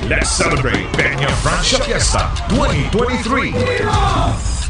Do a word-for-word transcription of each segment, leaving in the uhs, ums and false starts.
Let's celebrate Peña Francia Fiesta twenty twenty-three.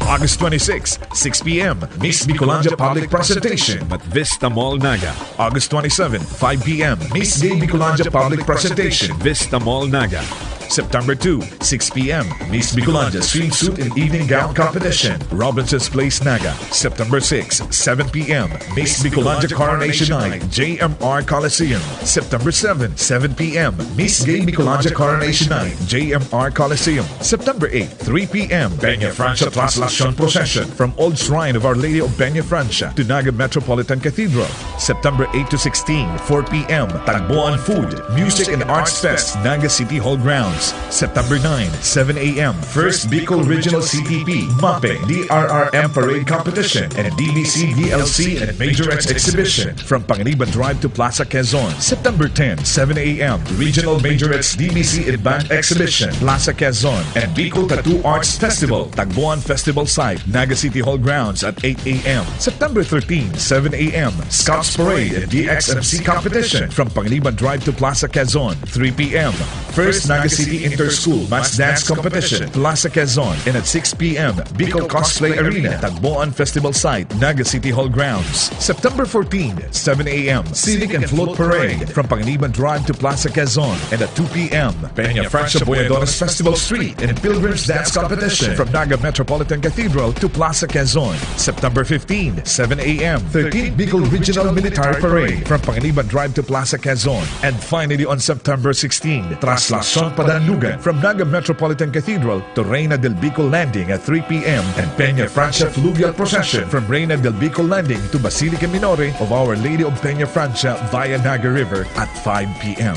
August twenty-six, six p.m., Miss Bicolandia Public Presentation at Vista Mall, Naga. August twenty-seven, five p.m., Miss Gay Bicolandia Public Presentation, Vista Mall, Naga. September two, six p.m., Miss Bicolandia Swimsuit and Evening Gown Competition, Robinson's Place, Naga. September six, seven p.m., Miss Bicolandia Coronation Night, J M R Coliseum. September seven, seven p.m., Miss Gay Bicolandia Coronation Night, J M R Coliseum. September eight, three p.m., Peña Francia Traslacion Procession from Old Shrine of Our Lady of Peña Francia to Naga Metropolitan Cathedral. September eight to sixteen, four p.m., Tagboan Food, Music and Arts Fest, Naga City Hall grounds. September nine, seven a.m., First Bicol Regional C T P, MAPEH, D R R M Parade Competition, and D B C D L C and Majorettes Exhibition from Panganiban Drive to Plaza Quezon. September ten, seven a.m., Regional Majorettes D B C and Band Exhibition, Plaza Quezon, and Bicol Tattoo Arts Festival, Tagboan Festival Site, Naga City Hall grounds at eight a.m. September thirteen, seven a.m., Scouts Parade and D X M C Competition from Panganiban Drive to Plaza Quezon, three p.m. First Naga City Inter-School Mass Dance Competition, Plaza Quezon, and at six p.m., Bicol Cosplay Arena, Tagboan Festival Site, Naga City Hall grounds. September fourteen, seven a.m., Civic and Float Parade from Panganiban Drive to Plaza Quezon, and at two p.m., Peña Francia Boyadones Festival Street and Pilgrims Dance Competition from Naga Metropolitan Cathedral to Plaza Quezon. September fifteen, seven a.m., thirteenth Bicol Regional Military Parade from Panganiban Drive to Plaza Quezon. And finally, on September sixteen, Traslacion Padanlugan from Naga Metropolitan Cathedral to Reina del Bicol Landing at three p.m. and Peña Francia Fluvial Procession from Reina del Bicol Landing to Basilica Minore of Our Lady of Peña Francia via Naga River at five p.m.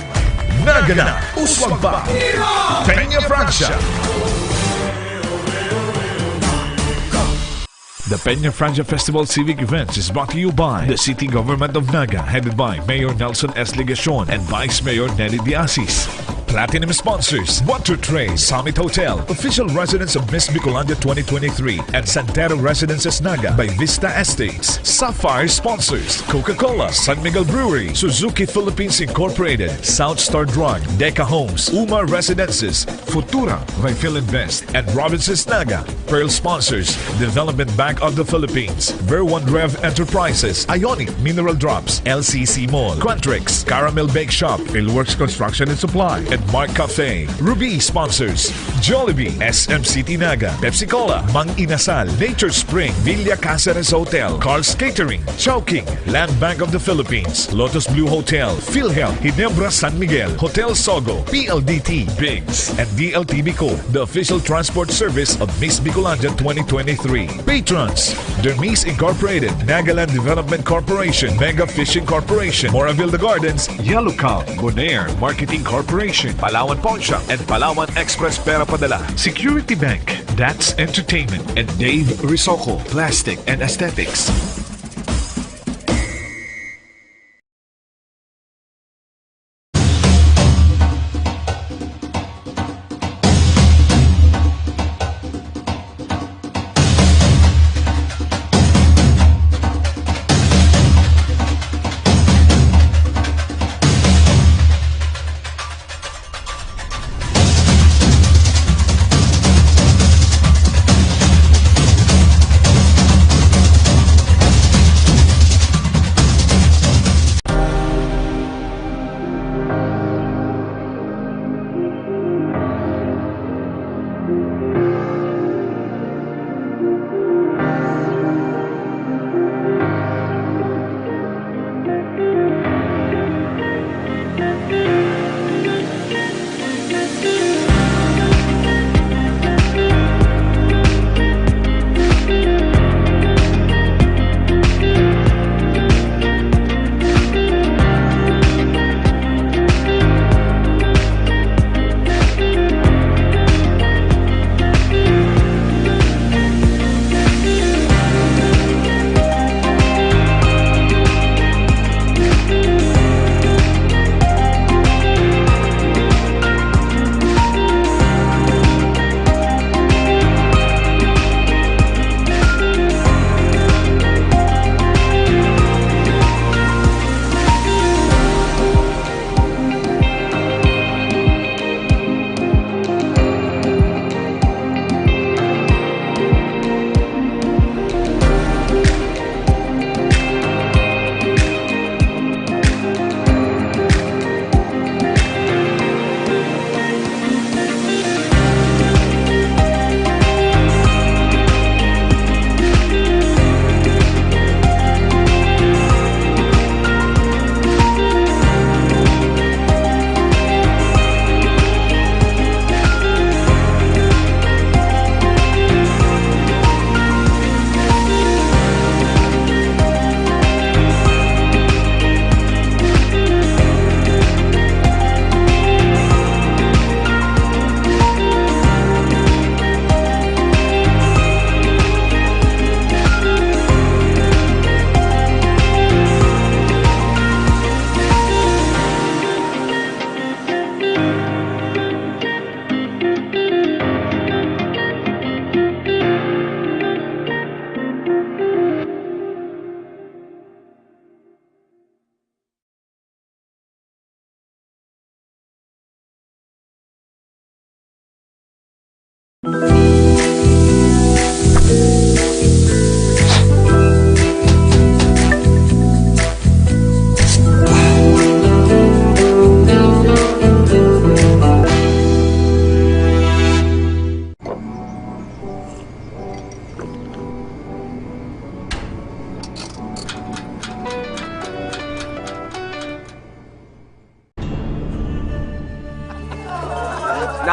Naga na! Uswag pa! Peña Francia! The Peña Francia Festival Civic Events is brought to you by the City Government of Naga, headed by Mayor Nelson S. Legacion and Vice Mayor Nelly Diasis. Platinum sponsors, Water Tray, Summit Hotel, official residence of Miss Bicolandia twenty twenty-three and Santero Residences Naga by Vista Estates. Sapphire sponsors, Coca-Cola, San Miguel Brewery, Suzuki Philippines Incorporated, South Star Drug, Deca Homes, Uma Residences, Futura by Filinvest, and Robinsons Naga. Pearl sponsors, Development Bank of the Philippines, Ver One Rev Enterprises, Ionic Mineral Drops, L C C Mall, Quantrix, Caramel Bake Shop, Philworks Construction and Supply, and Mark Cafe. Ruby sponsors, Jollibee, S M City Naga, Pepsi Cola, Mang Inasal, Nature Spring, Villa Caceres Hotel, Carl's Catering, Chowking, Land Bank of the Philippines, Lotus Blue Hotel, PhilHealth, Ginebra San Miguel, Hotel Sogo, P L D T, Biggs, and D L T Bico, the official transport service of Miss Bicolandia twenty twenty-three. Patrons, Dermis Incorporated, Nagaland Development Corporation, Mega Fishing Corporation, Moraville The Gardens, Yellow Cow, Bonaire Marketing Corporation, Palawan Pawnshop, and Palawan Express Pera Padala, Security Bank, That's Entertainment, and Dave Risocco, Plastic and Aesthetics.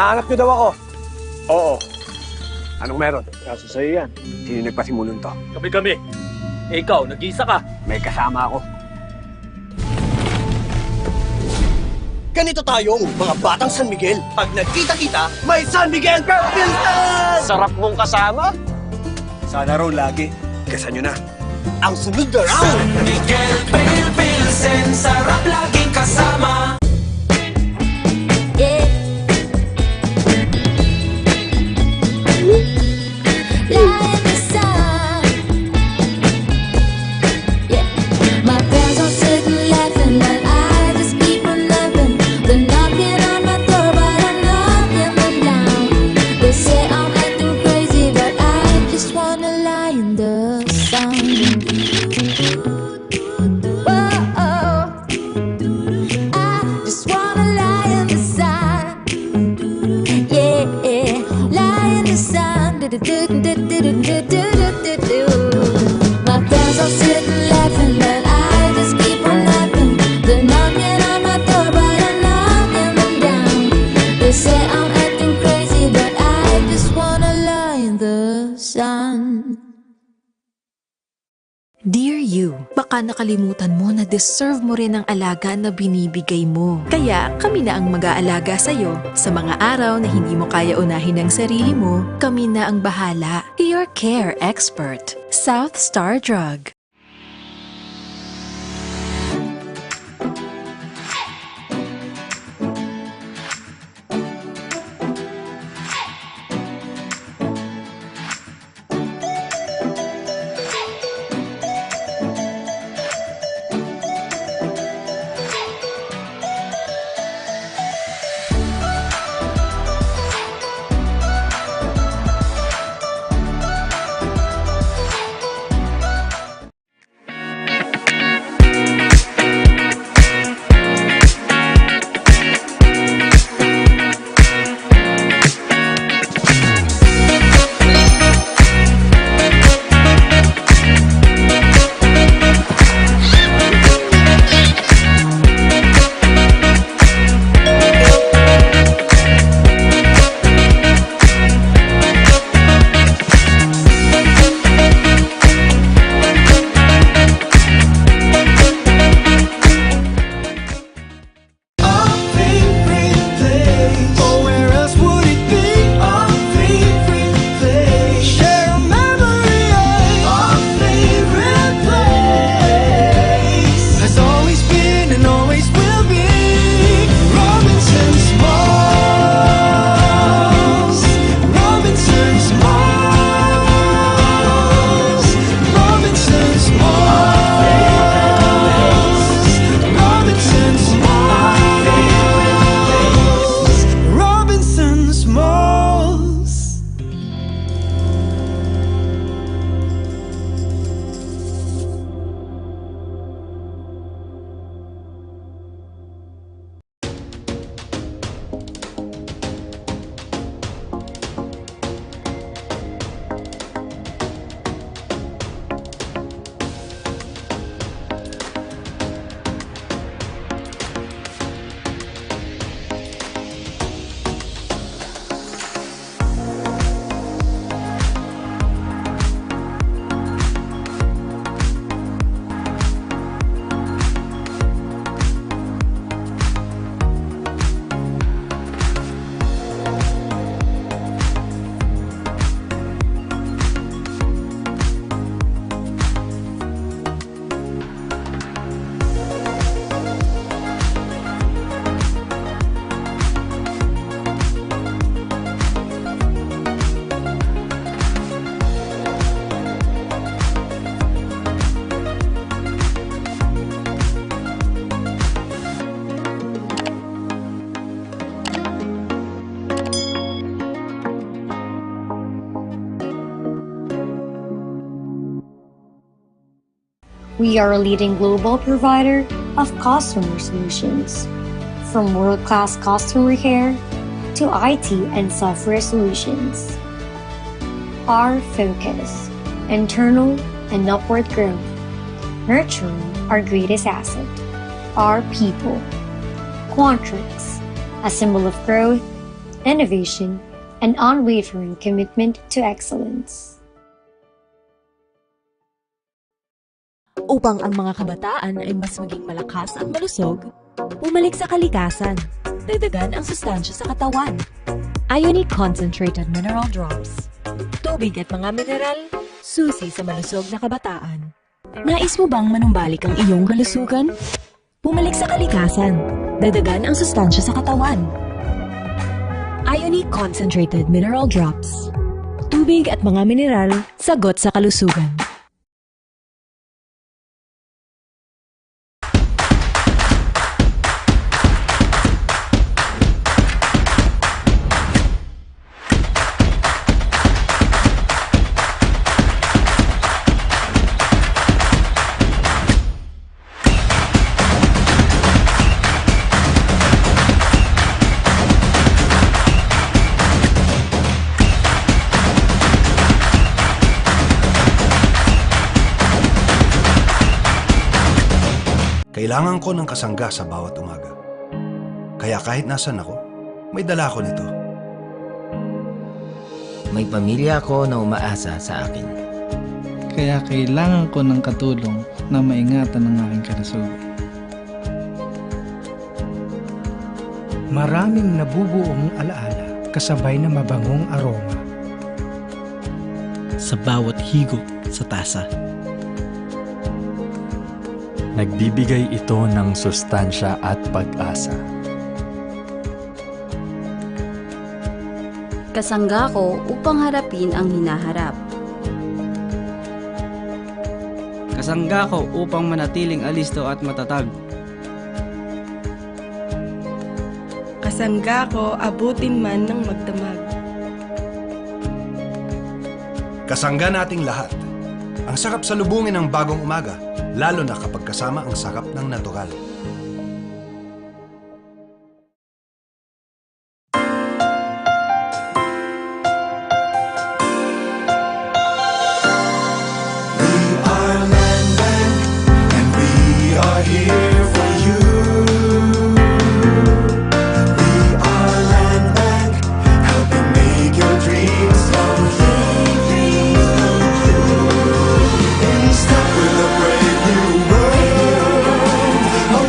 Hanap niyo daw ako? Oo. Anong meron? Kaso sa'yo yan. Sino nagpasimuno to? Kami-kami. Eh, ikaw, nag-iisa ka. May kasama ako. Ganito tayong mga batang San Miguel. Pag nagkita-kita, may San Miguel Pilsen! Sarap mong kasama. Sana raw lagi. Gasan nyo na. Ang sunod na round! San Miguel Pale Pilsen, sarap laging kasama. Yeah. Lie in the sun. Yeah. My friends are sitting laughing, but I just keep on laughing. They're knocking on my door, but I'm knocking them down. They say I'm acting crazy, but I just wanna lie in the sun. Whoa, I just wanna lie in the sun. Yeah, lie in the sun. My friends are sitting laughing, but I just keep on laughing. They're knocking on my door, but I'm knocking them down. They say I'm acting crazy, but I just wanna lie in the sun. Dear you, baka nakalimutan mo na deserve mo rin ang alaga na binibigay mo. Kaya kami na ang mag-aalaga sa'yo sa mga araw na hindi mo kaya unahin ang sarili mo. Kami na ang bahala. Your care expert, South Star Drug. Our favorite place. Oh, where else would it be? Our favorite place. Share a memory, eh? Our favorite place has always been and always will be Robinson's Malls. Robinson's Malls. Robinson's Malls. Robinson's Malls. Robinson's Malls. We are a leading global provider of customer solutions, from world-class customer care to I T and software solutions. Our focus: internal and upward growth, nurturing our greatest asset, our people. Quantrix, a symbol of growth, innovation, and unwavering commitment to excellence. Upang ang mga kabataan ay mas maging malakas at malusog, bumalik sa kalikasan, dagdagan ang sustansya sa katawan. Ionic Concentrated Mineral Drops. Tubig at mga mineral, susi sa malusog na kabataan. Nais mo bang manumbalik ang iyong kalusugan? Bumalik sa kalikasan, dagdagan ang sustansya sa katawan. Ionic Concentrated Mineral Drops. Tubig at mga mineral, sagot sa kalusugan. Kailangan ko ng kasangga sa bawat umaga. Kaya kahit nasan ako, may dala ako nito. May pamilya ako na umaasa sa akin. Kaya kailangan ko ng katulong na maingatan ang aking kalusugan. Maraming nabubuong alaala kasabay na mabangong aroma. Sa bawat higop sa tasa. Nagbibigay ito ng sustansya at pag-asa. Kasangga ko upang harapin ang hinaharap. Kasangga ko upang manatiling alisto at matatag. Kasangga ko abutin man ng magdamag. Kasangga nating lahat. Ang sarap salubungin ng bagong umaga, lalo na kapag kasama ang sarap ng natural. We are Land Bank, and we are here for you. We are Land Bank, helping make your dreams come true. In step with a brave new world, a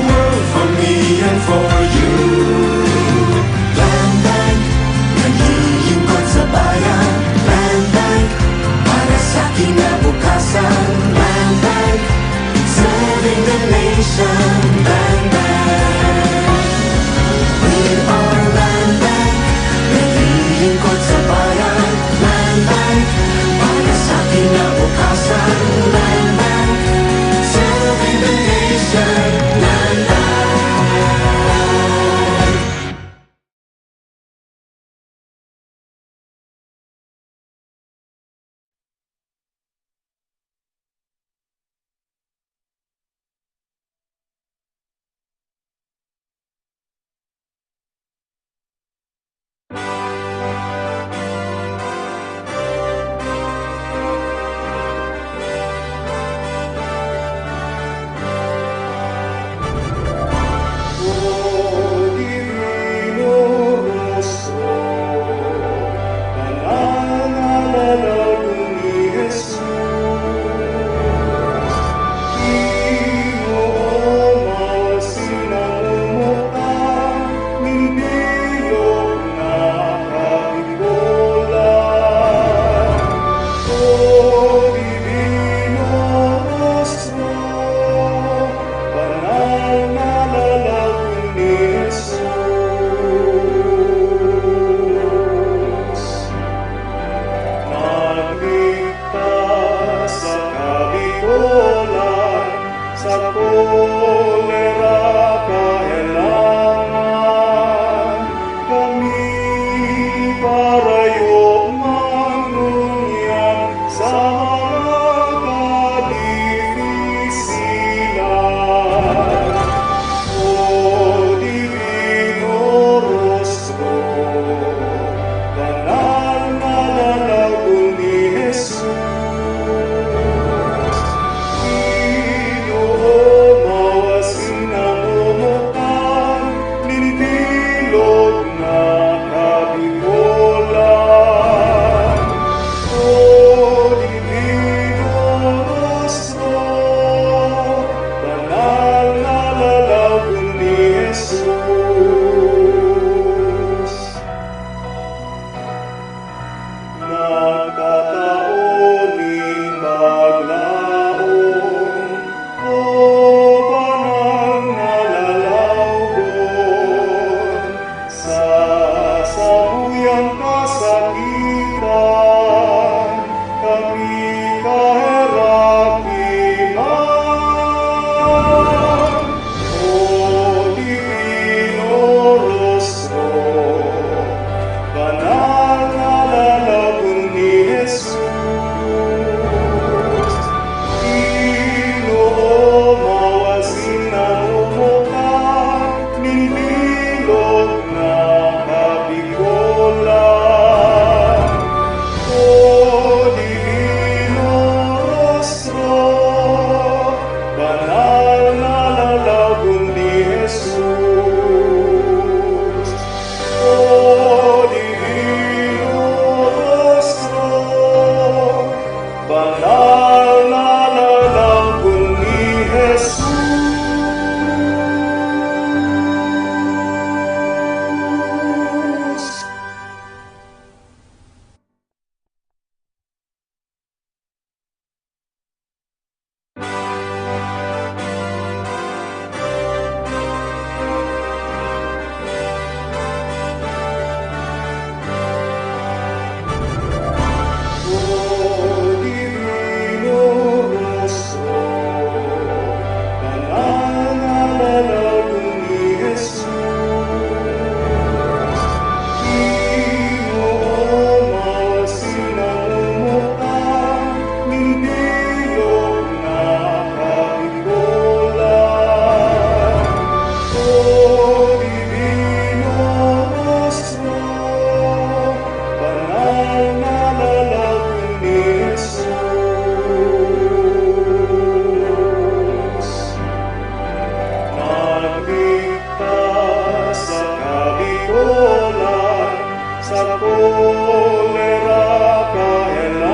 Kolera kahelangan,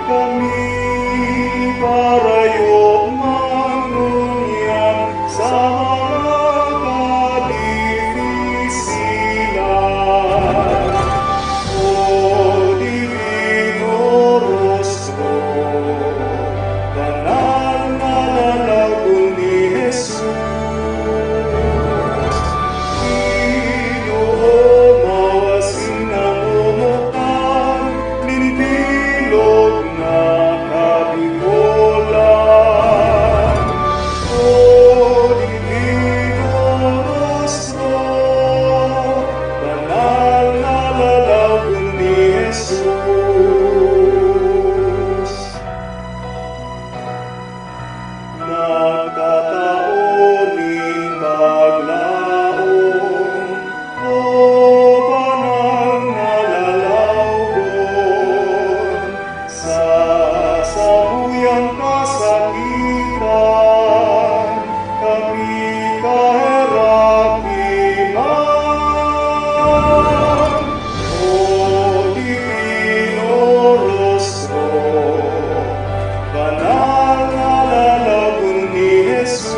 kami parayo man ngunyan sa mga kadifisilan. O Divino Rostro, banal na lalagon ni Jesus, Ginoo, mawasin na momotan nin bilog na kabikolan. O Divino Rostro, banal na lalagon ni Jesus. Nagtatao nin paglaom, O banal na lalagon, sa samuyang kasakitan, kami kaheraki man. O Divino Rostro, banal na lalagon ni Jesus,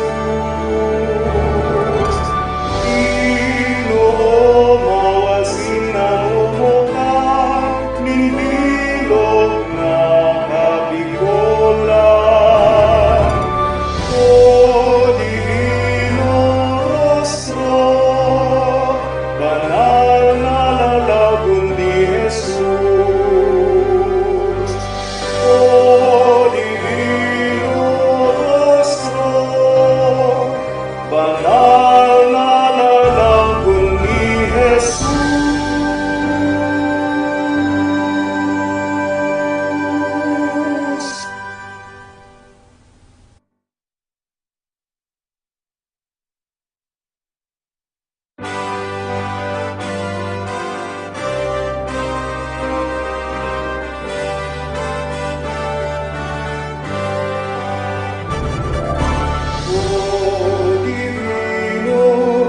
Ginoo, mawasin na momotan nin bilog na kabikolan. O Divino Rostro, banal na lalagon ni Jesus. O Divino Rostro, banal na lalagon ni Jesus. O Divino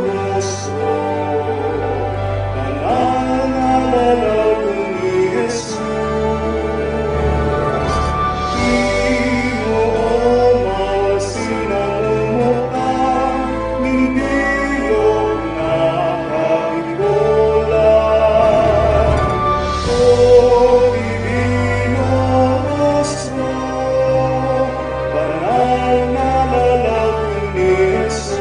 Rostro, banal na lalagon ni Jesus, Ginoo, mawasin na momotan nin bilog na kabikolan. O Divino Rostro, banal na lalagon ni Jesus.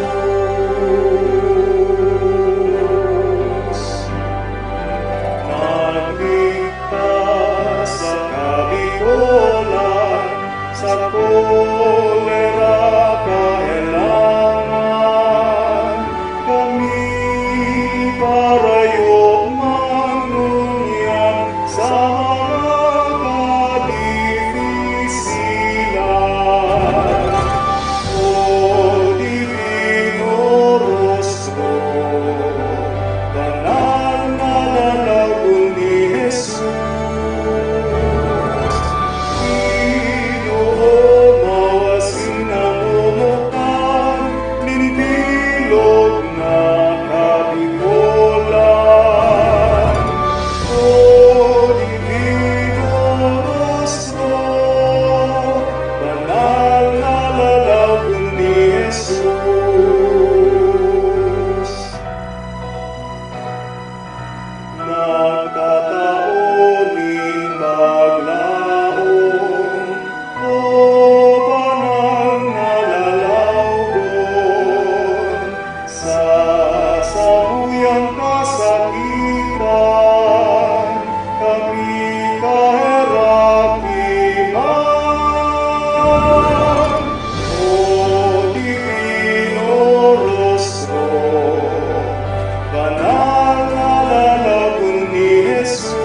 Nagligtas sa kabikolan, sa kolera kahelangan, kami parayo man ngunyan sa mga kadifisilan. O Divino Rostro, banal na lalagon ni Jesus, Ginoo, mawasin na momotan nin bilog na kabikolan. O Divino Rostro, banal na lalagon ni Jesus. Nagtatao nin paglaom, O banal na lalagon, sa samuyang kasakitan, kami kaheraki man. O Divino Rostro, banal na lalagon ni Jesus,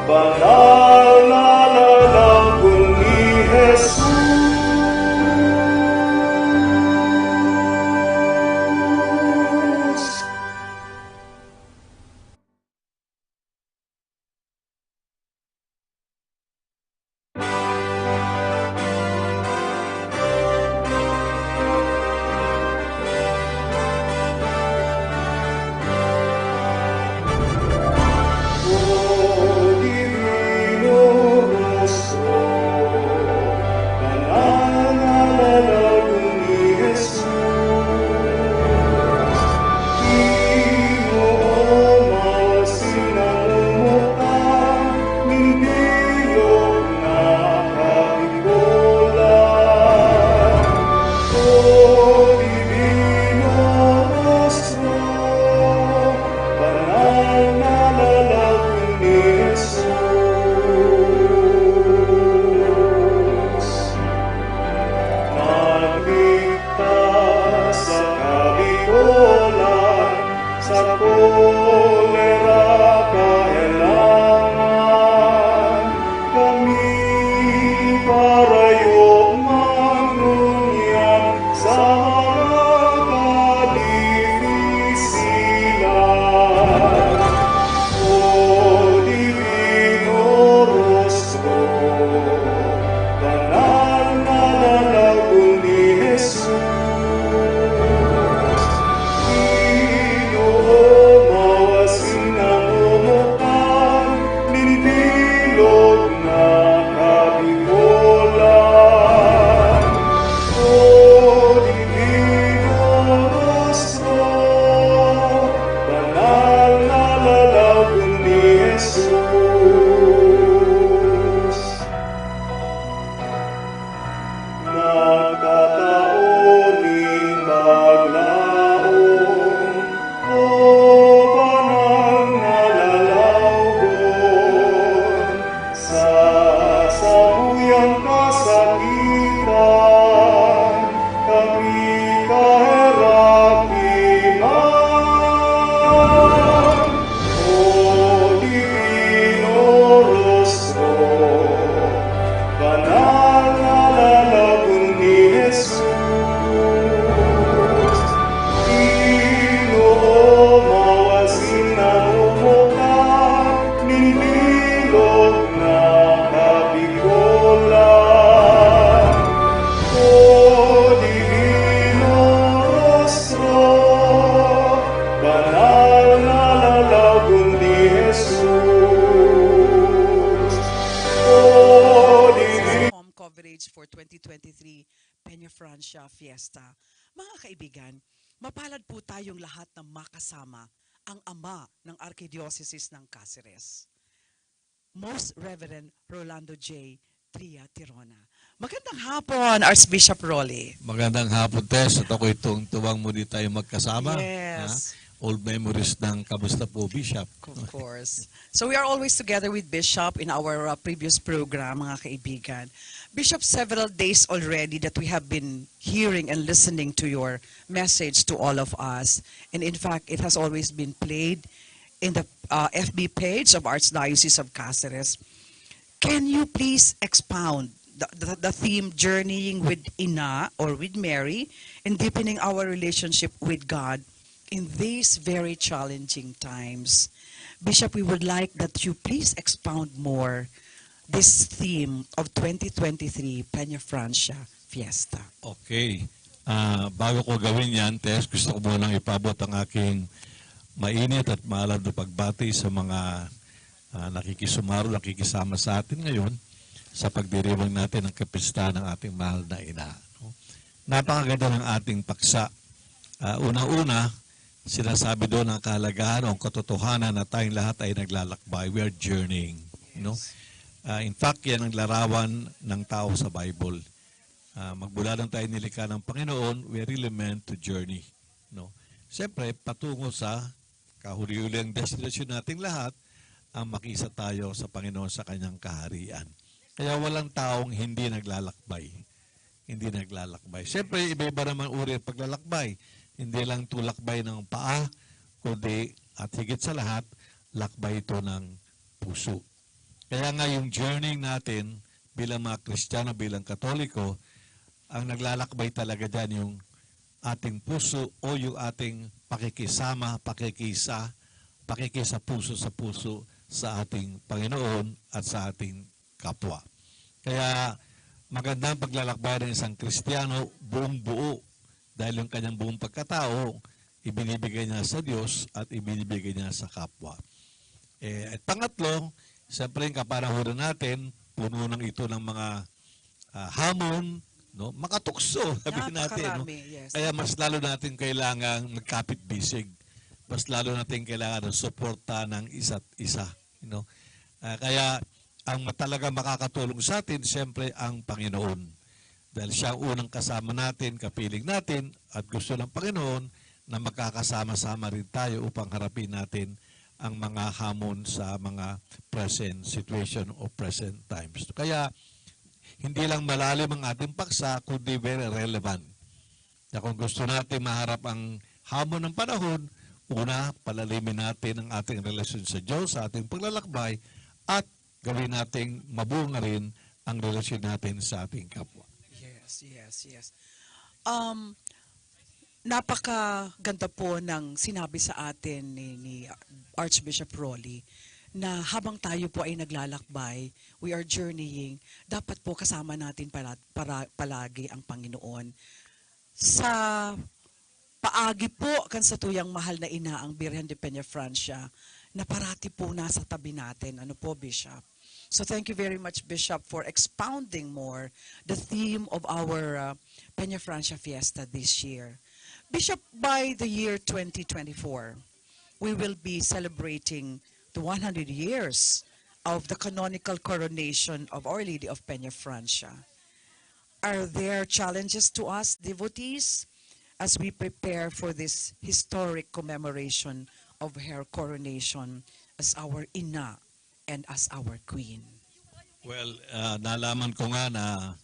Banal na lalagon ni Jesus. Nagligtas sa kabikolan, sa kolera kahelangan, kami parayo man ngunyan sa mga kadifisilan. O Divino Rostro, banal na lalagon ni Jesus, Ginoo, mawasin na momotan nin bilog na kabikolan. O Divino Rostro, banal na lalagon ni Jesus. Nagkatao nin paglaom, O banal na lalagon, sa samuyang kasakitan, kami kaheraki man. O Divino Rostro, banal na lalagon ni Jesus, Ginoo, mawasin na momotan nin bilog na kabikolan. O Divino Rostro, banal na lalagon ni Jesus. O Divino Home coverage for twenty twenty-three Peña Francia Fiesta. Mga kaibigan, mapalad po tayong lahat na makasama ang ama ng Arkidiosesis ng Caceres, Most Reverend Rolando J. Tria Tirona. Magandang hapon, Archbishop Rolly. Magandang hapon, Tess. At ako'y tuwang-tuwang muli tayong magkasama. Yes. Ha? Old memories ng kamusta po, Bishop? Of course. So we are always together with Bishop in our, uh, previous program, mga kaibigan. Bishop, several days already that we have been hearing and listening to your message to all of us. And in fact, it has always been played in the, uh, F B page of Archdiocese of Caceres. Can you please expound the, the, the theme Journeying with Ina or with Mary and Deepening Our Relationship with God in these very challenging times? Bishop, we would like that you please expound more this theme of twenty twenty-three Peña Francia Fiesta. Okay. Ah, bago ko gawin yan, Tess, gusto ko munang ipaabot ang aking mainit at maalab na pagbati sa mga, ah, nakikisumaro, nakikisama sa atin ngayon sa pagdiriwang natin ng kapistahan ng ating mahal na ina, no? Napakaganda ng ating paksa. Ah, una-una, sinasabi doon ang kahalagahan o ang katotohanan na tayong lahat ay naglalakbay. We are journeying, no? Yes. Ah, in fact, yan ang larawan ng tao sa Bible. Ah, magmula nang tayo nilikha ng Panginoon, we are really meant to journey, no? Siyempre, patungo sa kahuli-huli ang destinasyon nating lahat, ang makisa tayo sa Panginoon sa kanyang kaharian. Kaya walang taong hindi naglalakbay. Hindi naglalakbay. Siyempre, iba-iba naman uri ang paglalakbay. Hindi lang ito lakbay ng paa, kundi, at higit sa lahat, lakbay ito ng puso. Kaya nga yung journey natin bilang mga Kristiyano, bilang Katoliko, ang naglalakbay talaga diyan yung ating puso o yung ating pakikisama, pakikisa, pakikisa puso sa puso sa ating Panginoon at sa ating kapwa. Kaya maganda ang paglalakbay ng isang Kristiyano buong buo dahil yung kanyang buong pagkatao ibinibigay niya sa Diyos at ibinibigay niya sa kapwa. Eh, at pangatlo, siyempre yung kapanahonan natin, puno ng ito ng mga ah, hamon, no? Makatukso, sabihin natin, no? Napakarami, yes. Kaya mas lalo natin kailangan magkapit-bisig. Mas lalo natin kailangan ng suporta ng isa't isa, you know? Ah, kaya ang talaga makakatulong sa atin, siyempre, ang Panginoon. Dahil siya ang unang kasama natin, kapiling natin, at gusto ng Panginoon na magkakasama-sama rin tayo upang harapin natin ang mga hamon sa mga present situation o present times. Kaya hindi lang malalim ang ating paksa, kundi very relevant. Na kung gusto natin maharap ang hamon ng panahon, una, palalimin natin ang ating relasyon sa Diyos, sa ating paglalakbay, at gawin nating mabunga rin ang relasyon natin sa ating kapwa. Yes, yes, yes. Um, napakaganda po ng sinabi sa atin ni, ni Archbishop Rolly na habang tayo po ay naglalakbay, we are journeying, dapat po kasama natin pala, para, palagi ang Panginoon. Sa paagi po kan satuyang mahal na ina, ang Birhen de Peñafrancia, na parati po nasa tabi natin. Ano po, Bishop? So thank you very much, Bishop, for expounding more the theme of our uh, Peñafrancia Fiesta this year. Bishop, by the year twenty twenty-four, we will be celebrating the one hundred years of the canonical coronation of Our Lady of Peñafrancia. Are there challenges to us devotees as we prepare for this historic commemoration of her coronation as our ina and as our queen? Well, ah, nalaman ko nga na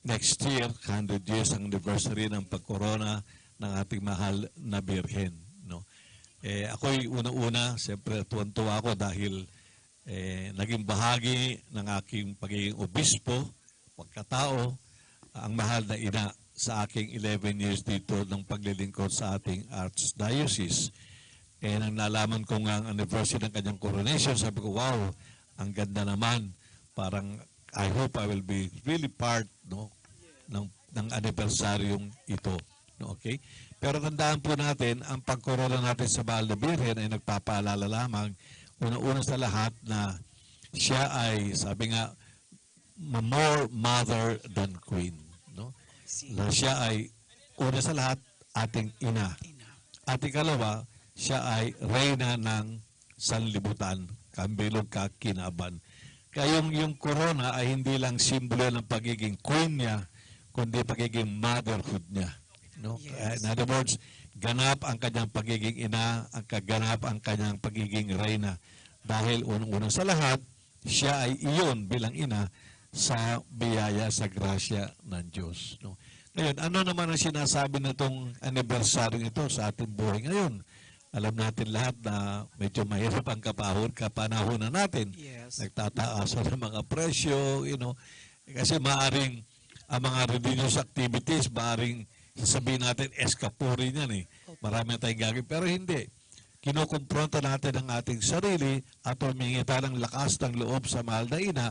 next year, hundred years ang anniversary ng pagkorona ng ating mahal na Birhen, no? Eh, ako'y una-una, siyempre, tuwan-tuwa ako dahil eh, naging bahagi ng aking pagiging obispo, pagkatao, ang mahal na ina sa aking eleven years dito ng paglilingkod sa ating Archdiocese. Eh, nang nalaman ko nga ang anniversary ng kanyang coronation, sabi ko, "Wow, ang ganda naman. Parang, I hope I will be really part, no, ng, ng anibersaryong ito." No, okay? Pero tandaan po natin, ang pagkorona natin sa Mahal na Birhen ay nagpapaalala lamang, una-una sa lahat, na siya ay, sabi nga, ma- more mother than queen. No? See? Na siya ay, una sa lahat, ating ina. Ina. At ikalawa, siya ay reyna ng sanlibutan, kabilog kakinaban. Kaya yung, yung korona ay hindi lang simbolo ng pagiging queen niya, kundi pagiging motherhood niya. No? Yes. Eh, in other words, ganap ang kanyang pagiging ina, ang kaganap ang kanyang pagiging reyna. Dahil unang-unang sa lahat, siya ay iyon bilang ina sa biyaya, sa grasya ng Diyos. No? Ngayon, ano naman ang sinasabi nitong anibersaryo ito sa ating buhay ngayon? Alam natin lahat na medyo mahirap ang kapahon, kapanahonan natin. Yes. Nagtataasan ang mga presyo, you know. Kasi maaring ang mga religious activities, maaring sasabihin natin, escapuri niyan eh. Marami tayong gagawin. Pero hindi. Kinukumpronta natin ang ating sarili at humingi tayo ng lakas ng loob sa mahal na ina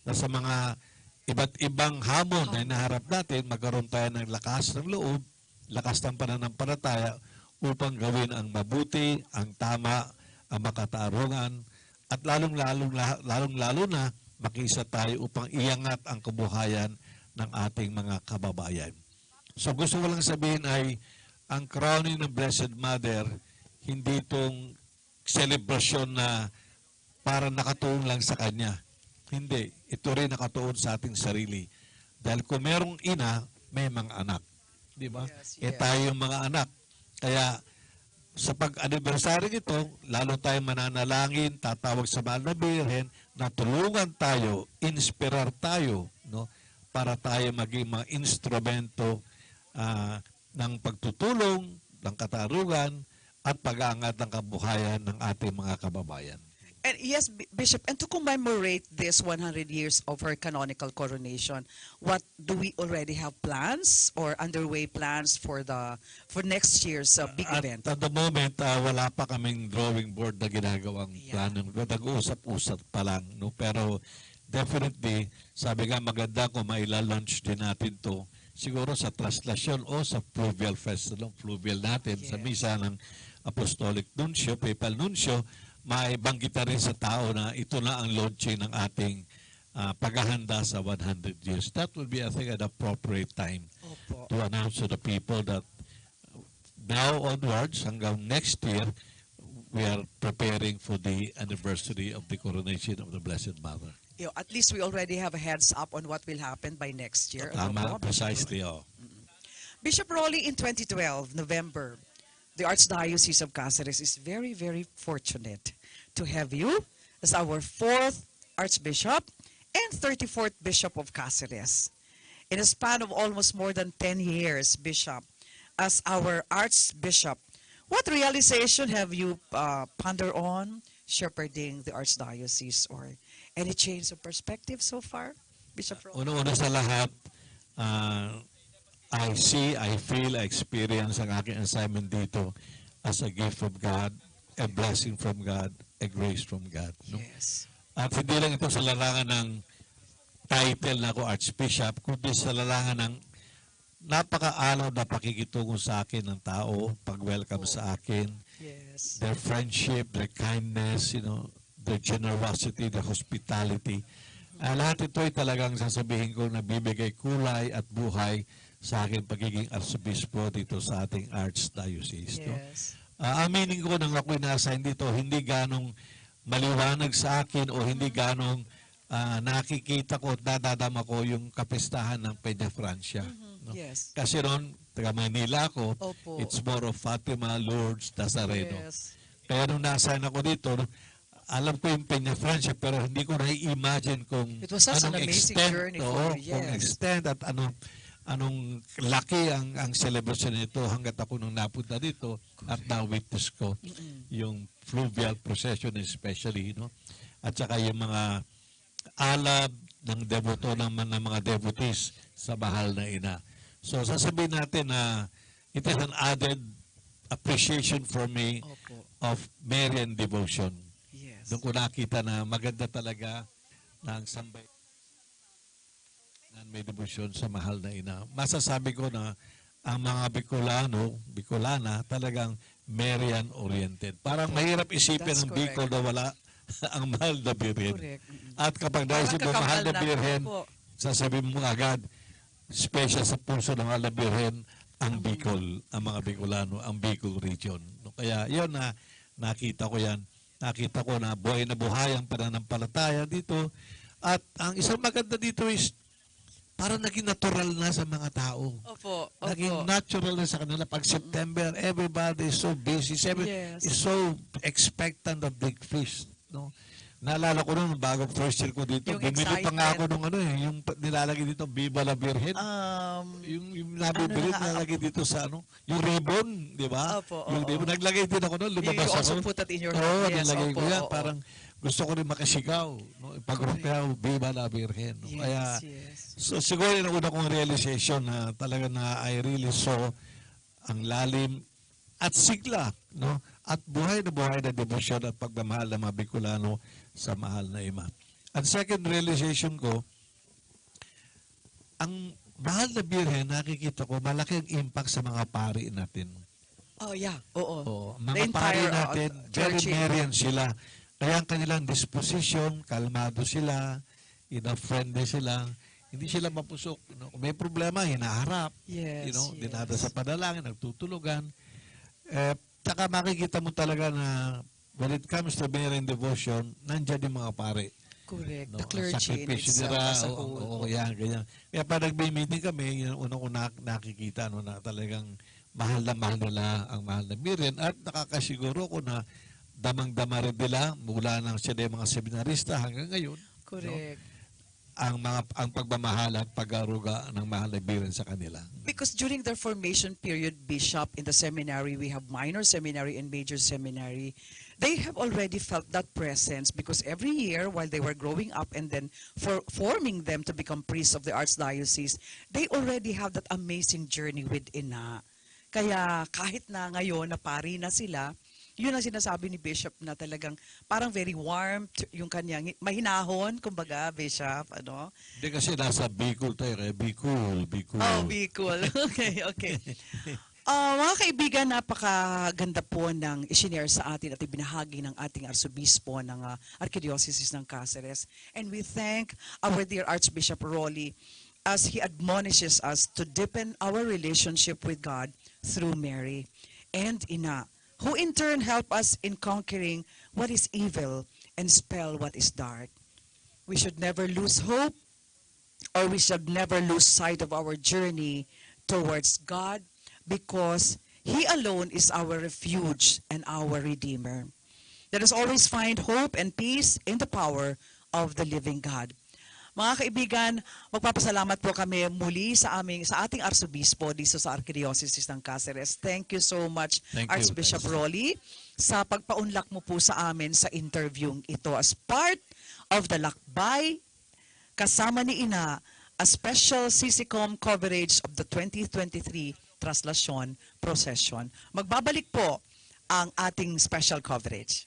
na sa mga iba't ibang hamon na hinaharap natin, magkaroon tayo ng lakas ng loob, lakas ng pananampalataya upang gawin ang mabuti, ang tama, ang makatarungan, at lalong-lalong lalong-lalo na makiisa tayo upang iangat ang kabuhayan ng ating mga kababayan. So gusto ko lang sabihin ay ang crowning ng Blessed Mother, hindi itong selebrasyon na para nakatuon lang sa kanya. Hindi. Ito rin nakatuon sa ating sarili. Dahil kung merong ina, may mga anak. Di ba? Yes, Eh yes. tayo yung mga anak. Kaya sa pag-anibersaryo nito, lalo tayong mananalangin, tatawag sa Mahal na Birhen na tulungan tayo, inspirar tayo, no? Para tayo maging mga instrumento ah, ng pagtutulong, ng katarungan, at pag-aangat ng kabuhayan ng ating mga kababayan. And yes, B-, Bishop, and to commemorate this one hundred years of her canonical coronation, what do we already have plans or underway plans for the, for next year's uh, big At event? at the moment, ah, wala pa kaming drawing board na ginagawang Yeah. planning. Nag-uusap-usap pa lang, no? Pero definitely, sabi nga, maganda kung maila-launch din natin 'to. Siguro sa traslasyon o sa fluvial festival, fluvial natin, sa Yes. misa ng Apostolic Nuncio, Papal Nuncio, may banggitan rin sa tao na ito na ang launching ng ating ah, paghahanda sa one hundred years. That would be, I think, an appropriate time Opo. to announce to the people that now onwards, hanggang next year, we are preparing for the anniversary of the coronation of the Blessed Mother. You know, at least we already have a heads up on what will happen by next year. Ano Tama, po, Bishop? Precisely, oh. Bishop Rolly, in twenty twelve, November, the Archdiocese of Caceres is very, very fortunate to have you as our fourth Archbishop and thirty-fourth Bishop of Caceres. In a span of almost more than ten years, Bishop, as our Archbishop, what realization have you uh, pondered on shepherding the Archdiocese, or any change of perspective so far, Bishop Rolly? Una-una sa lahat, ah, I see, I feel, I experience ang aking assignment dito as a gift from God, a blessing from God, a grace from God. No? Yes. At hindi lang ito sa larangan ng title na ako Archbishop, kundi sa larangan ng napakaalab na pakikitungo sa akin ng tao, pag-welcome Oh. sa akin, Yes. their friendship, their kindness, you know, their generosity, their hospitality. Ah, lahat ito ay talagang sasabihin ko nagbibigay kulay at buhay sa aking pagiging arsobispo dito sa ating archdiocese. No? Yes. Ah, aminin ko nang ako'y na-assign dito, hindi ganong maliwanag sa akin o hindi ganong ah, nakikita ko at nadadama ko yung kapistahan ng Peña Francia. Mhm. No? Yes. Kasi ron, taga Manila ako, Opo. It's more of Fatima, Lourdes, Nazareno. Yes. Kaya nung na-assign ako dito, alam ko yung Peña Francia pero hindi ko na-imagine kung It was such an anong amazing extent, journey oo, for you. kung Yes. extent at anong anong laki ang ang celebration nito hanggat ako nung napunta dito at na-witness ko Mm-mm. yung fluvial procession especially, no? At saka yung mga alab ng deboto ng, ng mga devotees sa mahal na ina. So sasabihin natin na it is an added appreciation for me Opo. of Marian devotion. Yes. Doon ko nakita na maganda talaga na ang sambay na may debosyon sa mahal na ina. Masasabi ko na ang mga Bicolano, Bicolana, talagang Marian-oriented. Parang mahirap isipin That's ang Bicol correct. na wala ang mahal na Birhen. Correct. Mm-mm. At kapag Parang naisip mo, mahal na kakapal na Birhen, po. sasabihin mo agad, special sa puso ng mahal na Birhen, ang Bicol, ang mga Bicolano, ang Bicol region. No? Kaya yun na nakita ko yan. Nakita ko na buhay na buhay ang pananampalataya dito. At ang isang maganda dito is parang naging natural na sa mga tao. Opo, Naging opo. natural na sa kanila. Pag September, everybody is so busy. Seven, Yes. is so expectant of big feast. No? Naalala ko nung bago first year ko dito, Yung bumili pa nga excitement. ako nung ano eh, yung pa- nilalagay dito, Viva la Virgen. Um, yung, yung nabibili, ano na, nilalagay dito sa ano, yung ribbon, di ba? Opo, Yung oo. ribbon, naglagay din ako noon, You lumabas also ako. put that in your Oo, hand. Yes, nilagay opo, ko yan. Oo. Parang gusto ko rin makasigaw, no? Ipagrupeho, Viva la Virgen. No? Yes, Kaya, yes. So siguro yung una kong realization na talaga na I really saw ang lalim at sigla, no? At buhay na buhay na debosyon at pagmamahal ng mga Bicolano sa mahal na ima. Ang second realization ko, ang mahal na Birhen, nakikita ko, malaki ang impact sa mga pari natin. Oh, yeah. Oo. Oo, The mga pari entire, uh, natin, very clergy. Marian sila. Kaya ang kanilang disposition, kalmado sila, you know, friendly sila. Hindi sila mapusok. You know? Kung may problema, hinaharap. Yes, you know, yes. Dinadala sa panalangin, nagtutulugan. Eh, tsaka makikita mo talaga na when it comes to Marian devotion, nandyan yung mga pare. Correct. No? The Ang clergy in sakripisyo itself nila, as a oo, whole. oo, yan, ganyan. Kaya pag nagmi-meeting kami, yun ang una kong nak- nakikita, no, na talagang mahal na mahal nila ang mahal na Marian at nakakasiguro ko na damang-dama rin nila mula nang sila yung mga seminarista hanggang ngayon, Correct. ang mga ang pagmamahal at pag-aaruga ng mahal na Marian sa kanila. Because during their formation period, Bishop, in the seminary, we have minor seminary and major seminary. They have already felt that presence because every year while they were growing up and then for forming them to become priests of the Archdiocese, they already have that amazing journey with Ina. Kaya kahit na ngayon na pari na sila, yun ang sinasabi ni Bishop na talagang parang very warm t- yung kanyang mahinahon, kumbaga, Bishop, ano? Hindi kasi nasa Bicol tayo, kaya Bicol, Bicol. Oh, Bicol. Okay, okay. Ah, mga kaibigan, napakaganda po ng isinare sa atin at ibinahagi ng ating Arsobispo ng ah, Arkidiocese ng Caceres. And we thank our dear Archbishop Rolly as he admonishes us to deepen our relationship with God through Mary and Ina, who in turn help us in conquering what is evil and spell what is dark. We should never lose hope or we should never lose sight of our journey towards God because He alone is our refuge and our Redeemer. Let us always find hope and peace in the power of the living God. Mga kaibigan, magpapasalamat po kami muli sa aming sa ating Arsobispo dito sa Arkidiocese ng Caceres. Thank you so much, Thank you, Archbishop Archbishop. Rolly, sa pagpaunlak mo po sa amin sa interview ito as part of the Lakbay kasama ni Ina, a special CCCOM coverage of the twenty twenty-three Traslacion Procession. Magbabalik po ang ating special coverage.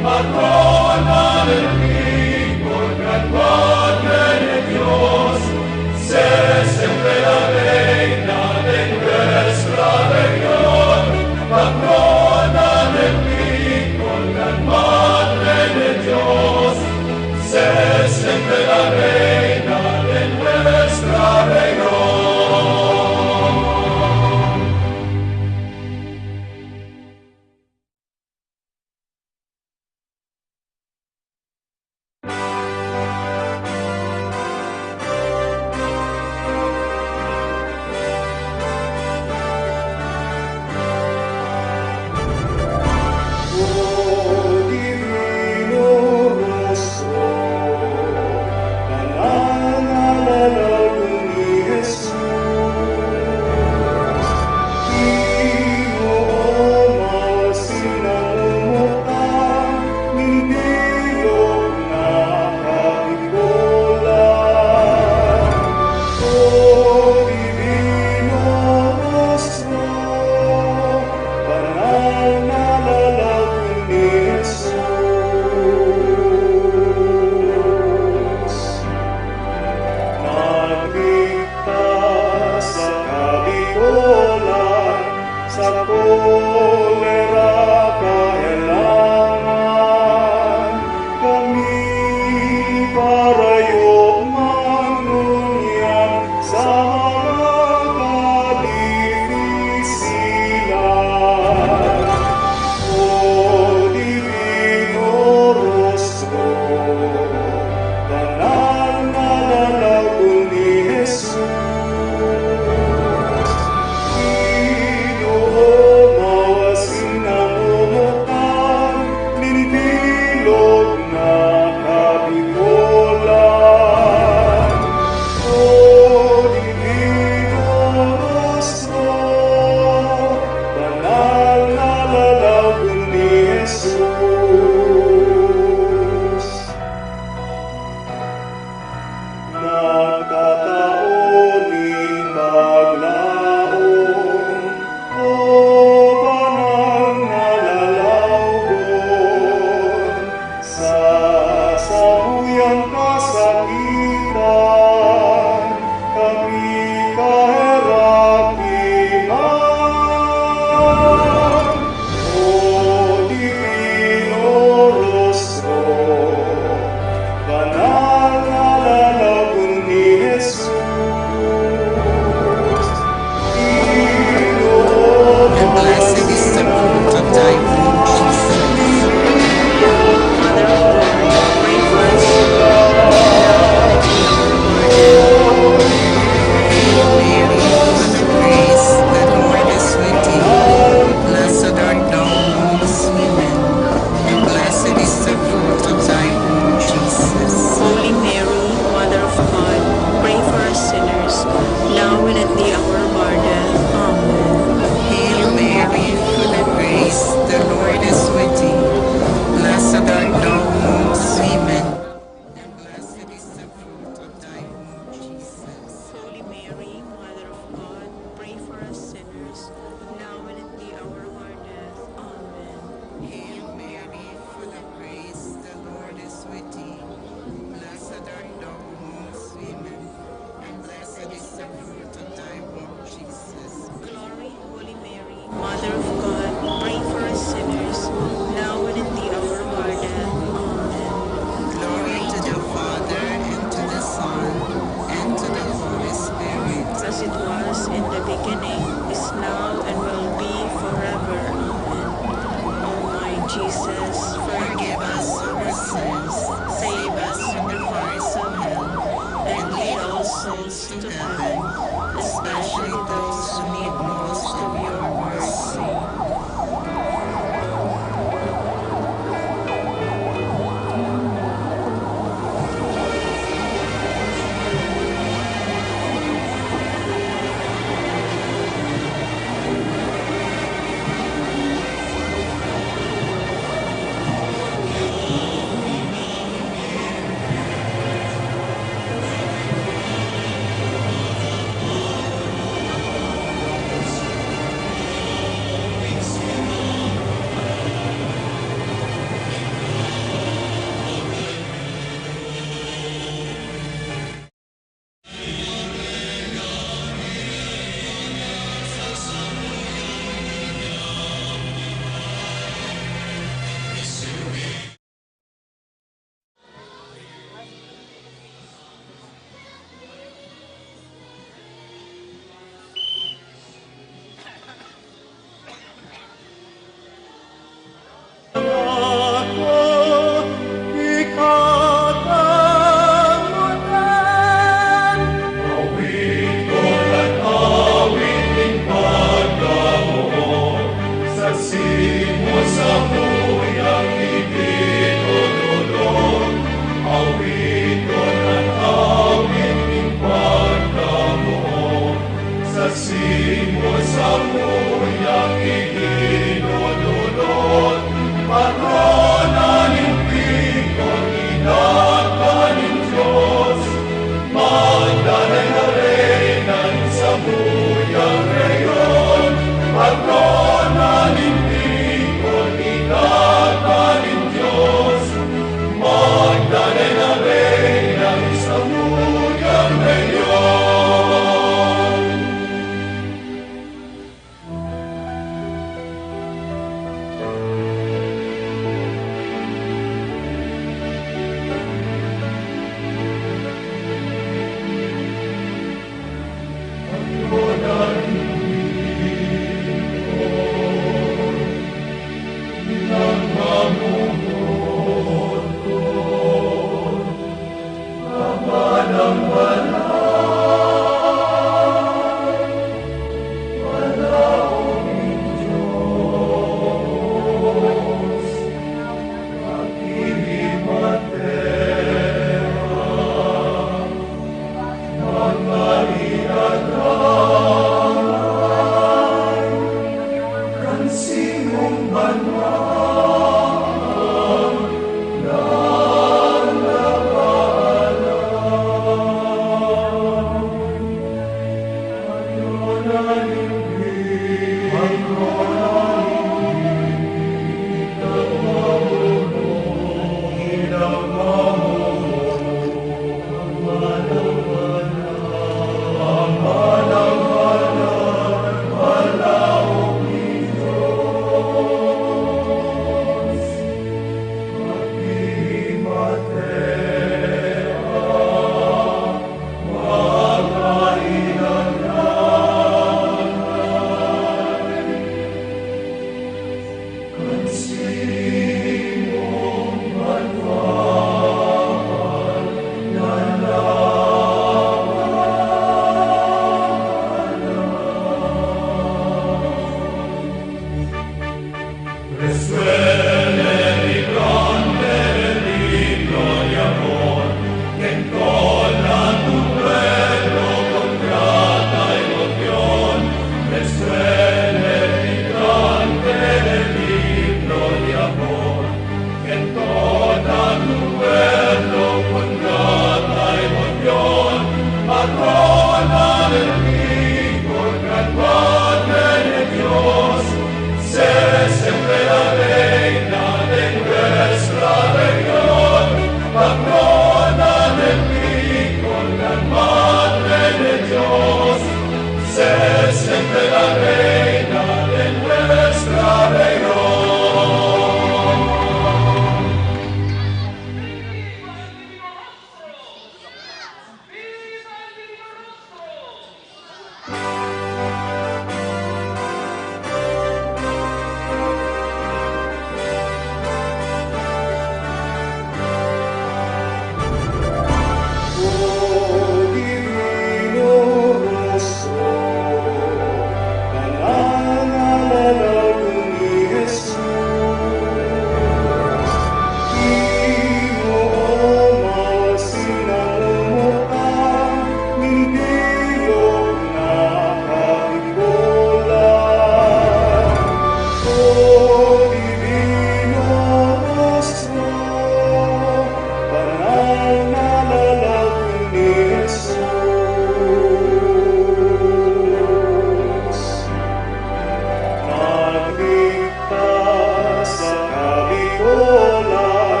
Sa kabikolan,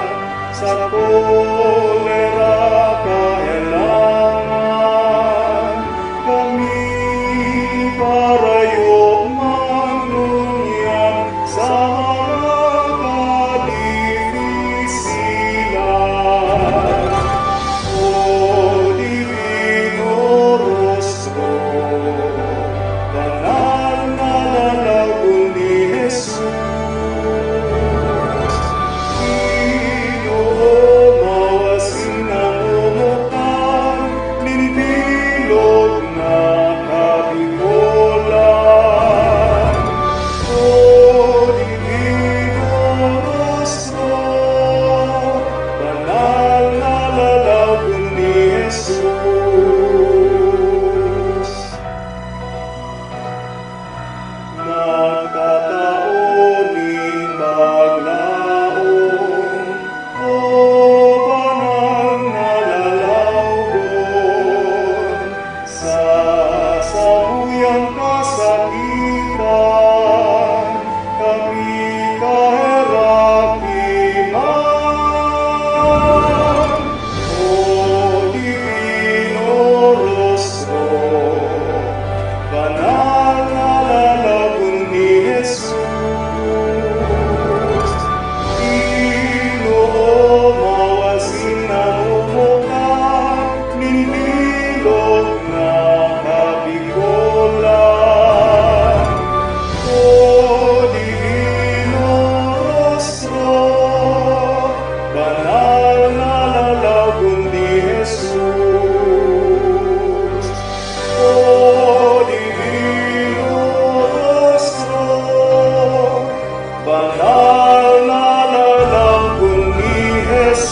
sa kolera, kahelangan, kami parayo man ngunyan sa mga kadifisilan. O Divino Rostro, banal na lalagon ni Jesus, Ginoo, mawasin na momotan nin bilog na kabikolan. O Divino Rostro, banal na lalagon ni Jesus. Nagtatao nin paglaom, O banal na lalagon, sa samuyang kasakitan, kami kaheraki man. O Divino Rostro, banal na lalagon ni Jesus, Ginoo, mawasin na momotan nin bilog na kabikolan. O Divino Rostro, banal na lalagon ni Jesus. O Divino Rostro, banal na lalagon ni Jesus.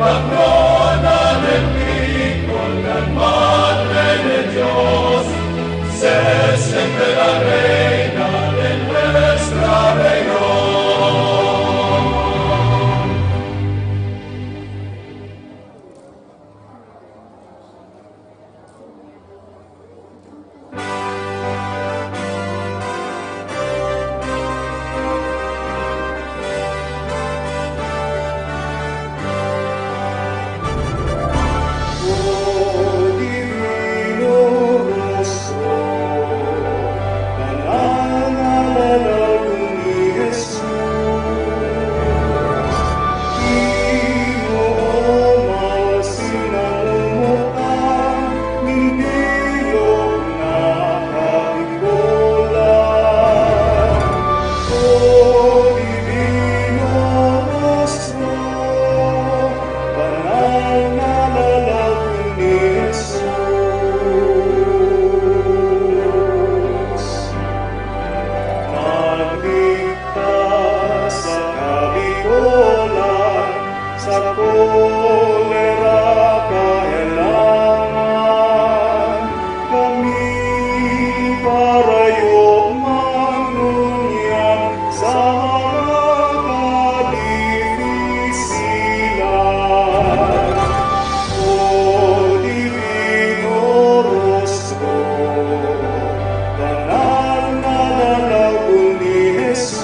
Patrona del Bicol, gran Madre de Dios, se siente la reina de nuestra región. O Divino Rostro, banal na lalagon ni Jesus, imo masin na lumutan nin bilog na Kabicolan. O Divino Rostro, banal na lalagon ni Jesus, nagligtas sa Kabicolan, sa kolera kahelangan. Kami parayo man ngunyan sa mga kadifisilan. O Divino Rostro, banal na lalagon ni Jesus,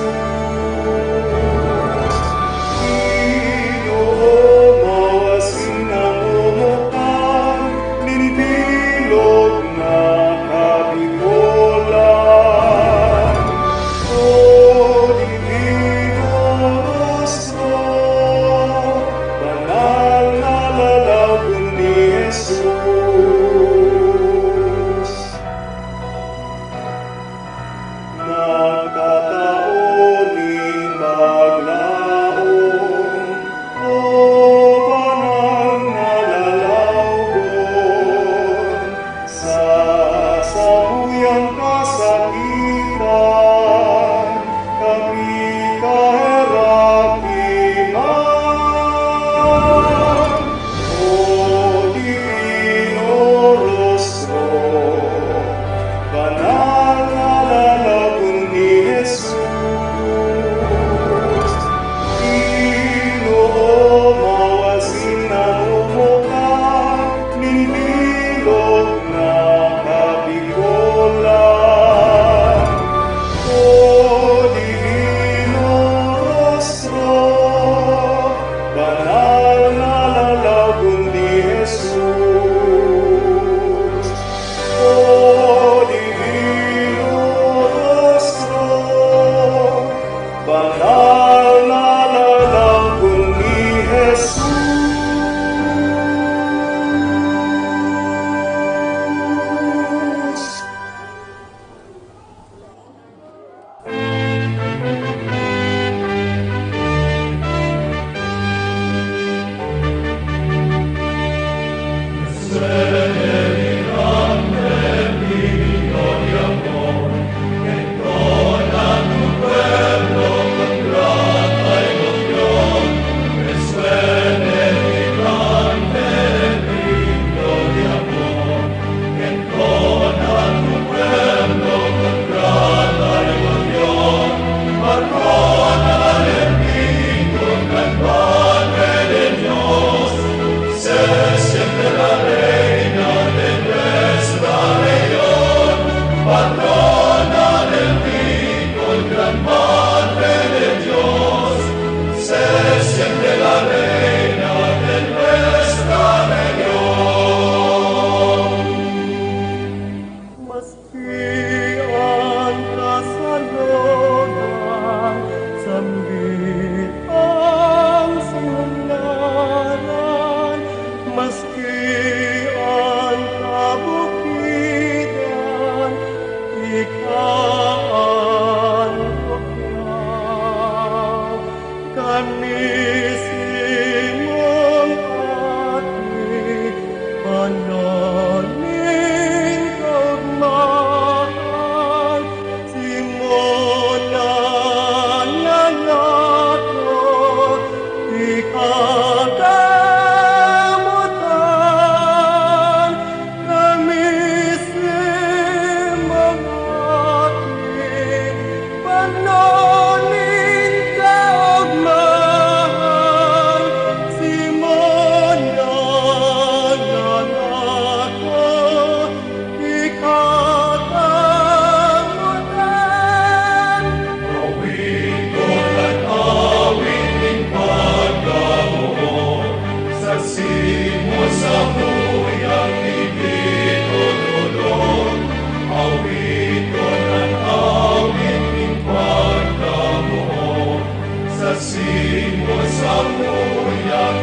imo mawas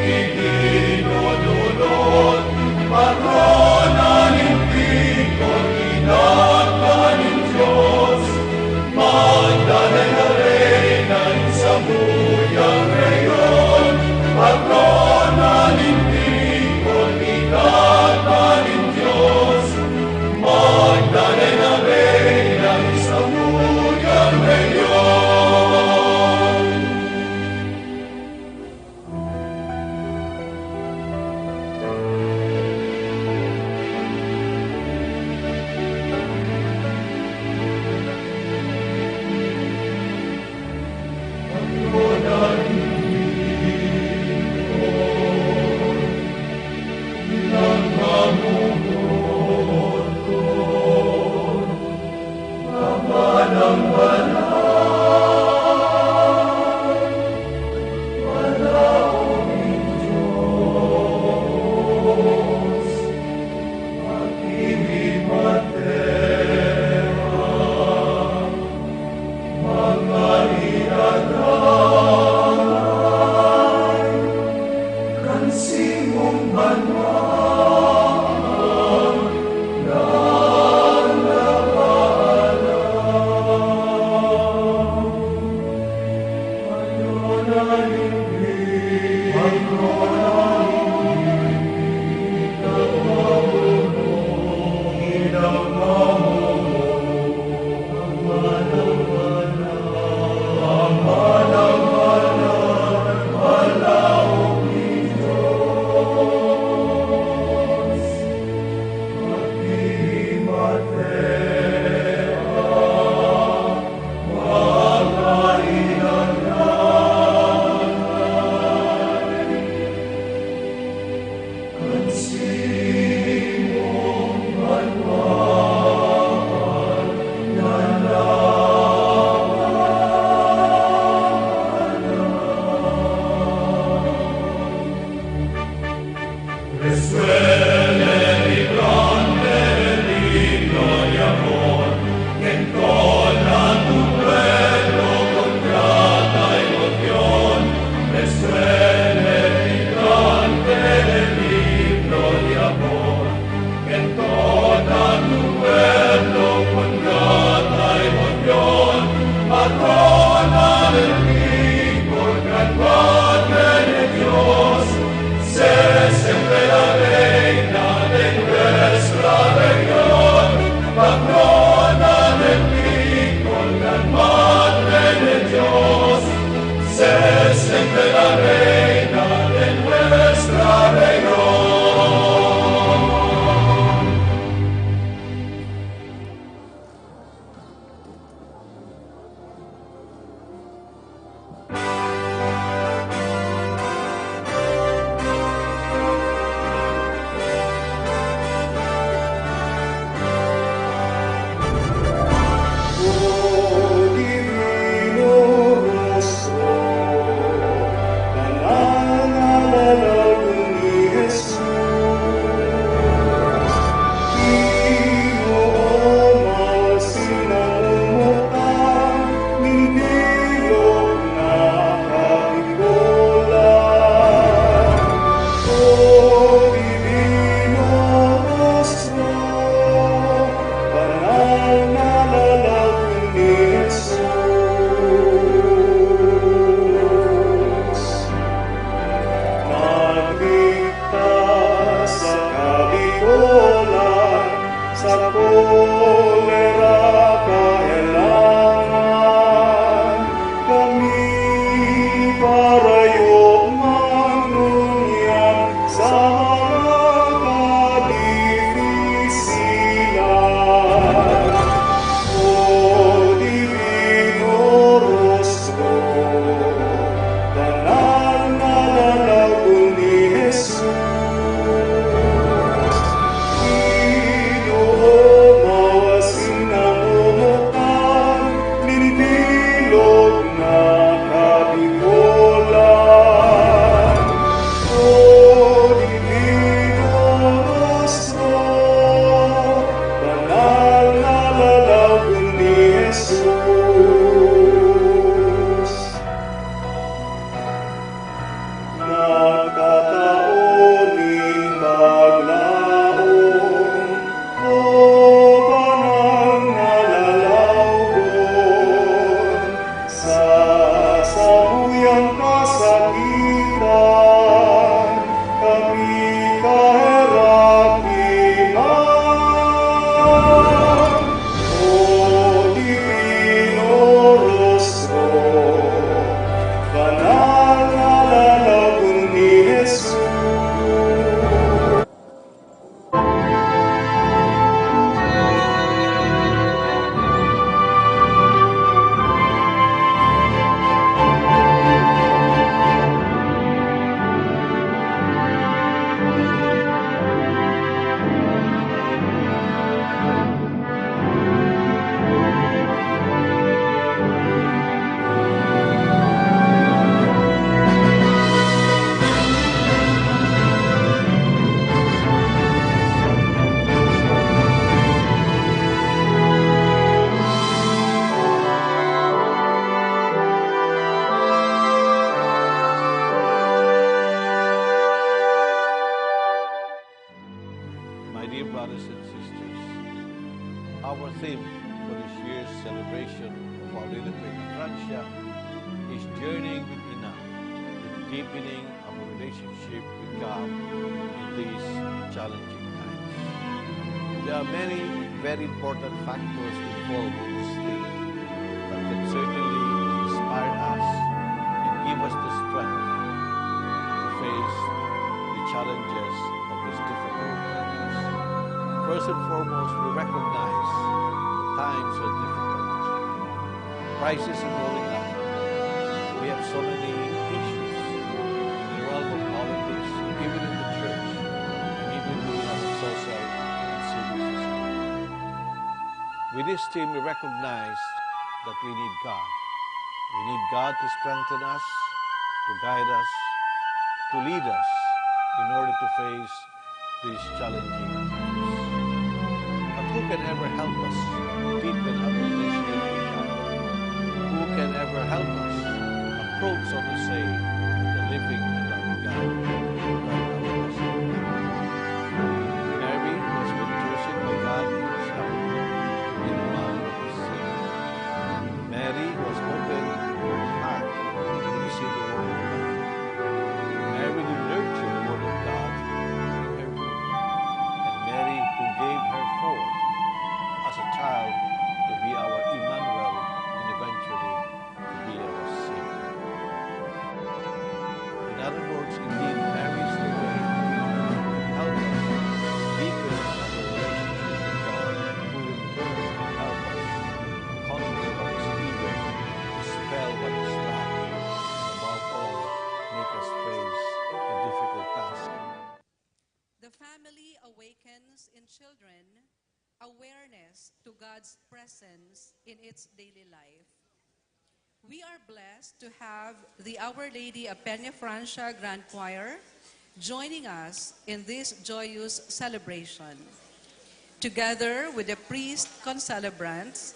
Dinodolot, patrona nin tingkol, inatman nin Dios, Magdalena, Reyna nin samuyang rehiyon, patrona nin tingkol, inatman nin Dios, Magdalena, Reyna nin samuyang rehiyon. Brothers and sisters, our theme for this year's celebration of Our Lady of Peñafrancia is Journeying with Ina, in deepening our relationship with God in these challenging times. There are many very important factors involved in this theme that can certainly inspire us and give us the strength to face the challenges of these difficult times. First and foremost, we recognize that times are difficult. Crisis are rolling up. We have so many issues in the realm of politics, even in the church, and even within our social and civil society. With this theme, we recognize that we need God. We need God to strengthen us, to guide us, to lead us in order to face these challenging times. But who can ever help us deepen our relationship with God? Who can ever help us approach, so to say, the living and loving God? Mary has been chosen by God herself to be the mother of His Savior. Mary was open her heart to receive the word of God. Mary who nurtured the word of God in her womb. And Mary who gave her forth as a child to be our Emmanuel and eventually to be our Savior. In other words, indeed, Mary is the way to help us deepen our relationship with God, who in turn will help us conquer what is evil, dispel what is dark, and above all, make us face the difficult task. The family awakens in children awareness to God's presence in its daily life. We are blessed to have the Our Lady of Peñafrancia Grand Choir joining us in this joyous celebration. Together with the priest concelebrants,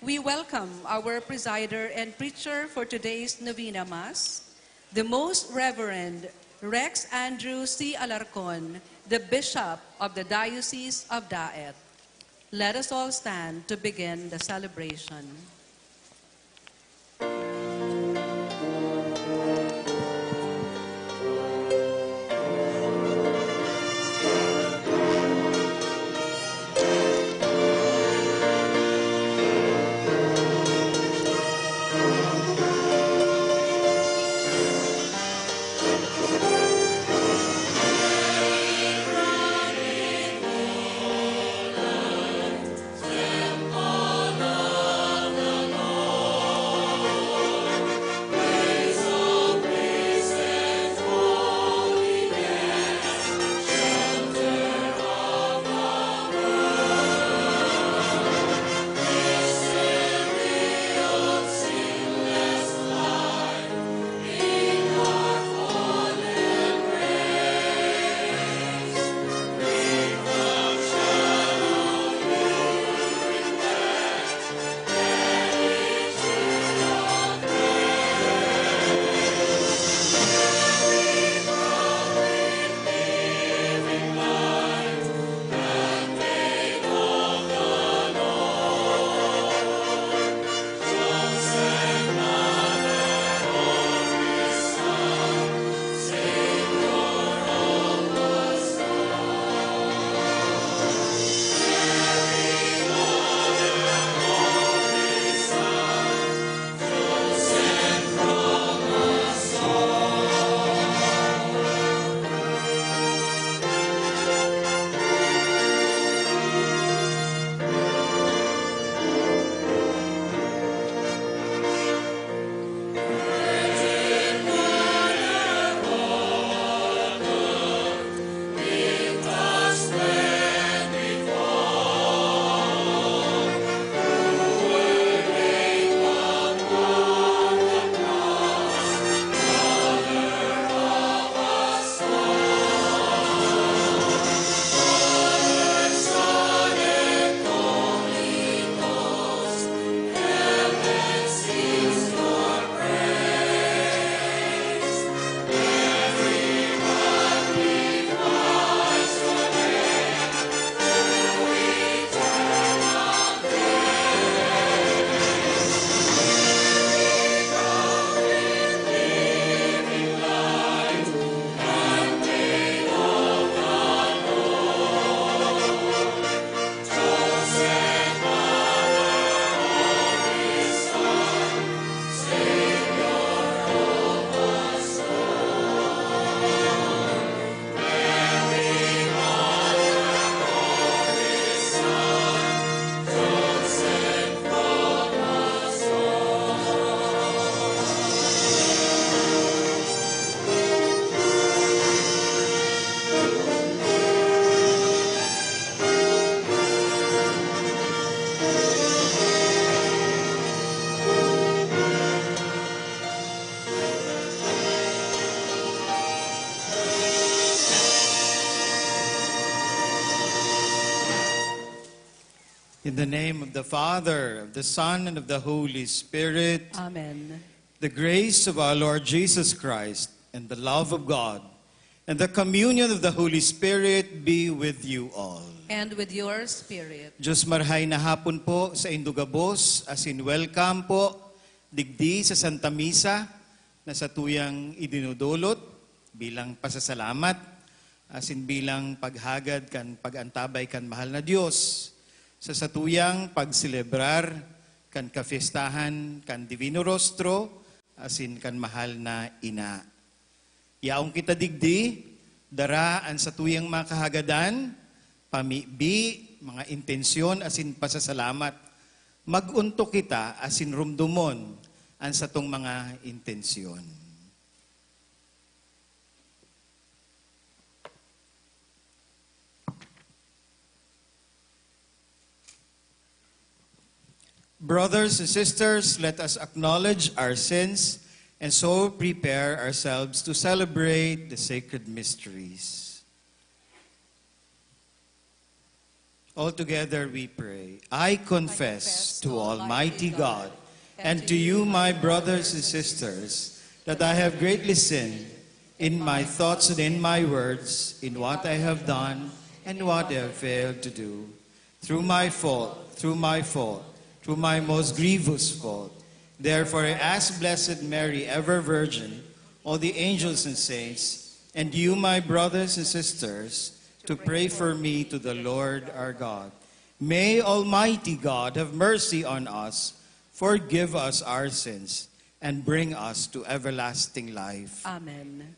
we welcome our presider and preacher for today's Novena Mass, the Most Reverend Rex Andrew C. Alarcon, the Bishop of the Diocese of Daet. Let us all stand to begin the celebration. In the name of the Father, of the Son, and of the Holy Spirit. Amen. The grace of our Lord Jesus Christ, and the love of God, and the communion of the Holy Spirit be with you all. And with your spirit. Diyos marhay na hapon po sa indugabos, asin welcome po digdi sa Santa Misa na satuyang idinudulot bilang pasasalamat asin bilang paghagad kan pag-antabay kan mahal na Dios sa satuyang pagselebrar kan kafiestahan kan Divino Rostro asin kan mahal na Ina. Yaon kita digdi, dara an satuyang mga kahagadan, pamibi, mga intensyon asin pasasalamat. Mag-ontok kita asin rumdomon an satong mga intensyon. Brothers and sisters, let us acknowledge our sins and so prepare ourselves to celebrate the sacred mysteries. All together we pray. I confess to Almighty God and to you, my brothers and sisters, that I have greatly sinned in my thoughts and in my words, in what I have done and what I have failed to do. Through my fault, through my fault, through my most grievous fault. Therefore I ask Blessed Mary, ever Virgin, all the angels and saints, and you, my brothers and sisters, to pray for me to the Lord our God. May Almighty God have mercy on us, forgive us our sins, and bring us to everlasting life. Amen.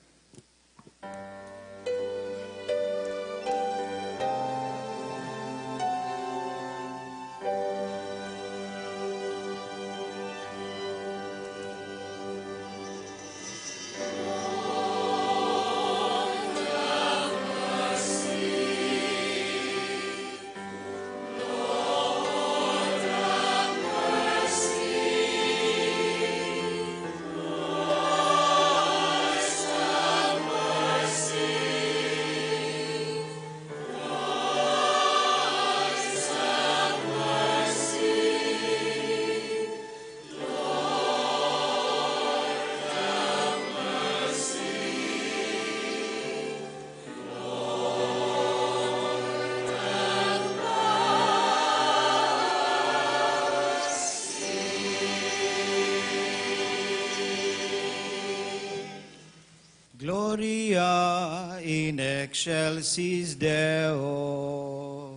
Gloria in excelsis Deo.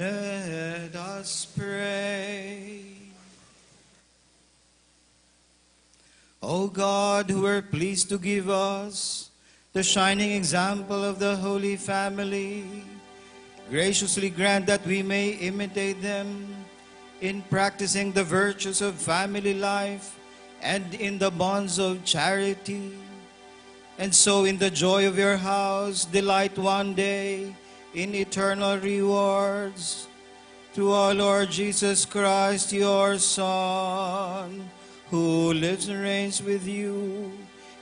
Let us pray. O God, who were pleased to give us the shining example of the Holy Family, graciously grant that we may imitate them in practicing the virtues of family life and in the bonds of charity. And so, in the joy of your house, delight one day in eternal rewards. Through our Lord Jesus Christ, your Son, who lives and reigns with you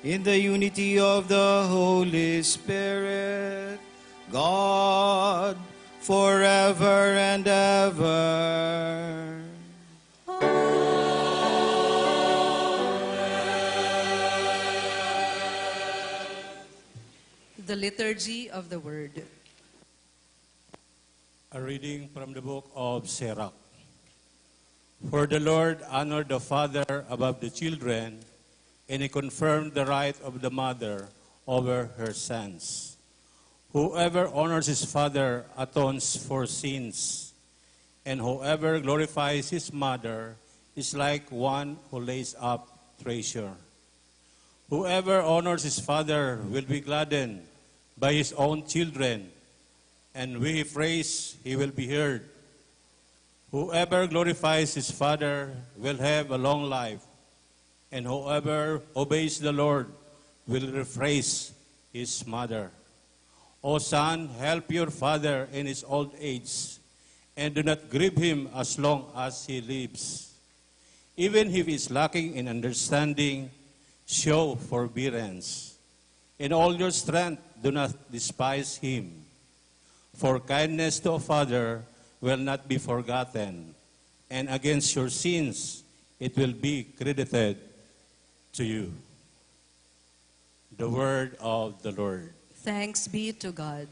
in the unity of the Holy Spirit, God, forever and ever. The Liturgy of the Word. A reading from the book of Sirach. For the Lord honored the father above the children, and he confirmed the right of the mother over her sons. Whoever honors his father atones for sins, and whoever glorifies his mother is like one who lays up treasure. Whoever honors his father will be gladdened by his own children, and with praise he will be heard. Whoever glorifies his father will have a long life, and whoever obeys the Lord will rephrase his mother. O son, help your father in his old age, and do not grieve him as long as he lives. Even if he is lacking in understanding, show forbearance. In all your strength, do not despise him. For kindness to a father will not be forgotten, and against your sins it will be credited to you. The word of the Lord. Thanks be to God.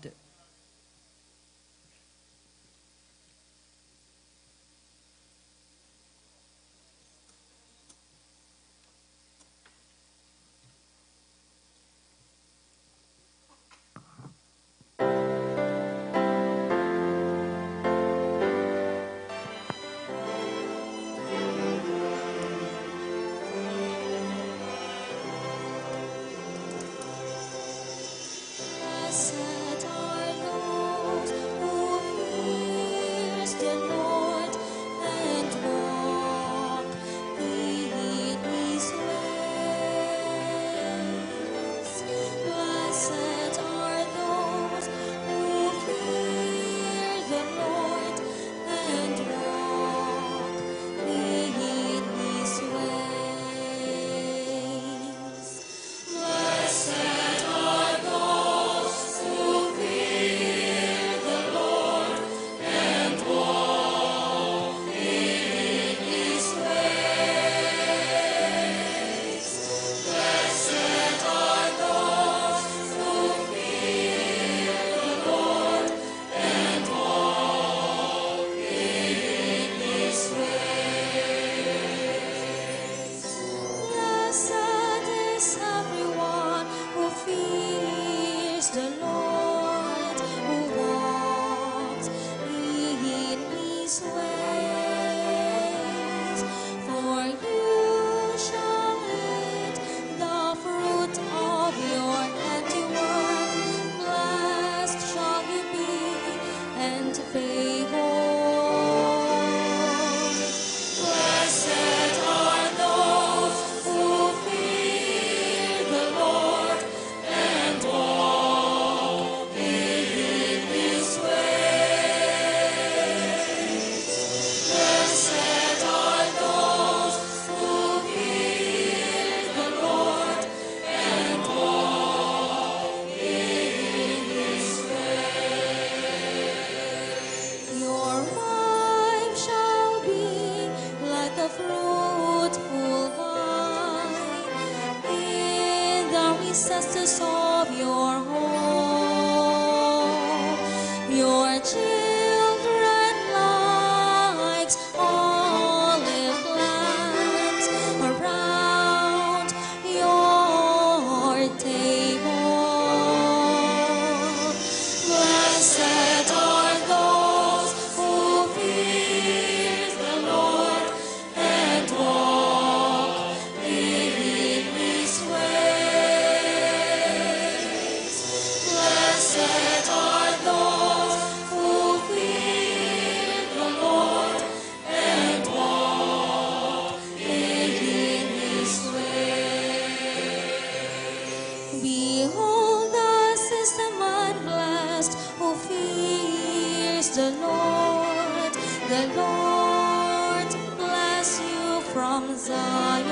The Lord bless you from Zion.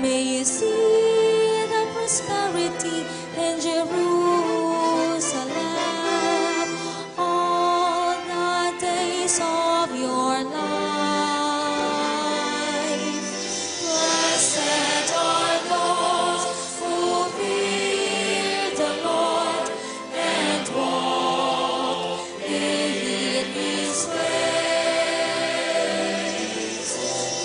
May you see the prosperity in Jerusalem all the days of your life. Blessed are those who fear the Lord and walk in his ways.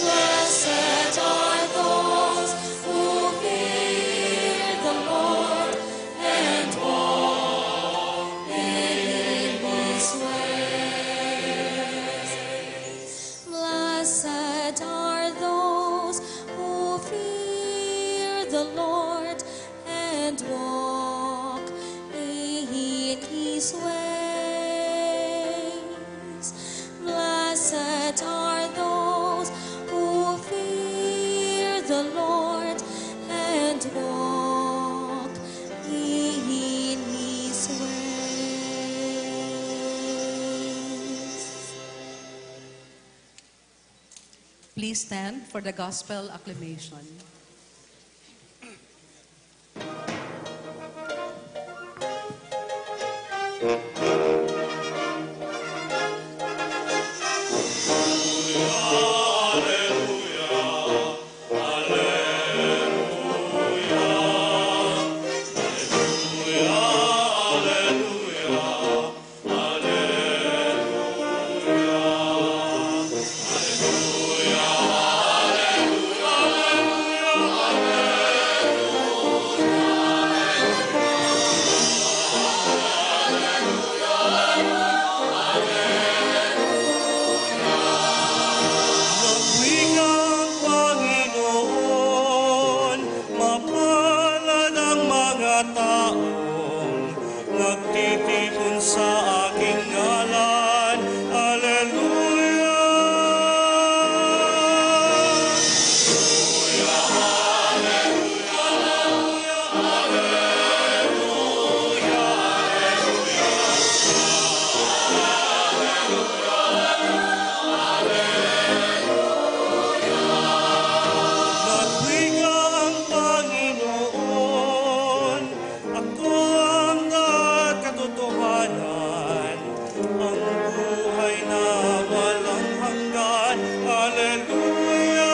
Blessed are those who fear the Lord and walk in his ways. Blessed are those who fear the Lord and walk in his ways. Blessed are those who fear the Lord and walk in his ways. Please stand for the gospel acclamation. Magwika ang Panginoon, mapalad ang mga taong nagtitipon sa aking ngalan. Aleluya! Magwika ang Panginoon, ako ang dagat katotohanan, ang buhay na walang hanggan. Aleluya!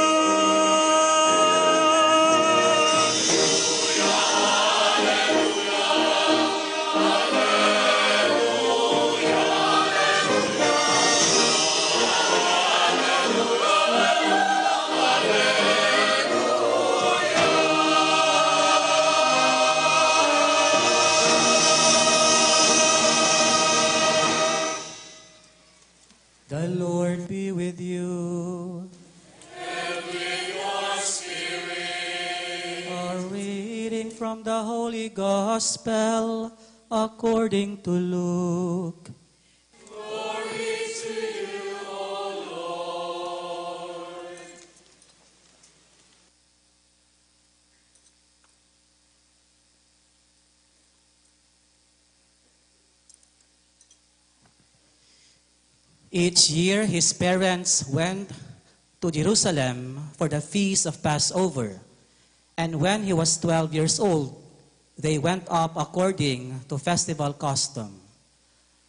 The Lord be with you. And with your spirit. A reading from the Holy Gospel according to Luke. Glory to you, O Lord. Each year, his parents went to Jerusalem for the feast of Passover. And when he was twelve years old, they went up according to festival custom.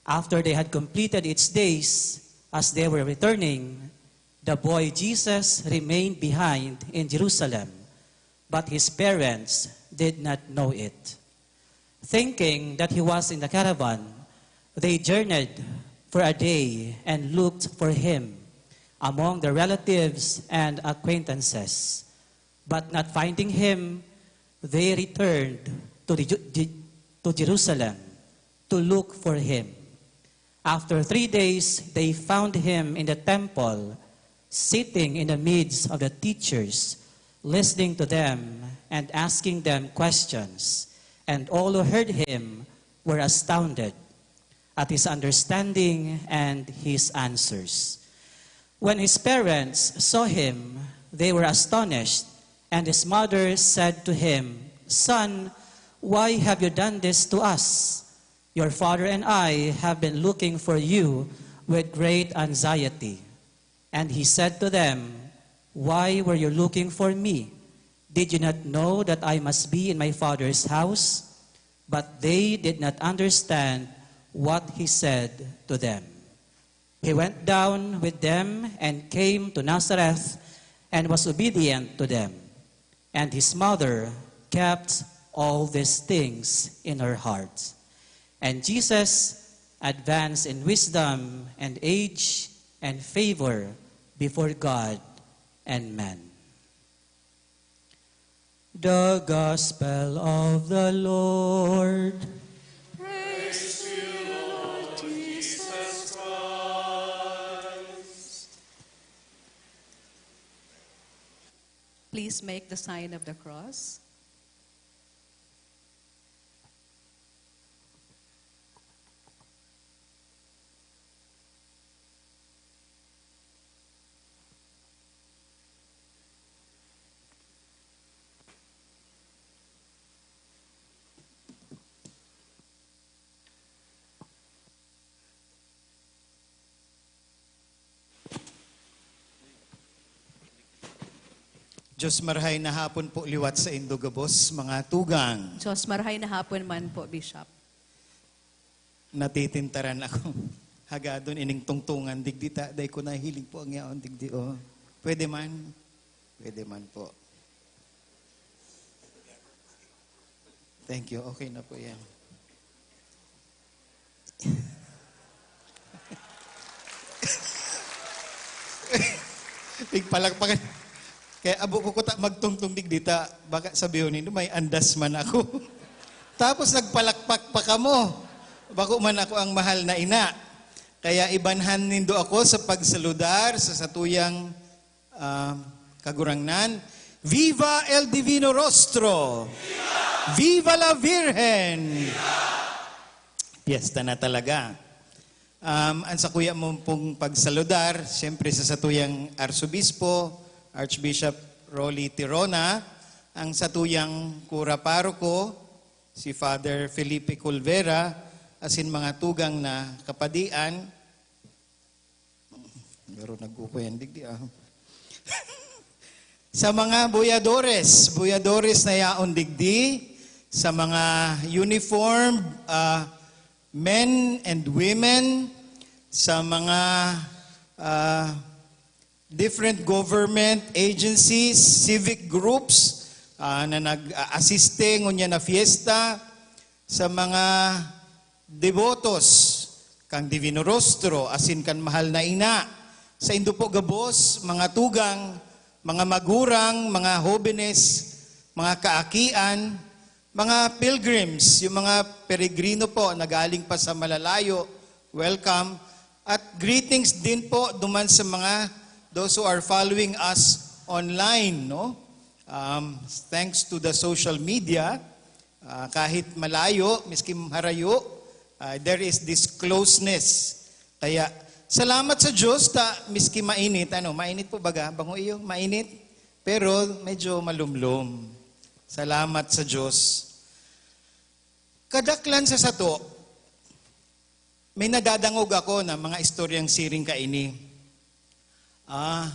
After they had completed its days, as they were returning, the boy Jesus remained behind in Jerusalem, but his parents did not know it. Thinking that he was in the caravan, they journeyed for a day and looked for him among their relatives and acquaintances. But not finding him, they returned to, the Ju-, Ju-, to Jerusalem to look for him. After three days, they found him in the temple, sitting in the midst of the teachers, listening to them and asking them questions. And all who heard him were astounded at his understanding and his answers. When his parents saw him, they were astonished, and his mother said to him, "Son, why have you done this to us? Your father and I have been looking for you with great anxiety. And he said to them, "Why were you looking for me? Did you not know that I must be in my Father's house?" But they did not understand what he said to them. He went down with them and came to Nazareth and was obedient to them. And his mother kept all these things in her heart. And Jesus advanced in wisdom and age and favor before God and men. The Gospel of the Lord. Praise to you, Lord Jesus Christ. Please make the sign of the cross. Diyos, marahay na hapon po liwat saindo gabos, mga tugang. Diyos, marahay na hapon man po, Bishop. Natitintaran ako. Hagadon ining tungtungan digdi ta, dai ko nahiling po ang yaon digdi, oh. Pwede man? Pwede man po. Thank you. Okay na po yan. Pigpalakpakan. Kaya abo ko kuta magtungtong digdi ta, baka sabihon nindo, "May andas man ako." Tapos nagpalakpak pa kamo. Bako man ako ang mahal na ina. Kaya ibanhan nindo ako sa pagsaludar sa satuyang, ah, Kagurangnan. Viva el Divino Rostro! Viva la Virgen! Piyesta na talaga. Um, ang sakuya mo pong pagsaludar, siyempre sa satuyang Arsobispo, Archbishop Rolly Tirona, ang satuyang kura paroko, si Father Felipe Colvera, asin mga tugang na kapadian. Pero nagkukuyan digdi, ah. Sa mga buyadores, buyadores na yaon digdi, sa mga uniform, ah, men and women, sa mga, ah, different government agencies, civic groups, ah, na nag-aasiste ngunyan na fiesta, sa mga debotos kan Divino Rostro asin kan Mahal na Ina, saindo po gabos, mga tugang, mga magurang, mga hobenes, mga kaakian, mga pilgrims, yung mga peregrino po na galing pa sa malalayo, welcome. At greetings din po duman sa mga, those who are following us online, no? Um, thanks to the social media, ah, kahit malayo, miskin harayo, ah, there is this closeness. Kaya, salamat sa Diyos ta miski mainit, ano, mainit po baga? Bango iyo, mainit? Pero medyo malumlom. Salamat sa Diyos. Kadaklan sa sato, may nadadangog ako na mga istoryang siring kaini. Ah,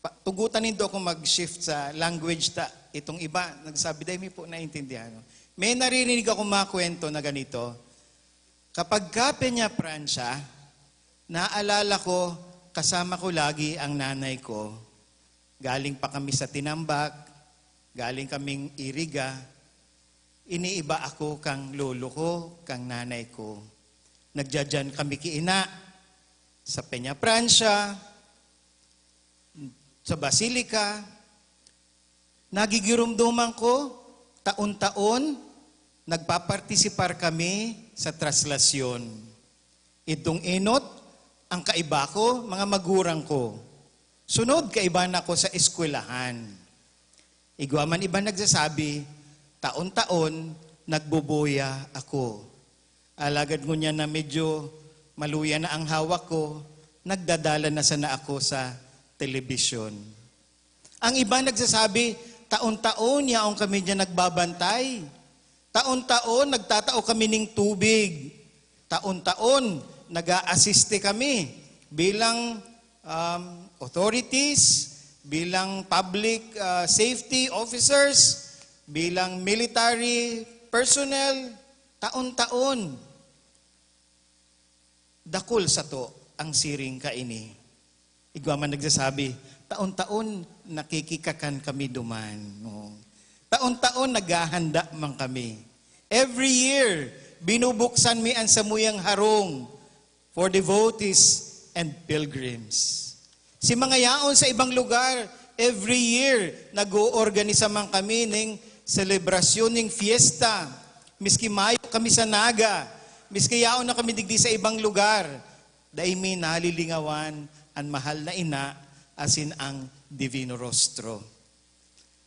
pa-, tugutan nindo ako mag-shift sa language ta. Itong iba, nagsabi, "Dai mi po naintindihan." May naririnig akong mga kwento na ganito, "Kapag ka Peñafrancia, naalala ko, kasama ko lagi ang nanay ko. Galing pa kami sa Tinambac, galing kaming Iriga, iniiba ako kang lolo ko, kang nanay ko. Nagdadyan kami kiina, sa Peñafrancia, sa Basilica. Nagigiromdoman ko, taon-taon, nagpapartisipar kami sa traslasyon. Idtong enot, ang kaiba ko, mga magurang ko. Sunod, kaiba na ko sa eskwelahan." Igwa man iba nagsasabi, "Taon-taon, nagboboya ako. Alagad ngunyan na medyo maluya na ang hawak ko, nagdadala na sana ako sa telebisyon." Ang iba nagsasabi, "Taon-taon, yaon kami diyan nagbabantay. Taon-taon, nagtatao kami ning tubig. Taon-taon, nag-aasiste kami bilang, um, authorities, bilang public, uh, safety officers, bilang military personnel, taon-taon. Dakul sato ang siring kaini. Igwa man nagsasabi, "Taon-taon nakikikakan kami duman." No? Taon-taon naghahanda man kami. Every year, binubuksan mi an samuyang harong for devotees and pilgrims. Si mga yaon sa ibang lugar, every year, nag-oorganisa man kami ning selebrasyon, ning fiesta. Miski mayo kami sa Naga, miski yaon na kami digdi sa ibang lugar, dai mi nalilingawan an mahal na ina asin ang Divino Rostro.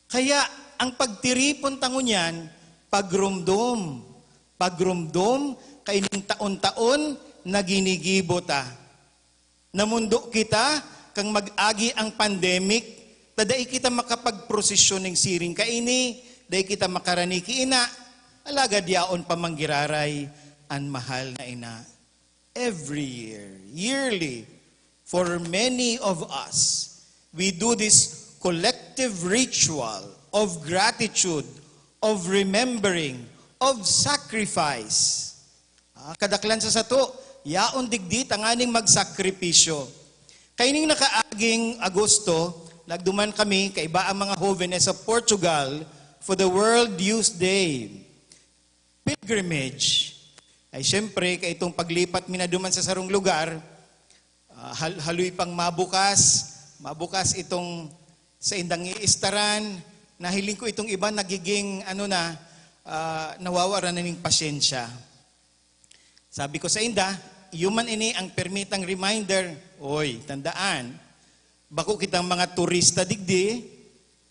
Kaya ang pagtiripon ta ngunyan, pagromdom, pagromdom kaining taon-taon na ginigibo ta. Namundo kita kan mag-agi ang pandemic, ta dai kita makapagprosesyon nin siring kaini, dai kita makarani ki ina, alagad yaon pa man giraray an mahal na ina. Every year, yearly, for many of us, we do this collective ritual of gratitude, of remembering, of sacrifice. Ah, kadaklan sa sato, yaon digdi tanganing magsakripisyo. Kaining nakaaging Agosto, nagduman kami kaiba ang mga hovenes sa Portugal for the World Youth Day pilgrimage. Ay, siyempre, kaitong paglipat mi na duman sa sarong lugar, ah, hal-, haloy pang mabukas, mabukas itong saindang iistaran. Nahiling ko itong iba nagiging, ano na, ah, nawawara na ning pasyensya. Sabi ko sainda, iyo man ini ang pirmitang reminder, "Oy, tandaan, bako kitang mga turista digdi,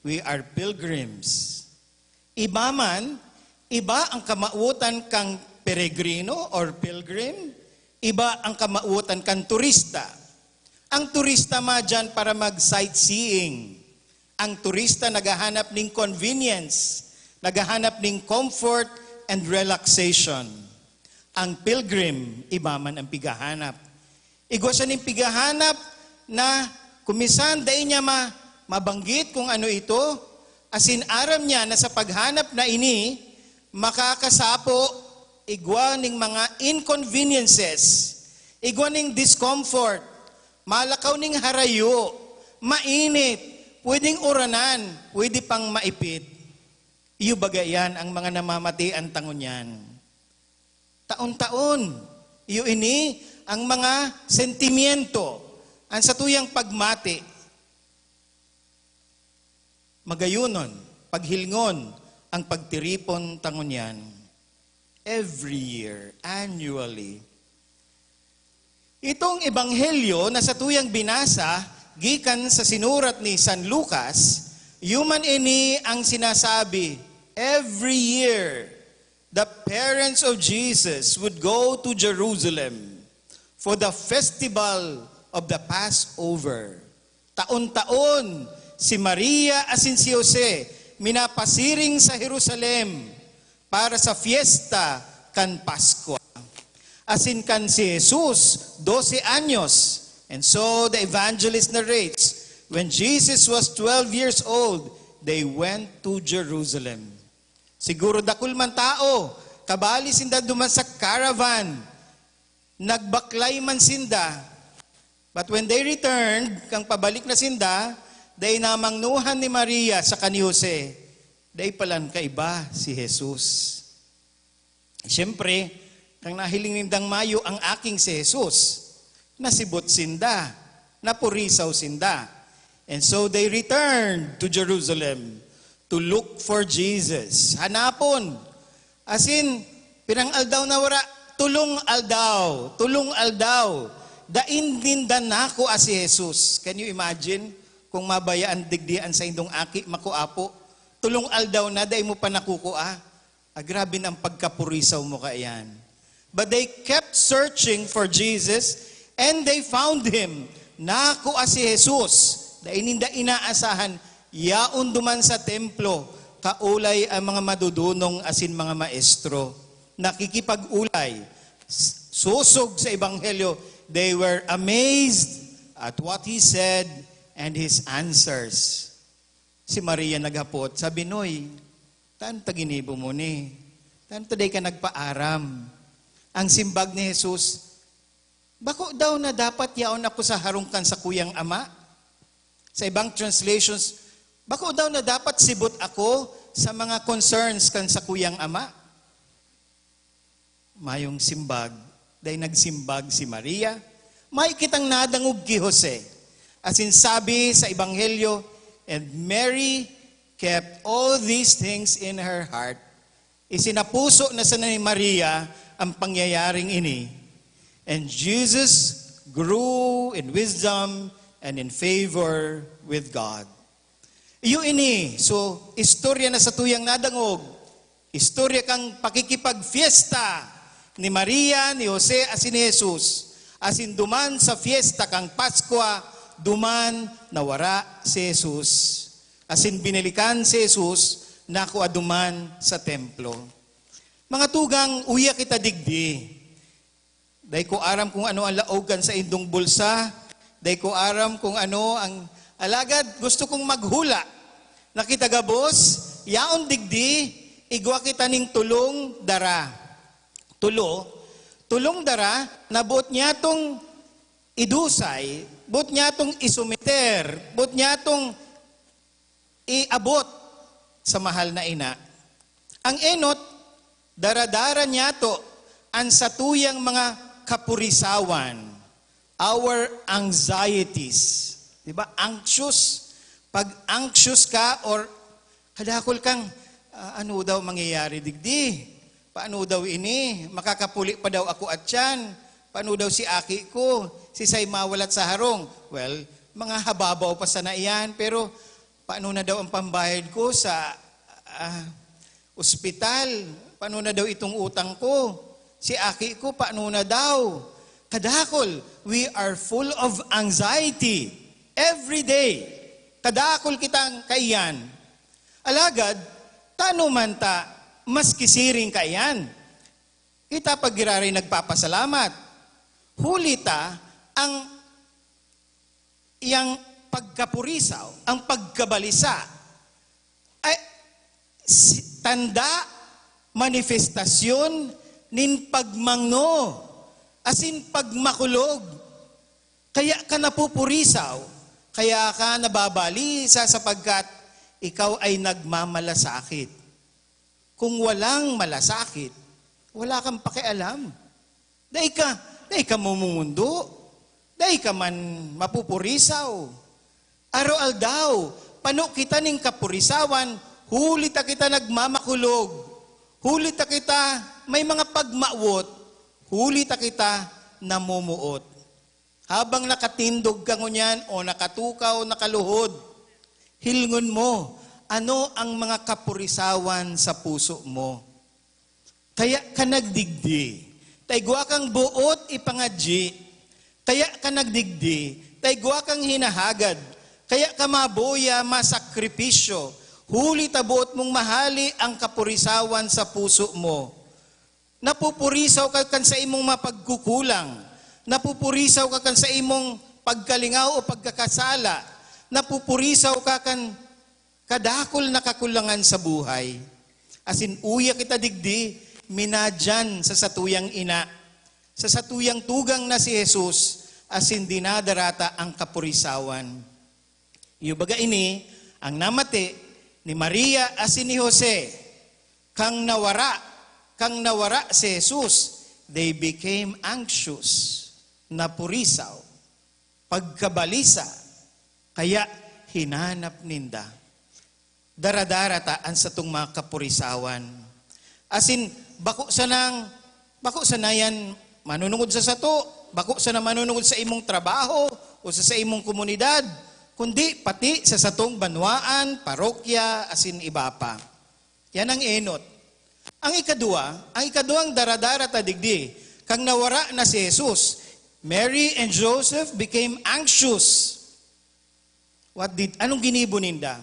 we are pilgrims." Iba man, iba ang kamawotan kan peregrino or pilgrim, iba ang kamawotan kan turista. Ang turista madyan para mag-sightseeing. Ang turista naghahanap nin convenience, naghahanap nin comfort and relaxation. Ang pilgrim, iba man ang pighahanap. Igwa siya nin pighahanap na kung minsan dai niya ma-, mabanggit kung ano ito, asin aram niya na sa paghanap na ini, makakasapo igwa ning mga inconveniences, igwa ning discomfort, malakaw ning harayo, mainit, pwedeng uranan, pwede pang maipit. Iyo baga iyan ang mga namamatian ta ngunyan. Taon-taon, iyo ini ang mga sentimiento, ang satuyang pagmati. Magayunon, paghilngon ang pagtiripon ta ngunyan. Every year, annually. Itong ebanghelyo na satuyang binasa gikan sa sinurat ni San Lucas, iyo man ini ang sinasabi, every year, the parents of Jesus would go to Jerusalem for the festival of the Passover. Taon-taon, si Maria asin si Jose minapasiring sa Jerusalem para sa fiesta kan Paskwa. Asin kan si Jesus, dose anyos, and so the evangelist narrates, when Jesus was twelve years old, they went to Jerusalem. Siguro dakul man tao, kabali sinda duman sa caravan, nagbaklay man sinda. But when they returned, kan pabalik na sinda, dai namangnohan ni Maria saka ni Jose, dai palan kaiba si Jesus. Siyempre, kan nahiling nindang mayo ang aking si Jesus, nasibot sinda, napurisaw sinda. And so they returned to Jerusalem to look for Jesus. Hanapon. Asin, pirang aldaw na wara? Tolong aldaw. Tolong aldaw. Dai ninda nakua si Jesus. Can you imagine? Kung mabayaan digdi an saindong aki, makua po. Tolong aldaw na, dai mo pa nakukua. Ah, grabe na ang pagkapurisaw mo kaiyan. But they kept searching for Jesus and they found him. Nakua si Jesus. Dai ninda inaasahan, yaon duman sa templo, kaulay ang mga madudunong asin mga maestro. Nakikipag-ulay. S-, sosog sa Ebanghelyo, they were amazed at what he said and his answers. Si Maria naghapot, sabi, "Noy, taan ta ginibo mo ni? Taan ta dai ka nagpaaram?" Ang simbag ni Jesus, "Bako daw na dapat yaon ako sa harong kan sakuyang ama?" Sa ibang translations, "Bako daw na dapat sibot ako sa mga concerns kan sakuyang ama?" Mayong simbag, dai nagsimbag si Maria. May kitang nadangog ki Jose. Asin sabi sa Ebanghelyo, "And Mary kept all these things in her heart." Isinapuso na sana ni Maria ang pangyayaring ini. "And Jesus grew in wisdom and in favor with God." Iyo ini, so, istorya na satuyang nadangog. Istorya kan pakikipagfiesta ni Maria, ni Jose, asin ni Jesus. Asin duman sa fiesta kan Paskwa, duman nawara si Jesus. Asin binalikan si Jesus, nakua duman sa templo. Mga tugang, uya kita digdi. Dai ko aram kung ano ang laog kan saindong bulsa. Dai ko aram kung ano ang, alagad gusto kong maghula na kita gabos, yaon digdi, igwa kita ning tolong dara. Tolo, tolong dara na boot niyatong idusay, boot niyatong isumiter, boot niyatong iabot sa mahal na ina. Ang enot, daradara niyato an satuyang mga kapurisawan, our anxieties. Di ba? Anxious. Pag anxious ka or kadakol kang, "Ah, ano daw mangyayari digdi? Paano daw ini? Makakapuli pa daw ako atyan? Paano daw si aki ko? Si say mawalat sa harong?" Well, mga hababaw pa sana iyan, pero paano na daw ang pambayad ko sa, ah, ospital? Paano na daw itong utang ko? Si aki ko, paano na daw? Kadakol, we are full of anxiety every day. Kadakol kitang kaiyan. Alagad, tano man ta maski siring kaiyan, kita pa giraray nagpapasalamat. Huli ta, ang iyang pagkapurisaw, ang pagkabalisa, ay si-, tanda, manifestasyon nin pagmangno, asin pagmakulog. Kaya ka napupurisaw, kaya ka nababalisa sapagkat ikaw ay nagmamalasakit. Kung walang malasakit, wala kang pakialam. Dai ka, dai ka mamumundo. Dai ka man mapupurisaw. Araw-aldaw, pano kita nin kapurisawan, huli ta kita nagmamakulog. Huli ta kita may mga pagmawot. Huli ta kita namumuot. Habang nakatindog ka ngunyan o nakatukaw, nakaluhod, hilngon mo, ano ang mga kapurisawan sa puso mo? Kaya ka nagdigdi, ta igwa kang boot ipangadyi. Kaya ka nagdigdi, ta igwa kang hinahagad. Kaya ka mabuya, masakripisyo, huli ta boot mong mahali ang kapurisawan sa puso mo. Napupurisaw ka kan sa imong mapagkukulang. Napupurisaw ka kan sa imong pagkalingaw o pagkakasala. Napupurisaw ka kan kadakul na kakulangan sa buhay. Asin uya kita digdi, minadyan sa satuyang ina, sa satuyang tugang na si Jesus, asin dinadarata ang kapurisawan. Iyo baga ini ang namati ni Maria asin ni Jose. Kang nawara, kang nawara si Jesus, they became anxious, napurisaw, pagkabalisa, kaya hinanap ninda. Daradara ta an satong mga kapurisawan. Asin, bako sanang, bako sana yan manunungod sa sato, bako sana manunungod sa imong trabaho o sa, sa imong komunidad, kundi pati sa satong banwaan, parokya, asin iba pa. Yan ang enot. Ang ikadua, ang ikaduang daradara ta digdi, kang nawara na si Jesus, Mary and Joseph became anxious. What did, anong ginibo ninda?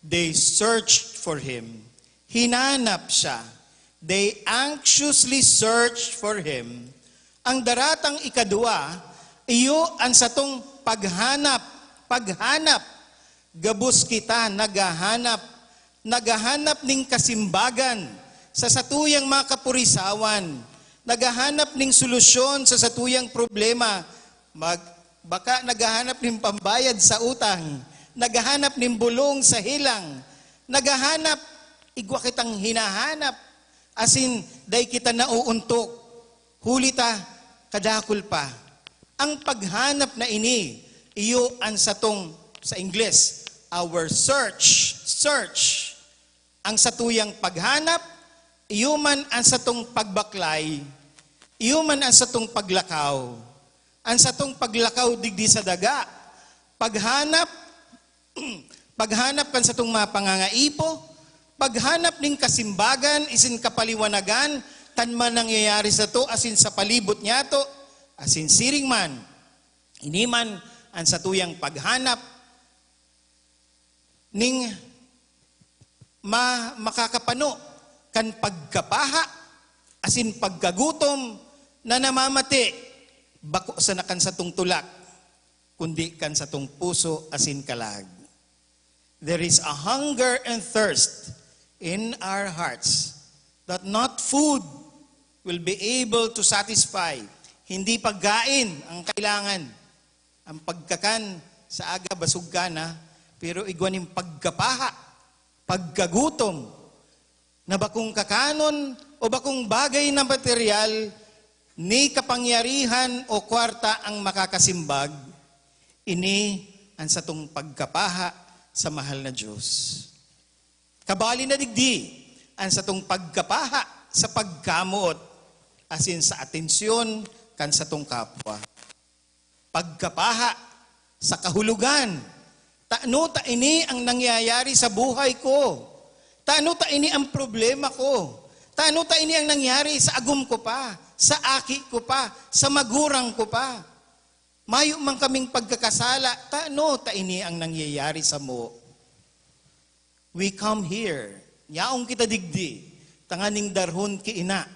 They searched for him. Hinanap siya. They anxiously searched for him Ang daratang ikadua, iyo an satong paghanap, paghanap. Gabos kita naghahanap, naghahanap nin kasimbagan sa satuyang mga kapurisawan, naghahanap nin solusyon sa satuyang problema, mag-, baka naghahanap nin pambayad sa utang, naghahanap nin bulong sa helang, naghahanap, igwa kitang hinahanap, asin dai kita nauuntok. Huli ta, kadakul pa. Ang paghanap na ini, iyo an satong, sa Ingles, our search, search. Ang satuyang paghanap, iyo man an satong pagbaklay, iyo man an satong paglakaw. An satong paglakaw digdi sa daga, paghanap, paghanap kan satong mga pangangaipo, paghanap nin kasimbagan isin kapaliwanagan kan mga nangyayari sato asin sa palibot niyato, asin siring man, ini man an satuyang paghanap ning ma-, makakapano kan pagkapaha asin pagkagutom na namamati, bako sana kan satong tulak, kundi kan satong puso asin kalag. There is a hunger and thirst in our hearts that not food will be able to satisfy. Hindi pagkain ang kailangan. Ang pagkakan sa aga, basog ka na, pero igwa nin pagkapaha, pagkagutom, na bakong kakanon o bakong bagay na material, ni kapangyarihan o kwarta ang makakasimbag, ini an satong pagkapaha sa mahal na Dios. Kabali na digdi an satong pagkapaha sa pagkamoot asin sa atensyon kan satong kapwa. Pagkapaha sa kahulogan. Tano ta ini ang nangyayari sa buhay ko? Tano ta ini ang problema ko? Tano ta ini ang nangyari sa agom ko pa, sa aki ko pa, sa magurang ko pa? Mayo man kaming pagkakasala, tano ta ini ang nangyayari samo? We come here, yaon kita digdi, tanganing darhon ki ina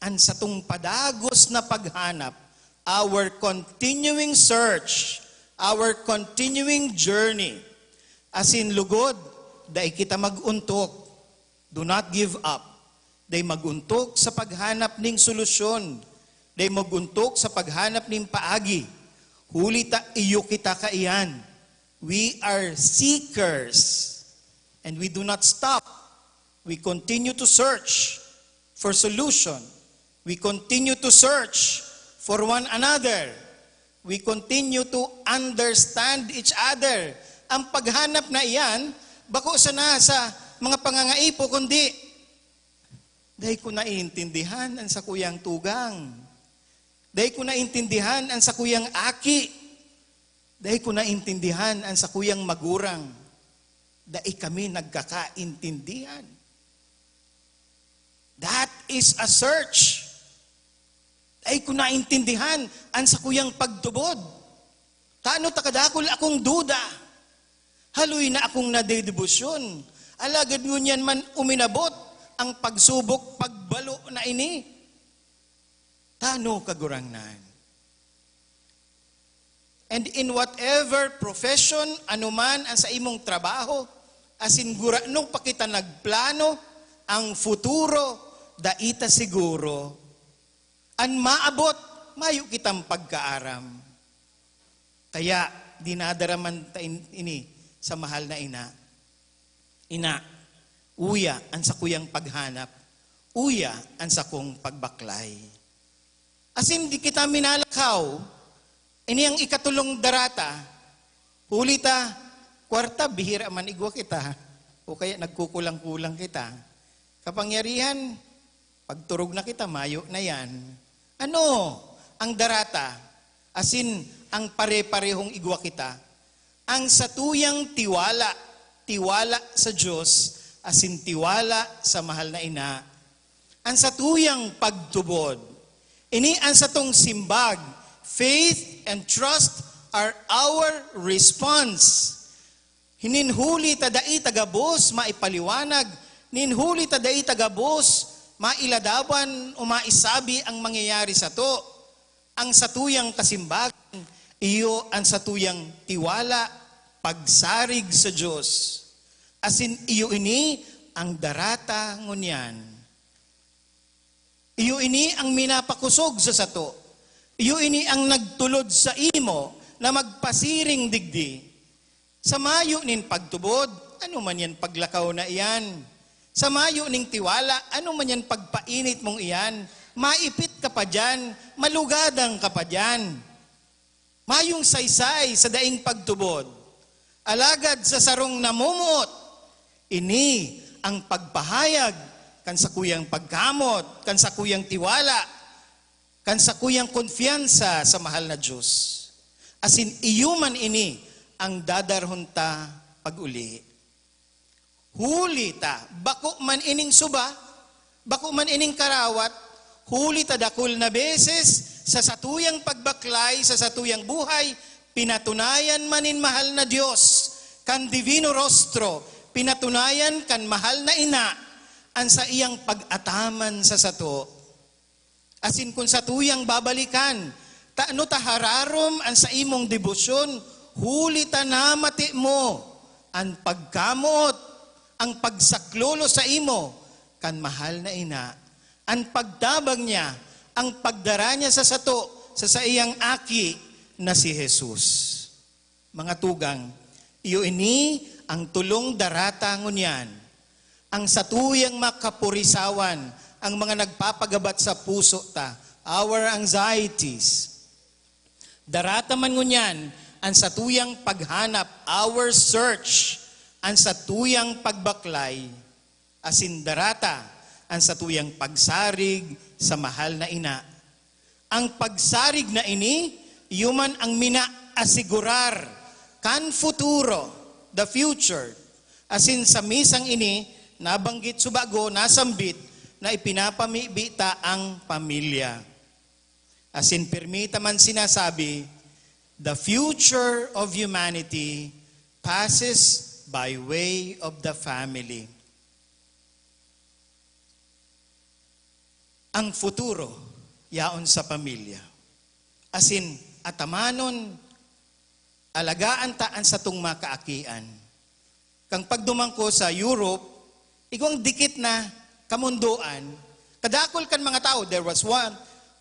an satong padagos na paghanap, our continuing search, our continuing journey. Asin lugod, dai kita mag-ontok. Do not give up. Dai mag-ontok sa paghanap ning solusyon. Dai mag-ontok sa paghanap ning paagi. Huli ta iyo kita kaiyan. We are seekers. And we do not stop. We continue to search for solution. We continue to search for one another. We continue to understand each other. Ang paghanap na iyan, bako sana sa mga pangangaipo, kundi, "Dai ko naiintindihan an sakuyang tugang. Dai ko naiintindihan an sakuyang aki. Dai ko naiintindihan an sakuyang magurang. Dai kami nagkakaintindihan." That is a search. Dai ko naintindihan an sakuyang pagtubod. Tano ta kadakul akong duda. Haloy na akong nadedebosyon. Alagad ngunyan man uminabot ang pagsubok pagbalo na ini. Tano, Kagurangnan. And in whatever profession, anuman ang sa imong trabaho, asin guranong pa kita nagplano, ang futuro, dai ta siguro. An maabot, mayo kitang pagkaaram. Kaya, dinadara man ta in-, ini sa mahal na ina. Ina, uya an sakuyang paghanap, uya an sakong pagbaklay. Asin di kita minalakaw, ini ang ikatulong darata, huli ta, kwarta, bihira man igwa kita, o kaya nagkukulang-kulang kita. Kapangyarihan, pagturog na kita, mayo na yan. Ano ang darata? Asin ang pare-parehong igwa kita? Ang satuyang tiwala, tiwala sa Dios, asin tiwala sa mahal na ina. Ang satuyang pagtubod. Ini ang satong simbag. Faith and trust are our response. Nin huli ta dai ta gabos maipaliwanag, nin huli ta dai ta gabos mailadawan o maisabi ang mangyayari sato. ang satuyang kasimbagan, iyo an satuyang tiwala, pagsarig sa Dios. Asin iyo ini ang darata ngunyan. Iyo ini ang minapakosog sa sato. Iyo ini ang nagtulod sa imo na magpasiring digdi. Sa mayo nin pagtubod, ano man yan paglakaw na iyan? Sa mayo ning tiwala, ano man yan pagpainit mong iyan? Maipit ka pa diyan, malugadan ka pa diyan. Mayong saysay sa daing pagtubod. Alagad sa sarong namumuot, ini ang pagpahayag kan sakuyang pagkamot, kan sakuyang tiwala, kan sakuyang kumpiyansa sa mahal na Dios. Asin iyo man ini ang dadarhon ta pag-uli. Huli ta, bako man ining suba, bako man ining karawat, huli ta dakul na beses sa satuyang pagbaklay, sa satuyang buhay, pinatunayan man nin mahal na Dios, kan Divino Rostro, pinatunayan kan mahal na ina, an saiyang pag-ataman sa sato. Asin kun satuyang babalikan, tano ta hararom an saimong debosyon, huli ta namati mo an pagkamoot, ang pagsaklolos saimo kan mahal na ina, an pagtabang niya, ang pagdara niya sa sato sa saiyang aki na si Jesus. Mga tugang, iyo ini ang tolong darata ngunyan. Ang satuyang mga kapurisawan, ang mga nagpapagabat sa puso ta, our anxieties. Darata man ngunyan ang satuyang paghanap, our search, ang satuyang pagbaklay, asin darata ang satuyang pagsarig sa mahal na ina. Ang pagsarig na ini, iyo man ang minaasigurar kan futuro, the future. Asin sa misang ini, nabanggit subago, nasambit na ipinapamibi ta ang pamilya. Asin pirmi ta man sinasabi, the future of humanity passes by way of the family. Ang futuro yaon sa pamilya. Asin, atamanon, alagaan ta an satong mga kaakian. Kan pagduman ko sa Europe, igwang dikit na kamundoan, kadakul kan mga tao, there was one,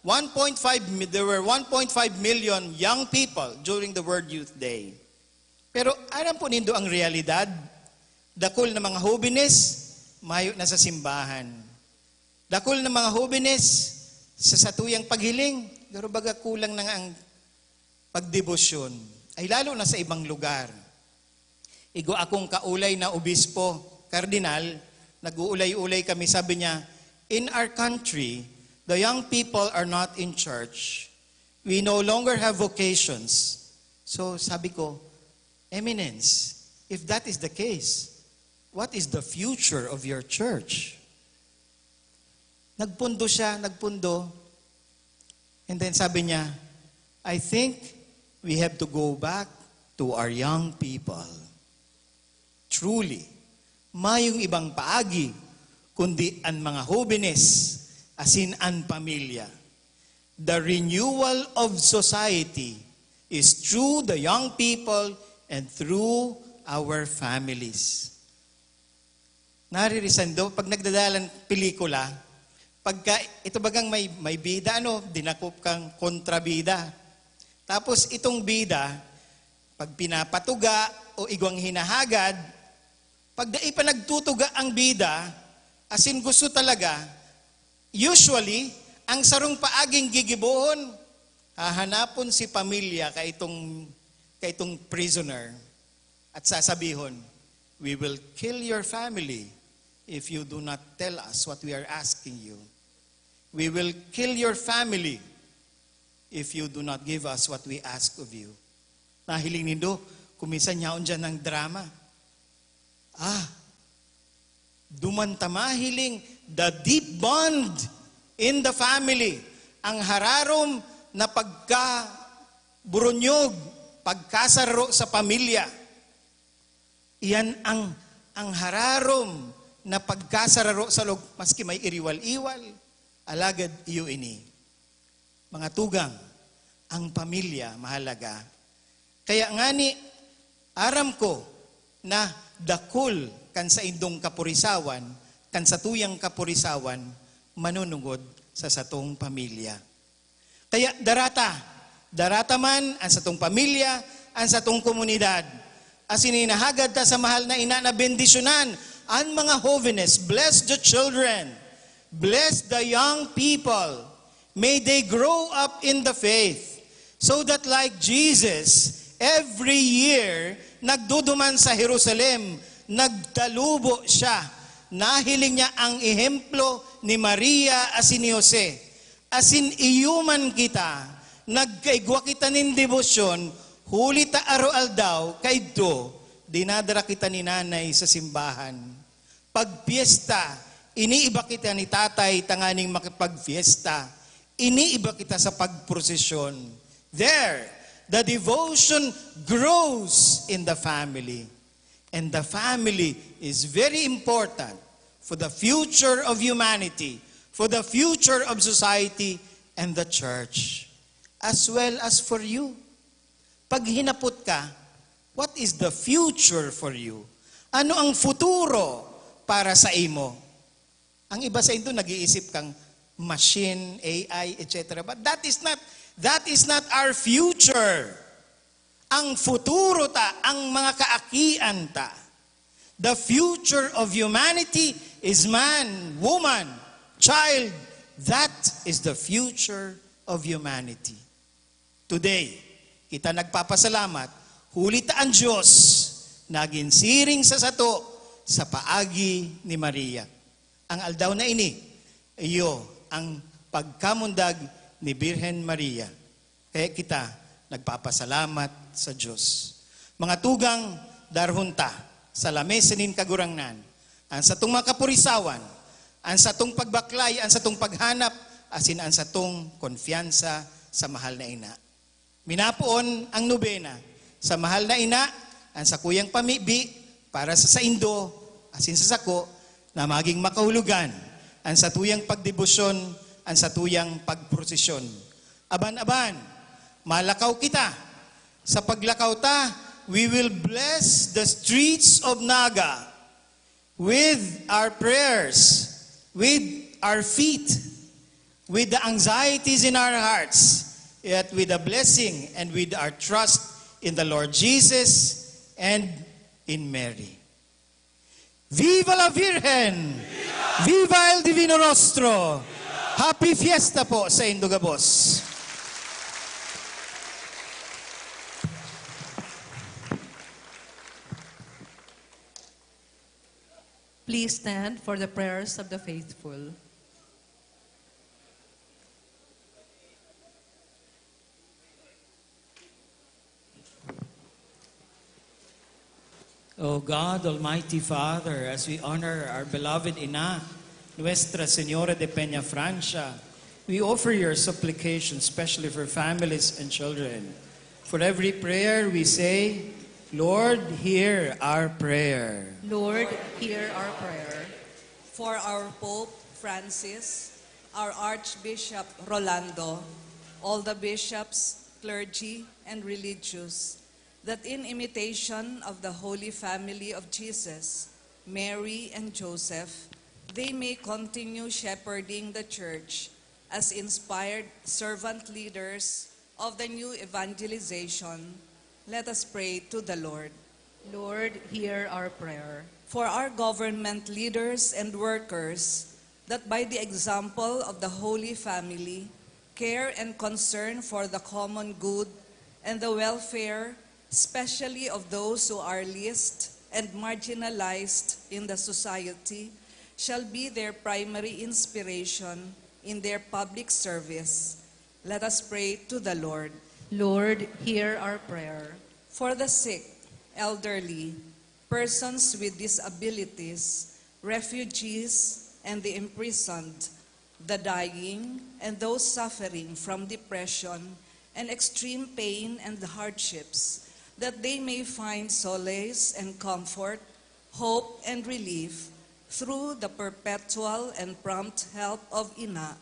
one point five mi-, there were one point five million young people during the World Youth Day. Pero aram po nindo ang realidad? Dakul na mga hobenes, mayo na sa simbahan. Dakul na mga hobenes, sa satuyang paghiling, pero baga kulang na nga ang pagdebosyon, ay lalo na sa ibang lugar. Igwa akong kaulay na obispo, kardinal, nag-uulay-ulay kami, sabi niya, "In our country, the young people are not in church. We no longer have vocations." So, sabi ko, "Eminence, if that is the case, what is the future of your church?" Nagpundo siya, nagpundo. And then sabi niya, "I think we have to go back to our young people." Truly, mayong ibang paagi kundi an mga hobenes asin an pamilya. The renewal of society is through the young people and through our families. Naririsan do, pag nagdadalan pelikula, pagka ito bagang may, may bida, ano, dinakop kang kontrabida. Tapos itong bida, pag pinapatuga o igwang hinahagad, pag dai pa nagtutuga ang bida, asin gusto talaga, usually, ang sarong paaging gigibohon, hahanapon si pamilya kaitong, kaitong prisoner. At sasabihon, "We will kill your family if you do not tell us what we are asking you. We will kill your family if you do not give us what we ask of you." Nahiling nindo, kung minsan yaon dyan ang drama. Ah, duman ta mahiling the deep bond in the family, ang hararom na pagkaburunyog, pagkasararo sa pamilya. Iyan ang, ang hararom na pagkasararo sa log-, maski may iriwal-iwal, alagad iyo ini. Mga tugang, Ang pamilya mahalaga. Kaya ngani, aram ko na dakul kan saindong kapurisawan, kan satuyang kapurisawan, manunungod sa satong pamilya. Kaya darata, darata man an satong pamilya, an satong komunidad. Asin hinahagad ta sa mahal na ina na bendisyonan an mga hovenes. Bless the children. Bless the young people. May they grow up in the faith, so that like Jesus, every year, nagduduman sa Jerusalem, nagtalubo siya. Nahiling niya ang ehemplo ni Maria asin ni Jose. Asin iyo man kita, nagkaigwa kita nin debosyon, huli ta aroaldaw, kaidto, dinadara kita ni nanay sa simbahan. Pagpyesta, iniiba kita ni tatay tanganing makipagpyesta. Iniiba kita sa pagprosesyon. There, the devotion grows in the family. And the family is very important for the future of humanity, for the future of society, and the church, as well as for you. Pag hinapot ka, what is the future for you? Ano ang futuro para sa imo? Ang iba sa indo nag-iisip kang machine, A I, et cetera. But that is not, that is not our future. Ang futuro ta, ang mga kaakian ta. The future of humanity is man, woman, child. That is the future of humanity. Today, kita nagpapasalamat, huli ta an Dios nagin siring sa sato sa paagi ni Maria. Ang aldaw na ini, iyo ang pagkamundag ni Birhen Maria. Kaya kita nagpapasalamat sa Dios. Mga tugang, darhon ta sa lamesa nin Kagurangnan an satong mga kapurisawan, an satong pagbaklay, an satong paghanap, asin an satong konfiyansa sa mahal na ina. Minapoon ang nobena sa mahal na ina, an sakuyang pamibi para sa saindo asin sa sako, na maging makahulogan an satuyang pagdebosyon, an satuyang pagprosesyon. Aban-aban, malakaw kita. Sa paglakaw ta, we will bless the streets of Naga with our prayers, with our feet, with the anxieties in our hearts, yet with the blessing and with our trust in the Lord Jesus and in Mary. Viva la Virgen! Viva el Divino Rostro! Happy Fiesta po sa indo gabos! Please stand for the prayers of the faithful. O God, Almighty Father, as we honor our beloved Ina, Nuestra Señora de Peña Francia, we offer your supplication, especially for families and children. For every prayer we say, Lord, hear our prayer. Lord, hear our prayer. For our Pope Francis, our Archbishop Rolando, all the bishops, clergy, and religious, that in imitation of the Holy Family of Jesus, Mary, and Joseph, they may continue shepherding the Church as inspired servant leaders of the new evangelization. Let us pray to the Lord. Lord, hear our prayer. For our government leaders and workers, that by the example of the Holy Family, care and concern for the common good and the welfare, especially of those who are least and marginalized in the society, shall be their primary inspiration in their public service. Let us pray to the Lord. Lord, hear our prayer. For the sick, elderly, persons with disabilities, refugees, and the imprisoned, the dying, and those suffering from depression and extreme pain and hardships, that they may find solace and comfort, hope and relief through the perpetual and prompt help of Ina.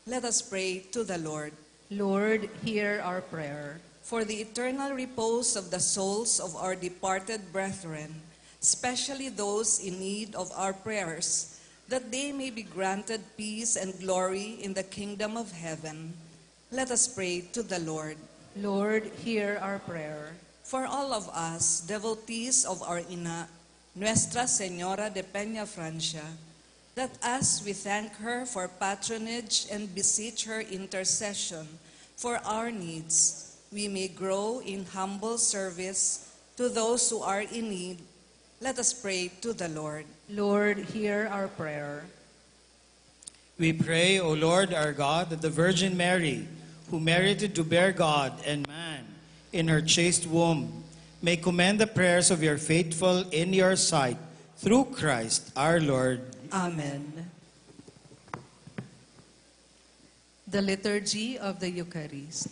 Let us pray to the Lord. Lord, hear our prayer. For the eternal repose of the souls of our departed brethren, especially those in need of our prayers, that they may be granted peace and glory in the kingdom of heaven. Let us pray to the Lord. Lord, hear our prayer. For all of us, devotees of our Ina, Nuestra Señora de Peña Francia, that as we thank her for patronage and beseech her intercession for our needs, we may grow in humble service to those who are in need. Let us pray to the Lord. Lord, hear our prayer. We pray, O Lord our God, that the Virgin Mary, who merited to bear God and man in her chaste womb, may commend the prayers of your faithful in your sight through Christ our Lord. Amen. The Liturgy of the Eucharist.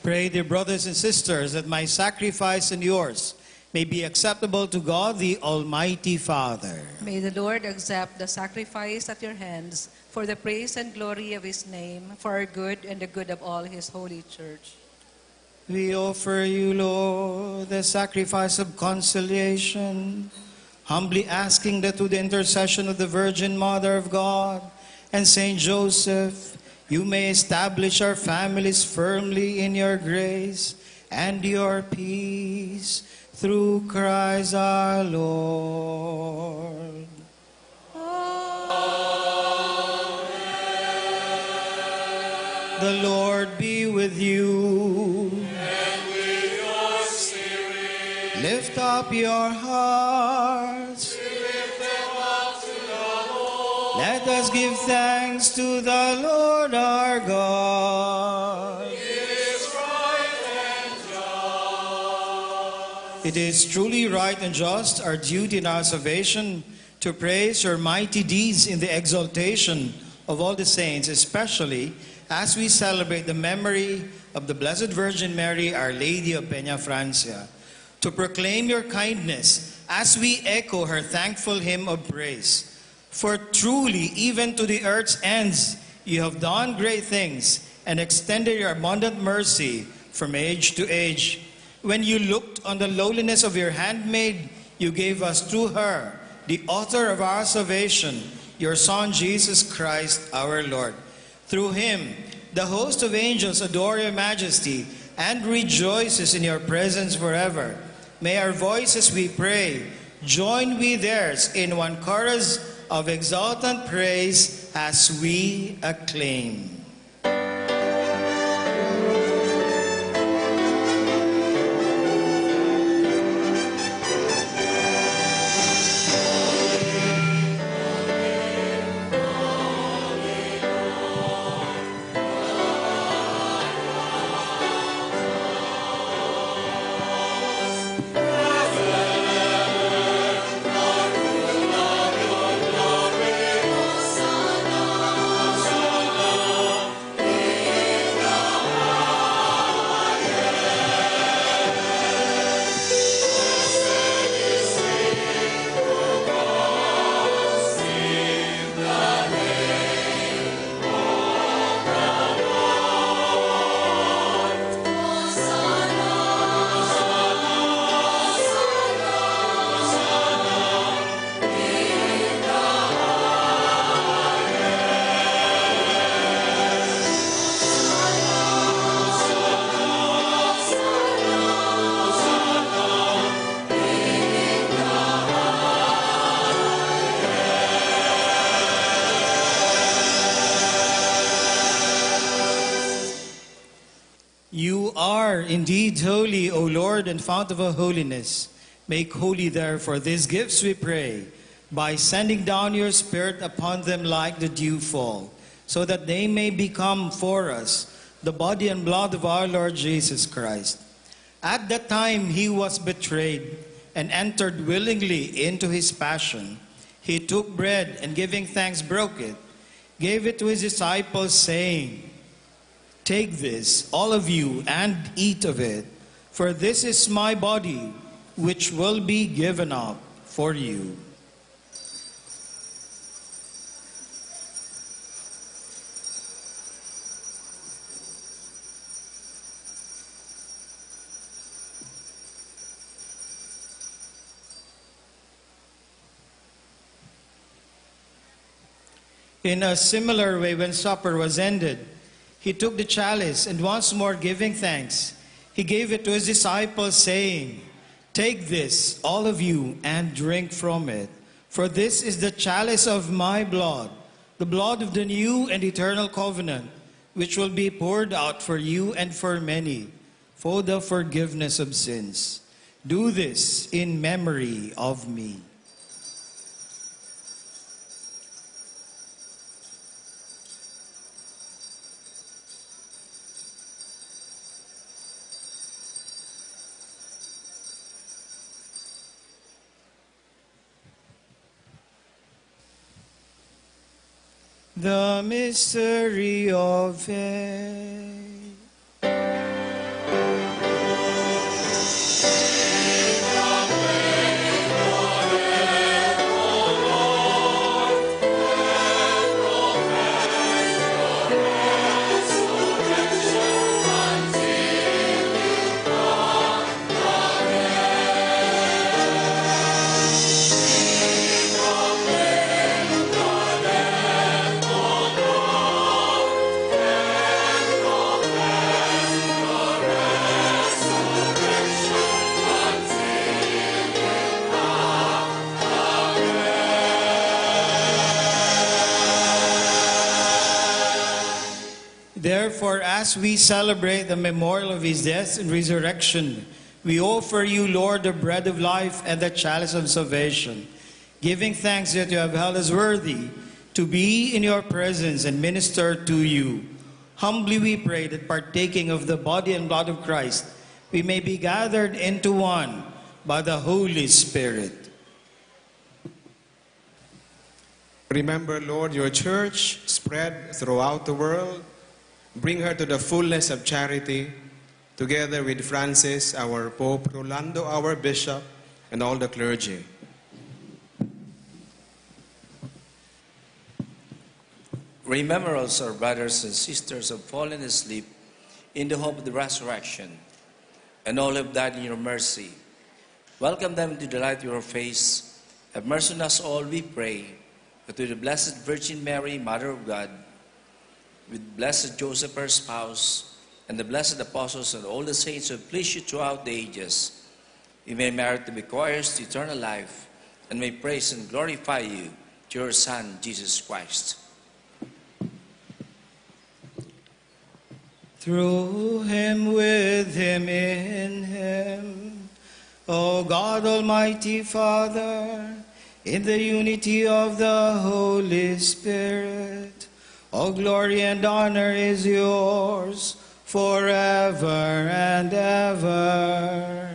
Pray, dear brothers and sisters, that my sacrifice and yours may be acceptable to God, the Almighty Father. May the Lord accept the sacrifice at your hands for the praise and glory of his name, for our good and the good of all his holy church. We offer you, Lord, the sacrifice of conciliation, humbly asking that through the intercession of the Virgin Mother of God and Saint Joseph, you may establish our families firmly in your grace and your peace through Christ our Lord. The Lord be with you. And with your spirit. Lift up your hearts. We lift them up to the Lord. Let us give thanks to the Lord our God. It is right and just. It is truly right and just, our duty and our salvation, to praise your mighty deeds in the exaltation of all the saints, especially as we celebrate the memory of the Blessed Virgin Mary, Our Lady of Peña Francia, to proclaim your kindness as we echo her thankful hymn of praise. For truly, even to the earth's ends, you have done great things and extended your abundant mercy from age to age. When you looked on the lowliness of your handmaid, you gave us through her, the author of our salvation, your Son, Jesus Christ, our Lord. Through him, the host of angels adore your majesty and rejoices in your presence forever. May our voices, we pray, join with theirs in one chorus of exultant praise as we acclaim. You are indeed holy, O Lord, and fount of all holiness. Make holy, therefore, these gifts, we pray, by sending down your Spirit upon them like the dewfall, so that they may become for us the body and blood of our Lord Jesus Christ. At that time he was betrayed and entered willingly into his passion. He took bread and, giving thanks, broke it, gave it to his disciples, saying, "Take this, all of you, and eat of it, for this is my body, which will be given up for you." In a similar way, when supper was ended, he took the chalice, and once more giving thanks, he gave it to his disciples, saying, "Take this, all of you, and drink from it. For this is the chalice of my blood, the blood of the new and eternal covenant, which will be poured out for you and for many for the forgiveness of sins. Do this in memory of me." The mystery of faith. Therefore, as we celebrate the memorial of his death and resurrection, we offer you, Lord, the bread of life and the chalice of salvation, giving thanks that you have held us worthy to be in your presence and minister to you. Humbly we pray that, partaking of the body and blood of Christ, we may be gathered into one by the Holy Spirit. Remember, Lord, your church spread throughout the world. Bring her to the fullness of charity, together with Francis, our Pope, Rolando, our Bishop, and all the clergy. Remember also our brothers and sisters who have fallen asleep in the hope of the resurrection, and all who have died in your mercy. Welcome them into the light of your face. Have mercy on us all, we pray, that with the Blessed Virgin Mary, Mother of God, with Blessed Joseph, her spouse, and the blessed apostles and all the saints who have pleased you throughout the ages, we may merit to be co-heirs to eternal life, and may praise and glorify you through your Son, Jesus Christ. Through him, with him, in him, O God, Almighty Father, in the unity of the Holy Spirit, all glory and honor is yours forever and ever.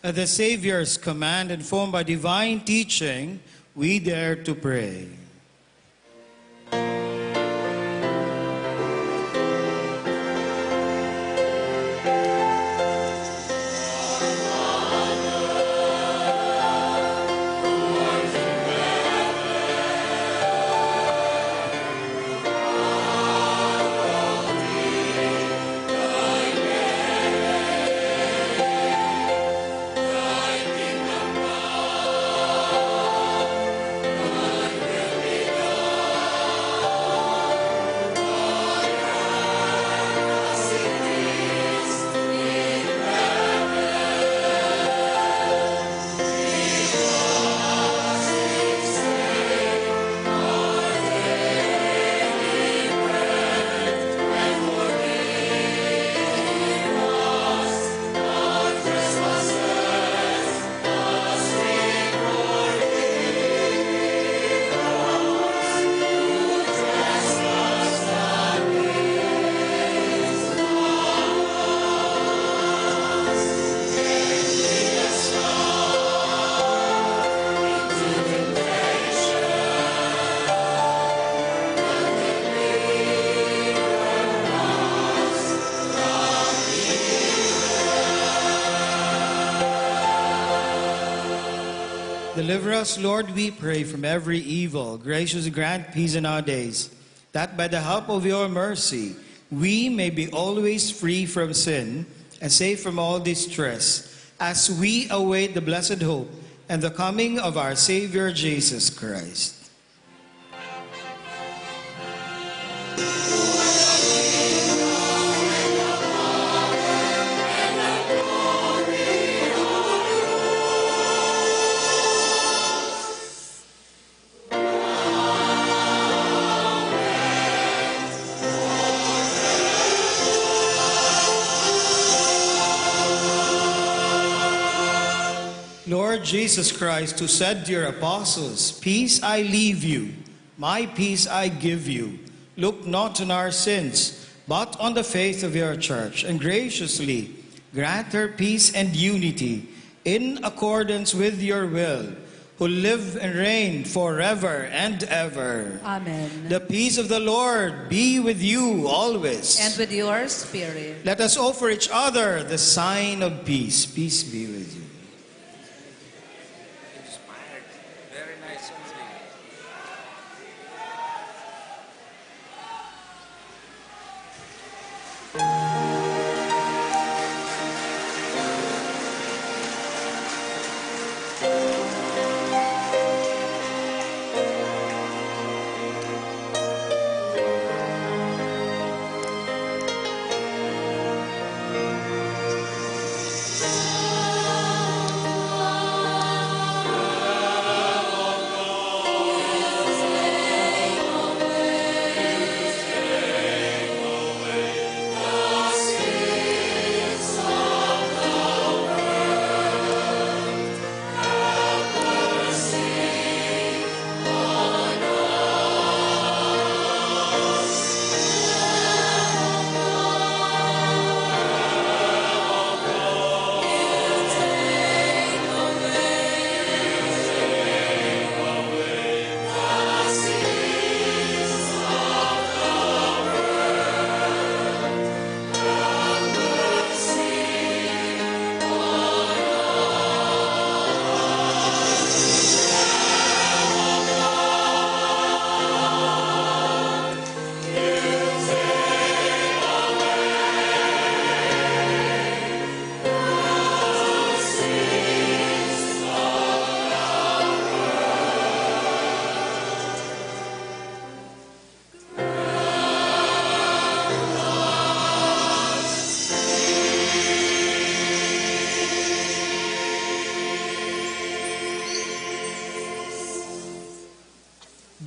At the Savior's command, informed by divine teaching, we dare to pray. Deliver us, Lord, we pray, from every evil. Graciously grant peace in our days, that by the help of your mercy we may be always free from sin and safe from all distress, as we await the blessed hope and the coming of our Savior Jesus Christ. Lord Jesus Christ, who said to your apostles, "Peace I leave you, my peace I give you," look not on our sins, but on the faith of your church, and graciously grant her peace and unity in accordance with your will, who live and reign forever and ever. Amen. The peace of the Lord be with you always. And with your spirit. Let us offer each other the sign of peace. Peace be with you. Inspired. Very nice song.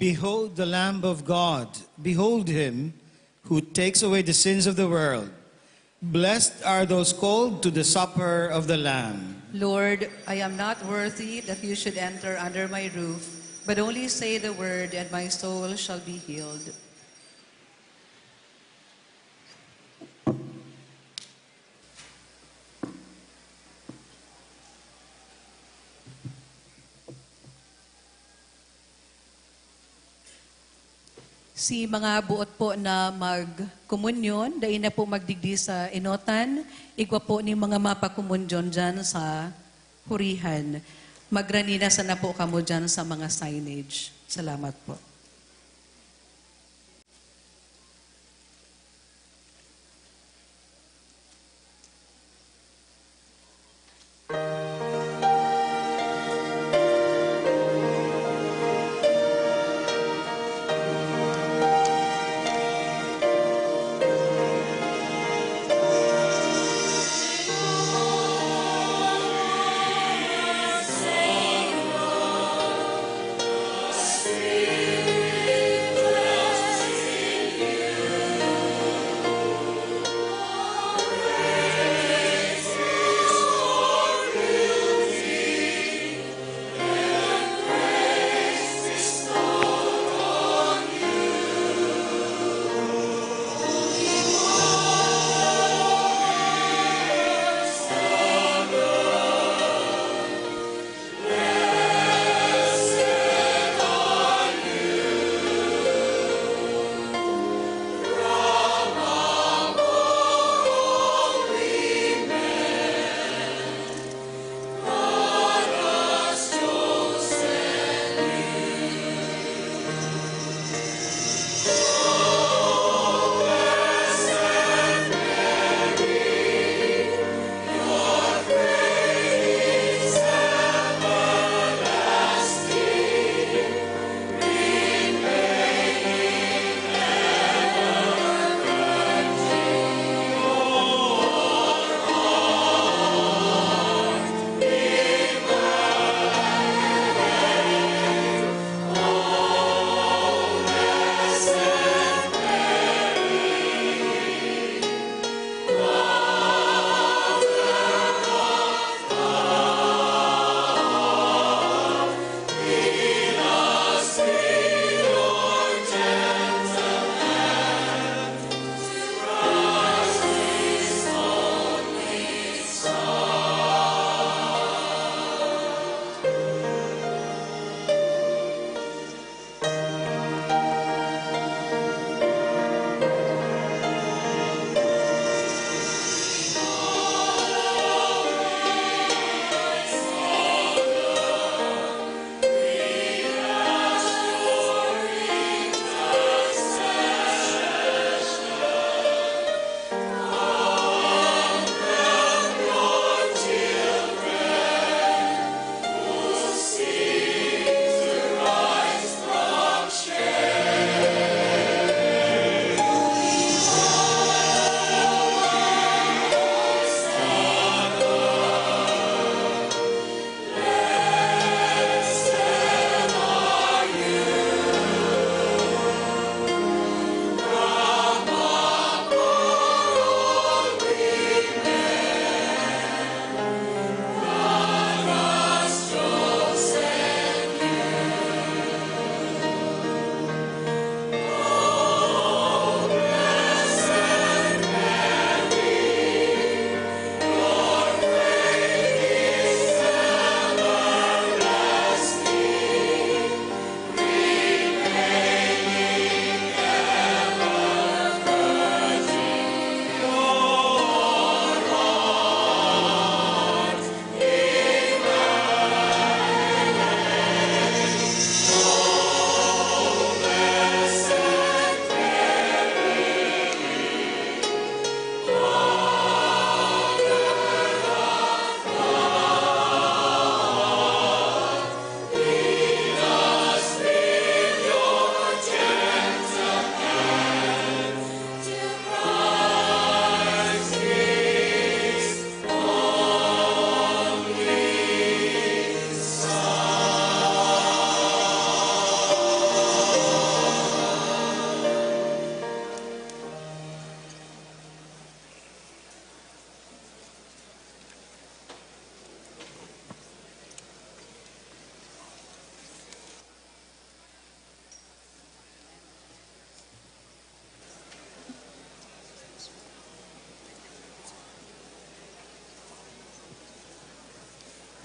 Behold the Lamb of God. Behold him who takes away the sins of the world. Blessed are those called to the supper of the Lamb. Lord, I am not worthy that you should enter under my roof, but only say the word, and my soul shall be healed. Si mga buot po na magkomunyon, dai na po magdigdi sa enotan, igwa po ni mga mapakomunyon dyan sa hurihan. Magrani na sana po kamo dyan sa mga signage. Salamat po.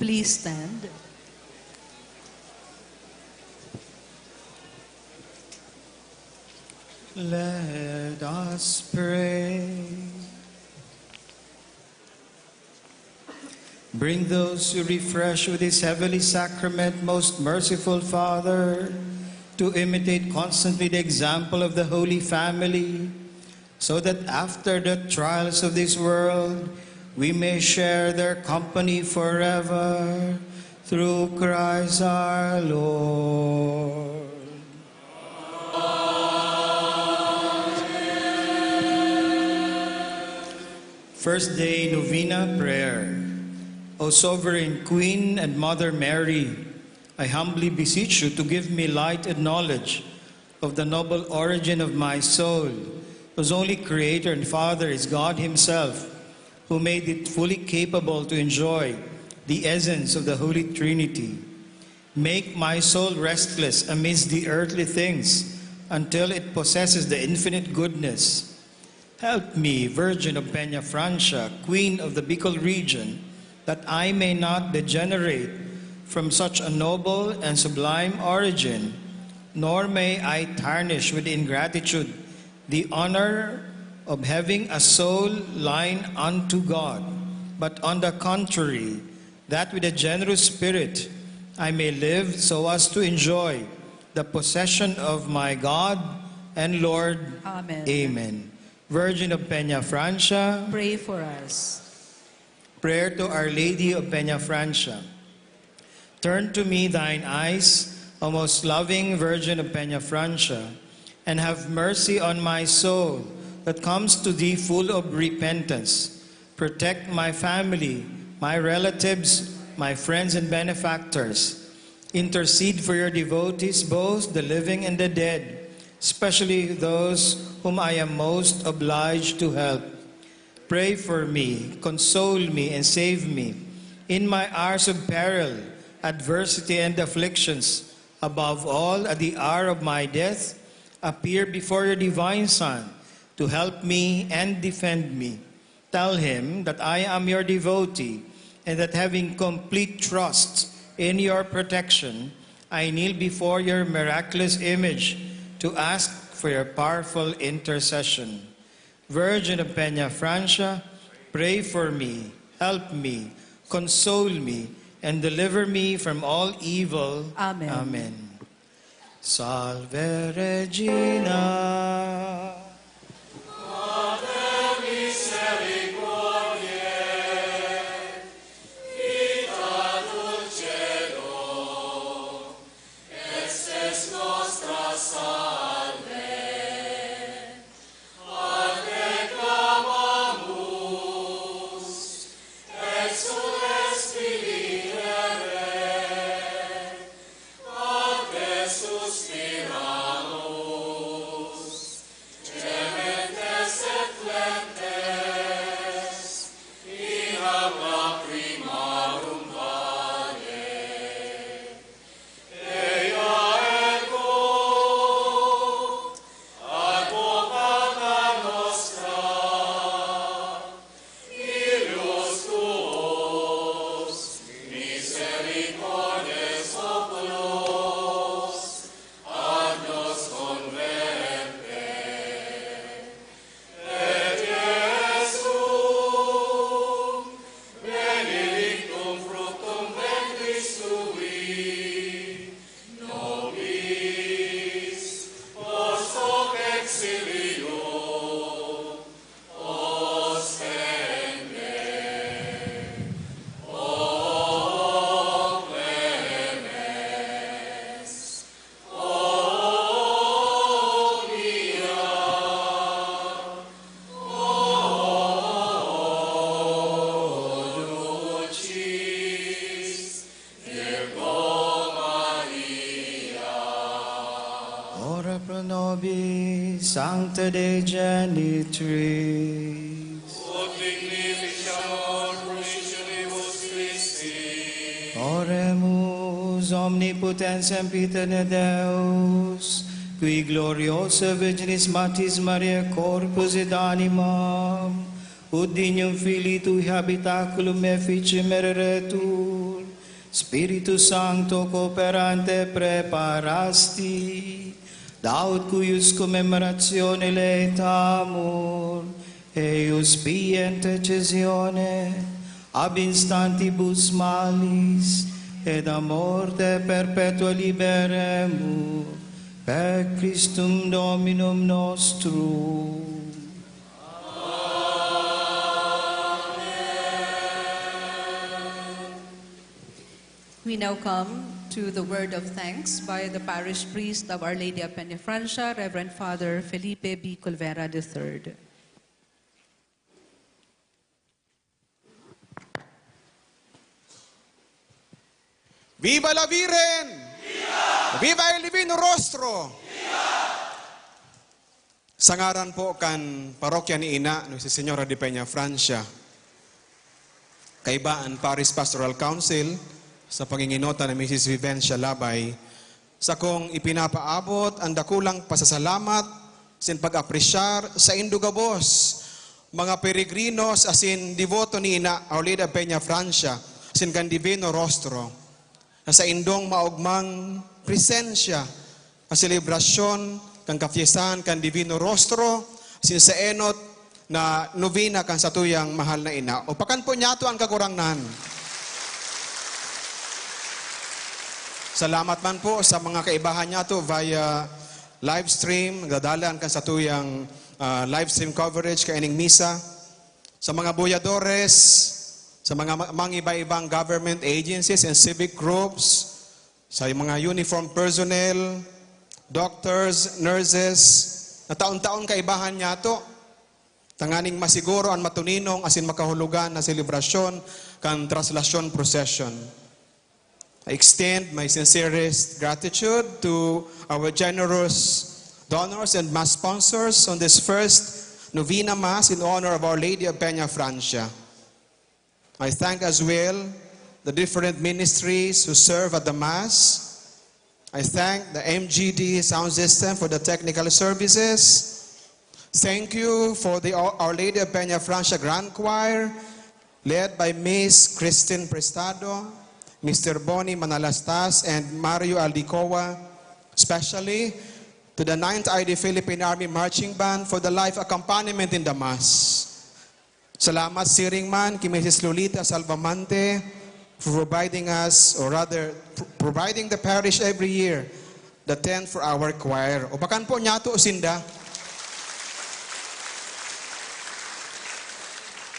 Please stand. Let us pray. Bring those you refresh with this heavenly sacrament, most merciful Father, to imitate constantly the example of the Holy Family, so that after the trials of this world, we may share their company forever. Through Christ our Lord. First Day Novena Prayer. O Sovereign Queen and Mother Mary, I humbly beseech you to give me light and knowledge of the noble origin of my soul, whose only creator and father is God Himself, who made it fully capable to enjoy the essence of the Holy Trinity. Make my soul restless amidst the earthly things until it possesses the infinite goodness. Help me, Virgin of Peñafrancia, Queen of the Bicol region, that I may not degenerate from such a noble and sublime origin, nor may I tarnish with ingratitude the honor of having a soul line unto God, but on the contrary, that with a generous spirit I may live so as to enjoy the possession of my God and Lord. Amen. Amen. Virgin of Peñafrancia. Pray for us. Prayer to Our Lady of Peñafrancia. Turn to me thine eyes, O most loving Virgin of Peñafrancia, and have mercy on my soul that comes to thee full of repentance. Protect my family, my relatives, my friends and benefactors. Intercede for your devotees, both the living and the dead, especially those whom I am most obliged to help. Pray for me, console me, and save me in my hours of peril, adversity, and afflictions. Above all, at the hour of my death, appear before your divine Son to help me and defend me. Tell him that I am your devotee, and that, having complete trust in your protection, I kneel before your miraculous image to ask for your powerful intercession. Virgin of Peñafrancia, pray for me, help me, console me, and deliver me from all evil. Amen. Amen. Salve Regina. Mater misericordiae, vita dulcedo, et spes nostra salve. Ad te clamamus, exsules mihi ire, ad te suspiramus, gementes et flentes in lacrimarum vale. Eia ego, advocata nostra, filius tuus, misericordes oculos, ad nos converte. Et Iesum, benedictum fructum ventris tui, nobis, post hoc exilium ostende. O Clemens, Ora pro nobis, Sancta Dei Genitrix. Ut dignifici amor promissionibus Christi. Oremus. Omnipotens sempiterne Deus, qui gloriosae Virginis Matis Mariae corpus et animam, ut dignum filii tui habitaculum efficem ereretur, Spiritu Santo, cooperante preparasti, laud cuius commemorationem laetamur, eius pia intercessione ab instantibus malis et a morte perpetua liberemur, per Christum Dominum nostrum. We now come to the word of thanks by the parish priest of Our Lady of Peñafrancia, Reverend Father Felipe B. Colvera the third. Viva la Virgen! Viva! Viva el Divino Rostro! Sa ngaran po kan parokya ni Ina, ni si Señora de Peñafrancia, kaiba an Parish Pastoral Council, sa panginginota ni Misis Vivencia Labay, sakong ipinapaabot an dakulang pasasalamat sin pag-apresyar saindo gabos, mga peregrinos asin deboto ni Ina Our Lady of Peñafrancia, asin kan Divino Rostro, na saindong maogmang presensya sa selebrasyon kan kapyesahan kan Divino Rostro, asin sa enot na nobena kan satuyang mahal na ina. Upakan po niyato an Kagurangnan. Salamat man po sa mga kaibahan niyato via live stream, nagdadalan kan satuyang, ah, live stream coverage kaining misa. Sa mga buyadores, sa mga ma-, mangiba-ibang government agencies and civic groups, sa mga uniform personnel, doctors, nurses, na taon-taon kaibahan niyato, tanganing masiguro an matuninong asin makahulugan na selebrasyon kan Traslasyon Procession. I extend my sincerest gratitude to our generous donors and mass sponsors on this first Novena Mass in honor of Our Lady of Peñafrancia. I thank as well the different ministries who serve at the Mass. I thank the M G D sound system for the technical services. Thank you for the Our Lady of Peñafrancia Grand Choir, led by Miss Christine Prestado, Mister Bonnie Manalastas, and Mario Aldicoa, especially to the Ninth I D Philippine Army Marching Band for the live accompaniment in the Mass. Salamat siring man ki Misis Lolita Salvamante for providing us, or rather, pr-, providing the parish every year, the tent for our choir. Upakan po niyato sinda.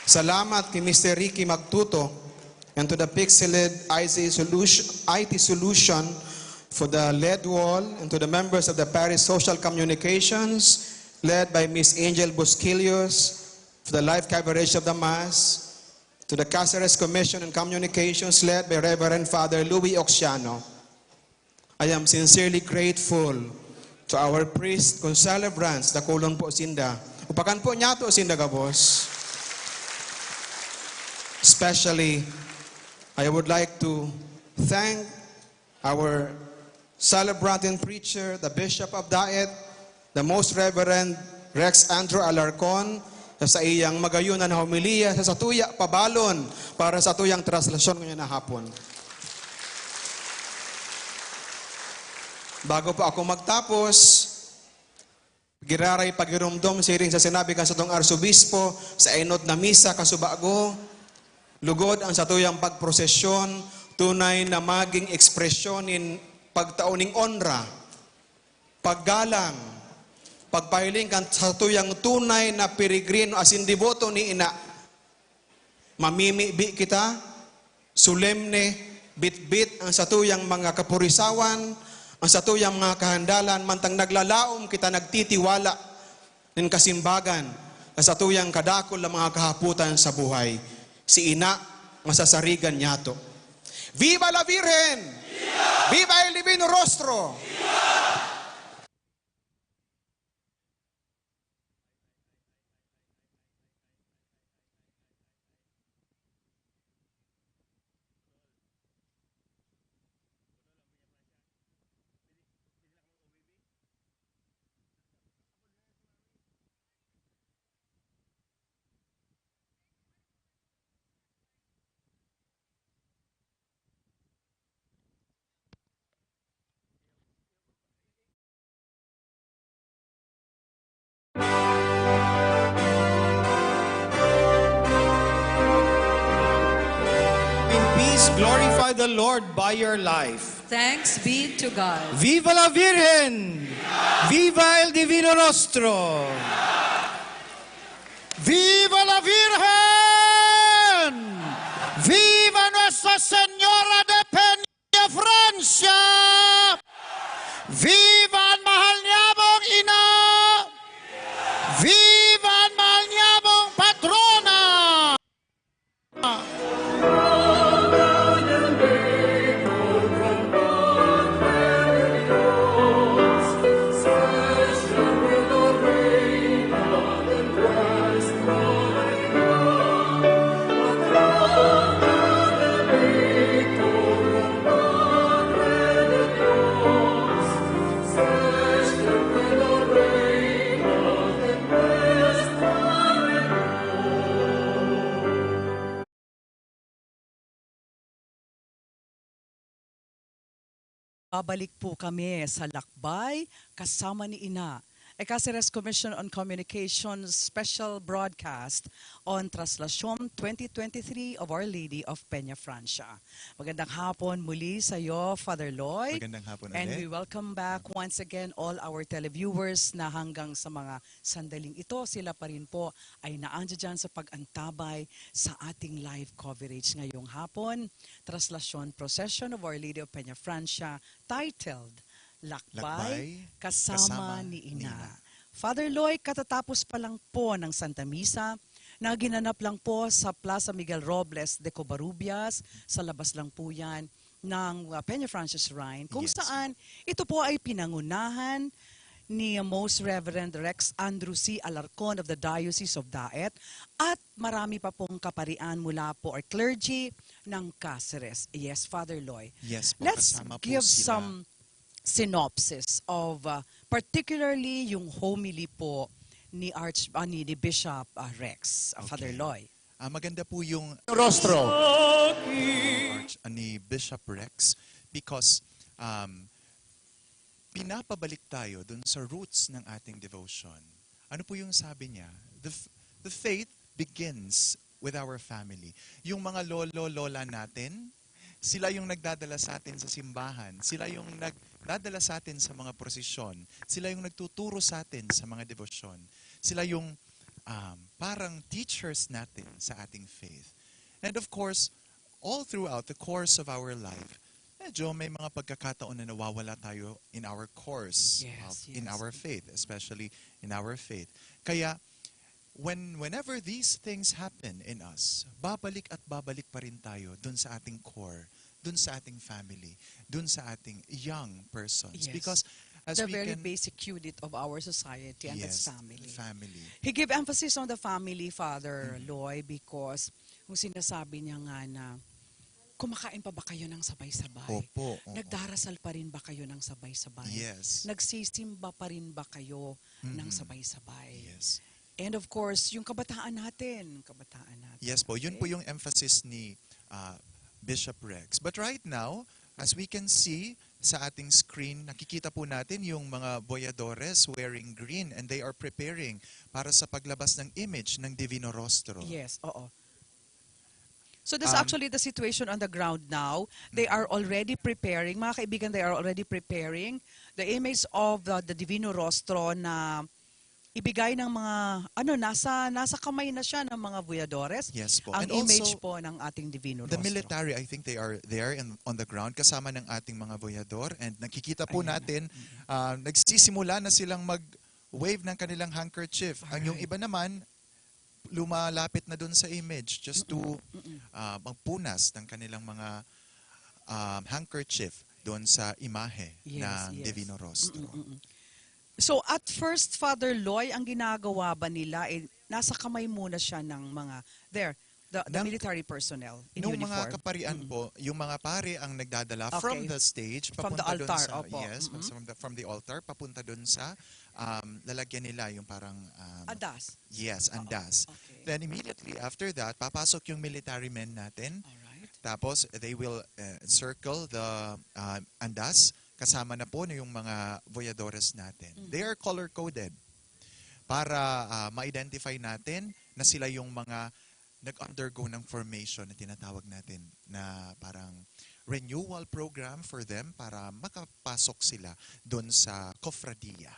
Salamat ki Mister Ricky Magtuto and to the Pixeled I T Solution, I T Solution for the L E D wall, and to the members of the Parish Social Communications, led by Miss Angel Busquillos, for the live coverage of the Mass, to the Caceres Commission on Communications led by Reverend Father Louis Oxiano. I am sincerely grateful to our priest concelebrants, dakulon po sinda. Upakan po niyato sinda gabos. Especially, I would like to thank our celebrant and preacher, the Bishop of Daet, the Most Reverend Rex Andrew Alarcon, sa saiyang magayunan na homilya sa satuya pabalon para sa satuyang traslasyon ngunyan na hapon. Bago pa ako magtapos, giraray pagiromdom siring sa sinabi kan satong arsobispo sa enot na misa kasubago, lugod ang satuyang pagprosesyon, tunay na maging ekspresyon nin pagtao ning onra, paggalang, pagpahiling kan satuyang tunay na peregrino asin deboto ni Ina. Mamimibi kita, solemne, bitbit ang satuyang mga kapurisawan, ang satuyang mga kahandalan, mantang naglalaom kita nagtitiwala nin kasimbagan na satuyang kadakul na mga kahapotan sa buhay, si Ina nga sasarigan niyato. Viva la Virgen! Viva el Divino Rostro! Please glorify the Lord by your life. Thanks be to God. Viva la Virgen! Viva el Divino Rostro! Viva la Virgen! Viva Nuestra Señora de Peña Francia! Viva an mahal niyamong ina! Viva an mahal niyamong patrona! Babalik po kami sa Lakbay kasama ni Ina. A Caceres Commission on Communications special broadcast on Traslacion twenty twenty-three of Our Lady of Peña Francia. Magandang hapon muli sa iyo, Father Loy. Magandang hapon And ulit. We welcome back once again all our televiewers na hanggang sa mga sandaling ito, sila pa rin po ay naandyan dyan sa pag-antabay sa ating live coverage ngayong hapon. Traslacion Procession of Our Lady of Peña Francia titled Lakbay, Lakbay kasama, Kasama ni ni Ina. Ina. Father Loy, katatapos pa lang po ng Santa Misa na ginanap lang po sa Plaza Miguel Robles de Covarrubias, sa labas lang po yan ng uh, Peña Francia Shrine, kung Yes. saan ito po ay pinangunahan ni Most Reverend Rex Andrew C. Alarcon of the Diocese of Daet at marami pa pong kaparian mula po or clergy ng Caceres. Yes, Father Loy. Yes po, Let's kasama po give sila. Some synopsis of uh, particularly yung homily po ni Arch ah, ni, ni Bishop ah, Rex, ah, Father Okay. Loy. Ah, maganda po yung Rostro. Arch, ah, ni Bishop Rex because um, pinapabalik tayo dun sa roots ng ating devotion. Ano po yung sabi niya? The, f- the faith begins with our family. Yung mga lolo, lola natin, sila yung nagdadala sa atin sa simbahan. Sila yung nagdadala sa atin sa mga prosesyon. Sila yung nagtuturo sa atin sa mga debosyon. Sila yung um, parang teachers natin sa ating faith. And of course, all throughout the course of our life, medyo may mga pagkakataon na nawawala tayo in our course, Yes, of- in yes. Our faith, especially in our faith. Kaya, when whenever these things happen in us, babalik at babalik pa rin tayo dun sa ating core, dun sa ating family, dun sa ating young persons. Yes. Because as The we very can, basic unit of our society and yes, that's family. family. He gave emphasis on the family, Father Mm-hmm. Loy, because kung sinasabi niya nga na kumakain pa ba kayo ng sabay-sabay? Opo, oo. Nagdarasal pa rin ba kayo ng sabay-sabay? Yes. Nagsisimba pa rin ba kayo ng Mhm. sabay-sabay? Yes. And of course, yung kabataan natin, kabataan natin. Yes po, yun Okay? Po yung emphasis ni ah, Bishop Rex. But right now, as we can see sa ating screen, nakikita po natin yung mga voyadores wearing green and they are preparing para sa paglabas ng image ng Divino Rostro. Yes, oo. So that's Um, actually the situation on the ground now. They are already preparing, mga kaibigan, they are already preparing the image of the, the Divino Rostro na ibigay ng mga, ano, nasa nasa kamay na siya ng mga voyadores. Yes po. Ang And image also, po ng ating Divino The Rostro. Military, I think they are there in, on the ground kasama ng ating mga voyador and nakikita po Ayan na. Natin, ah, nagsisimula na silang mag-wave ng kanilang handkerchief. Ang yung Alright. Iba naman, lumalapit na dun sa image just to ah, magpunas ng kanilang mga um, handkerchief doon sa imahe Yes, ng yes. Divino Rostro. Mm-mm. So at first, Father Loy, ang ginagawa ba nila, eh, nasa kamay muna siya ng mga, there, the, the Ng- military personnel in Nung uniform? Mga kaparian Mm. Po, yung mga pare ang nagdadala Okay. From the stage, From the papunta dun altar, sa, opo. Yes, Mm-mm. From, the, from the altar, papunta dun sa um, lalagyan nila yung parang um, Andas. Yes, andas. Okay. Then immediately after that, papasok yung military men natin. Alright. Tapos they will uh, circle the uh, andas. Kasama na po na yung mga voyadores natin. Mm. They are color-coded para uh, ma-identify natin na sila yung mga nag-undergo ng formation na tinatawag natin na parang renewal program for them para makapasok sila doon sa cofradia.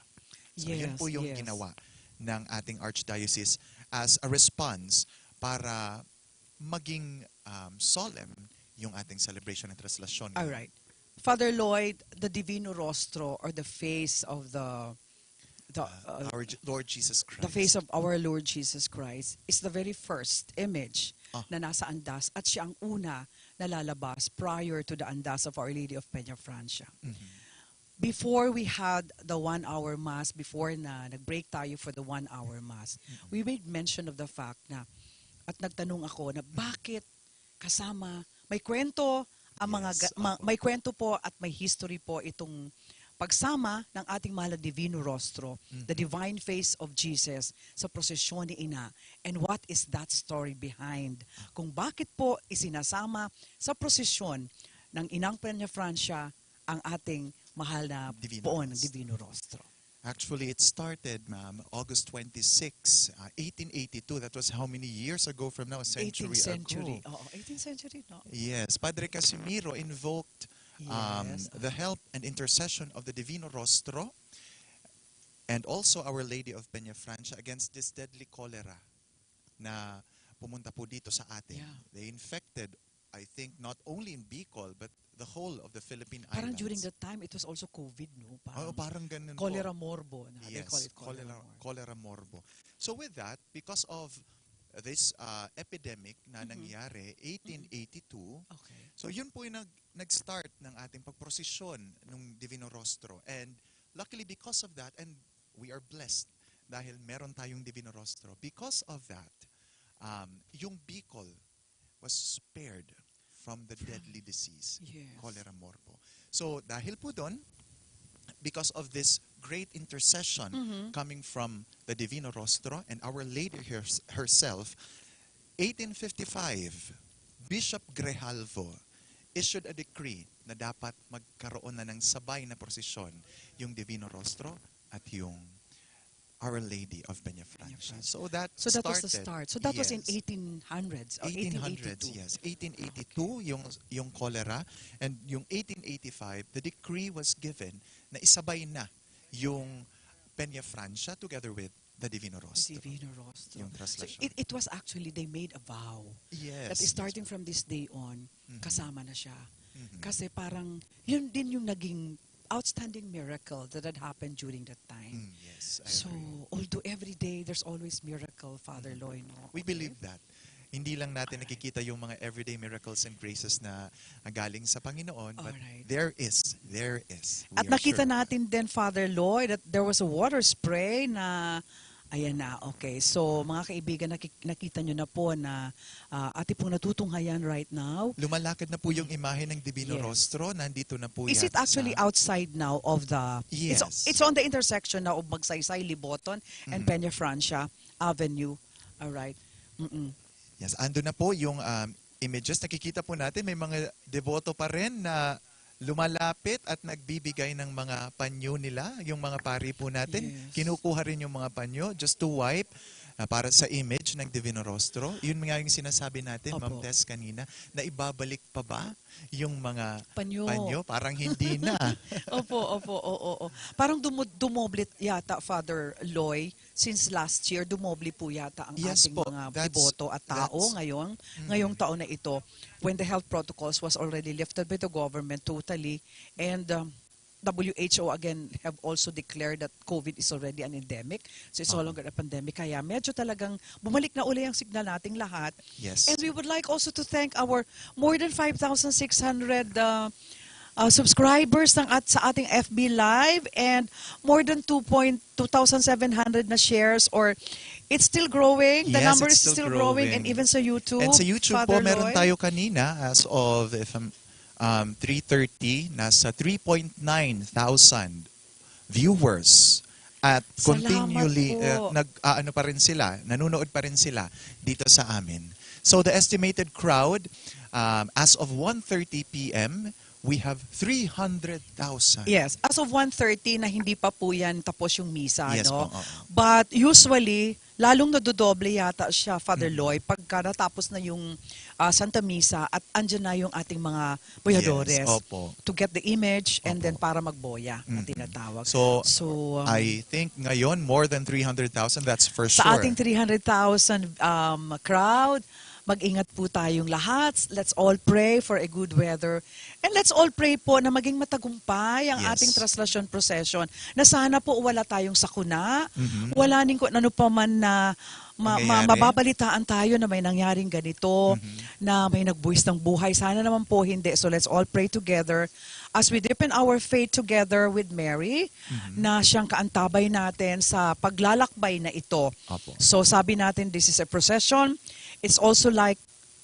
So, yun po Yes, yung yes. ginawa ng ating archdiocese as a response para maging, um, solemn yung ating celebration ng Traslacion All ngayon. Right. Father Lloyd, the Divino Rostro or the face of the, the, Uh, uh, our J-, Lord Jesus the face Christ. of our Lord Jesus Christ is the very first image Ah. na nasa andas at siya ang una na lalabas prior to the andas of Our Lady of Peña Francia. Mhm. Before we had the one-hour mass, before na nag-break tayo for the one-hour mass, Mm. we made mention of the fact na, at nagtanong ako na bakit kasama, may kwento ang mga Yes, ga-, ma-, opo. may kwento po at may history po itong pagsama ng ating mahal na Divino Rostro, the Mhm. divine face of Jesus sa prosesyon ni Ina. And what is that story behind? Kung bakit po isinasama sa prosesyon ng Inang Peña Francia ang ating mahal na Divino poon, Rostro. Divino Rostro. Actually, it started, ma'am, August twenty-six, uh, eighteen eighty-two. That was how many years ago from now? A century eighteenth century. Ago. Oo, eighteenth century, no? Yes, Padre Casimiro invoked, um, Yes. the help and intercession of the Divino Rostro and also Our Lady of Peña Francia against this deadly cholera na pumunta po dito sa atin. Yeah. They infected, I think, not only in Bicol, but the whole of the Philippine Parang Islands. during that time, it was also COVID, no? Oo, Parang parang ganun po. Cholera morbo na. They call Yes, it cholera cholera, morbo. cholera morbo. So with that, because of this, uh, epidemic na Mhm. nangyari, Mhm. eighteen eighty-two, Okay. so yun po yung nag-, nag-start ng ating pagprosesyon nung Divino Rostro. And luckily, because of that, and we are blessed dahil meron tayong Divino Rostro. Because of that, um, yung Bicol was spared from the deadly disease, Yes. cholera morbo. So, dahil po doon, because of this great intercession Mhm. coming from the Divino Rostro and Our Lady hers-, herself, eighteen fifty-five, Bishop Grijalvo issued a decree na dapat magkaroon na ng sabay na prosesyon yung Divino Rostro at yung Our Lady of Peñafrancia. Peñafrancia. So that So that was the started, start. So that was in yes. eighteen hundreds or eighteen hundreds, eighteen eighty-two. Yes. Eighteen eighty-two, yung, yung cholera, and yung eighteen eighty-five, the decree was given na isabay na yung Peñafrancia together with the Divino Rostro. Divino Rostro. Yung So, traslasyon. it, it was actually, they made a vow Yes, that yes, starting ma'am. from this day on, Mhm. kasama na siya. Mhm. Kasi parang, yun din yung naging outstanding miracle that had happened during that time. Mm, yes, I So, agree. although every day there's always miracle, Father Mhm. Loy, no? We Okay? believe that. Hindi lang natin Alright. nakikita yung mga everyday miracles and graces na, ah, galing sa Panginoon, but Alright. there is, there is. We At are nakita sure of that. natin din, Father Loy, that there was a water spray na, ayan na, okay. So, mga kaibigan, naki-, nakita nyo na po na, ah, atin pong natutunghayan right now. Lumalakad na po yung imahe ng Divino Yes. Rostro. Nandito na po Is yan it actually sa outside now of the, it's, Yes. it's on the intersection now of Magsaysay, Liboton, and Mm. Peñafrancia Avenue. Alright. Mm-mm. Yes, ando na po yung, um, images. Nakikita po natin, may mga deboto pa rin na lumalapit at nagbibigay ng mga panyo nila. Yung mga pari po natin, Yes. kinukuha rin yung mga panyo just to wipe, ah, para sa image ng Divino Rostro. Yun nga yung sinasabi natin, Ma'am Opo. Tess, kanina, na ibabalik pa ba yung mga Panyo. panyo? Parang hindi na. Opo, opo, oo, oo. Parang dumo-, dumoble yata, Father Loy, since last year, dumoble po yata ang Yes ating po. mga That's, deboto at tao that's, ngayon, mm. ngayong taon na ito, when the health protocols was already lifted by the government totally, and, um, W H O again have also declared that COVID is already an endemic. So it's no Uh-huh. longer a pandemic. Kaya medyo talagang bumalik na uli ang signal nating lahat. Yes. And we would like also to thank our more than five thousand six hundred, uh, uh, subscribers ng at-, sa ating F B Live and more than two point, two thousand seven hundred na shares, or it's still growing. The Yes, number it's is still still growing, and growing. even sa YouTube, And sa YouTube Father po, meron Loy? tayo kanina, as of, if I'm, um, three thirty, nasa three point nine thousand viewers. At Salamat continually, po. uh, nag-aano pa rin sila, nanonood pa rin sila dito sa amin. So the estimated crowd, um, as of one thirty P M, we have three hundred thousand. Yes, as of one thirty na hindi pa po yan tapos yung misa, Yes no? po, oo. But usually, Lalong nadodoble yata siya, Father Mm. Loy, pagka natapos na yung, ah, Santa Misa at andyan na yung ating mga boyadores Yes, opo. to get the image and then Opo. para magboya na Mm-mm. tinatawag. So, So, um, I think ngayon, more than three hundred thousand, that's for sa sure. ating three hundred thousand, um, crowd, mag-ingat po tayong lahat. Let's all pray for a good weather. And let's all pray po na maging matagumpay ang Yes. ating traslasyon procession. Na sana po wala tayong sakuna, Mhm. wala ning kung ano pa man na ma-, ma-, Mangyayari. mababalitaan tayo na may nangyaring ganito, Mhm. na may nagbuwis ng buhay. Sana naman po hindi. So let's all pray together as we deepen our faith together with Mary, Mhm. na siyang kaantabay natin sa paglalakbay na ito. Opo. So sabi natin, this is a procession. It's also like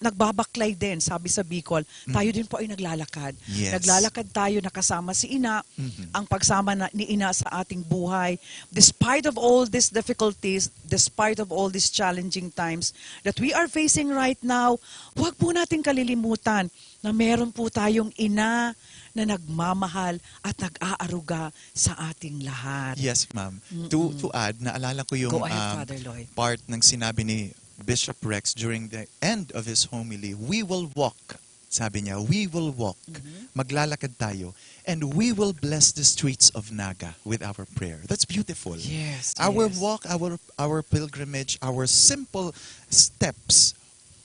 nagbabaklay din, sabi sa Bicol, tayo Mhm. din po ay naglalakad. Yes. Naglalakad tayo na kasama si Ina, Mhm. ang pagsama na, ni Ina sa ating buhay. Despite of all these difficulties, despite of all these challenging times that we are facing right now, huwag po nating kalilimutan na meron po tayong Ina na nagmamahal at nag-aaruga sa ating lahat. Yes, ma'am. To, Mm-mm. to add, naalala ko yung, Go ahead, um, Father Lloyd. part ng sinabi ni Bishop Rex during the end of his homily, "We will walk." Sabi niya, "We will walk." Mhm. Maglalakad tayo. "And we will bless the streets of Naga with our prayer." That's beautiful. Yes, Our yes. walk, our, our pilgrimage, our simple steps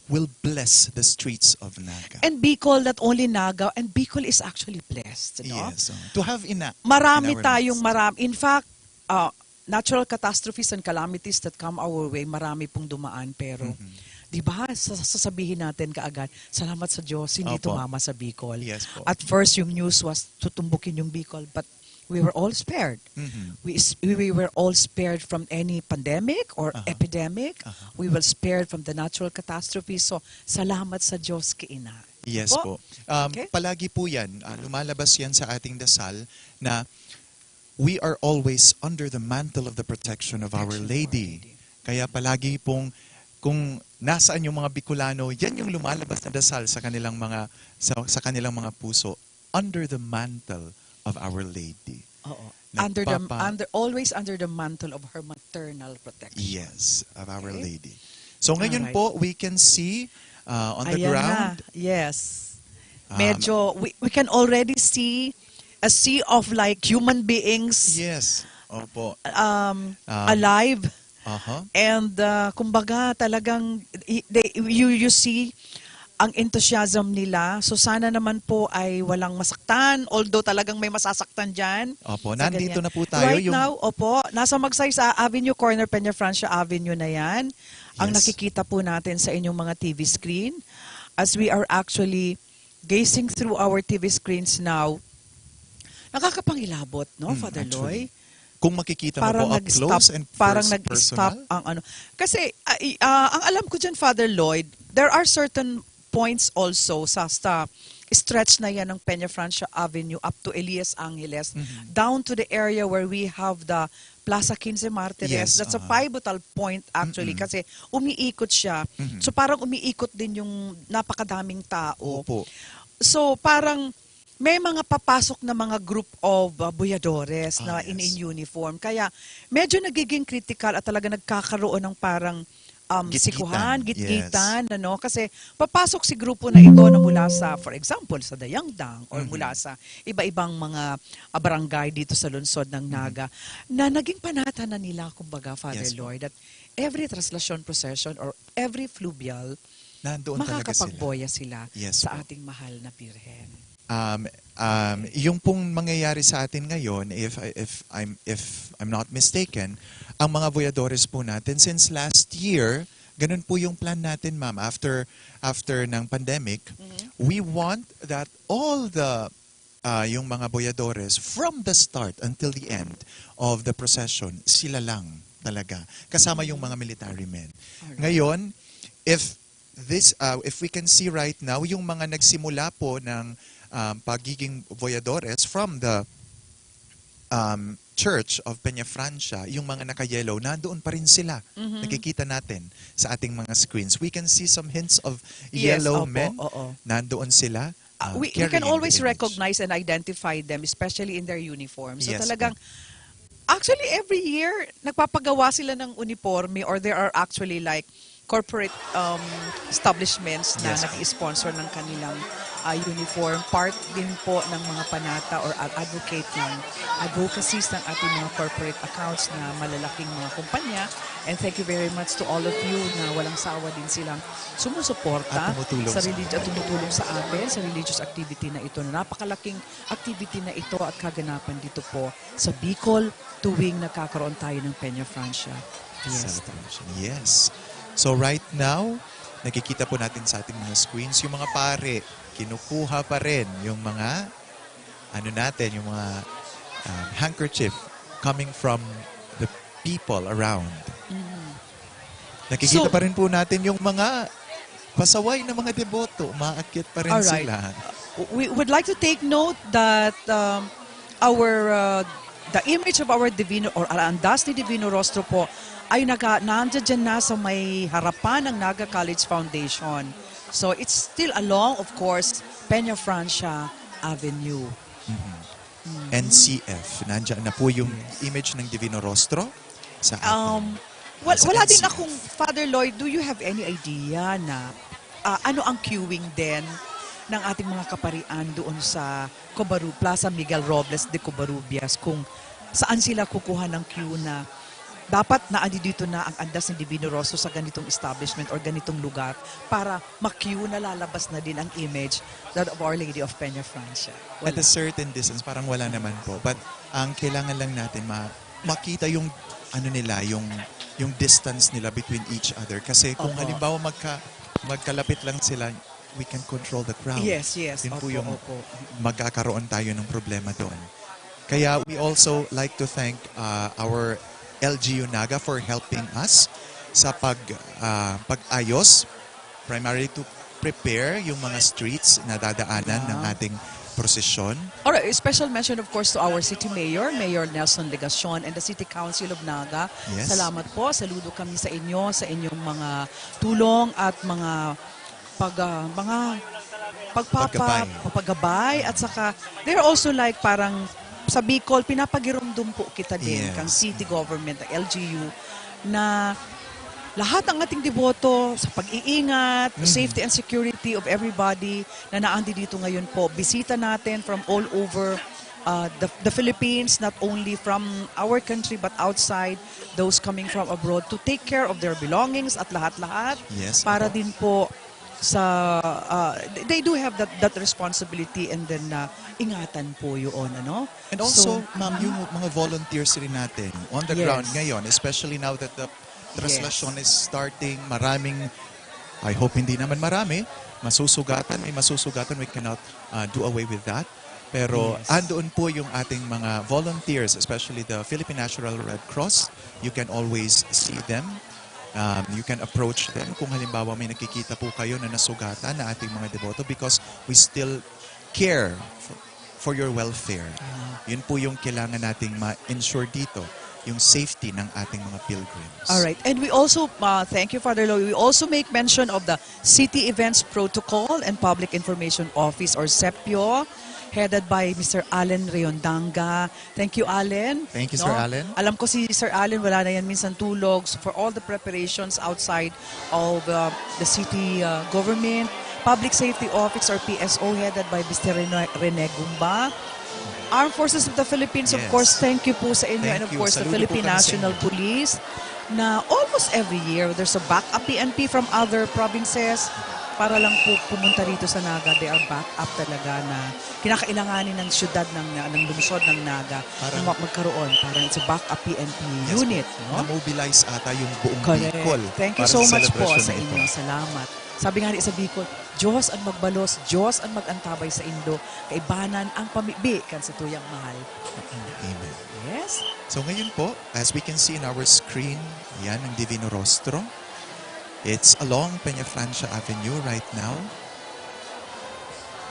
will bless the streets of Naga. And Bicol, not only Naga, and Bicol is actually blessed, no? Yes, oh. To have Ina Marami in our tayong midst. maram-, in fact, uh, natural catastrophes and calamities that come our way, marami pong dumaan, pero, Mhm. di ba, sa-, sasabihin natin kaagad, "Salamat sa Diyos, hindi Opo. tumama sa Bicol." Yes po. At first, yung news was tutumbukin yung Bicol, but we were all spared. Mhm. We is-, we, we were all spared from any pandemic or Aha. epidemic. Aha. We were spared from the natural catastrophe. So, salamat sa Diyos kay Ina. Yes Po? po. Um, Okay. palagi po yan, ah, lumalabas yan sa ating dasal na we are always under the mantle of the protection of Our Protection of Our Lady. Lady. Kaya palagi pong, kung nasaan yung mga Bicolano, yan yung lumalabas na dasal sa kanilang mga, sa, sa kanilang mga puso, under the mantle of Our Lady. Oo. Under the, Nagpapa- under, always under the mantle of her maternal protection. Yes, of Our Okay. Lady. So ngayon Alright. po, we can see, uh, on the Ayan ground. na. Yes. Um, Medyo, we, we can already see a sea of, like, human beings, Yes. Opo. um, Um, alive. Aha. And, uh, kumbaga, talagang, i-, they, you, you see ang enthusiasm nila. So, sana naman po ay walang masaktan. Although talagang may masasaktan dyan. Opo, Sa nandito ganyan. na po tayo, Right yung now, opo, nasa Magsaysay Avenue, corner Peñafrancia Avenue na yan. Ang Yes. nakikita po natin sa inyong mga T V screen. As we are actually gazing through our T V screens now, nakakapangilabot, no, Mm, Father actually. Lloyd? Kung makikita mo Parang po up nag-stop, close and parang pers-, nag-stop personal? ang ano. Kasi, ah, i-, ah, ang alam ko dyan, Father Lloyd, there are certain points also sa, sa stretch na yan ng Peñafrancia Avenue up to Elias Angeles, Mhm. down to the area where we have the Plaza Quince Martires. Yes, That's a aha. pivotal point actually Mm-mm. kasi umiikot siya. Mhm. So parang umiikot din yung napakadaming tao. Opo. So parang may mga papasok na mga group of, uh, buyadores Ah, na in, yes. in uniform. Kaya medyo nagiging critical at talaga nagkakaroon ng parang, um, Gitgitan, sikuhan, yes. gitgitan, ano? Kasi papasok si grupo na ito na mula sa, for example, sa Dayangdang or Mhm. mula sa iba-ibang mga, ah, barangay dito sa lungsod ng Mhm. Naga na naging panata na nila, kumbaga, Father Yes po. Lloyd, that every traslasyon procession or every fluvial, Nandoon talaga sila. makakapagboya sila Yes sa po. ating mahal na Birhen. Um, um, yung pong mangyayari sa atin ngayon, if, if I'm, if I'm not mistaken, ang mga voyadores po natin, since last year, ganun po yung plan natin, ma'am, after, after ng pandemic, Mhm. we want that all the, ah, yung mga voyadores, from the start until the end of the procession, sila lang talaga, kasama yung Mhm. mga military men. Alright. Ngayon, if this, ah, if we can see right now, yung mga nagsimula po ng, um, pagiging voyadores from the, um, Church of Peñafrancia, yung mga naka-yellow, nandoon pa rin sila. Mhm. Nakikita natin sa ating mga screens. We can see some hints of Yes, yellow opo, men. oo. Nandoon sila, Ah, um, we, we can carrying the always image. recognize and identify them, especially in their uniform. So Yes po. talagang Actually, every year, nagpapagawa sila ng uniporme, or there are actually, like, corporate, um, establishments na Yes. nag-i-sponsor ng kanilang, ah, uniform. Part din po ng mga panata or ad-, advocate ng advocacies ng ating mga corporate accounts na malalaking mga kumpanya. And thank you very much to all of you na walang sawa din silang sumusuporta At tumutulong sa sa religi-, at atin. tumutulong sa atin sa religious activity na ito, na napakalaking activity na ito at kaganapan dito po sa Bicol tuwing nagkakaroon tayo ng Peña Francia Fiesta. Celebration. Yes. So right now, nakikita po natin sa ating mga screens yung mga pare, kinukuha pa rin yung mga, ano natin, yung mga, um, handkerchief coming from the people around. Mhm. Nakikita So pa rin po natin yung mga pasaway na mga deboto, umaakyat pa rin Alright. sila. We would like to take note that, um, our, uh, the image of our Divino, or Alandas ni Divino Rostro po, ay naga-, nandiyan na sa may harapan ng Naga College Foundation. So, it's still along, of course, Peña Francia Avenue. Mhm. Mhm. N C F, nandiyan na po yung Yes. image ng Divino Rostro sa ating, Um, wal-, ah, sa wala din N C F. akong, Father Lloyd, do you have any idea na, ah, ano ang queuing din ng ating mga kaparian doon sa Covarru-, Plaza Miguel Robles de Covarrubias, kung saan sila kukuha ng queue na dapat naandi dito na ang andas ni Divino Rostro sa ganitong establishment or ganitong lugar para ma-queue na lalabas na din ang image that of Our Lady of Peña Francia? At Wala. a certain distance, parang wala naman po. But ang kailangan lang natin ma-, makita yung ano nila, yung, yung distance nila between each other. Kasi kung Opo. halimbawa magka-, magkalapit lang sila, we can control the crowd. Yes, yes. Yun po Opo, yung opo. magkakaroon tayo ng problema doon. Kaya we also like to thank, uh, our L G U Naga for helping us sa pag, uh, pag-ayos, primarily to prepare yung mga streets na dadaanan ng Yeah. ating prosesyon. Alright, special mention, of course, to our city mayor, Mayor Nelson Legacion, and the City Council of Naga. Yes. Salamat po. Saludo kami sa inyo, sa inyong mga tulong at mga pag, ah, mga pagpapa-, Paggabay. pagpagabay. At saka, they're also, like, parang sa Bicol, pinapagiromdom po kita din Yes. kang city government, ang L G U, na lahat ng ating deboto sa pag-iingat, Mhm. safety and security of everybody na naandi dito ngayon po. Bisita natin from all over, uh, the, the Philippines, not only from our country but outside, those coming from abroad, to take care of their belongings at lahat-lahat Yes, para opo. din po sa, uh, they do have that, that responsibility, and then, uh, ingatan po yun, ano? And also, So, ma'am, mhm. yung mga volunteers rin natin on the Yes. ground ngayon, especially now that the Yes. translation is starting, maraming, I hope hindi naman marami, masusugatan, may masusugatan, we cannot, uh, do away with that. Pero Yes. andoon po yung ating mga volunteers, especially the Philippine National Red Cross. You can always see them. Um, you can approach them kung halimbawa may nakikita po kayo na nasugatan na ating mga deboto, because we still care for, for your welfare. Ah. Yun po yung kailangan nating ma-ensure dito, yung safety ng ating mga pilgrims. All right. And we also, uh, thank you, Father Lloyd. We also make mention of the City Events Protocol and Public Information Office, or CEPIO, headed by Mister Allen Reondanga. Thank you, Allen. Thank you, Sir No? Allen. Alam ko si Sir Allen, wala na yan minsan tulog. So, for all the preparations outside of, uh, the city, uh, government, Public Safety Office or P S O, headed by Mister Rene, Rene Gumba. Armed Forces of the Philippines, of Yes. course, thank you po sa inyo. Thank And of you. course, the Saludo po Philippine kami sa National inyo. Police, na almost every year, there's a backup P N P from other provinces para lang po pumunta rito sa Naga. They are back up talaga na kinakailanganin ng syudad ng, ng lungsod ng Naga Para na ma-, magkaroon. Parang it's a backup P N P Yes unit, po. no? Na-mobilize ata yung buong Correct. Bicol Thank you para so sa much po celebration sa na ito. inyo. Salamat. Sabi nga ni sa Bicol, "Diyos ang magbalos, Diyos ang mag-antabay sa indo, kaibanan ang pamibi kan sa tuyang mahal." Amen. Yes. So ngayon po, as we can see in our screen, yan ang Divino Rostro. It's along Peña Francia Avenue right now.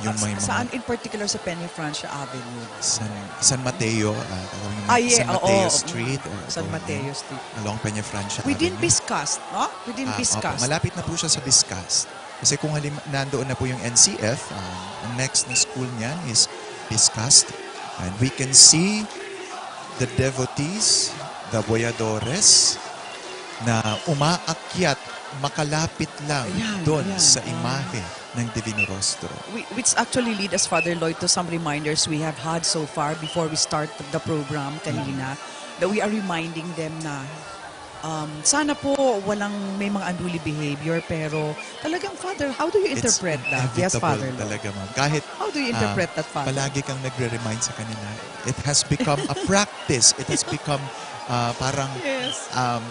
Yung Ah, may sa-, mga saan in particular sa Peña Francia Avenue? San, San Mateo, ah, tawag naman Ah, yeah, San oo, Mateo oo. Street, ah, San ito, Mateo yan. Street. Along Peña Francia Within Avenue. Biscast, no? Within Ah, Biscast. opo, malapit na po siya sa Biscast. Kasi kung halim-, nandoon na po yung N C F, ah, ang next na school niyan is Biscast. And we can see the devotees, the boyadores, na umaakyat, makalapit lang Ayan, doon ayan, sa ayan. imahe ng Divino Rostro. We, which actually lead us, Father Lloyd, to some reminders we have had so far before we start the program kanina, Mm. that we are reminding them na, um, sana po walang may mga unruly behavior, pero talagang, Father, how do you It's interpret that? Yes, inevitable Father Lloyd. talaga, ma'am. Kahit, How do you ah, interpret that, Father? palagi kang nagre-remind sa kanila, it has become a practice. It has become, ah, parang, Yes. um,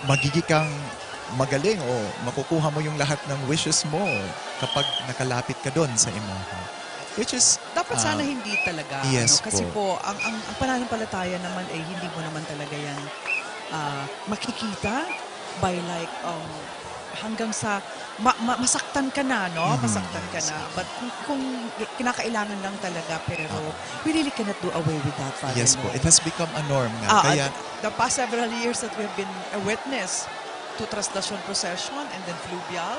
magiging kang magaling o makukuha mo yung lahat ng wishes mo kapag nakalapit ka doon sa imahe. Which is, Dapat sana ah, hindi talaga, yes ano, kasi po. po, ang, ang, ang pananampalataya naman ay hindi mo naman talaga yan, ah, makikita by like, um, hanggang sa ma-, ma-, masaktan ka na, no? Mhm, Masaktan ka yes. na. But kung, kung kinakailangan lang talaga, pero Oo. we really cannot do away with that, Father Yes po. Lloyd. It has become a norm nga. Ah, Kaya the past several years that we have been a witness to Traslacion Procession and then Fluvial,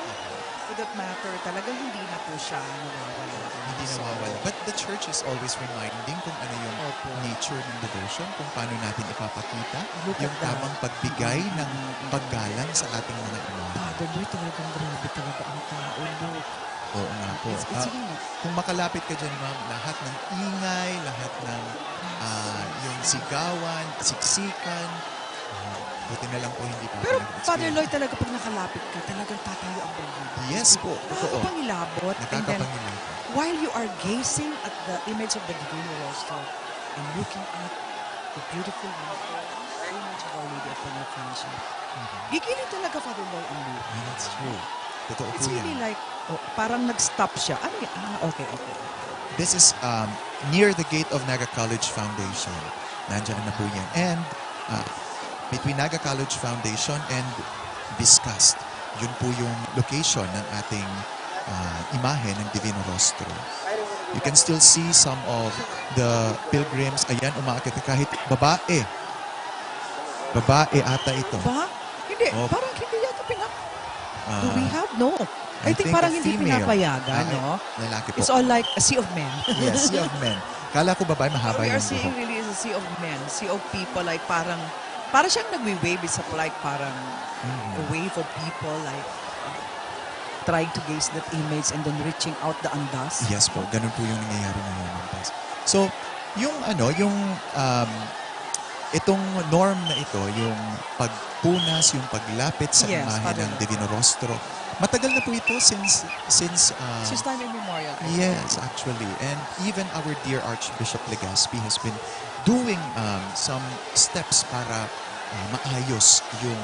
for that matter, talagang hindi na po siya nawawala. Hindi So, nawawala. But the church is always reminding kung ano yung Opo. nature ng devotion, kung paano natin ipapakita Look yung at that. tamang pagbigay ng Mm, mm, mm. paggalang sa ating mga imahe. Father Lloyd, talagang grabe talaga ang tao, Lord. Oo nga po. It's, it's Ah, really kung makalapit ka dyan, ma'am, lahat ng ingay, lahat ng, ah, yung sigawan, siksikan, ah, buti na lang po hindi pa Pero, ako nag-experience. Father Lloyd, talaga pag nakalapit ka, talagang tatayo ang bangin. Yes po, totoo. Nakakapangilabot. And then, Nakakapangilabot. while you are gazing at the image of the Divino Rostro and looking at the beautiful image of Our Lady of Peñafrancia, Mhm. gigilid talaga, Father Lloyd, ang luha. Yeah, that's true. Totoo It's po really yan. like, oh, parang nag-stop siya. Ano yan? Ah, okay, okay. This is, um, near the gate of Naga College Foundation. Nandiyan na po yan. And, ah, between Naga College Foundation and Discussed, yun po yung location ng ating, ah, imahe ng Divino Rostro. You can still see some of the pilgrims. Ayan, umaakyat na kahit babae. Babae ata ito. Ba? Hindi, Opo. parang hindi yata pina-, do we Ah, have? No. I I think think parang a hindi female. pinapayagan, Ah, ay, no? lalaki po. It's all like a sea of men. Yes, sea of men. Kala ko babae, mahaba What we are yung seeing buhok. really is a sea of men, sea of people, like, parang, parang siyang nagwi-wave, it's like parang Mm. a wave of people, like, trying to gaze that image and then reaching out the andas. Yes po, ganun po yung nangyayari ngayon, Ma'am Tess. So, yung ano, yung, um, itong norm na ito, yung pagpunas, yung paglapit sa Yes, imahe Father ng Lopez. Divino Rostro, matagal na po ito since, since, uh, Since time immemorial, I think. Yes, actually. And even our dear Archbishop Legaspi has been doing, um, some steps para, uh, maayos yung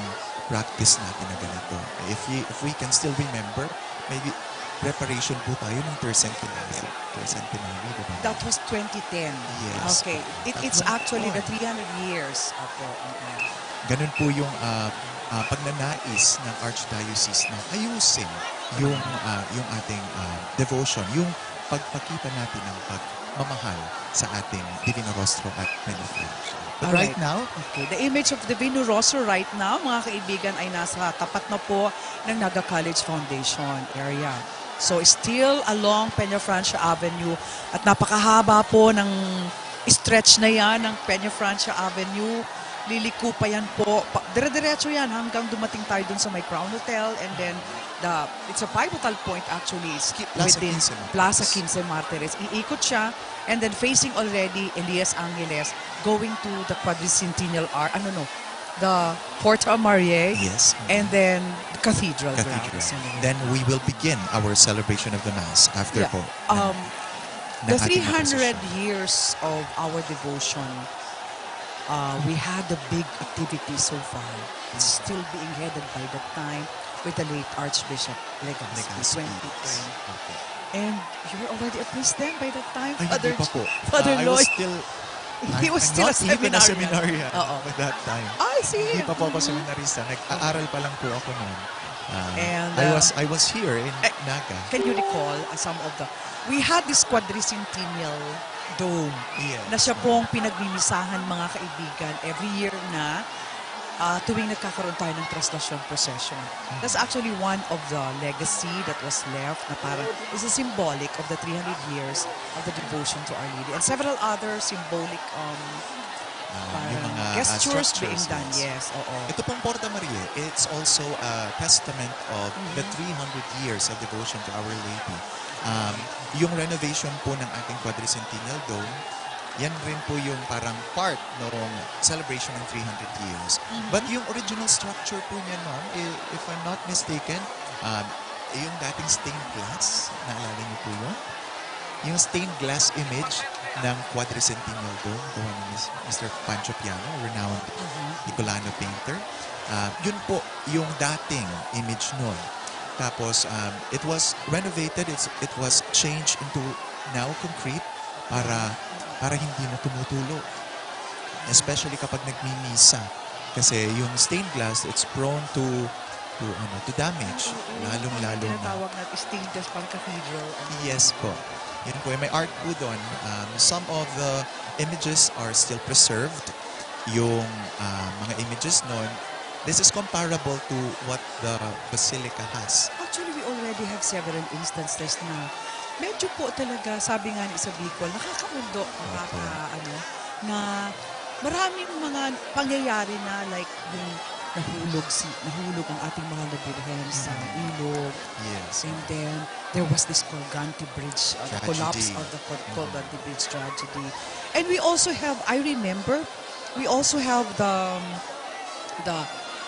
practice natin na ganito. If we, if we can still remember, maybe preparation po tayo ng tercentenary. Tercentenary, di ba? That was twenty ten. Yes. Okay. It, it's Tatlong actually the taon. three hundred years. Opo. Mm-mm. Ganun po yung, ah, ah, pagnanais ng Archdiocese na ayusin yung, ah, yung ating, ah, devotion, yung pagpakita natin ng pagmamahal sa ating Divino Rostro at Peñafrancia. But right Alright. now, Okay. The image of Divino Rostro right now, mga kaibigan, ay nasa tapat na po ng Naga College Foundation area. So, still along Peñafrancia Avenue at napakahaba po ng stretch na yan ng Peñafrancia Avenue. Liliko pa yan po. Pa-, dire-diretso yan hanggang dumating tayo dun sa may Crown Hotel and then the, it's a pivotal point actually. It's Ki-, Plaza within Quince Martires. Plaza Quince Martires. Iikot siya and then facing already Elias Angeles, going to the Quadricentennial Arch, ano no, the Porta Mariae, Yes. and then the Cathedral Cathedral. grounds. Ano yun? Then we will begin our celebration of the Mass after Yeah. po. Um, Ng the ating mga three hundred prosesyon. years of our devotion, uh, we had a big activity so far. It's Mm. still being headed by that time with the late Archbishop Legaspi, Legaspi. twenty twenty. Opo. And you were already a priest then by that time, Ay, Father hindi pa Ch-, po. Father Ah, I was Lloyd? still, He I'm, was I'm still a not even a seminarian. seminarian Oo. by that time. I see. Hindi pa po ako Mm-hmm. seminarista. Nag-aaral pa lang po ako noon. Ah, And, I uh, was, I was here in eh, Naga. Can you recall, uh, some of the, we had this quadricentennial dome Yes. na siya pong pinagmimisahan, mga kaibigan, every year na, ah, tuwing nagkakaroon tayo ng Traslacion Procession. That's actually one of the legacy that was left na parang is a symbolic of the three hundred years of the devotion to Our Lady and several other symbolic, um, Ah, yung Parang mga, ah, gestures being structures, done, yes. yes, oo. Ito pong Porta Maria, it's also a testament of the Mhm. three hundred years of devotion to Our Lady. Um, yung renovation po ng ating Quadricentennial Dome, yan rin po yung parang part ng celebration ng three hundred years. Mhm. But yung original structure po niyan, ma'am, i-, if I'm not mistaken, um, yung dating stained glass, naalala niyo po yun? Yung stained glass image ng Quadricentennial Dome, gawa ni Mis-, Mister Pancho Piano, renowned Mhm. Bicolano painter. Ah, yun po yung dating image nun. Tapos, um, it was renovated, it's, it was changed into now concrete para, para hindi na tumutulo. Especially kapag nagmimisa. Kasi yung stained glass, it's prone to, to, ano, to damage. Oo, oo. Lalong-lalo Yung na. tinatawag natin stained glass, parang cathedral, ano. Yes po. Yun po, may art po doon. Um, some of the images are still preserved. Yung, ah, mga images nun, this is comparable to what the basilica has. Actually, we already have several instances na medyo po talaga, sabi nga ni sa Bicol, nakakamundo, Opo. nakaka-, ano, na maraming mga pangyayari na, like, yung nahulog si, nahulog ang ating mahal na birhen sa Mm. ilog. Yes. And then, there was this Colgante Bridge, uh, the collapse Tragedy. of the Col-, Mm. Colgante Bridge tragedy. And we also have, I remember, we also have the, um, the,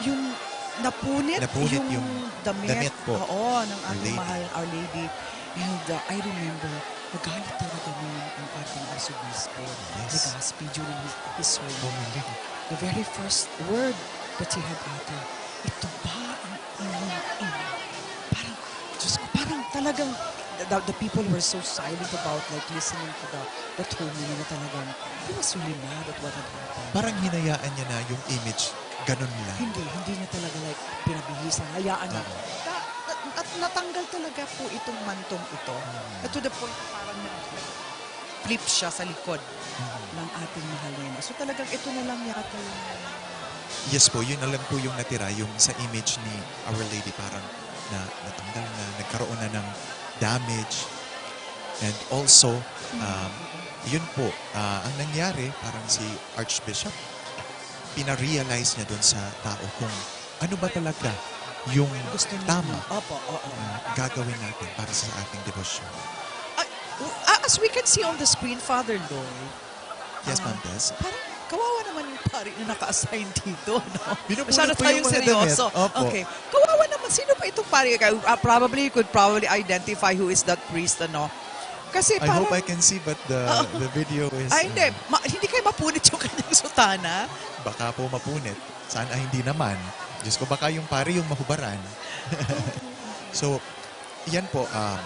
yung napunit, Napunit yung yung damit, damit po. oo, ng Our ating Lady. mahal, Our Lady. And, uh, I remember, nagalit talaga noon ang ating Arsobispo Yes. Legazpi during his, his sermon. Bumili. The very first word that he had uttered, "Ito ba ang inyong ina?" Parang, Diyos ko, parang talagang the, the, the people were so silent about, like, listening to the, that homily na talagang he was really mad at what had happened. Parang hinayaan niya na yung image, ganun lang. Hindi, hindi niya talaga, like, pinabihisan. Hayaan na. Oo. Na, na, at natanggal talaga po itong mantong ito. Mm. At to the point na parang nag-, nag-flip siya sa likod Mm. ng ating mahal na ina. So, talagang ito na lang yata yung Yes po, yun na lang po yung natira, yung sa image ni Our Lady, parang na, natanggal na, nagkaroon na ng damage. And also, Mm. um, yun po, ah, ang nangyari, parang si Archbishop, pina-realize niya dun sa tao kung ano ba talaga yung Gusto niya. tama Opo, oo. na gagawin natin para sa ating debosyon. Ay, w-, ah, as we can see on the screen, Father Lloyd, Yes, ah, Ma'am Tess. parang kawawa naman yung pari na naka-assign dito, no? Binubunot Masyado po yung tayong mga seryoso. damit. Opo. Okay. Kawawa naman. Sino pa itong pari? Ah, probably, you could probably identify who is that priest, ano? Kasi I hope parang I can see, but the, Oo. the video is, Ay, hindi. uh, Ma-, hindi kayo mapunit yung kanyang sutana? Baka po mapunit. Sana hindi naman. Diyos ko, baka yung pari yung mahubaran. So, yan po, um,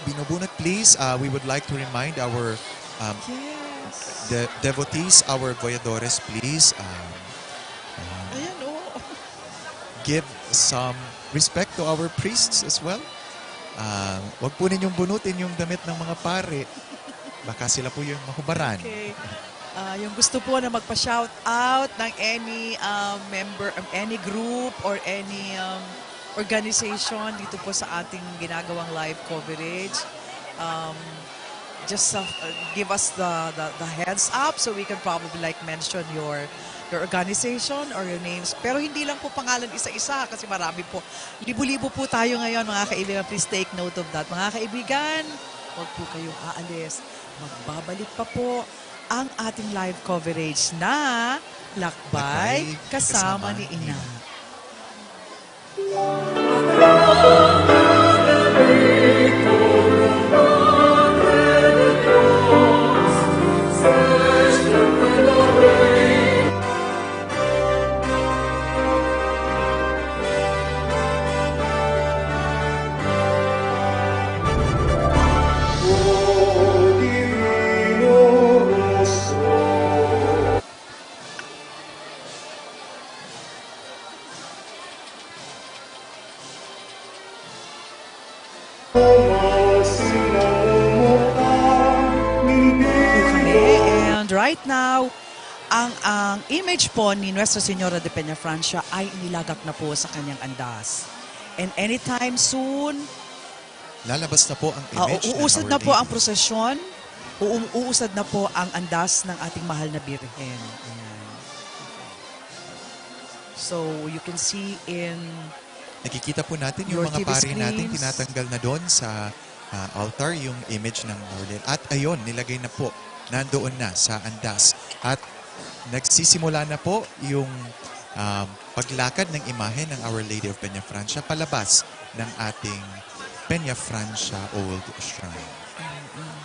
binubunot, please, uh, we would like to remind our, um, Yes. the devotees, our voyadores, please, um, um, Ayan, oh. give some respect to our priests as well. Ah, wag po ninyong bunutin yung damit ng mga pare. Baka sila po yung mahubaran. Okay. Ah, yung gusto po na magpa-shout out ng any, um, member, um, any group or any, um, organization dito po sa ating ginagawang live coverage, um, just, uh, give us the, the, the heads up so we can probably, like, mention your, your organization or your names. Pero hindi lang po pangalan isa-isa kasi marami po. Libo-libo po tayo ngayon, mga kaibigan. Please take note of that. Mga kaibigan, huwag po kayong aalis. Magbabalik pa po ang ating live coverage na Lakbay Lakbay Kasama Kasama ni ni Ina. Ina. Okay, and right now, ang, ang image po ni Nuestra Señora de Peñafrancia ay inilagak na po sa kanyang andas. And anytime soon, Lalabas na po ang ah, image ng uusad Our na po Lady. ang prosesyon. uum-, uusad na po ang andas ng ating mahal na Birhen. Ayan. So, you can see in Nakikita po natin yung Your mga T V pari natin, screens. Tinatanggal na doon sa, ah, altar yung image ng Our Lady. At ayun, nilagay na po. Nandoon na sa andas. At nagsisimula na po yung, um, paglakad ng imahe ng Our Lady of Peñafrancia palabas ng ating Peñafrancia Old Shrine. Mm.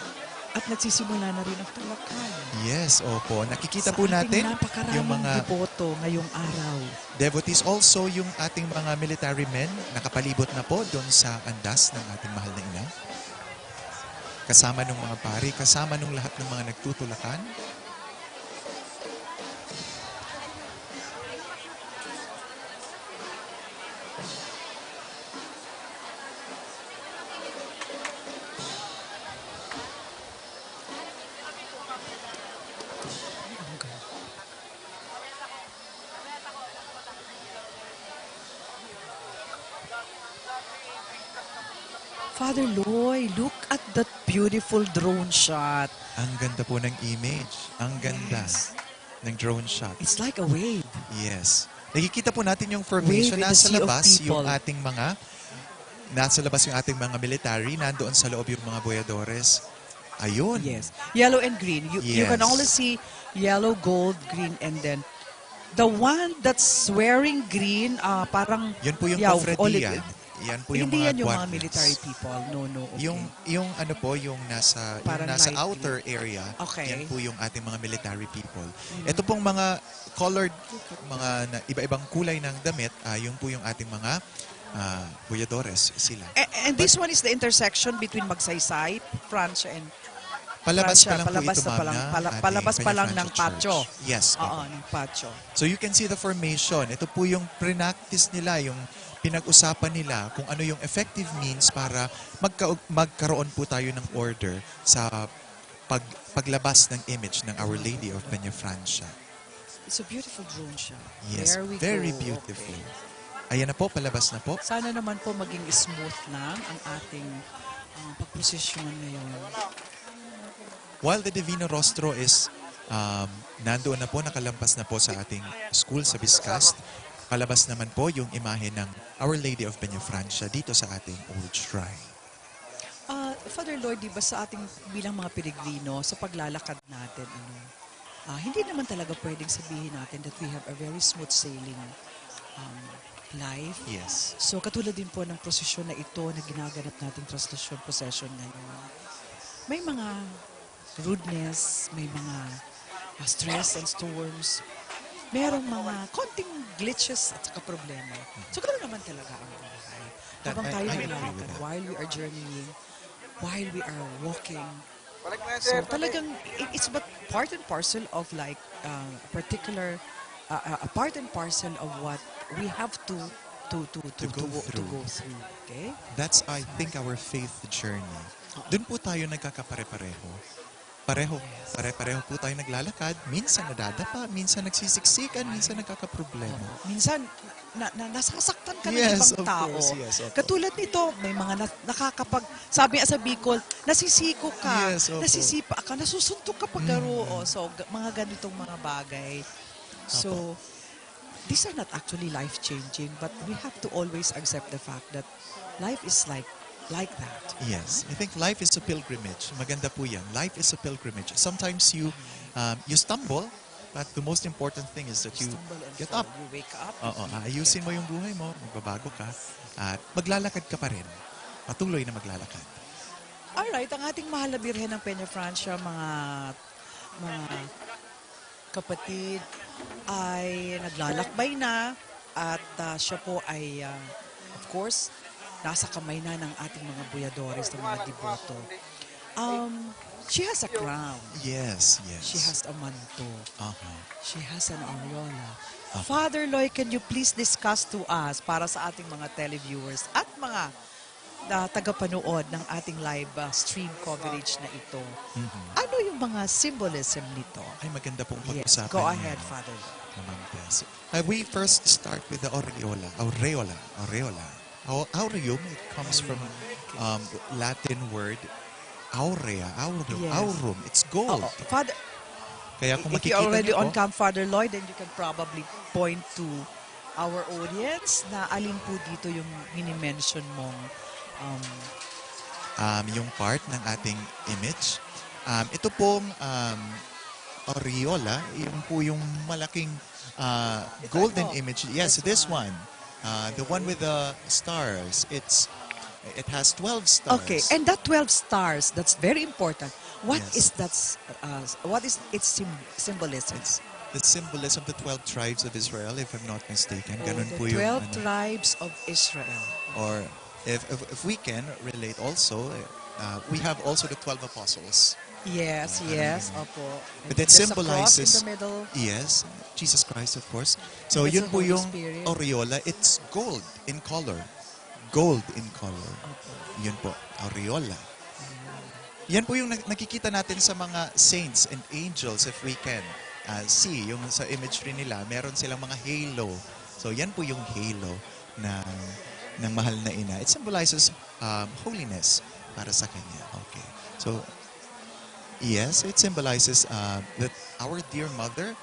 At nagsisimula na rin ang tulakan. Yes, opo. Nakikita Sa po ating natin napakaraming yung mga deboto ngayong araw. Devotees, also yung ating mga military men, nakapalibot na po doon sa andas ng ating mahal na ina. Kasama nung mga pari, kasama nung lahat ng mga nagtutulakan. Father Loy, look at that beautiful drone shot. Ang ganda po ng image. Ang ganda Yes. ng drone shot. It's like a wave. Yes. Nakikita po natin yung formation. Wave in the Nasa sea of labas yung people. ating mga, nasa labas yung ating mga military, nandoon sa loob yung mga boyadores. Ayun. Yes. Yellow and green. You, you can Yes. only see yellow, gold, green, and then the one that's wearing green, ah, parang Yun po yung yaw, cofradia. olive. Yan po yung Hindi mga yan yung mga guardians. military people. No, no, okay. Yung, yung ano po, yung nasa, yung Parang nasa light outer green. area, Okay. yan po yung ating mga military people. Mm. Ito pong mga colored, mga na, iba-ibang kulay ng damit, ah, yung po yung ating mga, ah, boyadores, sila. A-, and this But one is the intersection between Magsaysay, Francia, and Palabas Francia, pa lang po palabas ito, na pa ma'am, lang, na pala-, ating palabas pa lang ng Peñafrancia patio. Church. Yes, Oo, opo. ng patio. So you can see the formation. Ito po yung pre-practice nila, yung pinag-usapan nila kung ano yung effective means para magka-, magkaroon po tayo ng order sa pag-, paglabas ng image ng Our Lady of Peñafrancia. It's a beautiful drone shot. Yes, There we very go. beautiful. Okay. Ayan na po, palabas na po. Sana naman po maging smooth lang ang ating, ah, pagprosesyon ngayon. While the Divino Rostro is, um, nandoon na po, nakalampas na po sa ating school sa Biscast, palabas naman po yung imahe ng Our Lady of Peñafrancia dito sa ating old shrine. Ah, Father Lloyd, di ba sa ating bilang mga peregrino, sa paglalakad natin, ano, ah, hindi naman talaga pwedeng sabihin natin that we have a very smooth sailing, um, life. Yes. So, katulad din po ng prosesyon na ito na ginaganap nating Traslasyon Procession ngayon, may mga rudeness, may mga, ah, stress and storms, merong mga konting glitches at saka problema. So, ganoon naman talaga ang buhay. That, Habang I, tayo I agree with naglalakad, that. while we are journeying, while we are walking, so talagang it, it's but part and parcel of, like, uh, a particular, uh, uh, a part and parcel of what we have to to to to To to go go, to through. go through. Okay? That's, I think, our faith journey. Oo. Doon po tayo nagkakapare-pareho. Pareho, Yes. pare-pareho po tayo naglalakad. Minsan nadadapa, minsan nagsisiksikan, minsan nagkakaproblema. Opo. Minsan, na, na, nasasaktan ka ng Yes, ibang of tao. course, yes, opo. Katulad nito, may mga na, nakakapag, sabi nga sa Bicol, nasisiko ka, Yes, opo. nasisipa ka, nasusuntok ka pag Mm. garo. Oh, so, ga-, mga ganitong mga bagay. So, Opo. these are not actually life-changing, but we have to always accept the fact that life is like, like that. Yes. I think life is a pilgrimage. Maganda po yan. Life is a pilgrimage. Sometimes you, um, you stumble, but the most important thing is that you Stumble and get fall. up. You wake up, Oo, you aayusin get mo up. yung buhay mo, magbabago ka, at maglalakad ka pa rin. Patuloy na maglalakad. Alright, ang ating mahal na Birhen ng Peñafrancia, mga, mga kapatid, ay naglalakbay na at, ah, siya po ay, ah, of course, nasa kamay na ng ating mga boyadores, ng mga deboto. Um, she has a crown. Yes, yes. She has a manto. Aha. She has an aureola. Aha. Father Loy, can you please discuss to us para sa ating mga televiewers at mga na tagapanood ng ating live, ah, stream coverage na ito. Mhm. Ano yung mga symbolism nito? Ay, maganda pong Yes, pag-usapan go yan. ahead, Father. Ma'am Tess. Uh, we first start with the aureola. Aureola. Aureola. Au-, aureum, it comes from, Aureum. um, Latin word aurea, aurum, Yes. aurum. It's gold. Oo. Father, Kaya kung if you're makikita already niyo on po, Camp Father Lloyd, then you can probably point to our audience na alin po dito yung mini-mention mong um, um, yung part ng ating image. Um, ito pong um, aureola, yung po yung malaking uh, Ito, golden ito. Image. Yes, This this one. one. Uh, the one with the stars. It's it has twelve stars. Okay, and that twelve stars, that's very important. What Yes. is that? Uh, what is its sym- symbolism? It's the symbolism of the twelve tribes of Israel, if I'm not mistaken. Oh, Ganun the po yung twelve ano. Tribes of Israel. Or if, if, if we can relate also, uh, we have also the twelve apostles. Yes, Ah, yes, ganun. opo. But that There's a cross in symbolizes- the middle. Yes, Jesus Christ, of course. So, There's yun a po Holy yung Spirit. aureola. It's gold in color. Gold in color. Opo. Yun po, aureola. Yan po yung nag- nakikita natin sa mga saints and angels, if we can uh, see, yung sa imagery nila, meron silang mga halo. So, yan po yung halo ng, ng mahal na ina. It symbolizes um, holiness para sa kanya. Okay. So, yes, it symbolizes uh, that our dear mother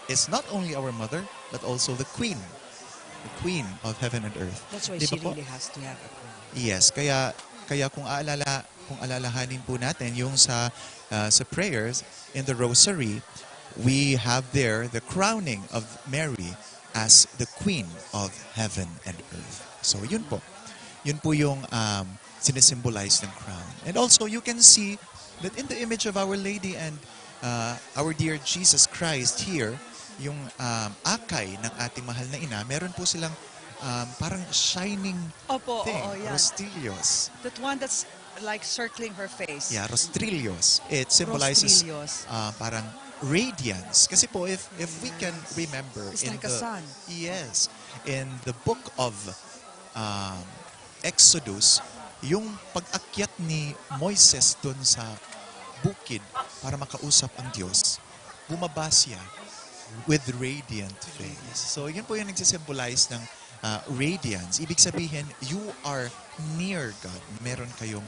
is not only our mother, but also the queen. The queen of heaven and earth. That's why Di she ba po? Really has to have a crown. Yes, kaya kaya kung aalala kung alalahanin po natin yung sa ah, sa prayers in the rosary, we have there the crowning of Mary as the queen of heaven and earth. So yun po. Yun po yung um, sinisimbolize ng crown. And also you can see that in the image of Our Lady and uh, our dear Jesus Christ here, yung um, akay ng ating mahal na ina, meron po silang um, parang shining Opo, thing, oo, yan. Rostrillos. That one that's like circling her face. Yeah, Rostrillos. It symbolizes Rostrillos. Uh, parang radiance. Kasi po, if if we can remember It's in like a the sun. Yes, in the book of um, Exodus, yung pag-akyat ni Moises dun sa bukid para makausap ang Diyos, bumaba siya with radiant face. So, yun po yung nagsisymbolize ng uh, radiance. Ibig sabihin, you are near God. Meron kayong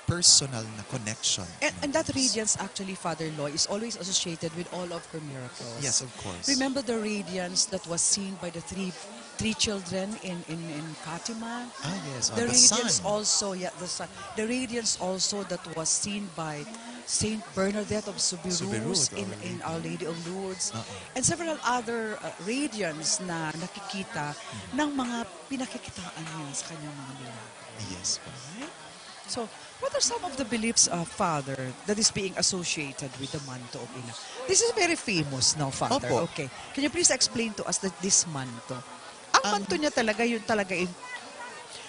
personal na connection. And, and that radiance actually, Father Loy, is always associated with all of her miracles. Yes, of course. Remember the radiance that was seen by the three three children in, in, in Fatima? Ah, yes, The on the radiance sun. Also, yeah, the sun. The radiance also that was seen by Saint Bernadette of Soubirous Soubirous, in, Our in Lady. Our Lady of Lourdes Oo. And several other uh, radiance na nakikita ng mga pinakikitaan niya sa kanyang mga milagro. Yes po. Right? So, what are some of the beliefs, uh, Father, that is being associated with the manto of Ina? This is very famous now, Father. Opo. Okay. Can you please explain to us that this manto? Ang Ang manto niya talaga, yun talaga yung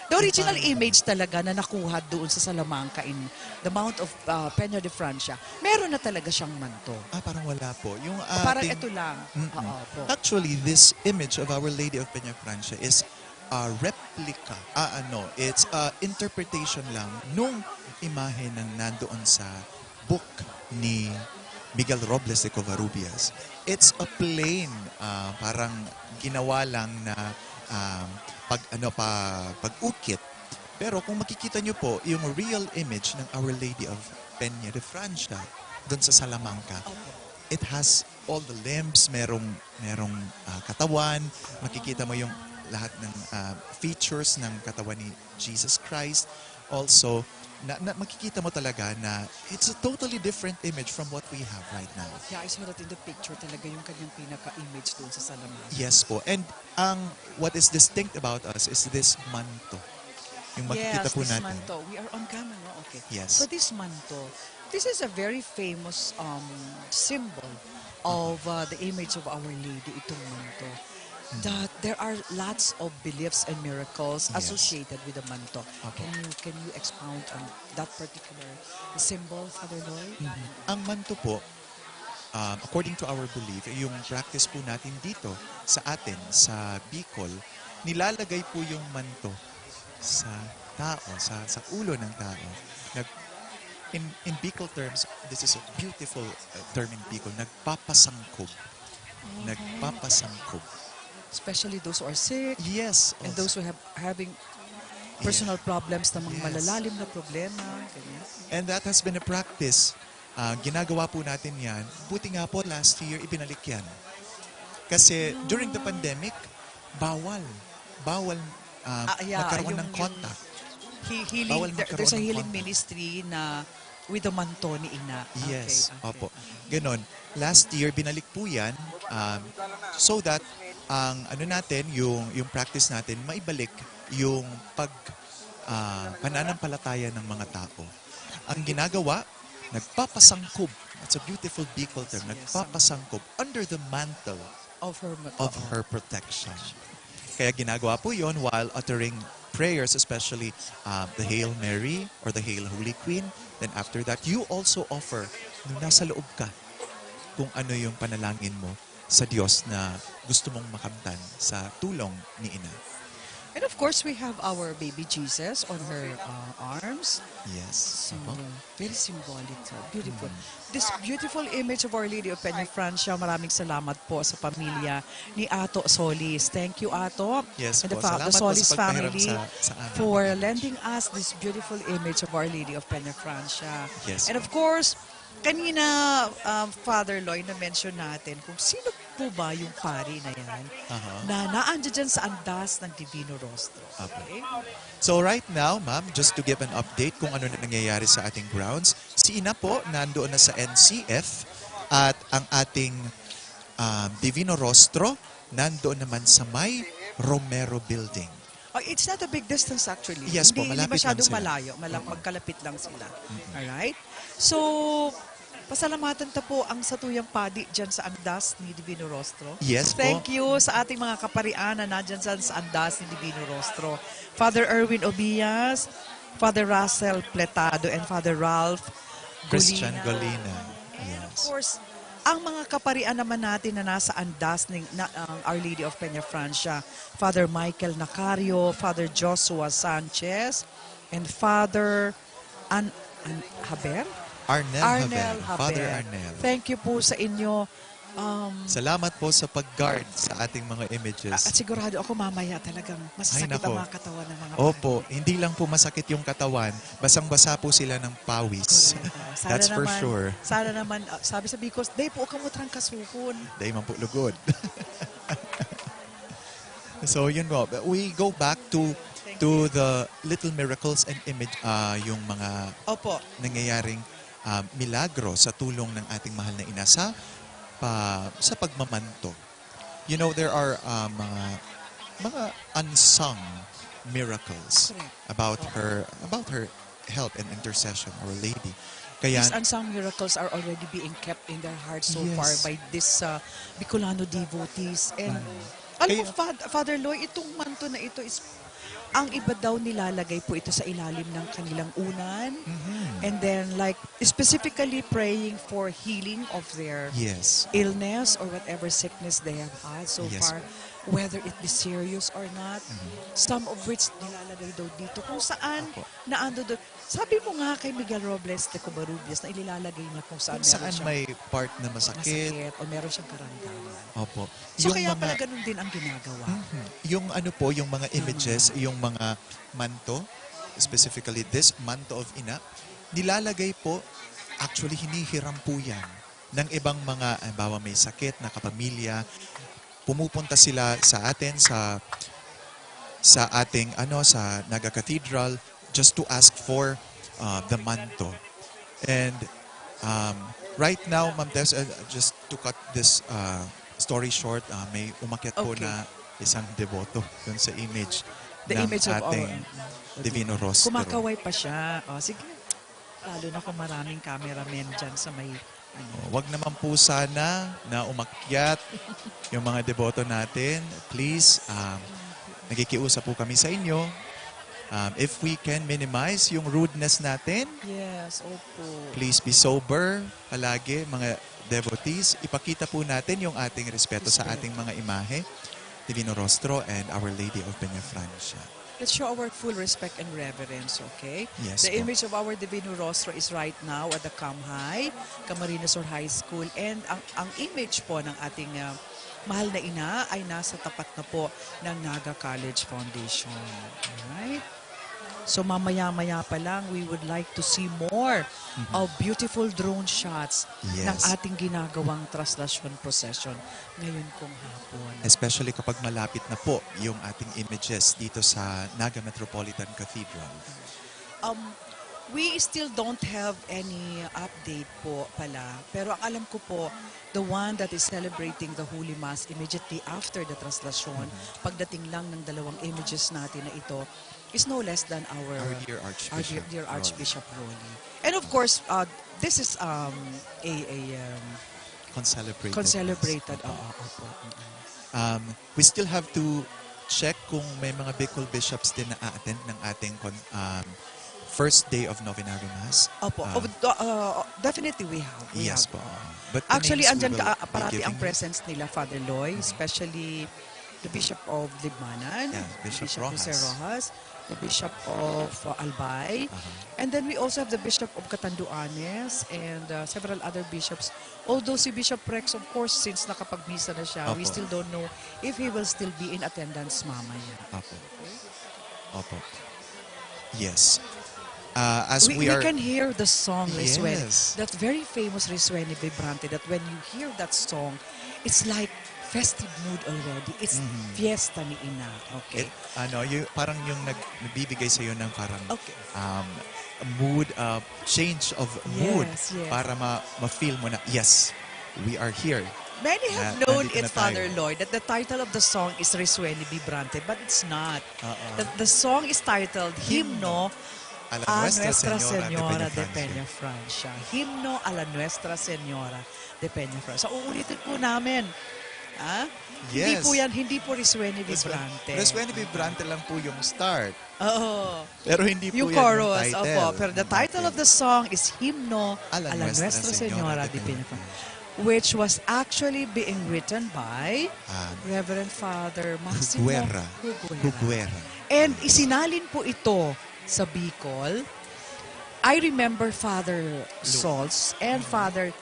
the original Ang image talaga na nakuha doon sa Salamanca in the Mount of uh, Peña de Francia, meron na talaga siyang manto. Ah, parang wala po. Yung O parang ating- ito lang. Mm-mm. Oo po. Actually, this image of Our Lady of Peñafrancia is a replica. Ah, ano, it's a interpretation lang nung imahe ng nandoon sa book ni Miguel Robles de Covarrubias. It's a plain, ah, parang ginawa lang na ah, pag ano pa pag-ukit. Pero kung makikita niyo po yung real image ng Our Lady of Peña de Francia doon sa Salamanca, it has all the limbs, merong merong ah, katawan, makikita mo yung lahat ng ah, features ng katawan ni Jesus Christ. Also, na, na makikita mo talaga na it's a totally different image from what we have right now. Yeah, I saw that in the picture talaga yung kanyang pinaka-image doon sa Salamanca. Yes po. And ang what is distinct about us is this manto. Yung makikita Yes, po this natin. Manto. We are on camera, no? Okay. Yes. So this manto, this is a very famous um, symbol of uh, the image of Our Lady, itong manto. That there are lots of beliefs and miracles Yes. Associated with the manto. Opo. Can you can you expound on that particular symbol, Father Loy? Ang manto po, um, according to our belief, yung practice po natin dito sa atin, sa Bicol, nilalagay po yung manto sa tao, sa, sa ulo ng tao. Nag, in, in Bicol terms, this is a beautiful uh, term in Bicol, nagpapasangkob. Nagpapasangkob. Especially those who are sick Yes. and of- those who have having personal problems, ng mga Yes. malalalim na problema, ganyan. And that has been a practice. Ah, ginagawa po natin 'yan. Buti nga po last year ibinalik 'yan. Kasi during the pandemic, bawal. Bawal, ah, Ah, yeah, magkaroon yung, ng yung contact. he-, healing, Bawal there, there's a magkaroon ng healing contact. ministry na with the manto ni ina. Yes, Okay, okay. opo. Ganon. Last year, binalik po 'yan, um, so that ang ano natin, yung, yung practice natin, maibalik yung pag, ah, pananampalataya ng mga tao. Ang ginagawa, nagpapasangkob. That's a beautiful Bicol term. Yes, yes. Nagpapasangkob under the mantle Of her ma-, of oo. her protection. Kaya ginagawa po 'yon while uttering prayers, especially, um, the Hail Mary or the Hail Holy Queen. Then after that, you also offer, nung nasa loob ka, kung ano yung panalangin mo sa Diyos na gusto mong makamtan sa tulong ni Ina. And of course, we have our baby Jesus on her, uh, arms. Yes. So, Opo. very symbolic. So, beautiful. Mm. This beautiful image of Our Lady of Peña Francia, maraming salamat po sa pamilya ni Ato Solis. Thank you, Ato. Yes And the po. fa-, the Salamat po sa Solis pagpahiram family sa, sa aming for image. lending us this beautiful image of Our Lady of Peña Francia. Yes And po. of course, kanina, um, Father Loy, na-mention natin kung sino po ba yung pari na yan Aha. na naandyan dyan sa andas ng Divino Rostro. Apo. Okay? So right now, ma'am, just to give an update kung ano na nangyayari sa ating grounds, si Ina po nandoon na sa N C F at ang ating, um, Divino Rostro nandoon naman sa may Romero Building. Oh, it's not a big distance actually. Yes Hindi, po, hindi malapit lang masyadong sila. malayo, mala-, Mm. magkalapit lang sila. Mm-mm. Alright? So, pasalamatan ta po ang satuyang padi dyan sa andas ni Divino Rostro. Yes po. Thank you sa ating mga kaparian na nandyan sa, sa andas ni Divino Rostro. Father Erwin Obias, Father Russell Pletado, and Father Ralph Christian Golina. Golina. And of Yes. course, ang mga kaparian naman natin na nasa andas ni, na, ang Our Lady of Peña Francia, Father Michael Nacario, Father Joshua Sanchez, and Father An-, An-, Haber? Arnel Arnel Haber. Father Haber. Arnel. Thank you po sa inyo. Um, Salamat po sa pag-guard sa ating mga images. At sigurado ako mamaya talagang masasakit Ay, nako. ang mga katawan ng mga Opo, pari. Hindi lang po masakit yung katawan, basang-basa po sila ng pawis. Correct. Ah, sana That's for naman, sure. sana naman, ah, sabi sa Bicol, "Dai po kamo trangkasuhon." Dai man po lugod. So, yun po. We go back to Thank to you. the little miracles and image, ah, yung mga Opo. nangyayaring, ah, milagro sa tulong ng ating mahal na ina sa pa-, sa pagmamanto. You know, there are, ah, mga, mga unsung miracles Correct. about Opo. her, about her help and intercession, Our Lady. Kaya These unsung miracles are already being kept in their hearts so Yes. far by this, uh, Bicolano devotees. And Mm. alam Kaya mo, Fad-, Father Loy, itong manto na ito is, ang iba daw nilalagay po ito sa ilalim ng kanilang unan. Mhm. And then, like, specifically praying for healing of their Yes. illness or whatever sickness they have had so Yes. far, whether it be serious or not. Mhm. Some of which nilalagay daw dito. Kung saan Opo. na ando doon. Sabi mo nga kay Miguel Robles de Covarrubias na ililalagay niya kung saan Kung meron saan siyang may part na masakit. masakit o meron siyang karamdaman. Opo. So, Yung kaya mga pala ganun din ang ginagawa. Mhm. Yung ano po, yung mga Tama. images, yung mga manto, specifically this manto of ina, nilalagay po, actually, hinihiram po yan ng ibang mga, halimbawa, may sakit na kapamilya, pumupunta sila sa atin, sa, sa ating, ano, sa Naga Cathedral, just to ask for, uh, the manto. And, um, right now, Ma'am Tess, uh, just to cut this, uh, story short, uh, may umakyat po Okay. na isang deboto dun sa image The ng image of our ating Divino Rostro. Kumakaway pa siya. Oh, sige. Lalo na kung maraming cameramen dyan sa may, ano. Oh, wag naman po sana na umakyat yung mga deboto natin. Please, um, nakikiusap po kami sa inyo. Um, if we can minimize yung rudeness natin, Yes, opo. please be sober palagi, mga devotees. Ipakita po natin yung ating respeto sa Respeto. ating mga imahe, Divino Rostro and Our Lady of Peñafrancia. Let's show our full respect and reverence, okay? Yes The po. image of our Divino Rostro is right now at the Camhai, Camarines Sur High School, and ang, ang image po ng ating, ah, mahal na ina ay nasa tapat na po ng Naga College Foundation. Alright? So mamaya-maya pa lang, we would like to see more Mhm. of beautiful drone shots ng Yes. ating ginagawang traslasyon procession ngayon pong hapon. Especially kapag malapit na po yung ating images dito sa Naga Metropolitan Cathedral. Um, we still don't have any update po pala. Pero ang alam ko po, the one that is celebrating the Holy Mass immediately after the traslasyon, pagdating lang ng dalawang images natin na ito, is no less than our, Our dear our Archbishop dear, dear Rolly. Archbishop Rolly. And of course, uh, this is um, a, a um, Concelebrated. concelebrated. Opo. Oo, opo. Mm-mm. Um, we still have to check kung may mga Bicol bishops din na a-attend ng ating con- um, first day of Novenario Mass. Opo. Ah, Oh, do- uh, definitely we have. We yes have. po. But the Actually, names we andyan will ka, be parati ang giving. Presence nila, Father Loy, especially the Bishop of Libmanan, Yeah, the Bishop Bishop Jose Rojas. Rojas, the Bishop of uh, Albay, Aha. and then we also have the Bishop of Catanduanes and uh, several other bishops. Although si Bishop Rex, of course, since nakapagmisa na siya, we Opo. still don't know if he will still be in attendance mamaya. Opo. Opo. Yes. Uh, as We, we, we are can hear the song, Resuene. Yes. That very famous Resuene Vibrante, that when you hear that song, it's like festive mood already. It's Mhm. fiesta ni Ina. Okay. It, ano, yung, parang yung nag, nagbibigay sa'yo ng parang Okay. um, mood, uh, change of mood Yes, yes. para ma, ma-feel mo na, yes, we are here. Many have Na- known nandito it, na tayo. Father Lloyd, that the title of the song is Resuene Vibrante, but it's not. Oo. The, the song is titled Himno A la a Nuestra Nuestra Señora de Señora de Peñafrancia. Peñafrancia. Himno a la Nuestra Señora de Peñafrancia. So, uulitin po namin. Ha? Hindi Yes. po yan, hindi po Resuene Resuene- Vibrante. Resuene Vibrante lang po yung start. Oo. Pero hindi po Yung yan chorus, yung title. opo. Pero the title of the song is Himno A la a la Nuestra Nuestra Señora Señora de de Peñafrancia. Peñafrancia, which was actually being written by Ah, Reverend Father Maximo Huguera. Huguera. Huguera. And isinalin po ito sa Bicol. I remember Father Sols and Father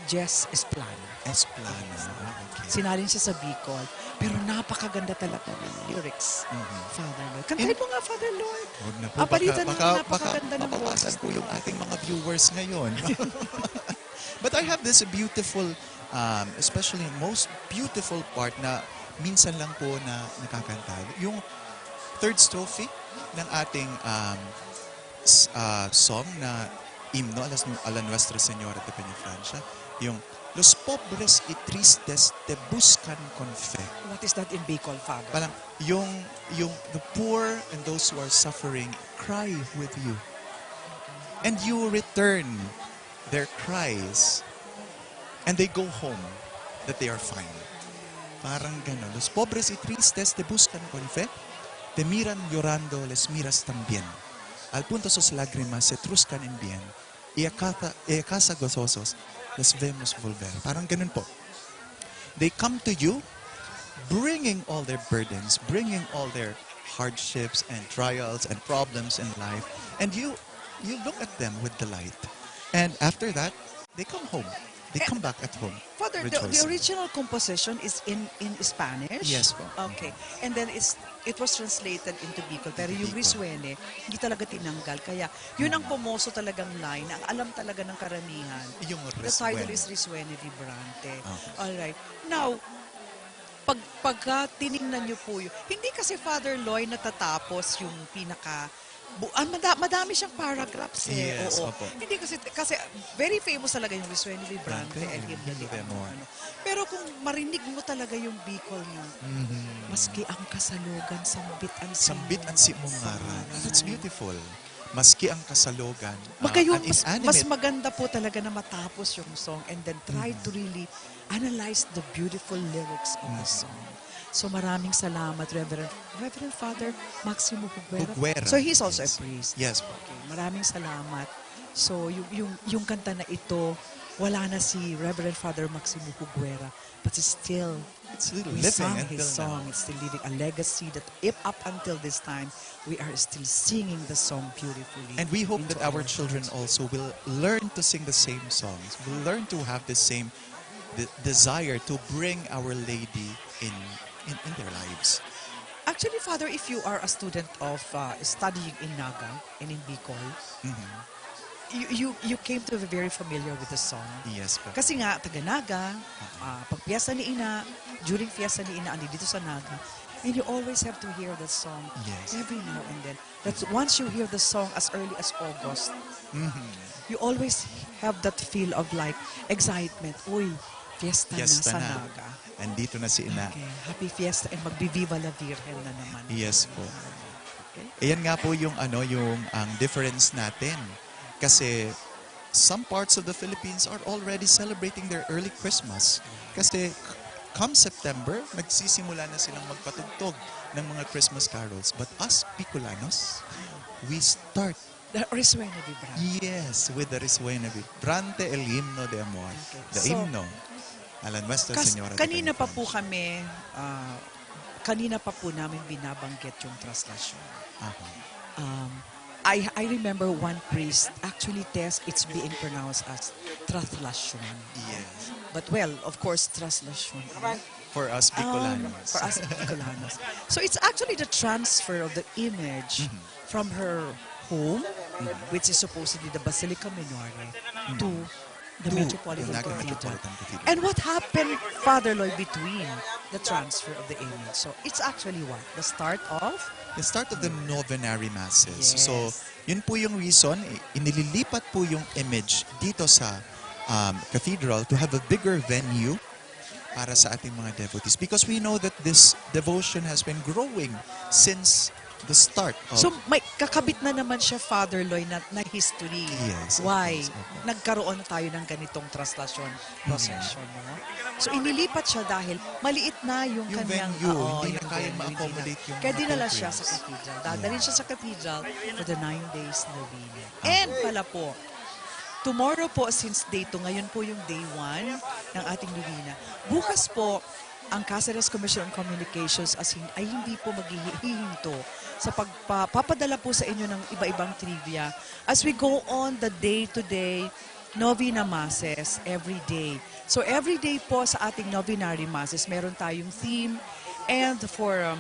Jess Esplano. Esplano. Ah, okay. Sinalin siya sa Bicol. Pero napakaganda talaga ng lyrics, Mhm. Father Lloyd. Kantahin In- mo nga, Father Lloyd. Huwag na po. Ah, palitan baka, mo, baka, napakaganda baka ng mabawasan boses. Po yung ating mga viewers ngayon. But I have this beautiful, um, especially most beautiful part na minsan lang po na nakakanta. Yung third strophe ng ating um, s- uh, song na Himno a la, a la Nuestra Señora de Peñafrancia, yung Los pobres y tristes te buscan con fe. What is that in Bicol, Father? Parang yung, yung the poor and those who are suffering cry with you. And you return their cries and they go home that they are fine. Parang gano'n. Los pobres y tristes te buscan con fe, te miran llorando, les miras también. Al punto sus lágrimas se truscan en bien, y a casa, y a casa gozosos les vemos volver. Parang ganun po. They come to you bringing all their burdens, bringing all their hardships and trials and problems in life, and you you look at them with delight. And after that, they come home. They Eh, come back at home. Father, the, the rejoicing. Original composition is in in Spanish? Yes po. Okay. And then it's it was translated into Bicol. Pero Into yung Bicol. Resuene, hindi talaga tinanggal. Kaya yun ang pomoso talagang line na ang alam talaga ng karamihan. Yung The title Resuene. Is Resuene Vibrante. Okay. Alright. Now, pag pagka tiningnan niyo po yun, hindi kasi Father Loy natatapos yung pinaka bu- ah, mada- madami siyang paragraphs eh. Yes, Oo. opo. Hindi kasi kasi very famous talaga yung Resuene Vibrante, Vibrante, El Himno Himno de de Amor. Amor. Ano. Pero kung marinig mo talaga yung Bicol niya, Mhm. maski ang kasalogan, sambit ang Sambit ang simong simong ngaran. ngaran. That's beautiful. Maski ang kasalogan, ah, Baka yung ang mas, inanimate. Mas maganda po talaga na matapos yung song and then try Mhm. to really analyze the beautiful lyrics of the Mhm. song. So maraming salamat, Reverend Reverend Father Maximo Huguera. Huguera, So he's also yes. A priest. Yes. Okay, maraming salamat. So yung yung yung kanta na ito, wala na si Reverend Father Maximo Huguera, but still It's still we living sang until his song. Now. It's still living a legacy that if up until this time we are still singing the song beautifully. And we hope Into that our our children hearts. Also will learn to sing the same songs, will learn to have the same de- desire to bring Our Lady in, in, in their lives. Actually, Father, if you are a student of uh, studying in Naga and in Bicol, Mhm. you, you you came to be very familiar with the song. Yes po. Kasi nga, taga Naga, ah, pag piyesta ni Ina, during piyesta ni Ina, andi dito sa Naga, and you always have to hear that song Yes. every now and then. That's once you hear the song as early as August, Mhm. you always have that feel of like excitement. Uy, fiesta, Fiesta na sa na. Naga. Andito na si Ina. Okay, happy fiesta and magbibiva la Virgen na naman. Yes po. Okay? Ayan nga po yung ano, yung ang difference natin. Kasi some parts of the Philippines are already celebrating their early Christmas. Kasi c- come September, nagsisimula na silang magpatugtog ng mga Christmas carols. But us Bicolanos, we start The Risuena Vibrante. Yes, with the Risuena Vibrante, el himno de amor. Okay. The So, himno a la Nuestra Kas- Señora de kanina pa Peñafrancia. Po kami, ah, kanina pa po namin binabanggit yung traslasyon. Aha. Um, I I remember one priest, actually, Tess, it's being pronounced as traslacion. Yes. But well, of course, traslacion. For us Um, Bicolanos. for us Bicolanos. So it's actually the transfer of the image Mhm. from her home, which is supposedly the Basilica Minore, to the To Metropolitan the Naga Cathedral. Metropolitan Cathedral. And what happened, Father Lloyd, between the transfer of the image? So it's actually what? The start of? The start of the novenary masses. Yes. So, yun po yung reason, i- inililipat po yung image dito sa um, cathedral to have a bigger venue para sa ating mga devotees. Because we know that this devotion has been growing since the start of... So, may kakabit na naman siya, Father Lloyd, na, na history. Yes, of Why? Course, opo. Nagkaroon na tayo ng ganitong traslacion, procession, no? So, inilipat siya dahil maliit na yung, Yung kanyang... venue, oo, hindi na yung kayang venue, hindi na. Ma-accommodate yung Kaya mga dinala siya sa pilgrims. Cathedral. Dadalhin siya sa Cathedral for the nine days novena. And pala po, tomorrow po, since day two, ngayon po yung day one ng ating novena. Bukas po, ang Caceres Commission on Communications as hin- ay hindi po maghihihinto sa pagpapadala po sa inyo ng iba-ibang trivia as we go on the day-to-day novena masses every day. So every day po sa ating novenary masses, meron tayong theme. And for um,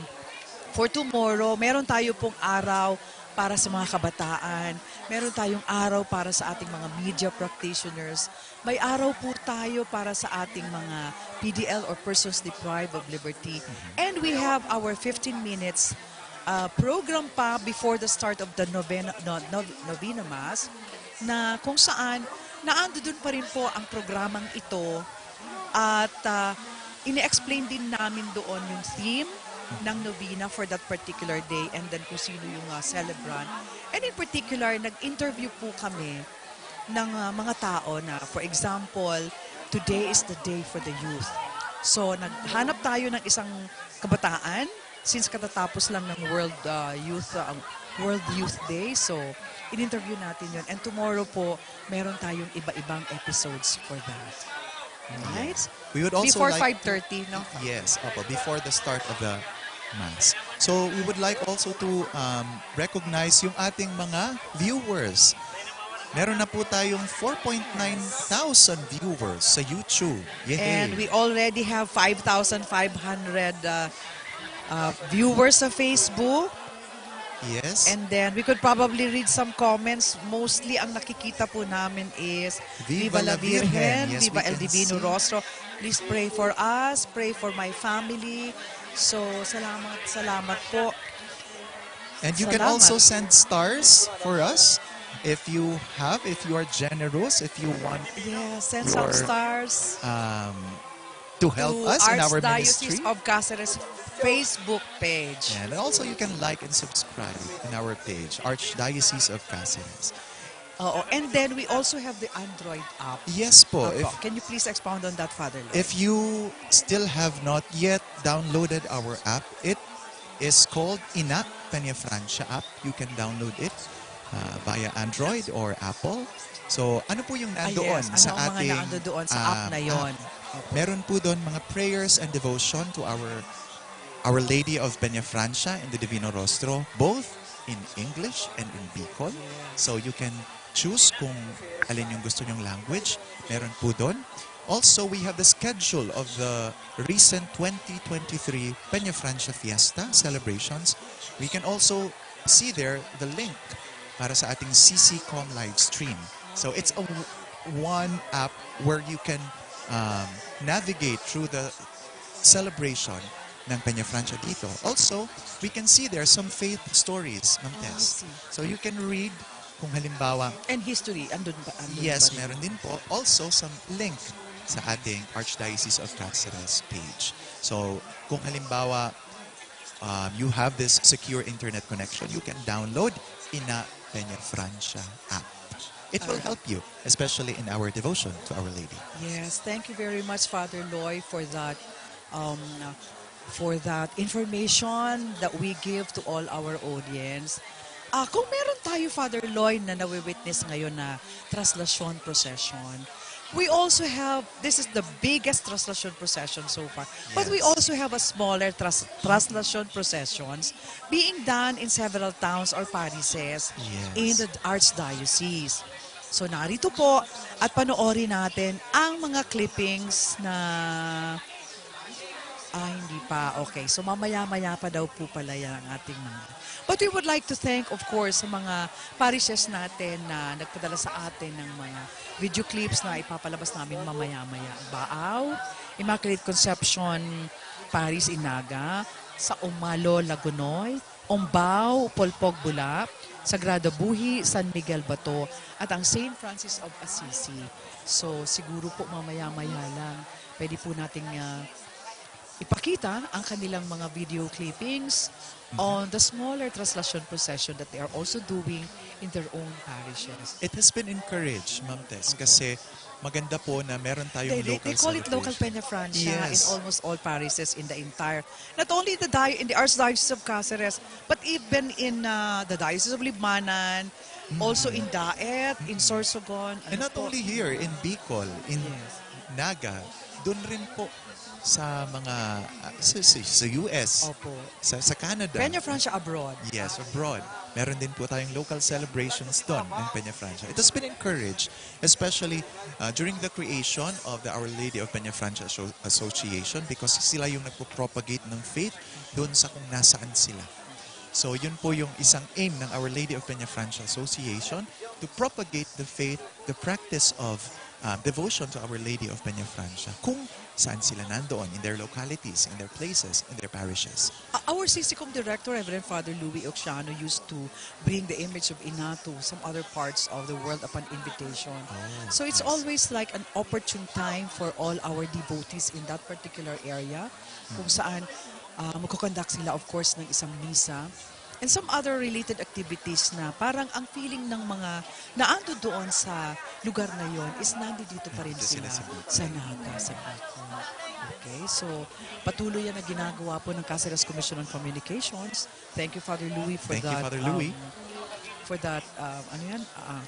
for tomorrow, meron tayo pong araw para sa mga kabataan. Meron tayong araw para sa ating mga media practitioners. May araw po tayo para sa ating mga P D L or persons deprived of liberty. And we have our fifteen minutes uh, program pa before the start of the novena, no, no, novena mass, na kung saan naandodon pa rin po ang programang ito at uh, ini-explain din namin doon yung theme ng novena for that particular day and then kung sino yung uh, celebrant. And in particular, nag-interview po kami ng uh, mga tao na, for example, today is the day for the youth. So, naghanap tayo ng isang kabataan since katatapos lang ng World uh, Youth uh, World Youth Day. So, in-interview natin yun. And tomorrow po, meron tayong iba-ibang episodes for that. Right? We would also Before like five thirty, no? Yes, opo, before the start of the mass. So we would like also to um, recognize yung ating mga viewers. Meron na po tayong four point nine thousand viewers sa YouTube. Yay! And we already have five thousand five hundred uh, uh, viewers sa Facebook. Yes. And then we could probably read some comments. Mostly ang nakikita po namin is Viva Viva la la Virgen. Virgen, Yes, Viva we El can Divino see. Rostro. Please pray for us, pray for my family. So, salamat, salamat po. And you can Salamat. Also send stars for us if you have, if you are generous, if you want Yes, send some Your- stars um, to help to us in our Archdiocese ministry. Of Caceres Facebook page. And also you can like and subscribe in our page, Archdiocese of Caceres. Oo, and then we also have the Android app. Yes po. Opo. If, Can you please expound on that, Father Lloyd? if you still have not yet downloaded our app, it is called Ina Peñafrancia app. You can download it uh, via Android or Apple. So, ano po yung Ah, nandoon yes. Ano sa ang mga ating nandoon sa app um, na yon? App? Meron po doon mga prayers and devotion to our Our Lady of Peñafrancia and the Divino Rostro, both in English and in Bicol. So you can choose kung alin yung gusto nyong language. Meron po doon. Also, we have the schedule of the recent twenty twenty-three Peñafrancia Fiesta celebrations. We can also see there the link para sa ating C C Com live stream. So it's a w- one app where you can um, navigate through the celebration ng Peñafrancia dito. Also, we can see there some faith stories, Ma'am Tess. So you can read kung halimbawa, And history, andun pa, andun yes, pa rin. Meron din po. Also, some link sa ating Archdiocese of Caceres page. So, kung halimbawa, um, you have this secure internet connection, you can download Ina Peñafrancia app. It will help you, especially in our devotion to Our Lady. Yes, thank you very much, Father Loy, for that um, for that information that we give to all our audience. Ah, kung meron tayo, Father Loy, na nawi-witness ngayon na traslasyon procession, we also have, this is the biggest traslasyon procession so far, but we Yes. also have a smaller tras- traslasyon processions being done in several towns or parishes Yes. in the Archdiocese. So narito po at panoorin natin ang mga clippings na Ah, hindi pa. Okay. So, mamaya-maya pa daw po pala yan ang ating mga. But we would like to thank, of course, sa mga parishes natin na nagpadala sa atin ng mga video clips na ipapalabas namin mamaya-maya. Baao, Immaculate Conception Parish, Inaga, sa Umalo, Lagonoy, Umbao, Polpog, Bula, Sagrada Buhi, San Miguel Bato, at ang Saint Francis of Assisi. So, siguro po mamaya-maya lang, pwede po nating ah, ipakita ang kanilang mga video clippings on the smaller traslasyon procession that they are also doing in their own parishes. It has been encouraged, Ma'am Tess, kasi maganda po na meron tayong They, they, local they call it local celebration. Peñafrancia in Yes. almost all parishes in the entire, not only the di- in the Archdiocese of Caceres, but even in uh, the Diocese of Libmanan, also in Daet, in Sorsogon. And ano not po? Only here, in Bicol, in Yes. Naga, doon rin po sa mga ah, sa, sa, sa U S, Opo. sa, sa Canada. Peñafrancia abroad. Yes, abroad. Meron din po tayong local celebrations doon ng Peñafrancia. It has been encouraged, especially uh, during the creation of the Our Lady of Peñafrancia Asso- Association, because sila yung nagpo-propagate ng faith doon sa kung nasaan sila. So, yun po yung isang aim ng Our Lady of Peñafrancia Association, to propagate the faith, the practice of uh, devotion to Our Lady of Peñafrancia, kung saan sila nandoon, in their localities, in their places, in their parishes. Uh, Our CCCOM director, Reverend Father Louis Oxiano, used to bring the image of Ina to some other parts of the world upon invitation. Oh, So it's yes. Always like an opportune time for all our devotees in that particular area, kung saan uh, magkoconduct sila, of course, ng isang misa and some other related activities na parang ang feeling ng mga naando doon sa lugar na yon is nandito pa rin Nandito sila sila sa Bicol. Sa Naga, sa Bicol. Okay, so patuloy yan na ginagawa po ng Caceres Commission on Communications. Thank you, Father Louis, for Thank you, that. Father Louis. Um, for that, um, ano yan? Ah,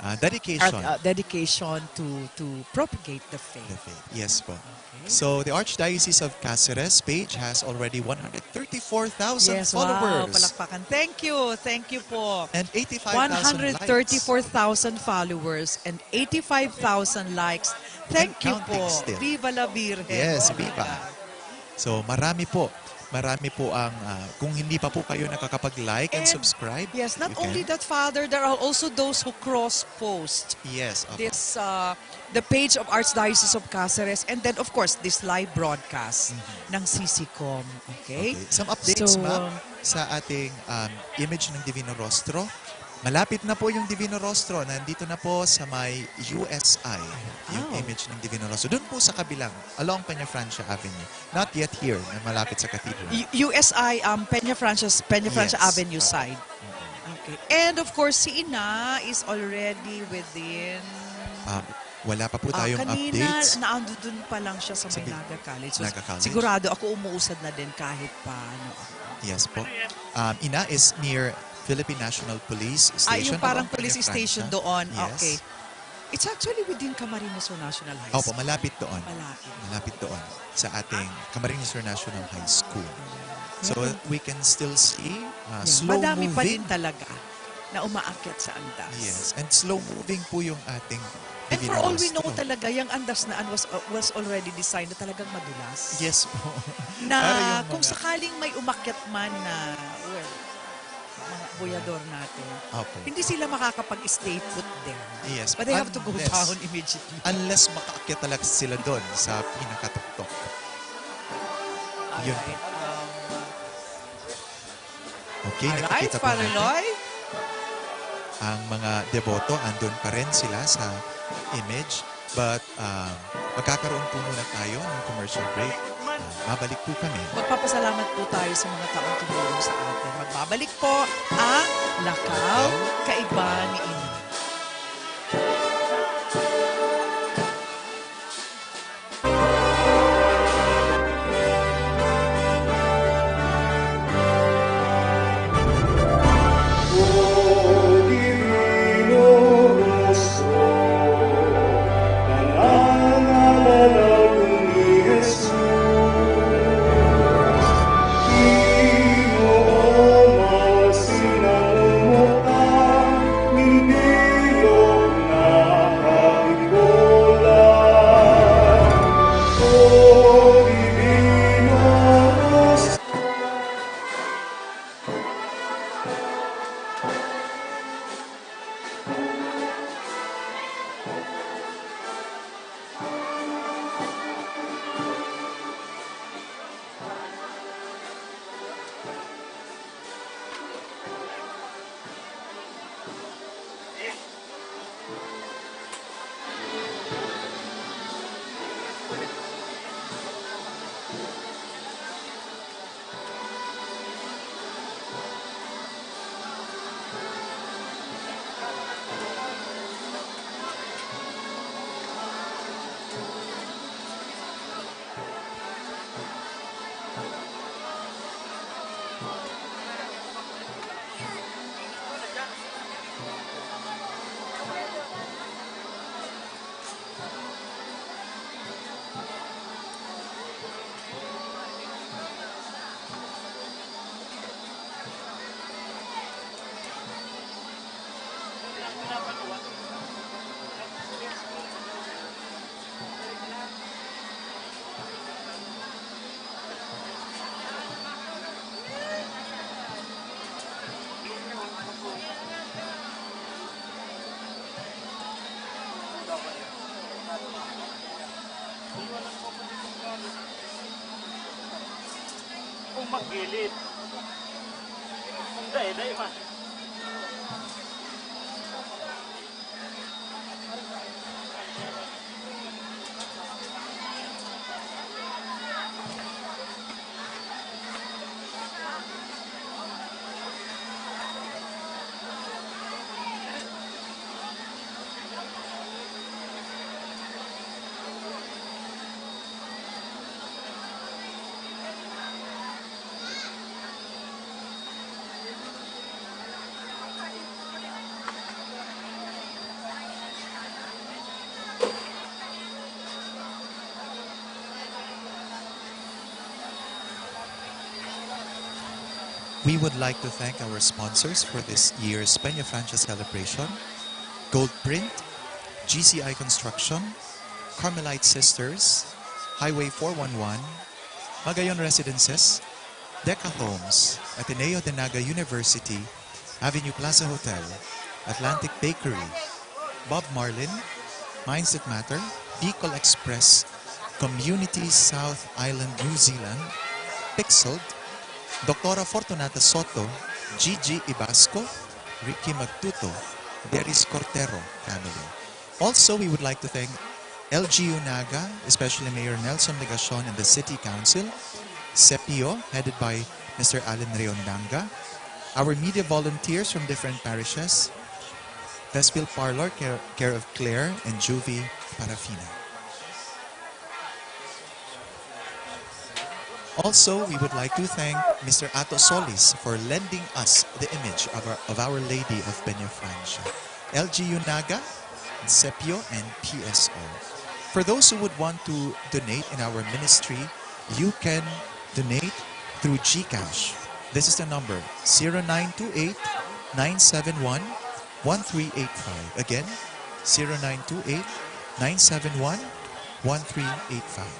Uh, dedication. uh, dedication to to propagate the faith. The faith. Yes po. So, the Archdiocese of Caceres page has already one hundred thirty-four thousand Yes, wow, followers. Palakpakan. Thank you, thank you po. And eighty-five thousand likes. One hundred thirty-four thousand followers and eighty-five thousand likes. Thank And you po. Counting still. Viva la Virgen. Yes, viva. So, marami po. Marami po ang, ah, kung hindi pa po kayo nakakapag-like and, And, subscribe, Yes, not you can. Only that, Father, there are also those who cross-post Yes, opo. This, uh, the page of Archdiocese of Caceres, and then, of course, this live broadcast ng CCCOM. Okay? Okay. Some updates, So, ma'am, sa ating um, image ng Divino Rostro. Malapit na po yung Divino Rostro. Nandito na po sa may U S I, yung Oh. image ng Divino Rostro. Doon po sa kabilang, along Peñafrancia Avenue. Not yet here, na malapit sa cathedral. U- U S I, um, Peñafrancia, Peñafrancia Yes. Avenue side. Okay. And of course, si Ina is already within... Ah, wala pa po Ah, tayong kanina, updates. Naandun pa lang siya sa may Sabi- Naga College. So, Naga College. Sigurado ako umuusad na din kahit paano. Yes po. Um, Ina is near Philippine National Police Ah, Station. yung parang along police Peñafrancia. Station doon. Yes. Okay. It's actually within Camarines Sur National High Opo, School. Malapit doon. Malapit. Malapit doon sa ating Camarines Sur National High School. So we can still see uh, Yeah. slow Madami pa moving. Din talaga na umaakyat sa andas. Yes, and slow moving po yung ating And For all we know talaga, yung andas na was, uh, was already designed na talagang madulas. Yes po. Na kung sakaling may umakyat man na, well, mga boyador natin, Opo. hindi sila makakapag-stay put there. Yes, But they have to go unless, down immediately. unless makaakyat talaga sila doon sa pinakatuktok. Yun po. Alright, um, Okay, Alright, nakikita po Father natin. Loy. Ang mga deboto, andun pa rin sila sa image. But, ah, magkakaroon po muna tayo ng commercial break. Ah, babalik po kami. Magpapasalamat po tayo sa mga taong tumulong sa atin. Magbabalik po ang Lakaw Kaiba ni Ina. Kung magilid. Kung dai-dai man. We would like to thank our sponsors for this year's Peñafrancia celebration, Gold Print, G C I Construction, Carmelite Sisters, Highway four one one, Magayon Residences, Deca Homes, Ateneo de Naga University, Avenue Plaza Hotel, Atlantic Bakery, Bob Marlin, Minds That Matter, Bicol Express, Community South Island, New Zealand, Pixeled, Doktora Fortunata Soto, Gigi Ibasco, Ricky Magtuto, Deris Cortero family. Also, we would like to thank L G U Naga, especially Mayor Nelson Legacion and the City Council, Sepio, headed by Mister Alan Reondanga, our media volunteers from different parishes, Vestfield Parlor, care, care of Claire and Juvie Parafina. Also, we would like to thank Mister Ato Solis for lending us the image of our, of Our Lady of Peñafrancia, L G U Naga, Sepio, and P S O. For those who would want to donate in our ministry, you can donate through GCash. This is the number, zero nine two eight, nine seven one, one three eight five. Again, zero nine two eight, nine seven one, one three eight five.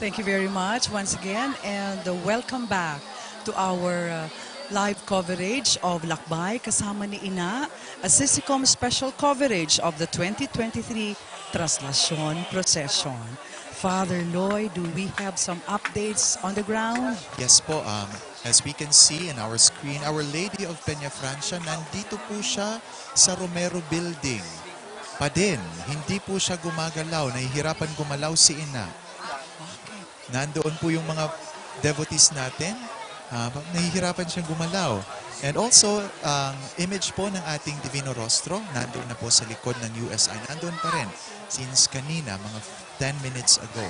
Thank you very much once again, and, uh, welcome back to our, uh, live coverage of Lakbay kasama ni Ina, a Sisicom special coverage of the twenty twenty-three Traslacion Procession. Father Lloyd, do we have some updates on the ground? Yes po, um, as we can see in our screen, Our Lady of Peñafrancia, nandito po siya sa Romero Building pa din. Hindi po siya gumagalaw, nahihirapan gumalaw si Ina. Nandoon po yung mga devotees natin. Ah, nahihirapan siyang gumalaw. And also, ang image po ng ating Divino Rostro, nandoon na po sa likod ng U S I. Nandoon pa rin since kanina, mga ten minutes ago.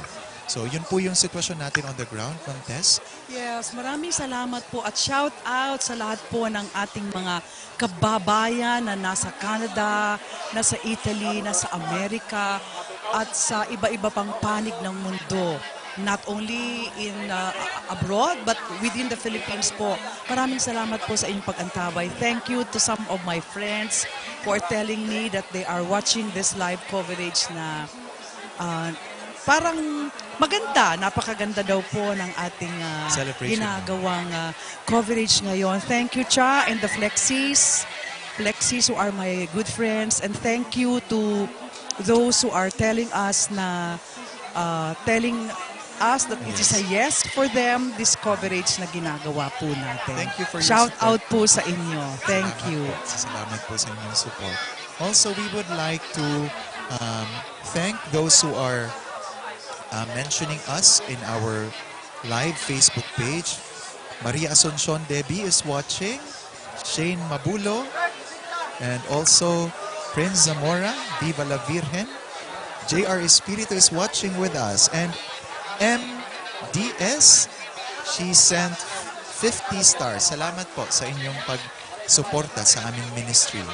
So, yun po yung sitwasyon natin on the ground, Ma'am Tess. Yes, maraming salamat po at shout out sa lahat po ng ating mga kababayan na nasa Canada, nasa Italy, nasa Amerika, at sa iba-iba pang panig ng mundo. Not only in, uh, abroad, but within the Philippines po. Maraming salamat po sa inyong pag-antabay. Thank you to some of my friends who are telling me that they are watching this live coverage na, uh, parang maganda, napakaganda daw po ng ating, uh, Celebration. Ginagawang, uh, coverage ngayon. Thank you, Cha, and the Flexies. Flexies who are my good friends. And thank you to those who are telling us na, uh, telling us that it is a yes for them, this coverage na ginagawa po natin. Thank you for your support. Shout out po sa inyo. Thank you. Salamat po. Salamat po sa inyong support. Also, we would like to, um, thank those who are, uh, mentioning us in our live Facebook page. Maria Asuncion Debbie is watching. Shane Mabulo. And also, Prince Zamora, Viva la Virgen. J R Espiritu is watching with us. And M D S, she sent fifty stars. Salamat po sa inyong pagsuporta sa aming ministry.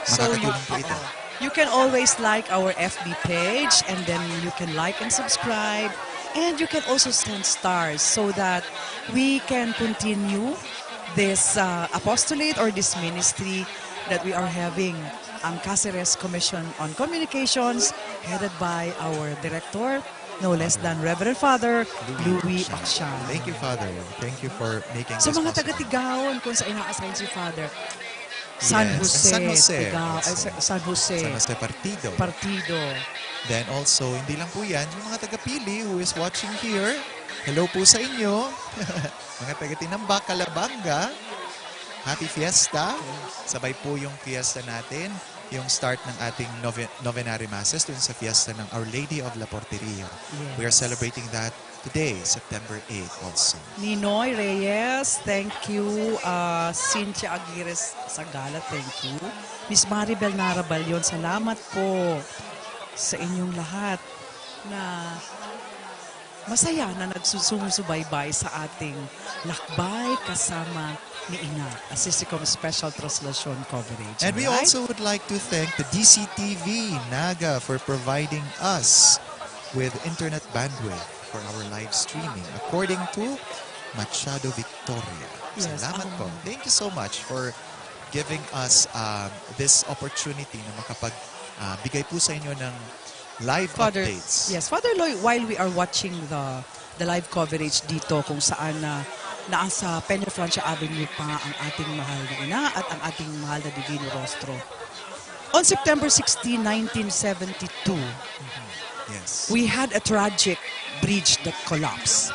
So, you, Makakatulong po ito. You can always like our F B page, and then you can like and subscribe. And you can also send stars so that we can continue this, uh, apostolate or this ministry that we are having, ang Caceres Commission on Communications, headed by our director, no less than Reverend Father Louis Louis Acsian. Acsian. Thank you, Father. Thank you for making this possible. Sa mga taga-Tigaon, kung saan ina-assign si Father. San Jose, Yes, and San Jose Tigaon, also. Ay, sa-, San Jose. San Jose Partido. Partido. Then also, hindi lang po yan, yung mga taga-Pili who is watching here, hello po sa inyo. Mga taga-Tinambac, Calabanga, happy fiesta. Sabay po yung fiesta natin, yung start ng ating nove-, novenary masses dun sa fiesta ng Our Lady of La Porteria. Yes. We are celebrating that today, September eight also. Ninoy Reyes, thank you. Ah, Cynthia Aguirre Sagala, thank you. Miss Maribel Nara Balion, salamat po sa inyong lahat. na masaya na nagsusumusubaybay sa ating lakbay kasama ni Ina, Assisticom Special Translation Coverage. And we Alright? also would like to thank the D C T V Naga for providing us with internet bandwidth for our live streaming, according to Machado Victoria. Yes, Salamat um, po. Thank you so much for giving us um, this opportunity na makapag ah, bigay po sa inyo ng live Father, updates. Yes, Father Loy, while we are watching the the live coverage dito kung saan na nasa Peñafrancia Avenue pa ang ating mahal na ina at ang ating mahal na Divino Rostro. On September sixteen, nineteen seventy-two, Yes. we had a tragic bridge that collapsed.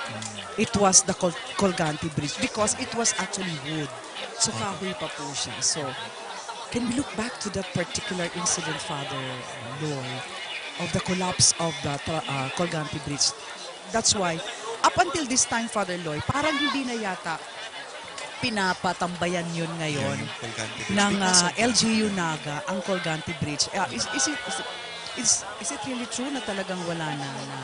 It was the Col- Colgante Bridge because it was actually wood. So kahoy pa po siya. So, can we look back to that particular incident, Father Loy, of the collapse of the tra- uh, Colgante Bridge? That's why, up until this time, Father Loy, parang hindi na yata pinapatambayan yun ngayon Yung Colgante Bridge. ng Because ah, of that. L G U Naga ang Colgante Bridge. Ah, is, is, it, is, it, is, is it really true na talagang wala na, na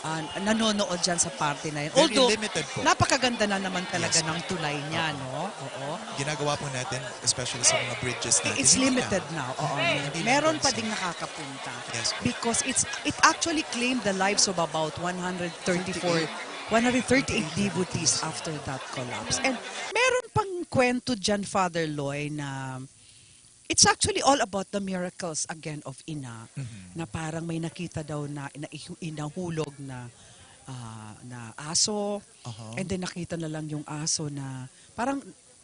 ah, nanonood dyan sa parte na yun? Very Although, limited po. napakaganda na naman talaga Yes. ng tulay niya, Oo. no? Oo. Ginagawa po natin, especially sa mga bridges natin. It's hindi limited na. now. Oo. Hindi na Meron dun pa sa- ding nakakapunta. Yes. Because it's it actually claimed the lives of about one hundred thirty-four, one hundred thirty-eight devotees after that collapse. And meron pang kwento dyan, Father Loy, na it's actually all about the miracles again of Ina, Mhm. na parang may nakita daw na, na ihu- inahulog na ah, na aso, Aha. and then nakita na lang yung aso na, parang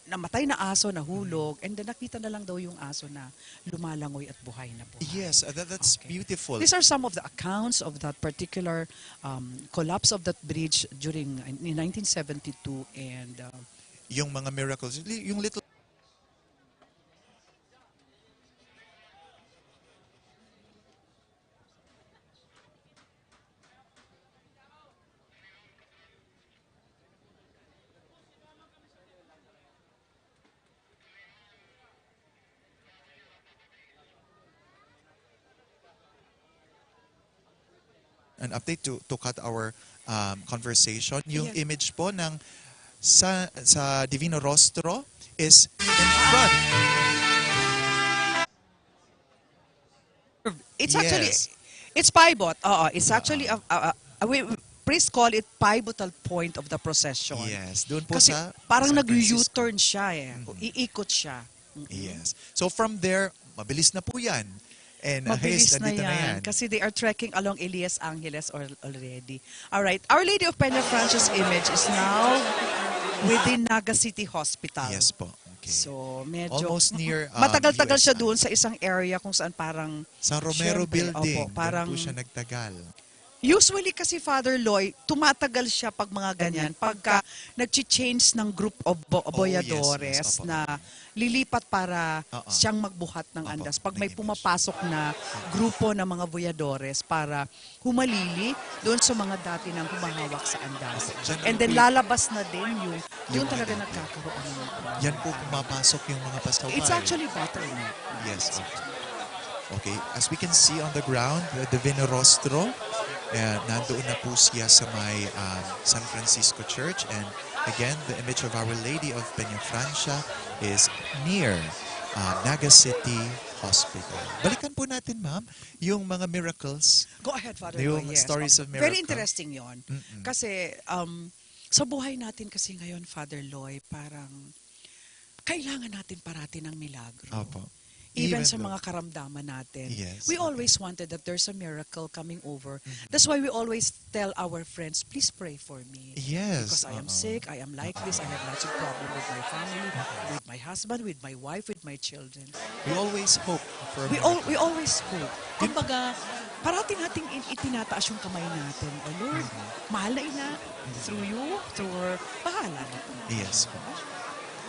namatay na aso, nahulog, and then nakita na lang daw yung aso na lumalangoy at buhay na buhay. Yes, uh, that, that's Okay. beautiful. These are some of the accounts of that particular um, collapse of that bridge during in nineteen seventy-two and uh, Yung mga miracles, li- yung little an update to to cut our um, conversation. Yung Yes. Image po ng sa sa Divino Rostro is in front. It's actually, Yes. it's pivot. Oo, it's Oo. actually, a, a, a, we, priest call it pivotal point of the procession. Yes, doon po Kasi sa parang San nag-U-turn Francisco. siya eh. Mhm. Iikot siya. Mm-mm. Yes. So from there, mabilis na po 'yan. And uh, Mabilis yes, na nandito yan. na 'yan. Kasi they are trekking along Elias Angeles al- already. Alright. Our Lady of Peña Francis image is now within Naga City Hospital. Yes po. Okay. So, medyo Almost near, um, matagal-tagal siya U S I. Doon sa isang area kung saan parang Sa Romero Siyempre, Building, opo, parang doon po siya nagtagal. Usually kasi, Father Loy, tumatagal siya pag mga ganyan, pagka nag-change ng group of bo- Oh, yes, yes, boyadores opo. na lilipat para Oo. siyang magbuhat ng Opo, andas. Pag ng may image. pumapasok na grupo ng mga boyadores para humalili doon sa mga dati nang humahawak sa andas. Opo, dyan And po then yung lalabas na din yung, doon yung talaga mga dati. Nagkakaroon ng Yan po pumapasok yung mga pasaway. It's actually bottleneck. Yes. Okay. As we can see on the ground, the Divino Rostro, eh, nandoon na po siya sa may um, San Francisco Church. And again, the image of Our Lady of Peñafrancia is near uh, Naga City Hospital. Balikan po natin, ma'am, yung mga miracles, Go ahead, Father Yung Loy. Yes. stories of Very miracle. Interesting yon. Mm-mm. Kasi um, sa buhay natin kasi ngayon, Father Loy, parang kailangan natin parati ng milagro. Opo. Even, Even sa though- mga karamdaman natin. Yes, We okay. always wanted that there's a miracle coming over. Mhm. That's why we always tell our friends, "Please pray for me. Yes, Because I am oo. sick, I am like this, I have lots of problem with my family, with my husband, with my wife, with my children." We always hope for a We all miracle. We always hope. Kumbaga, parati nating in- itinataas yung kamay natin. "Oh Lord, Mhm. mahal na ina, through you, through her, bahala na po." Yes po.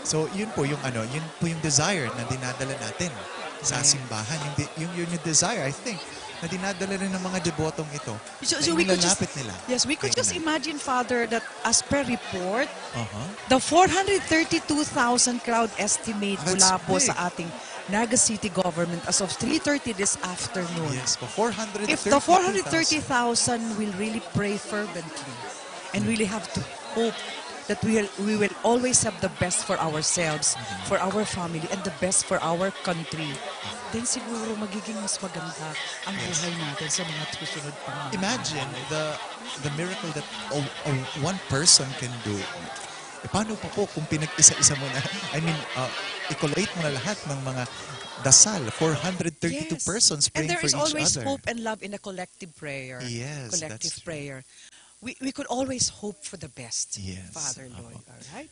So, yun po yung ano, yun po yung desire na dinadala natin sa Yes. simbahan. Yung, di- yung, yun yung desire, I think, na dinadala rin ng mga debotong ito. So, na so we could just, inilalapit nila yes, we could kay just Ina. Imagine, Father, that as per report, Aha. the four hundred thirty-two thousand crowd estimate That's mula po big. sa ating Naga City Government as of three thirty this afternoon. Yes, po, four hundred thirty thousand. If the four hundred thirty thousand will really pray fervently and really have to hope that we will, we will always have the best for ourselves, for our family, and the best for our country, then siguro magiging mas maganda ang buhay natin sa mga susunod pang mga Imagine the the miracle that a, a one person can do. E, paano pa po kung pinag-isa-isa mo na, I mean, uh, i-collate mo na lahat ng mga dasal, four hundred thirty-two Yes. Persons And praying there for is each always other. Hope and love in a collective prayer. Yes, Collective that's true. Prayer. We, we could always hope for the best, Yes, Father apo. Lloyd. Alright?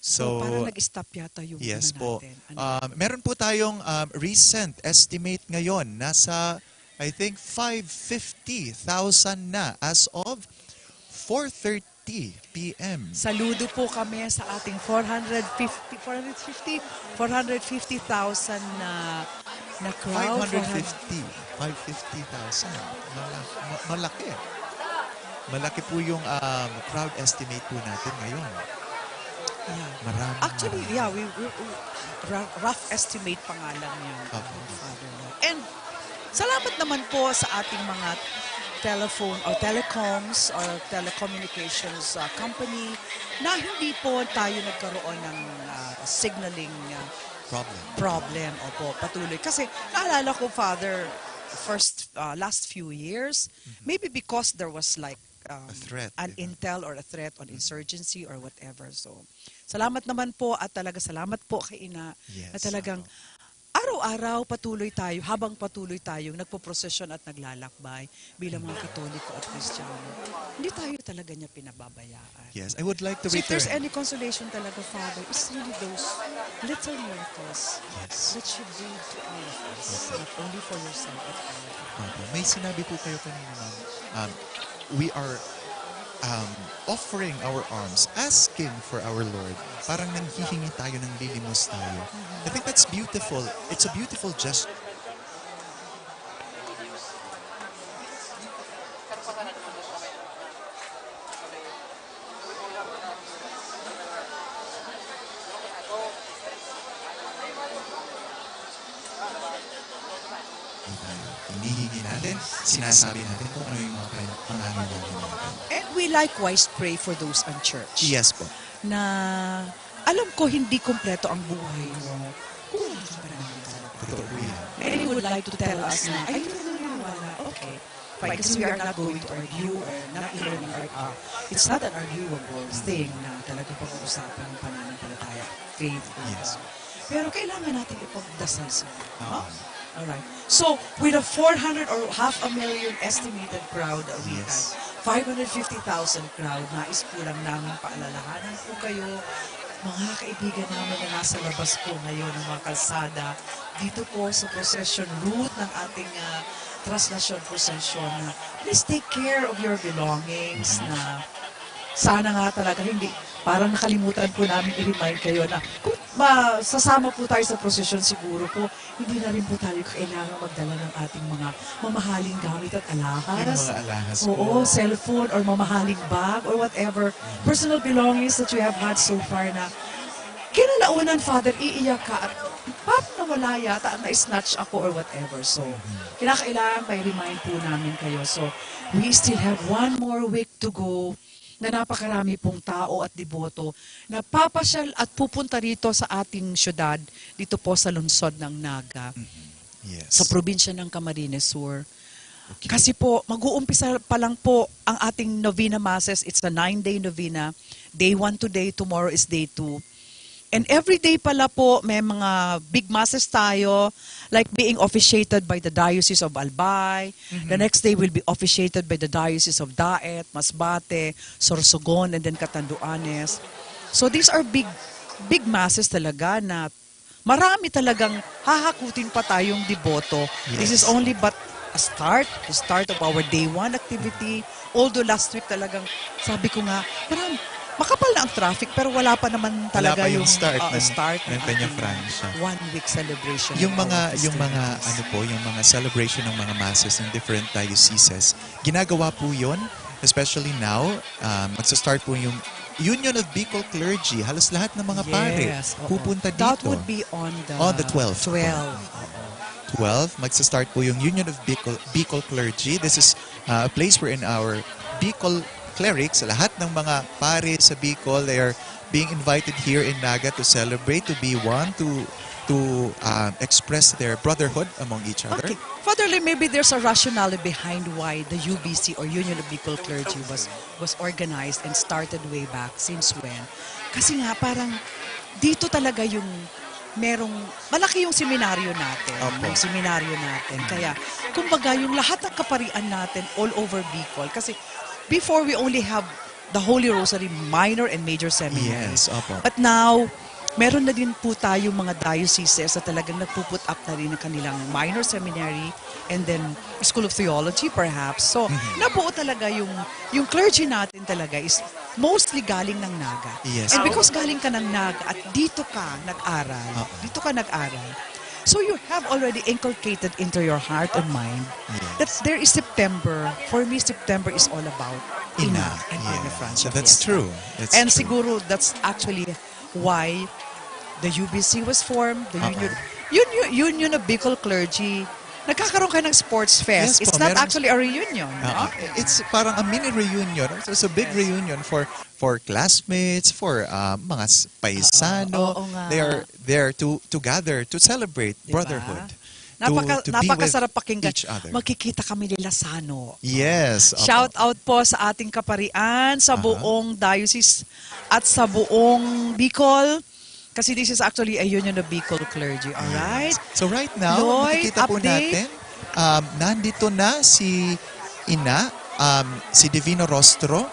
So, parang nag-stop yata yung yes ano po. Natin. Ano? Um, meron po tayong um, recent estimate ngayon. Nasa, I think, five fifty thousand na as of four thirty p.m. Saludo po kami sa ating four hundred fifty, four hundred fifty, four hundred fifty thousand na, na crowd. Five hundred fifty. Five fifty thousand. Mala- ma- malaki. Malaki po yung um, crowd estimate po natin ngayon. Yeah. Marami. Actually, yeah, we, we, we- ra- rough estimate pa nga lang yan. Opo. Father Lloyd. And salamat naman po sa ating mga telephone or telecoms or telecommunications uh, company na hindi po tayo nagkaroon ng uh, signaling uh, Problem. Problem. Opo, patuloy. Kasi naalala ko, Father, first, uh, last few years, maybe because there was like um, A threat, an di ba? Intel or a threat on insurgency or whatever. So, salamat naman po at talaga salamat po kay Ina Yes, na talagang apo. Araw-araw patuloy tayo, habang patuloy tayong nagpoprosesyon at naglalakbay bilang mga Katoliko at Kristiyano, hindi tayo talaga niya pinababayaan. Yes, I would like to So if there's return. Any consolation talaga, Father, is really those little miracles Yes. That should be to all of us, not only for yourself but for everyone. Opo. May sinabi po kayo kanina, ma'am. Um, we are um, offering our arms, asking for our Lord. Parang nanghihingi tayo, nanglilimos tayo. I think that's beautiful. It's a beautiful gesture. Hinihingi natin, sinasabi natin kung ano yung mga pan- pangangailangan natin. And we likewise pray for those unchurched. Yes po. Na alam ko hindi kompleto ang buhay mo kung wala ka pa rin talaga. Totoo po yan. Many would like to tell us na, ay, hindi ka naniniwala. Okay. Fine, kasi we are not going to argue or not even, uh, it's not an arguable thing na talagang pag-uusapan ng pananampalataya, faith. Yes. Pero kailangan natin ipagdasal sila. No? Oo. Alright. So, with a four hundred or half a million estimated crowd that we Yes. had, five hundred fifty thousand crowd, nais po lang namin paalalahanan po kayo, mga kaibigan namin na nasa labas po ngayon ng mga kalsada, dito po sa procession route ng ating ah, traslasyon procession, na please take care of your belongings na sana nga talaga hindi, parang nakalimutan po namin i-remind kayo na kung masasama po tayo sa procession siguro po, hindi na rin po tayo kailangan magdala ng ating mga mamahaling gamit at alahas. Yung mga alahas Oo, po. Cellphone or mamahaling bag or whatever personal belongings that you have had so far na kinalaunan, Father, iiyak ka at parang nawala yata, na-snatch ako or whatever. So, kinakailangan may remind po namin kayo. So, we still have one more week to go na napakarami pong tao at deboto na papasyal at pupunta rito sa ating syudad, dito po sa lungsod ng Naga, Yes. sa probinsya ng Camarines Sur. Okay. Kasi po, mag-uumpisa pa lang po ang ating novena masses. It's a nine-day novena. Day one today, tomorrow is day two. And every day pala po, may mga big masses tayo, like being officiated by the Diocese of Albay. The next day will be officiated by the Diocese of Daet, Masbate, Sorsogon, and then Catanduanes. So these are big, big masses talaga na marami talagang hahakutin pa tayong deboto. This is Yes. Only but a start, the start of our day one activity. Although last week talagang sabi ko nga, parang makapal na ang traffic pero wala pa naman Wala talaga pa yung yung start uh, ng- start ng Peña ating Francia. One week celebration. Yung of mga our yung mga festivities. Ano po, yung mga celebration ng mga masses ng different dioceses, ginagawa po 'yon, especially now. Um, magsa-start po yung Union of Bicol Clergy, halos lahat ng mga pare Yes, oo. pupunta That dito. would be on the On the twelfth. twelve. Oo. Twelve, magsa-start po yung Union of Bicol, Bicol Clergy. This is, uh, a place wherein our Bicol clerics, lahat ng mga pare sa Bicol, they are being invited here in Naga to celebrate, to be one, to, to, uh, express their brotherhood among each other. Okay. Father Lee, maybe there's a rationale behind why the U B C or Union of Bicol Clergy was, was organized and started way back. Since when? Kasi nga, parang dito talaga yung merong, malaki yung seminaryo natin, Opo. yung seminaryo natin. Kaya, kumbaga, yung lahat ng kaparian natin all over Bicol. Kasi, before, we only have the Holy Rosary Minor and Major Seminary. Yes, opo. But now, meron na din po tayong mga dioceses na talagang nagpu-put up na rin ng kanilang minor seminary and then School of Theology, perhaps. So, Mhm. nabuo talaga yung, yung clergy natin talaga is mostly galing ng Naga. Yes. And because galing ka ng Naga at dito ka nag-aral, Oo. dito ka nag-aral, so you have already inculcated into your heart and mind Yes. that there is September. For me, September is all about Ina. Ina and Peña Yeah. Francia So that's Fiesta. true. That's And true. siguro that's actually why the U B C was formed, the Oo. Union, Union, Union of Bicol Clergy. Nagkakaroon kayo ng sports fest. Yes It's po, not meron actually a reunion, Oo. no? It's parang a mini reunion. It's a big Yes. reunion for for classmates, for, ah, mga s-, paisano. Oo nga. They are there to to gather, to celebrate Di ba? brotherhood, to Napaka-, to be with napakasarap pakinggan. each other. Magkikita kami nila Sano. Yes, opo. Shout out po sa ating kaparian, sa Aha. buong diocese at sa buong Bicol. Kasi this is actually a union of Bicol clergy, all right? Yes. So right now, Lloyd, makikita po update? natin, um, nandito na si Ina, um, si Divino Rostro,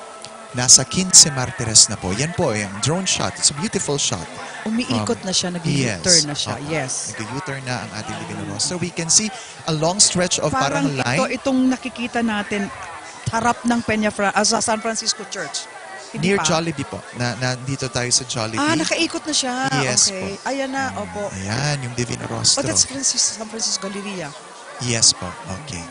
nasa quince Martires na po. Yan po, yung drone shot. It's a beautiful shot. Umiikot Um, na siya, nag-u-turn yes. na siya, Opo. yes. Nag-u-turn na ang ating Divino Rostro. We can see a long stretch of Parang parang ito, line. itong nakikita natin, harap ng Peña Fra-, ah, sa San Francisco Church. Hindi Near pa? Jollibee po. Na, nandito tayo sa Jollibee. Ah, nakaikot na siya. Yes Okay. po. Ayan na, Mm, opo. ayan, yung Divino Rostro. Oh, that's Francis, San Francisco Galleria. Yes po. Okay.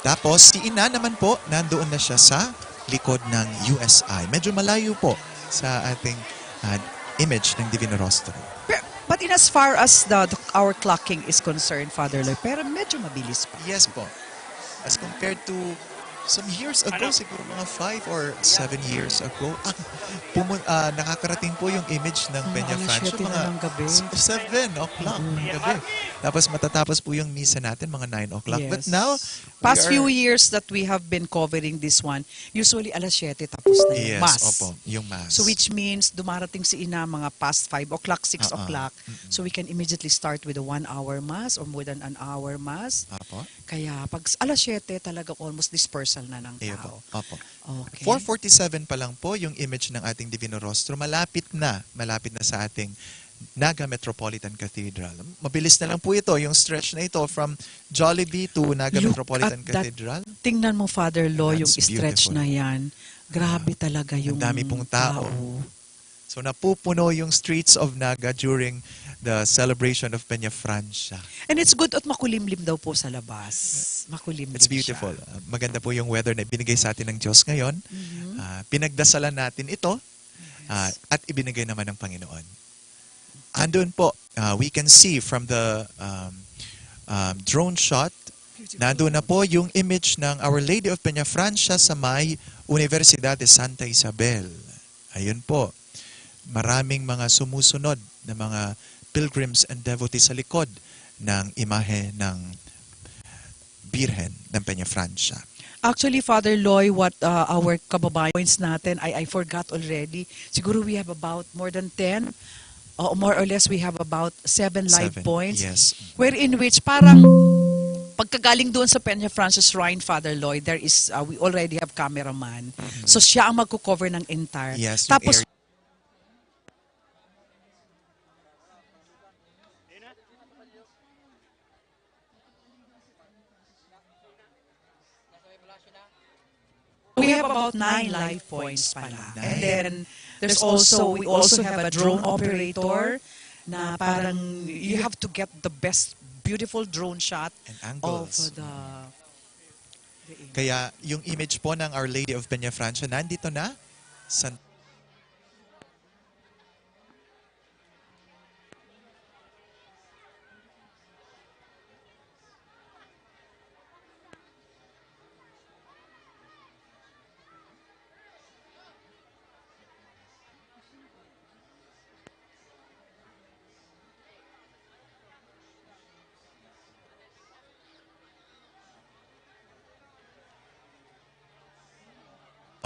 Tapos, si Ina naman po, nandoon na siya sa likod ng U S I. Medyo malayo po sa ating, ah, image ng Divino Rostro. Pe-, but in as far as the, the, our clocking is concerned, Father Lloyd, pero medyo mabilis pa. Yes po. As compared to some years ago, Ano? siguro mga five or seven years ago, ah, pumun-, ah, nakakarating po yung image ng Mga Peña alas Francia, siyete na mga ng gabi. s-, seven o'clock Mm. ng gabi. Tapos matatapos po yung misa natin, mga nine o'clock. But Yes. now, we Past are few years that we have been covering this one, usually alas siyete tapos na yung Yes, mass. opo, yung mass. So which means dumarating si Ina mga past five o'clock, six Ah, ah. o'clock. Mm-mm. So we can immediately start with a one hour mass or more than an hour mass. Apo. Kaya pag s-, alas siyete, talagang almost dispersal na ng Iyo tao. po. Opo. Okay. Four forty-seven pa lang po yung image ng ating Divino Rostro. Malapit na, malapit na sa ating Naga Metropolitan Cathedral. Mabilis na lang po ito, yung stretch na ito from Jollibee to Naga Look Metropolitan at that. Cathedral. Tingnan mo, Father Lo, yung That's stretch beautiful. na yan. Grabe Ah, talaga ang yung dami pong tao. tao. So, napupuno yung streets of Naga during the celebration of Peña Francia. And it's good at makulimlim daw po sa labas. Makulimlim It's beautiful. siya. Ah, maganda po yung weather na ibinigay sa atin ng Diyos ngayon. Mhm. Ah, pinagdasalan natin ito, Yes. ah, at ibinigay naman ng Panginoon. Andun po, ah, we can see from the, um, um, drone shot, Beautiful. nandun na po yung image ng Our Lady of Peña Francia sa may Universidad de Santa Isabel. Ayun po. Maraming mga sumusunod na mga pilgrims and devotees sa likod ng imahe ng Birhen ng Peña Francia. Actually, Father Loy, what, uh, our kababayan points natin, I, I forgot already. Siguro we have about more than ten. O more or less, we have about seven live Seven, points. yes. Wherein which, parang, pagkagaling doon sa Peña Francia Shrine, Father Loy, there is, uh, we already have cameraman. Mhm. So, siya ang magko-cover ng entire. Yes, yung Tapos, area. We have about nine live points pala. And Nine. then, there's also, we also have a drone operator na parang you have to get the best, beautiful drone shot And angles. of the, the image. Kaya yung image po ng Our Lady of Peña Francia, nandito na. San-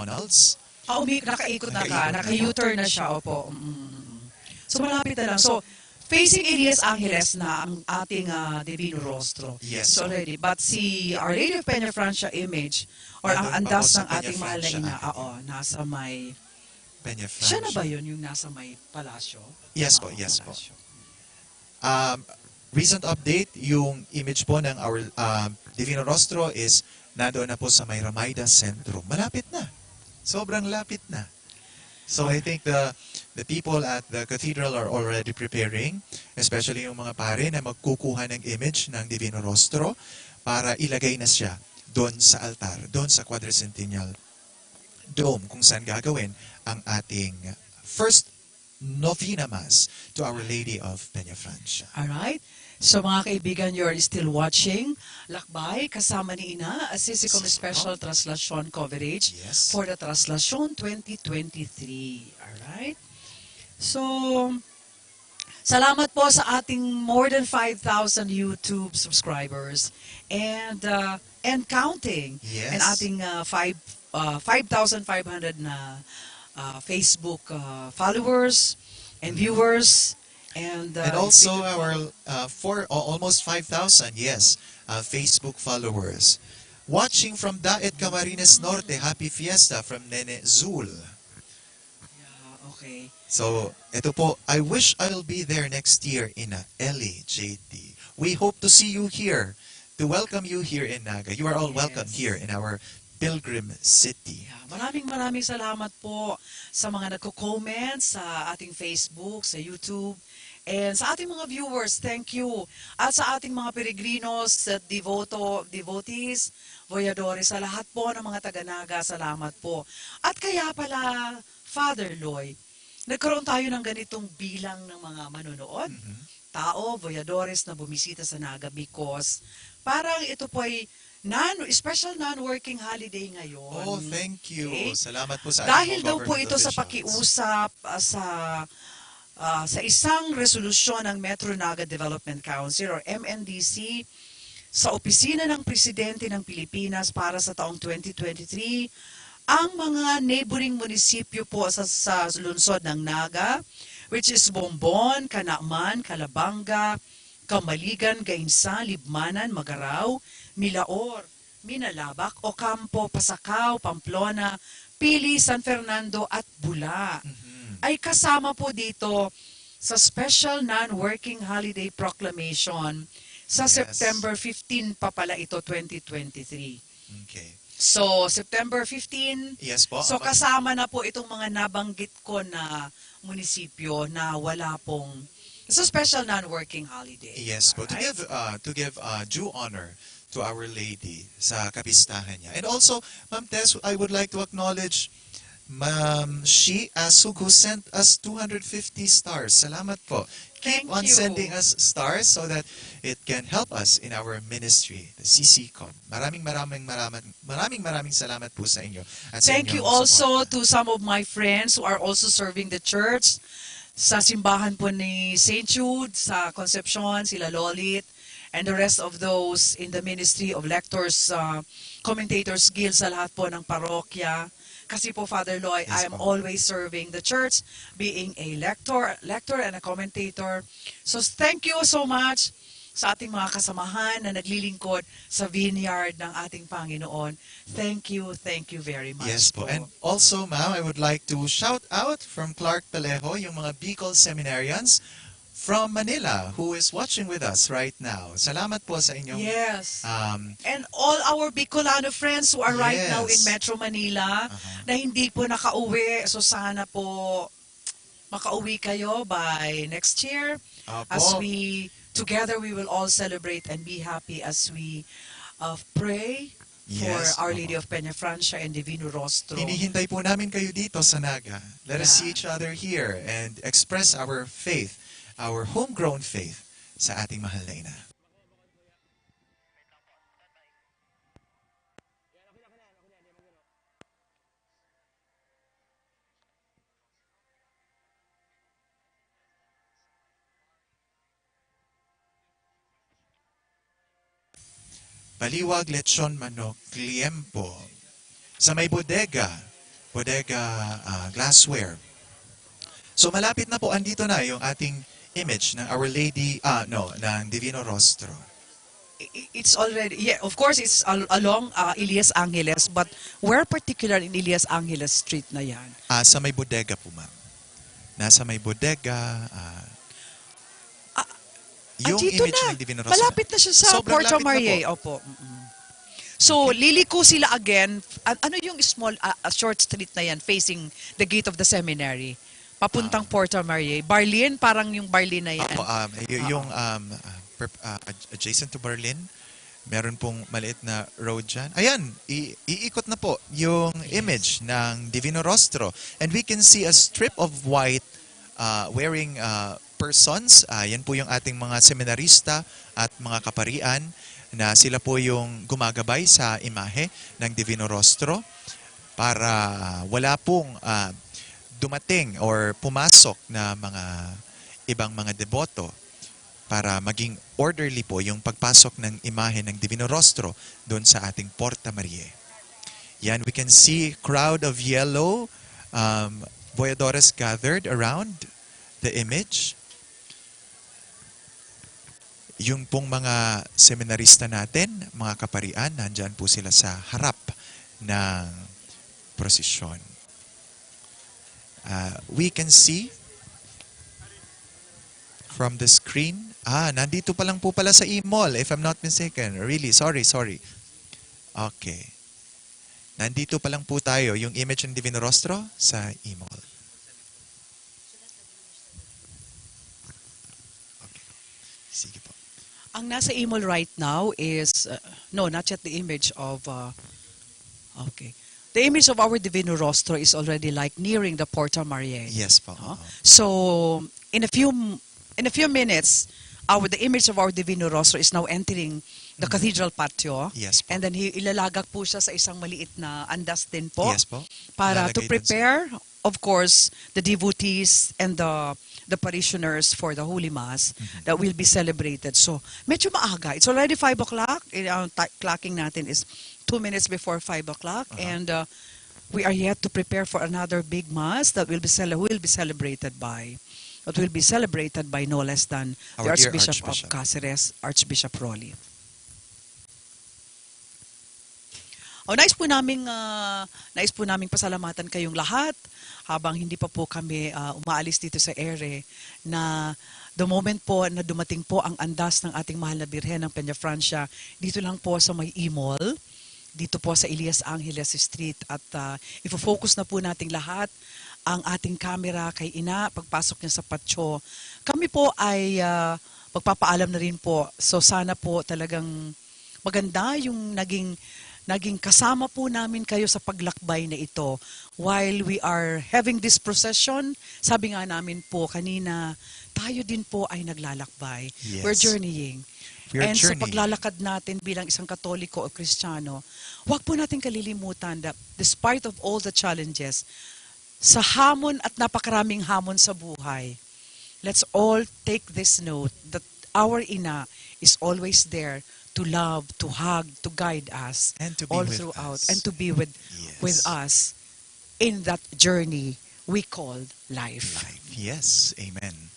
McDonald's. Ah, umi-, nakaikot na ka, Nakaikot na. Naka-U-turn na siya, opo. Mm. So, malapit na lang. So, facing Elias Angeles na ang ating, ah, Divino Rostro. Yes, It's po. Already. But si Our Lady of Peñafrancia image, or ang Nandun pa andas po sa ng ating mahal na Peñafrancia ina, Avenue. Oo, nasa may, Peñafrancia. Siya na ba yun, yung nasa may palasyo? Yes po, Oo, yes po. Palasyo. Um, recent update, yung image po ng Our, um, Divino Rostro is nandoon na po sa may Ramayda Centrum. Malapit na. Sobrang lapit na. So, I think the, the people at the cathedral are already preparing, especially yung mga pare na magkukuha ng image ng Divino Rostro para ilagay na siya doon sa altar, doon sa Quadricentennial Dome, kung saan gagawin ang ating first novena Mass to Our Lady of Peñafrancia. Alright. So, mga kaibigan, you're still watching Lakbay kasama ni Ina, Assisi Como Assisi Como. Special Traslacion Coverage Yes. For the Traslacion twenty twenty-three. Alright? So, salamat po sa ating more than five thousand YouTube subscribers and, uh, and counting. Yes. And ating, uh, five, uh, five thousand five hundred na, uh, Facebook, uh, followers and Mm-hmm. Viewers. And, uh, And also if you our, uh, four, o-, almost five thousand, yes, uh, Facebook followers. Watching from Daet, Camarines Norte, happy fiesta from Nene Zul. Yeah, okay. So, ito po, "I wish I'll be there next year in a L A J D." We hope to see you here, to welcome you here in Naga. You are all welcome Yes. here in our pilgrim city. Yeah, maraming, maraming salamat po sa mga nagko-comment sa ating Facebook, sa YouTube, and sa ating mga viewers, thank you. At sa ating mga peregrinos, sa devoto, devotees, voyadores, sa lahat po ng mga taga-Naga, salamat po. At kaya pala, Father Loy, nagkaroon tayo ng ganitong bilang ng mga manonood, Mhm. tao, voyadores na bumisita sa Naga because parang ito po ay non-, special non-working holiday ngayon. Oh, thank you. Okay? Salamat po sa ating Dahil mga daw po government ito sa officials. Pakiusap, ah, sa, ah, sa isang resolusyon ng Metro Naga Development Council or M N D C, sa opisina ng Presidente ng Pilipinas para sa taong twenty twenty-three, ang mga neighboring munisipyo po sa, sa lungsod ng Naga, which is Bombon, Canaman, Calabanga, Camaligan, Gainza, Libmanan, Magarao, Milaor, Minalabac, Ocampo, Pasacao, Pamplona, Pili, San Fernando at Bula, Mhm. ay kasama po dito sa Special Non-Working Holiday Proclamation sa Yes. September fifteen pa pala ito, twenty twenty-three. Okay. So, September fifteen, Yes po, so, apa- kasama na po itong mga nabanggit ko na munisipyo na wala pong, it's a special non-working holiday. Yes po. To Alright? give, uh, to give, uh, due honor to Our Lady sa kapistahan niya. And also, Ma'am Tess, I would like to acknowledge Ma'am Shi Asug, who sent us two hundred fifty stars. Salamat po. Keep Thank on you. sending us stars so that it can help us in our ministry, the C C com. Maraming, maraming, maraming, maraming, maraming salamat po sa inyo at sa Thank you inyong also suporta. to some of my friends who are also serving the church sa simbahan po ni Saint Jude sa Concepcion, sila Lolit, and the rest of those in the Ministry of Lectors, uh, Commentators Guild sa lahat po ng parokya. Kasi po, Father Loy, Yes I am po. always serving the church, being a lector, lector and a commentator. So, thank you so much sa ating mga kasamahan na naglilingkod sa vineyard ng ating Panginoon. Thank you, thank you very much Yes po. po. And also, ma'am, I would like to shout out from Clark Pelejo, yung mga Bicol Seminarians from Manila who is watching with us right now. Salamat po sa inyong, Yes. um, And all our Bicolano friends who are right now in Yes. Metro Manila Aha. na hindi po nakauwi, so sana po makauwi kayo by next year. Opo. As we, together, we will all celebrate and be happy as we, uh, pray for Yes, Our Lady opo. of Peñafrancia and Divino Rostro. Hinihintay po namin kayo dito sa Naga. Let us see Yeah. each other here and express our faith, our homegrown faith sa ating mahal na ina. Baliwag, lechon manok, liempo. Sa may bodega, Bodega, ah, glassware. So malapit na po, andito na yung ating image ng Our Lady, ah, no, ng Divino Rostro. I- i- It's already, yeah, of course, it's al- along uh, Elias Angeles, but where particular in Elias Angeles Street na yan? Ah, sa may bodega po, ma'am. Nasa may bodega, ah, Ah, yung andito image na. ng Divino Rostro. Malapit na siya sa Sobrang Puerto lapit na Marie. po. Opo. Mm-mm. So, liliko sila again. An- ano yung small, ah, ah, short street na yan facing the gate of the seminary? Papuntang Ah. Puerto Marie. Barlin, parang yung Barlin na yan. Opo, um, y- Oo. yung um, uh, perp- uh, ad- adjacent to Berlin, meron pong maliit na road dyan. Ayan, i- iikot na po yung image ng Divino Rostro. And we can see a strip of white uh, wearing uh, persons. Uh, yan po yung ating mga seminarista at mga kaparian na sila po yung gumagabay sa imahe ng Divino Rostro para wala pong ah, dumating or pumasok na mga ibang mga deboto para maging orderly po yung pagpasok ng imahe ng Divino Rostro doon sa ating Porta Marie. Yan, we can see crowd of yellow um, boyadores gathered around the image. Yung pong mga seminarista natin, mga kaparian, nandyan po sila sa harap ng prosesyon. Ah, we can see from the screen. Ah, nandito pa lang po pala sa e-mall, if I'm not mistaken. Really, sorry, sorry. Okay. Nandito pa lang po tayo, yung image ng Divino Rostro sa e-mall. Okay. Sige po. Ang nasa e-mall right now is, uh, no, not yet the image of, uh, okay. The image of our Divino Rostro is already like nearing the Porta Marie. Yes po. No? Oo. So, in a few in a few minutes, our the image of our Divino Rostro is now entering the cathedral patio. Yes po. And then he, ilalagak po siya sa isang maliit na andas din po. Yes po. Para to Lalagay dun sa prepare, of course, the devotees and the the parishioners for the Holy Mass that will be celebrated. So, medyo maaga. It's already five o'clock. Eh, Ang ti- clocking natin is two minutes before five o'clock. Uh-huh. And uh, we are yet to prepare for another big Mass that will be cele- will be celebrated by that will be celebrated by no less than the Our dear Archbishop, Archbishop. of Caceres, Archbishop Rolly. O nais po naming ah, nais po naming pasalamatan kayong lahat habang hindi pa po kami ah, umaalis dito sa ere na the moment po na dumating po ang andas ng ating mahal na Birhen ng Peña Francia dito lang po sa may e-mall, dito po sa Elias Angeles Street at ah, ifo-focus na po nating lahat ang ating camera kay Ina pagpasok niya sa patio. Kami po ay ah, magpapaalam na rin po. So sana po talagang maganda yung naging naging kasama po namin kayo sa paglakbay na ito. While we are having this procession, sabi nga namin po kanina, tayo din po ay naglalakbay. Yes. We're journeying. We are And sa journeying. paglalakad natin bilang isang Katoliko o Kristiyano, huwag po natin kalilimutan that despite of all the challenges, sa hamon at napakaraming hamon sa buhay, let's all take this note that our Ina is always there to love, to hug, to guide us And to be all with throughout, us. And to be with Yes. with us in that journey we called life. Life. Yes. Amen.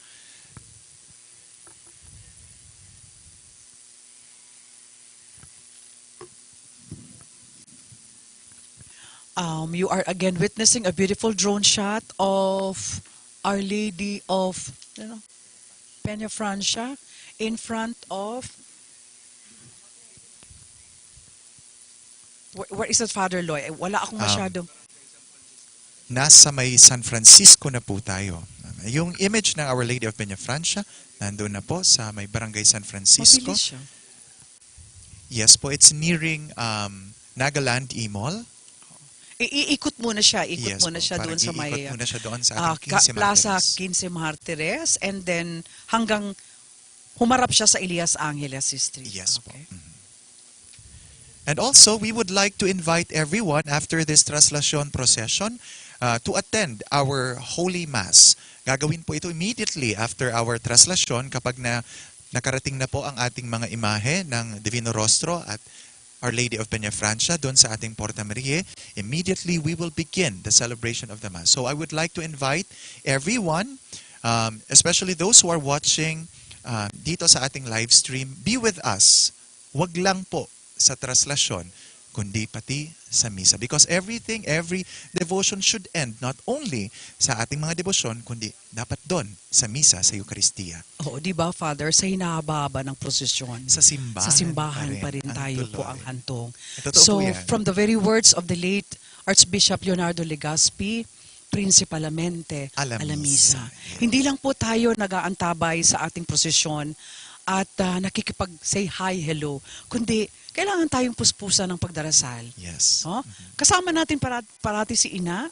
Um, you are again witnessing a beautiful drone shot of Our Lady of ano, Peña Francia in front of where, where is that, Father Loy? Eh, Wala akong Um, masyado. Nasa may San Francisco na po tayo. Yung image ng Our Lady of Peña Francia, nandun na po sa may Barangay San Francisco. Mabilis siya. Yes po, it's nearing um, Nagaland E-Mall. I- iikot muna siya, ikot Yes muna po, siya doon sa pag-iikot may muna siya doon sa ah, ating Ka- quince Plaza Martires. Quince Martires, and then hanggang humarap siya sa Elias Angeles Street. Yes po. Okay. Mhm. And also, we would like to invite everyone after this Traslacion procession uh, to attend our Holy Mass. Gagawin po ito immediately after our Traslacion kapag na nakarating na po ang ating mga imahe ng Divino Rostro at Our Lady of Peñafrancia, doon sa ating Porta Maria, immediately we will begin the celebration of the Mass. So I would like to invite everyone, um, especially those who are watching uh, dito sa ating live stream, be with us. Wag lang po sa traslasyon, kundi pati sa misa. Because everything, every devotion should end not only sa ating mga debosyon, kundi dapat doon sa misa, sa Eukaristia. Oo, di ba, Father? Sa hinahaba-haba ng prosesyon, Sa simbahan sa simbahan pa rin pa rin ang tayo po tuloy. Ang hantong. Eh, totoo So, po yan. From the very words of the late Archbishop Leonardo Legazpi, prinsipalmente A la a la misa. Misa. Yes. Hindi lang po tayo nag-aantabay sa ating prosesyon at ah, nakikipag-say hi, hello, kundi kailangan tayong puspusan ng pagdarasal. Yes. Oh? Mhm. Kasama natin para, parati si Ina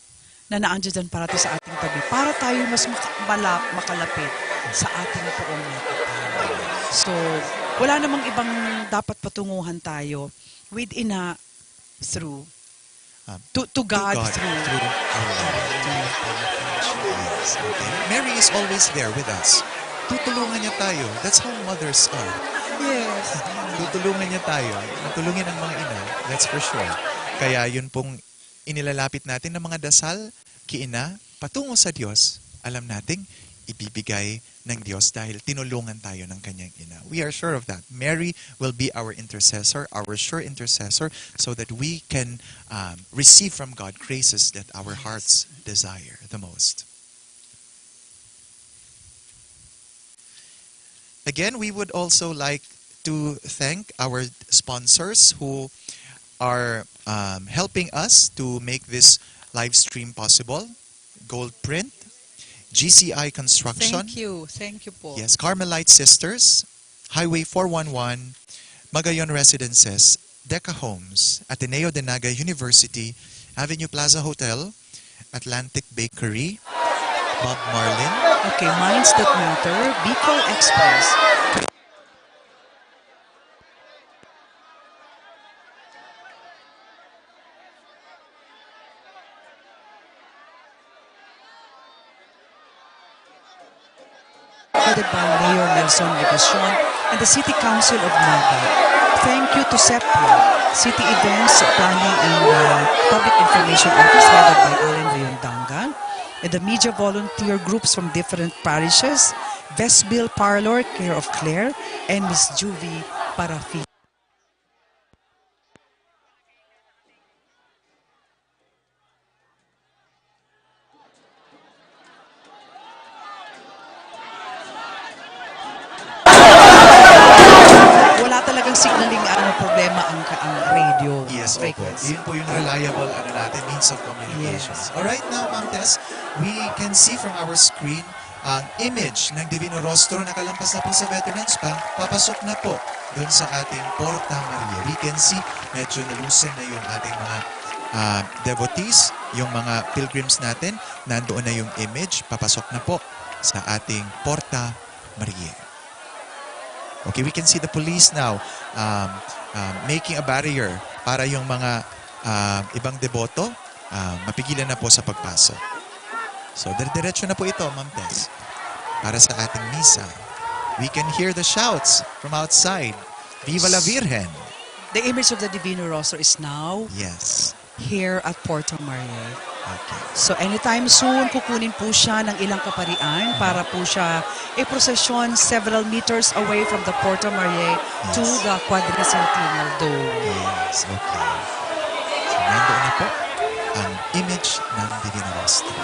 na naandiyan dyan parati sa ating tabi para tayo mas maka- mala- makalapit sa ating poong na Tatay. So, wala namang ibang dapat patunguhan tayo with Ina through Um, to, to God, God through. Through our Lord. Yes, okay. Mary is always there with us. Tutulungan niya tayo. That's how mothers are. Yes. Tutulungan niya tayo. Tutulungin ang mga ina. That's for sure. Kaya yun pong inilalapit natin ng mga dasal, kiina, patungo sa Diyos, alam nating ibibigay ng Diyos dahil tinulungan tayo ng kanyang ina. We are sure of that. Mary will be our intercessor, our sure intercessor, so that we can um, receive from God graces that our hearts desire the most. Again, we would also like to thank our sponsors who are um, helping us to make this live stream possible. Gold Print, G C I Construction. Thank you. Thank you po. Yes, Carmelite Sisters, Highway four one one, Magayon Residences, Deca Homes, Ateneo de Naga University, Avenue Plaza Hotel, Atlantic Bakery, Bob Marlin. Okay, Minds That Matter, Bicol Express. Headed by Mayor Nelson Legacion and the City Council of Naga. Thank you to SEPLA, City Events Planning and uh, Public Information Office, headed by Alan Leon Danga, and the media volunteer groups from different parishes, Vesbil Parlor, care of Claire, and Miss Juvie Parafi. Wala talagang signaling ano, problema ang, ang radio Yes, opo. frequency. Yun po yung reliable, ano natin, means of communication. Yes. Alright, now, Ma'am Tess, we can see from our screen ang image ng Divino Rostro nakalampas na po sa Veterans Bank, papasok na po dun sa ating Porta Maria. We can see, medyo nalusin na yung ating mga ah, devotees, yung mga pilgrims natin, nandoon na yung image, papasok na po sa ating Porta Maria. Okay, we can see the police now um, um, making a barrier para yung mga ah, ibang deboto ah, mapigilan na po sa pagpasok. So, dire-diretso na po ito, Ma'am Tess, para sa ating misa. We can hear the shouts from outside. Viva la Virgen! The image of the Divino Rostro is now Yes. here at Porto Maria. Okay. So anytime soon, kukunin po siya ng ilang kaparian para po siya i-prosesyon several meters away from the Porto Maria to Yes. the Quadricentennial Dome. Yes, okay. So, nandoon na po ang image ng Divino Rostro.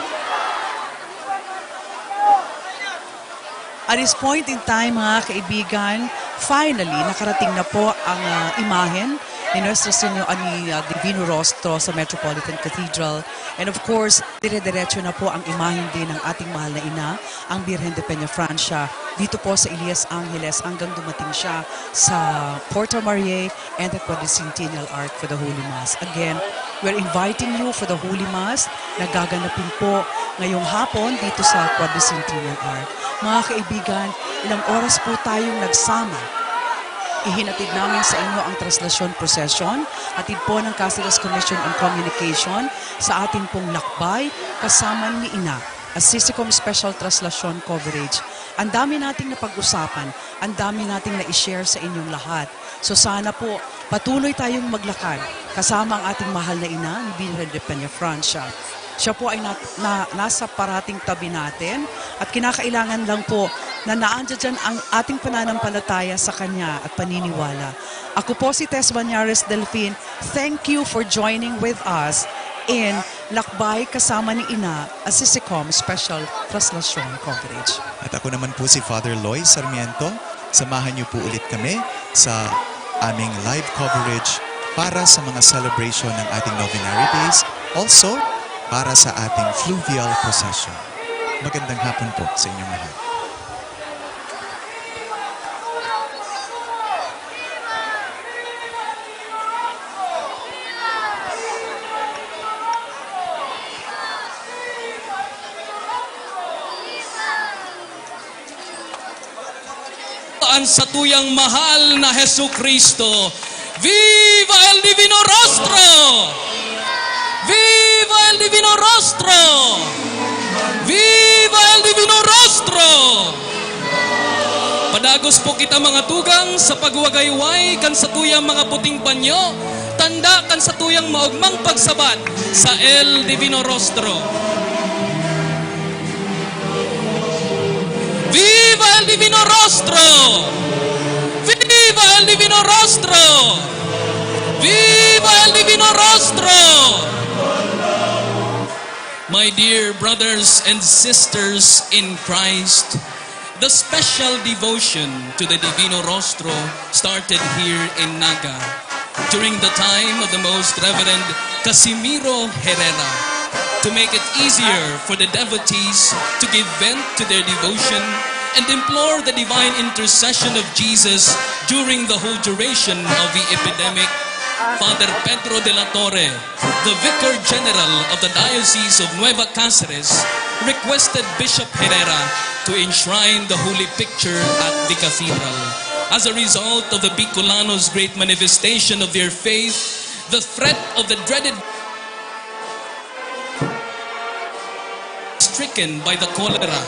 At this point in time, mga kaibigan, finally, nakarating na po ang ah, imahen ni Nuestro Señor, ah, ni ah, Divino Rostro sa Metropolitan Cathedral. And of course, dire-diretso na po ang imahen din ng ating mahal na ina, ang Birhen de Peñafrancia, dito po sa Elias Angeles hanggang dumating siya sa Porta Maria and the Quadricentennial Arch for the Holy Mass. Again, we're inviting you for the Holy Mass na gaganapin po ngayong hapon dito sa Quadricentennial Arch. Mga kaibigan, ilang oras po tayong nagsama. Ihinatid namin sa inyo ang traslasyon procession, hatid po ng Caceres Commission on Communication sa ating pong lakbay, kasama ni Ina, Assisicom Special Traslasyon Coverage. Ang dami nating napag-usapan, ang dami nating na-share sa inyong lahat. So sana po, patuloy tayong maglakad kasama ang ating mahal na ina, ni Birhen de Peña Francia. Siya po ay na, na, nasa parating tabi natin at kinakailangan lang po na naandyan dyan ang ating pananampalataya sa Kanya at paniniwala. Ako po si Tess Banyares Delfin. Thank you for joining with us in Lakbay kasama ni Ina, Assisicom Special Translation Coverage. At ako naman po si Father Loy Sarmiento. Samahan niyo po ulit kami sa aming live coverage para sa mga celebration ng ating Novenary Days, also para sa ating fluvial procession. Magandang hapon po sa inyong lahat. An satuyang mahal na Jesu-Cristo. Viva el Divino Rostro! Viva el Divino Rostro! Viva el Divino Rostro! Padagos po kita, mga tugang, sa pagwagayway kan satuyang mga puting panyo, tanda kan satuyang maogmang pagsabat sa El Divino Rostro. Viva el Divino Rostro! Viva el Divino Rostro! Viva el Divino Rostro! My dear brothers and sisters in Christ, the special devotion to the Divino Rostro started here in Naga during the time of the Most Reverend Casimiro Herrera. To make it easier for the devotees to give vent to their devotion and implore the divine intercession of Jesus during the whole duration of the epidemic, Father Pedro de la Torre, the Vicar General of the Diocese of Nueva Caceres, requested Bishop Herrera to enshrine the holy picture at the cathedral. As a result of the Bicolanos' great manifestation of their faith, the threat of the dreaded stricken by the cholera.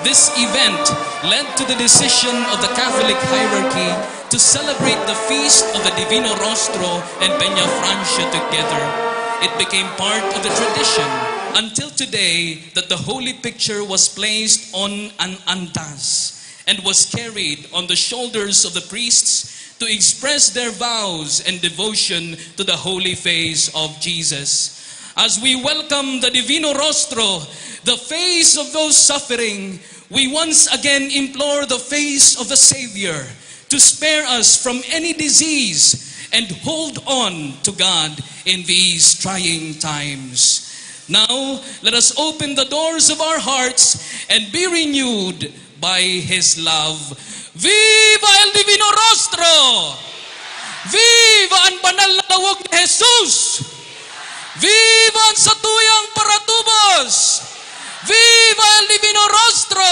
This event led to the decision of the Catholic hierarchy to celebrate the feast of the Divino Rostro and Peña Francia together. It became part of the tradition until today that the holy picture was placed on an antas and was carried on the shoulders of the priests to express their vows and devotion to the holy face of Jesus. As we welcome the Divino Rostro, the face of those suffering, we once again implore the face of the Savior to spare us from any disease and hold on to God in these trying times. Now, let us open the doors of our hearts and be renewed by His love. Viva el Divino Rostro! Viva an banal na lawog ni Jesus! Viva an satuyang paratubos! Viva el Divino Rostro!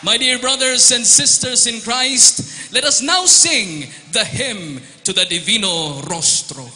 My dear brothers and sisters in Christ, let us now sing the hymn to the Divino Rostro.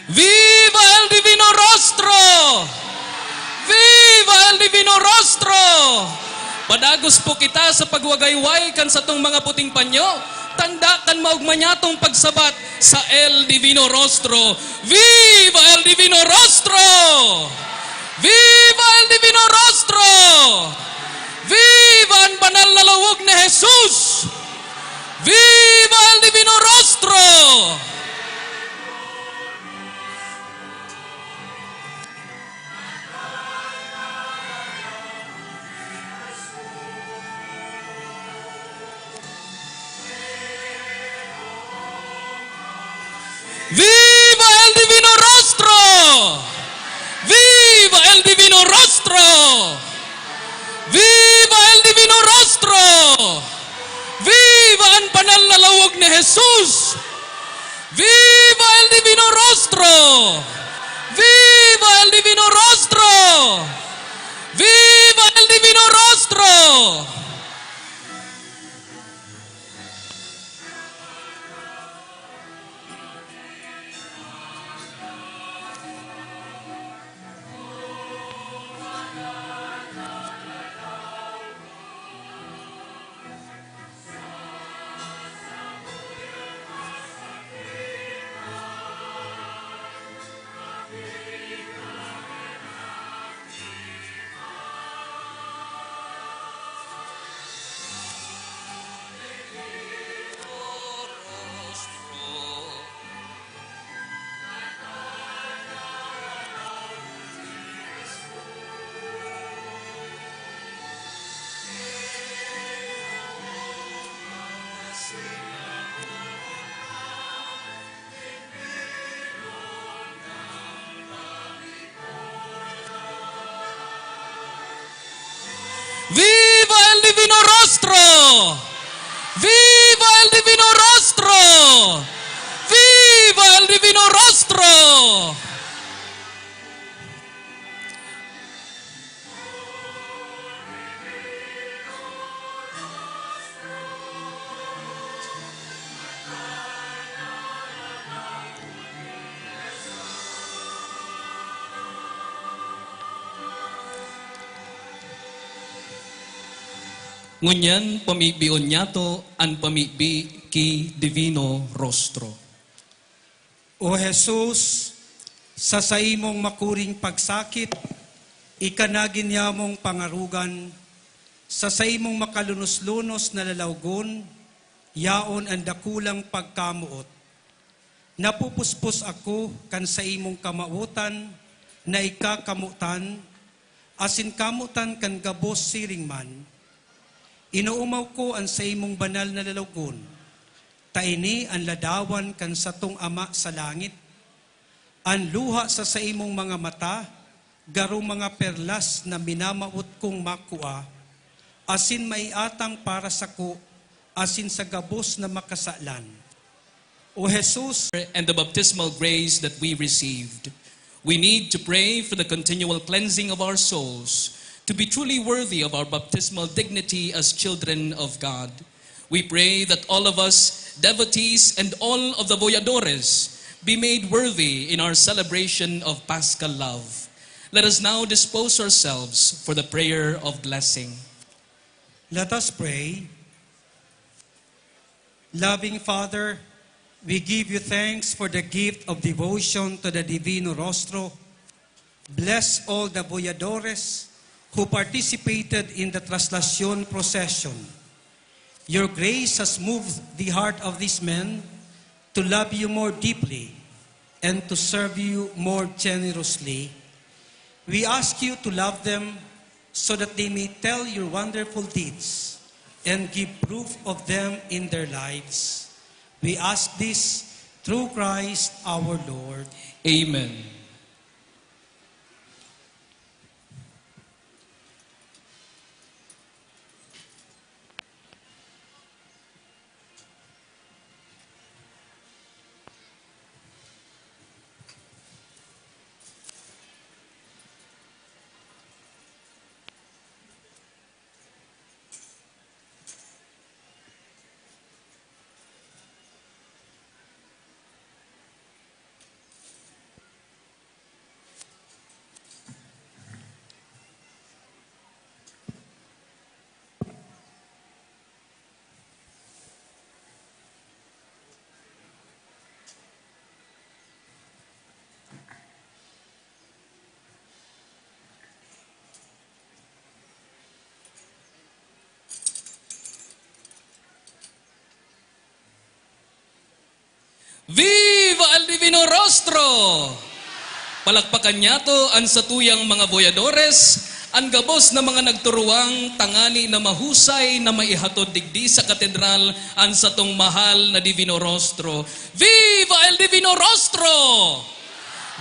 Viva el Divino Rostro! Viva el Divino Rostro! Padagos po kita sa pagwagayway kan satong mga puting panyo, tanda kan maogma niyatong pagsabat sa El Divino Rostro. Viva el Divino Rostro! Viva el Divino Rostro! Viva an banal na lawog ni Jesus! Viva el Divino Rostro! Viva el Divino Rostro! Viva el Divino Rostro! Viva el Divino Rostro! Viva an banal na lawog ni Jesus! Viva el Divino Rostro! Viva el Divino Rostro! Viva el Divino Rostro! Viva el Divino Rostro! Viva el Divino Rostro! Viva el Divino Rostro! Ngunyan, pamibion niyato an pamibi ki Divino Rostro. O Jesus, sa saimong makuring pagsakit, ika na ginyamong pangarogan, sa saimong makalunos-lunos na lalawgon, yaon an dakulang pagkamoot. Napupuspos ako kan saimong kamawotan na ika kamotan, asin kamotan kan gabos siring man. Inoomaw ko an saimong banal na lalawgon, ta ini an ladawan kan satong Ama sa langit. An luha sa saimong mga mata, garo mga perlas na minamawot kong makua, asin maiatang para sako asin sa gabos na makasalan. O Jesus, and the baptismal grace that we received. We need to pray for the continual cleansing of our souls to be truly worthy of our baptismal dignity as children of God. We pray that all of us, devotees, and all of the voyadores, be made worthy in our celebration of Paschal love. Let us now dispose ourselves for the prayer of blessing. Let us pray. Loving Father, we give you thanks for the gift of devotion to the Divino Rostro. Bless all the voyadores who participated in the Traslacion procession. Your grace has moved the heart of these men to love you more deeply and to serve you more generously. We ask you to love them so that they may tell your wonderful deeds and give proof of them in their lives. We ask this through Christ our Lord. Amen. Viva el Divino Rostro! Palakpakan niyato an satuyang mga boyadores, an gabos na mga nagturuwang tangani na mahusay na maihatod digdi sa katedral an satong mahal na Divino Rostro. Viva el Divino Rostro!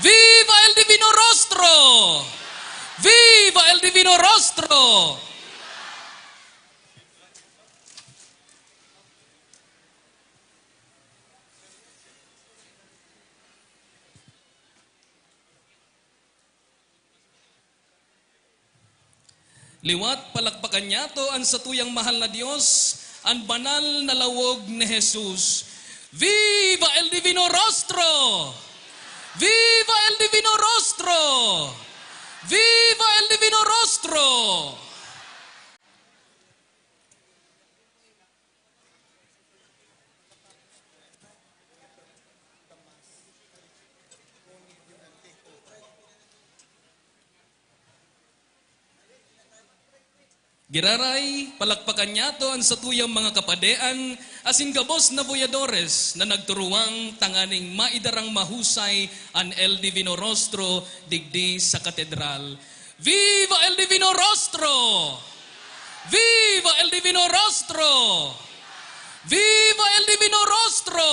Viva el Divino Rostro! Viva el Divino Rostro! Liwat, palakpakan niyato an satuyang mahal na Dios, an banal na lawog ni Jesus. Viva el Divino Rostro! Viva el Divino Rostro! Viva el Divino Rostro! Giraray, palakpakan niyato an satuyang mga kapadean asin gabos na boyadores na nagturuwang tanganing maidarang mahusay an El Divino Rostro digdi sa katedral. Viva el Divino Rostro! Viva el Divino Rostro! Viva el Divino Rostro!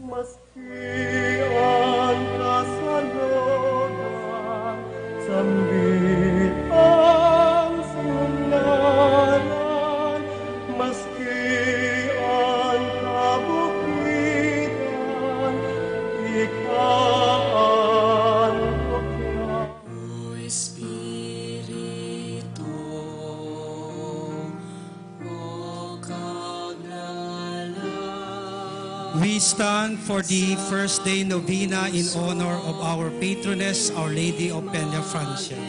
Maski an kasalogan, sambit an ngaran, maski an kabukidan, ika an bukyan. O Espiritu, We stand for the first day novena in honor of our patroness, Our Lady of Peñafrancia.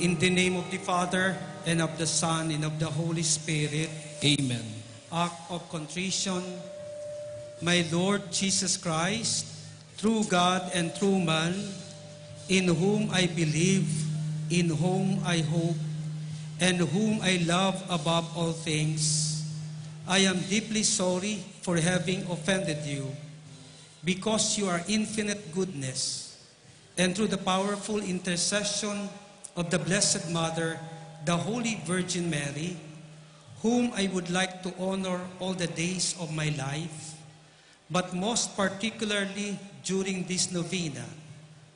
In the name of the Father, and of the Son, and of the Holy Spirit. Amen. Act of contrition. My Lord Jesus Christ, true God and true man, in whom I believe, in whom I hope, and whom I love above all things, I am deeply sorry for having offended you, because you are infinite goodness, and through the powerful intercession of the Blessed Mother, the Holy Virgin Mary, whom I would like to honor all the days of my life, but most particularly during this novena,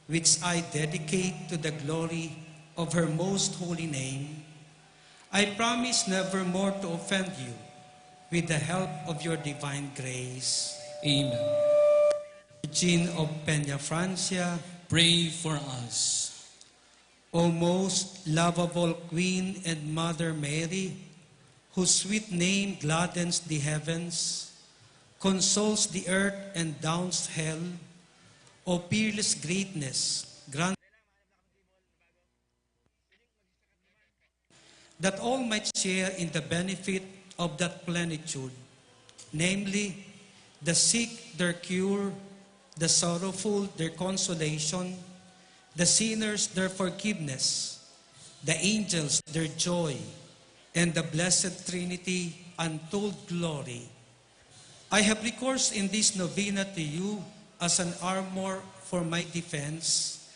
which I dedicate to the glory of her most holy name, I promise never more to offend you with the help of your divine grace. Amen. Virgin of Peña Francia, Pray for us. O most lovable Queen and Mother Mary, whose sweet name gladdens the heavens, consoles the earth, and downs hell, O peerless greatness, grant that all might share in the benefit of that plenitude, namely, the sick their cure, the sorrowful their consolation, the sinners their forgiveness, the angels their joy, and the Blessed Trinity untold glory. I have recourse in this novena to you as an armor for my defense,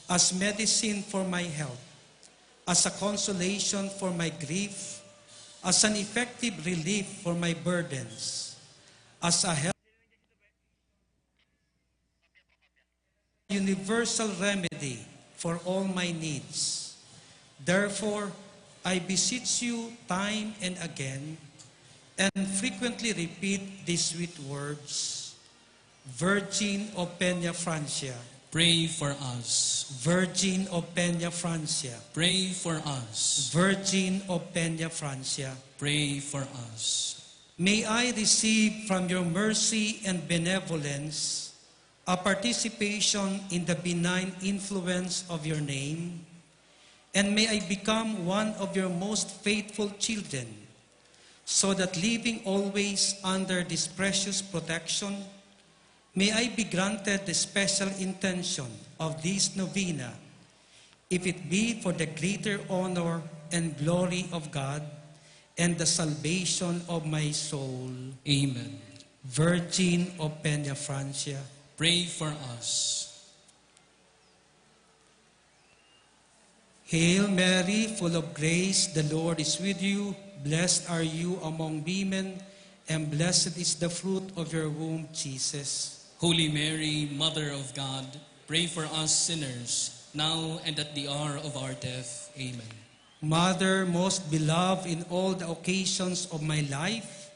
as medicine for my health, as a consolation for my grief, as an effective relief for my burdens, as a help, universal remedy for all my needs. Therefore, I beseech you time and again, and frequently repeat these sweet words: Virgin of Peña Francia, Pray for us. Virgin of Peña Francia, Pray for us. Virgin of Peña Francia, Pray for us. May I receive from your mercy and benevolence a participation in the benign influence of your name, and may I become one of your most faithful children, so that living always under this precious protection, may I be granted the special intention of this novena, if it be for the greater honor and glory of God and the salvation of my soul. Amen. Virgin of Peña Francia. Pray for us. Hail Mary, full of grace, the Lord is with you. Blessed are you among women, and blessed is the fruit of your womb, Jesus. Holy Mary, Mother of God, pray for us sinners, now and at the hour of our death. Amen. Mother most beloved, in all the occasions of my life,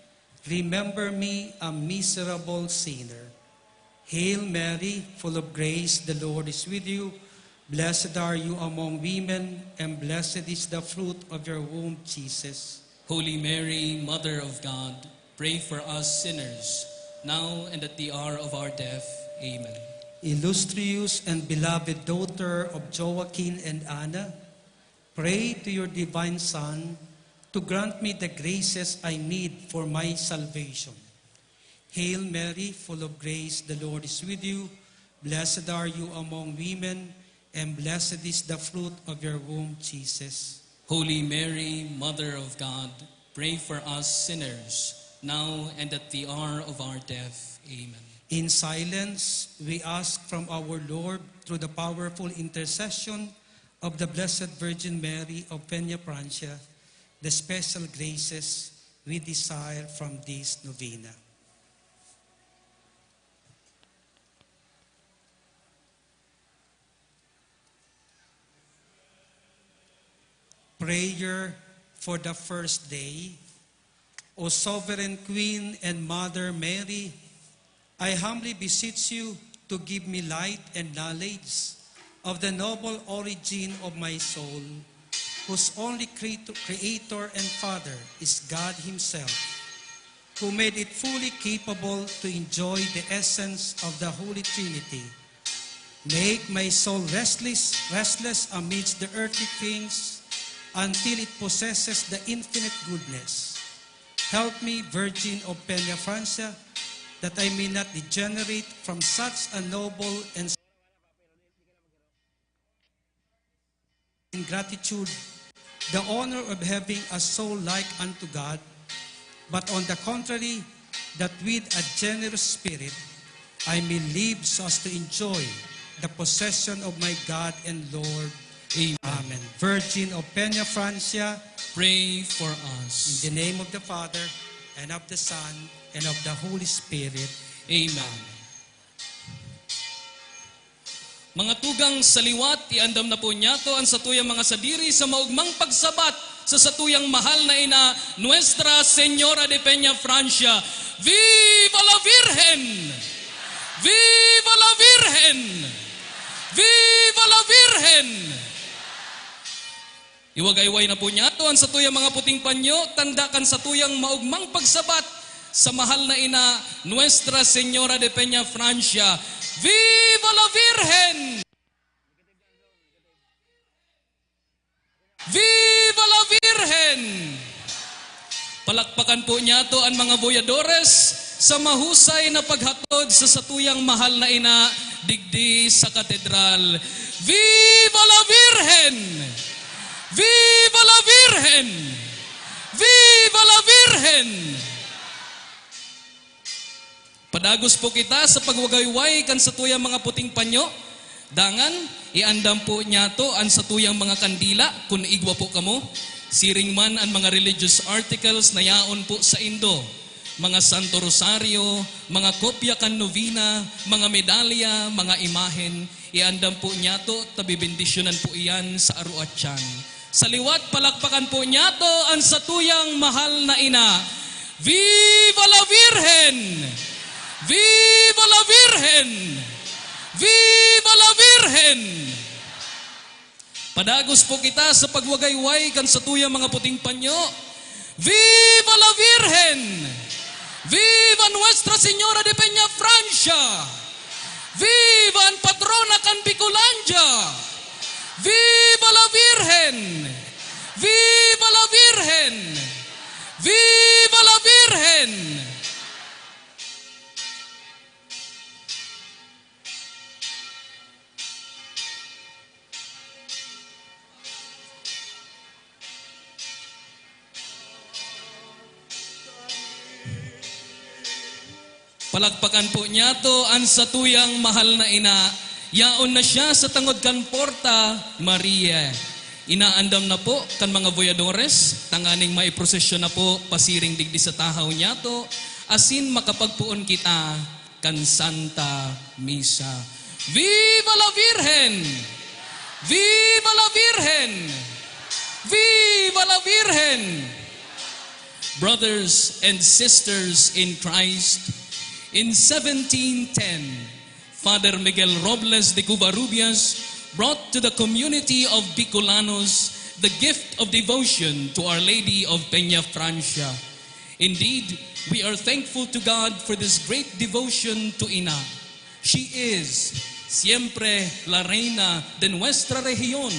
remember me, a miserable sinner. Hail Mary, full of grace, the Lord is with you. Blessed are you among women, and blessed is the fruit of your womb, Jesus. Holy Mary, Mother of God, pray for us sinners, now and at the hour of our death. Amen. Illustrious and beloved daughter of Joaquin and Anna, pray to your divine Son to grant me the graces I need for my salvation. Hail Mary, full of grace, the Lord is with you. Blessed are you among women, and blessed is the fruit of your womb, Jesus. Holy Mary, Mother of God, pray for us sinners, now and at the hour of our death. Amen. In silence, we ask from our Lord, through the powerful intercession of the Blessed Virgin Mary of Peña Francia, the special graces we desire from this novena. Prayer for the first day. O Sovereign Queen and Mother Mary, I humbly beseech you to give me light and knowledge of the noble origin of my soul, whose only creator, creator and Father is God Himself, who made it fully capable to enjoy the essence of the Holy Trinity. Make my soul restless, restless amidst the earthly things, until it possesses the infinite goodness. Help me, Virgin of Peñafrancia, that I may not degenerate from such a noble and ingratitude, the honor of having a soul like unto God, but on the contrary, that with a generous spirit I may live so as to enjoy the possession of my God and Lord. Amen. Amen. Virgin of Peñafrancia, pray for us. In the name of the Father, and of the Son, and of the Holy Spirit. Amen. Mga tugang, sa liwat, iandam na po niyato an satuyang mga sadiri sa maogmang pagsabat sa satuyang mahal na ina, Nuestra Señora de Peñafrancia. Viva la Virgen! Viva la Virgen! Viva la Virgen! Iwagayway na po niyato an satuyang mga puting panyo, tanda kan satuyang maogmang pagsabat sa mahal na ina, Nuestra Señora de Peñafrancia. Viva la Virgen! Viva la Virgen! Palakpakan po niyato an mga voyadores sa mahusay na paghatod sa satuyang mahal na ina digdi sa katedral. Viva la Virgen! Viva la Virgen! Viva la Virgen! Padagos po kita sa pagwagayway kan satuyang mga puting panyo. Dangan, iandam po niyato an satuyang mga kandila, kun igwa po kamo. Siring man an mga religious articles na yaon po saindo, mga Santo Rosario, mga kopya kan novena, mga medalya, mga imahen, iandam po niyato ta bebendisyonan po iyan sa aroatian. Sa liwat, palakpakan po niyato an satuyang mahal na ina. Viva la Virgen! Viva la Virgen! Viva la Virgen! Padagos po kita sa pagwagayway kan satuyang mga puting panyo. Viva la Virgen! Viva Nuestra Señora de Peñafrancia! Viva an patrona kan Bicolandia! Viva la Virgen! Viva la Virgen! Viva la Virgen! Palakpakan po niyato an satuyang mahal na ina. Yaon na siya sa tangod kan Porta Maria. Inaandam na po kan mga voyadores, tanganing maiprosesyon na po pasiring digdi sa tahaw niyato, asin makapagpoon kita kan Santa Misa. Viva la Virgen! Viva la Virgen! Viva la Virgen! Brothers and sisters in Christ, in seventeen ten, Father Miguel Robles de Covarrubias brought to the community of Bicolanos the gift of devotion to Our Lady of Peñafrancia. Indeed, we are thankful to God for this great devotion to Ina. She is siempre la reina de nuestra rehiyon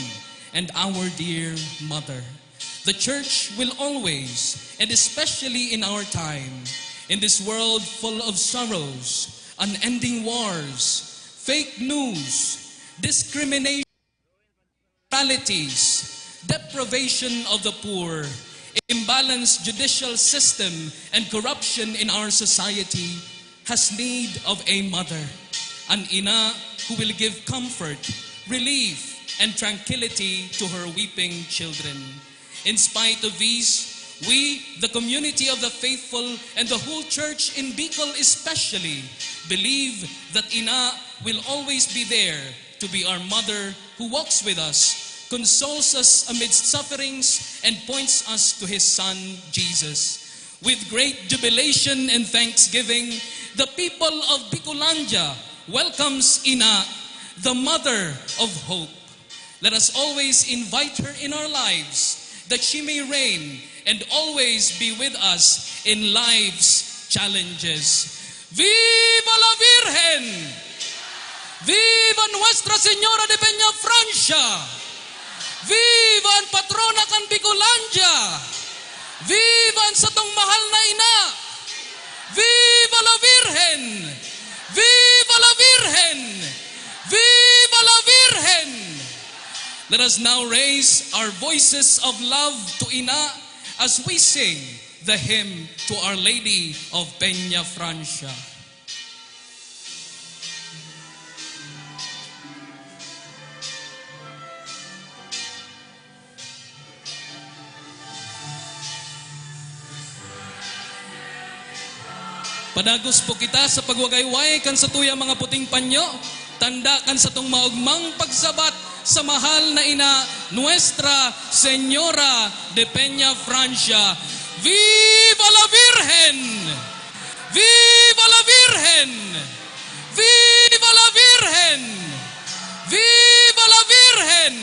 and our dear mother. The church will always, and especially in our time, in this world full of sorrows, unending wars, fake news, discrimination, inequalities, deprivation of the poor, imbalanced judicial system, and corruption in our society, has need of a mother, an ina who will give comfort, relief, and tranquility to her weeping children. In spite of these, we, the community of the faithful, and the whole church in Bicol especially, believe that Ina will always be there to be our mother who walks with us, consoles us amidst sufferings, and points us to his Son, Jesus. With great jubilation and thanksgiving, the people of Bicolandia welcomes Ina, the mother of hope. Let us always invite her in our lives, that she may reign and always be with us in life's challenges. Viva la Virgen! Viva Nuestra Señora de Peñafrancia! Viva an patrona kan Bicolandia! Viva an satong mahal na ina! Viva la Virgen! Viva la Virgen! Viva la Virgen! Let us now raise our voices of love to Ina as we sing the hymn to Our Lady of Peñafrancia. Padagos po kita sa pagwagayway kan satuyang mga puting panyo, tanda kan satong maogmang pagsabat sa mahal na ina, Nuestra Señora de Peñafrancia. Viva la Virgen! Viva la Virgen! Viva la Virgen! Viva la Virgen!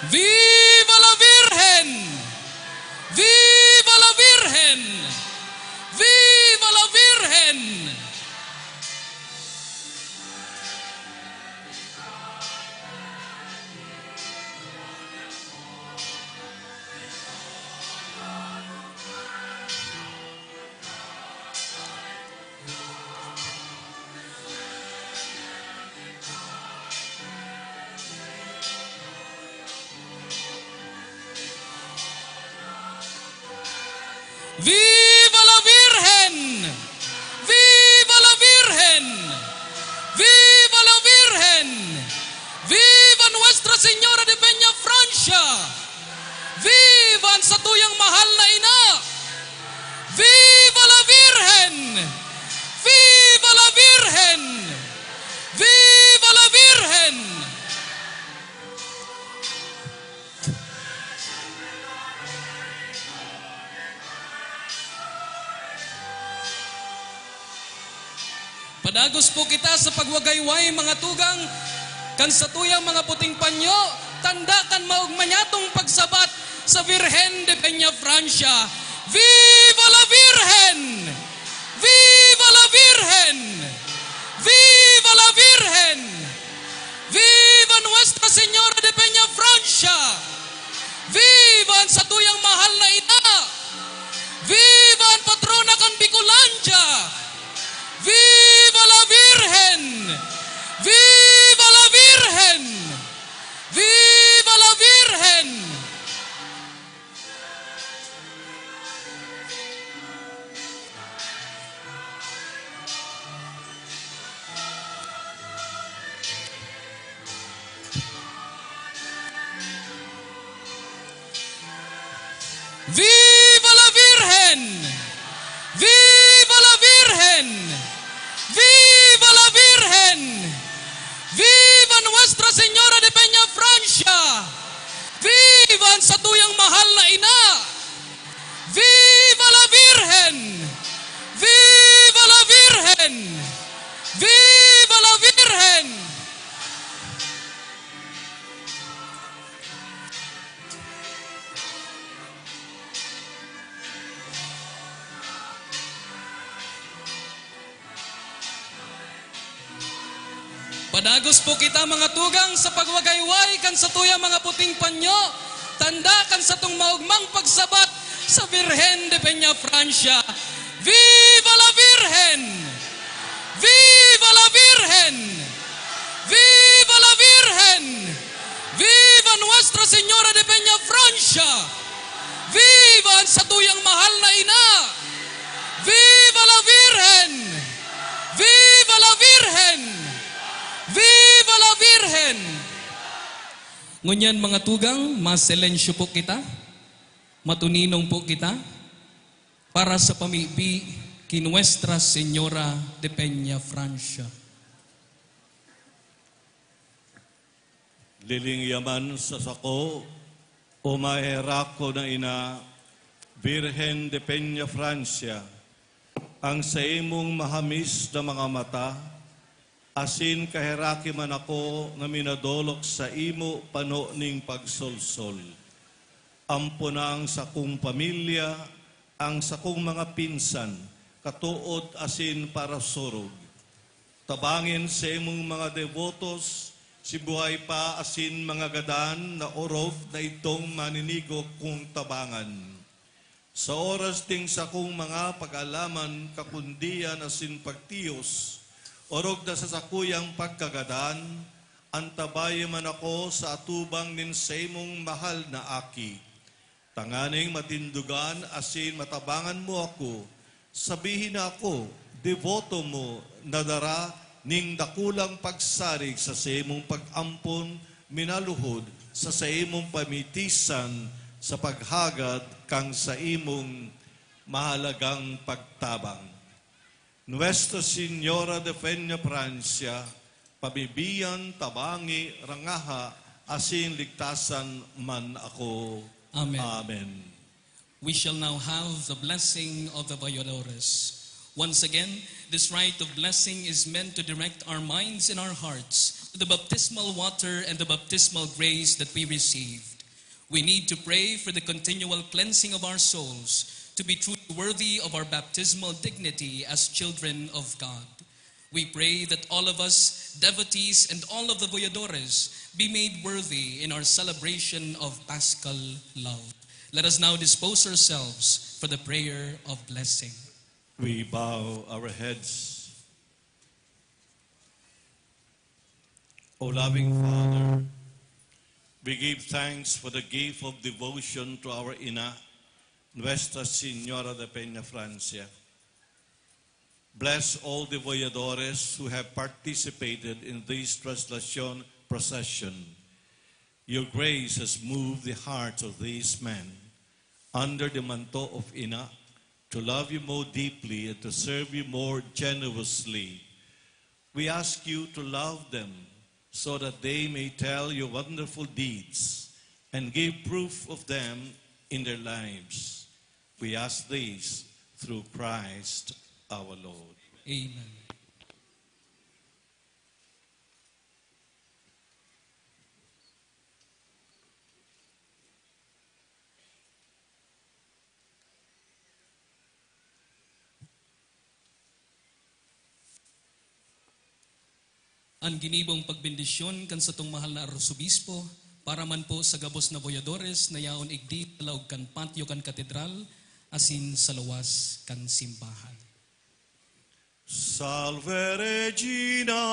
Viva la Virgen! Viva la Virgen! Viva la Virgen! Viva la Virgen! Viva la Virgen! Viva la Virgen! Viva Nuestra Señora de Peñafrancia! Viva an satuyang mahal na ina! Viva la Virgen! Viva la Virgen! Viva la Virgen! Padagos po kita sa pagwagayway, mga tugang, kan satuyang mga puting panyo, tanda kan maogma niyatong pagsabat sa Virgen de Peñafrancia. Viva la Virgen! Viva la Virgen! Viva la Virgen! Viva Nuestra Señora de Peñafrancia! Viva an satuyang mahal na ina! Viva an patrona kan Bicolandia! Viva la Virgen! Viva la Virgen! Viva la Virgen! Viva la Virgen! Viva la Virgen! Viva la Virgen! Viva Nuestra Señora de Peñafrancia! Viva an satuyang mahal na ina! Viva la Virgen! Viva la Virgen! Viva la Virgen! Padagos po kita, mga tugang, sa pagwagayway kan satuyang mga puting panyo, tanda kan satong maogmang pagsabat sa Virgen de Peñafrancia. Viva la Virgen! Viva la Virgen! Viva la Virgen! Viva Nuestra Señora de Peñafrancia! Viva an satuyang mahal na ina! Viva la Virgen! Viva la Virgen! Viva la Virgen! Ngunyan, mga tugang, masilensyo po kita, matuninong po kita, para sa pamibi ki Nuestra Señora de Peñafrancia. Lilingyaman sa sako, O maheherakon na ina, Birhen de Peña Francia, ang saimong mahamis na mga mata asin kaheraki man ako na minadolok sa imo pano ning pagsolsol. Ampona ang sakong pamilya, ang sakong mga pinsan, katood asin parasurog. Tabangin sa imong mga debotos, si buhay pa asin mga gadan na orog na itong maninigo kong tabangan. Sa oras ding sakong mga pag-alaman, kakundian asin pagtiyos, orog na sa sakuyang pagkagadan, antabayi man ako sa atubang nin saimong mahal na aki. Tanganing matindogan asin matabangan mo ako, sabihin na ako, deboto mo, na dara nin dakulang pagsarig sa saimong pag-ampon, minaluhod sa saimong pamitisan sa paghagad kan saimong mahalagang pagtabang. Nuestra Señora de Peña Francia, pabibiyan, tabangi, rangaha, asin ligtasan man ako. Amen. Amen. We shall now have the blessing of the Voyadores. Once again, this rite of blessing is meant to direct our minds and our hearts to the baptismal water and the baptismal grace that we received. We need to pray for the continual cleansing of our souls to be truly worthy of our baptismal dignity as children of God. We pray that all of us, devotees, and all of the Voyadores be made worthy in our celebration of Paschal love. Let us now dispose ourselves for the prayer of blessing. We bow our heads. O loving Father, we give thanks for the gift of devotion to our Ina, Nuestra Señora de Peña Francia. Bless all the Voyadores who have participated in this translation procession. Your grace has moved the hearts of these men, under the manto of Ina, to love you more deeply and to serve you more generously. We ask you to love them so that they may tell your wonderful deeds and give proof of them in their lives. We ask this through Christ our Lord. Amen. An ginibong pagbendisyon kan satong mahal na Arsobispo, para man po sa gabos na Voyadores na yaon igdi sa laog kan patyo kan katedral asin sa luwas kan simbahan. Salve Regina!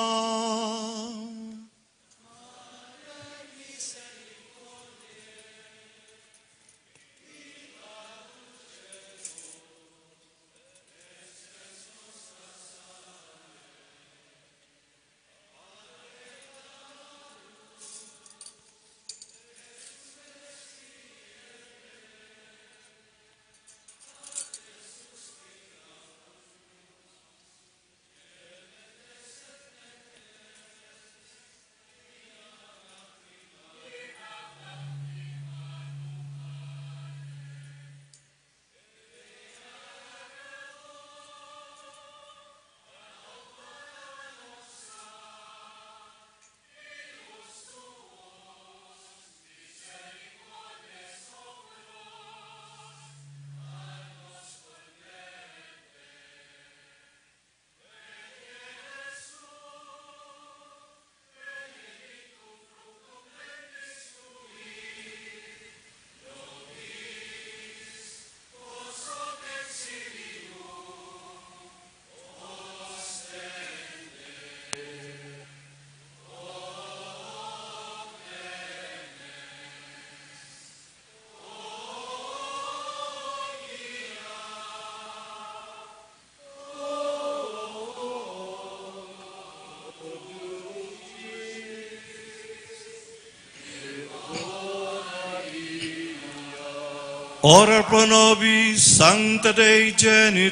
Ora pro nobis, Sancta Dei Genitrix.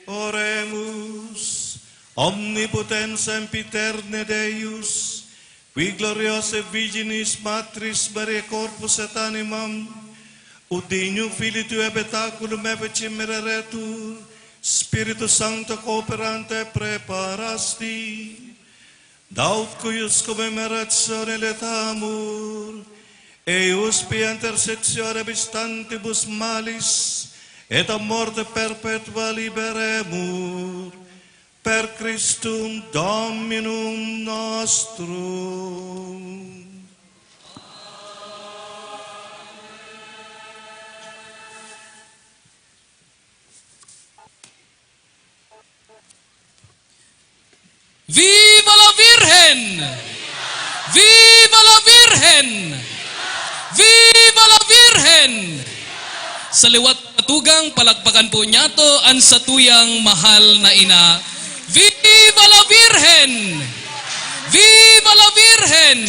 Oremus. Omnipotens sempiterne Deus, qui gloriosae Virginis Matris Mariae corpus et animam, ut Dignum Filii Tuae habitaculum effacem mereretur, Spiritu Sancto cooperante praeparasti, daut cuius commemorationem laetamur, eiusque intercessionem abstantibus malis et a morte perpetua liberemur, per Christum Dominum nostrum. Viva la Virgen! Viva la Virgen! Viva la Virgen! Sa liwat na tugang, palakpakan po niyato an satuyang mahal na ina. Viva la Virgen! Viva la Virgen!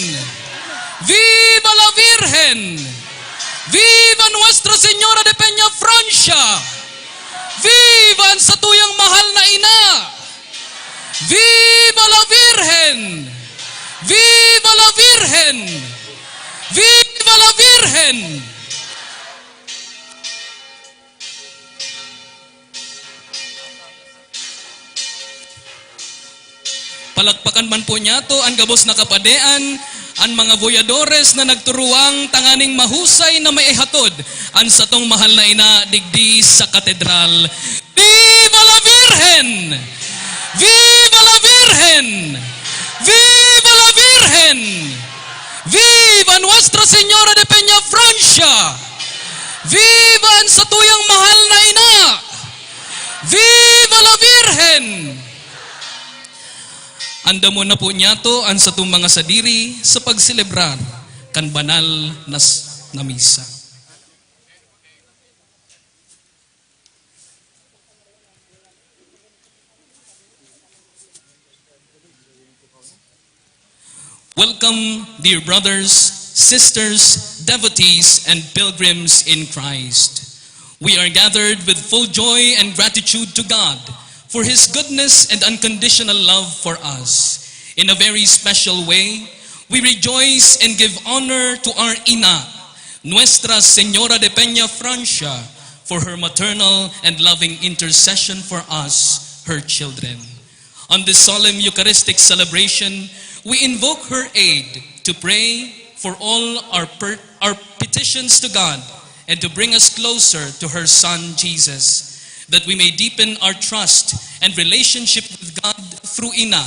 Viva la Virgen! Viva Nuestra Señora de Peñafrancia! Viva an satuyang mahal na ina! Viva la Virgen! Viva la Virgen! Viva la Virgen! Palakpakan man po niyato an gabos na kapadean, an mga voyadores na nagturuwang tanganing mahusay na maihatod an satong mahal na ina digdi sa katedral. Viva la Virgen! Viva la Virgen! Viva la Virgen! Viva Nuestra Señora de Peñafrancia! Viva an satuyang mahal na ina! Viva la Virgen! Andamon na po niyato an satong mga sadiri sa pagselebrar kan banal na s-, na misa. Welcome, dear brothers, sisters, devotees, and pilgrims in Christ. We are gathered with full joy and gratitude to God for His goodness and unconditional love for us. In a very special way, we rejoice and give honor to our Ina, Nuestra Señora de Peñafrancia, for her maternal and loving intercession for us, her children. On this solemn Eucharistic celebration, we invoke her aid to pray for all our per-, our petitions to God and to bring us closer to her Son, Jesus, that we may deepen our trust and relationship with God through Ina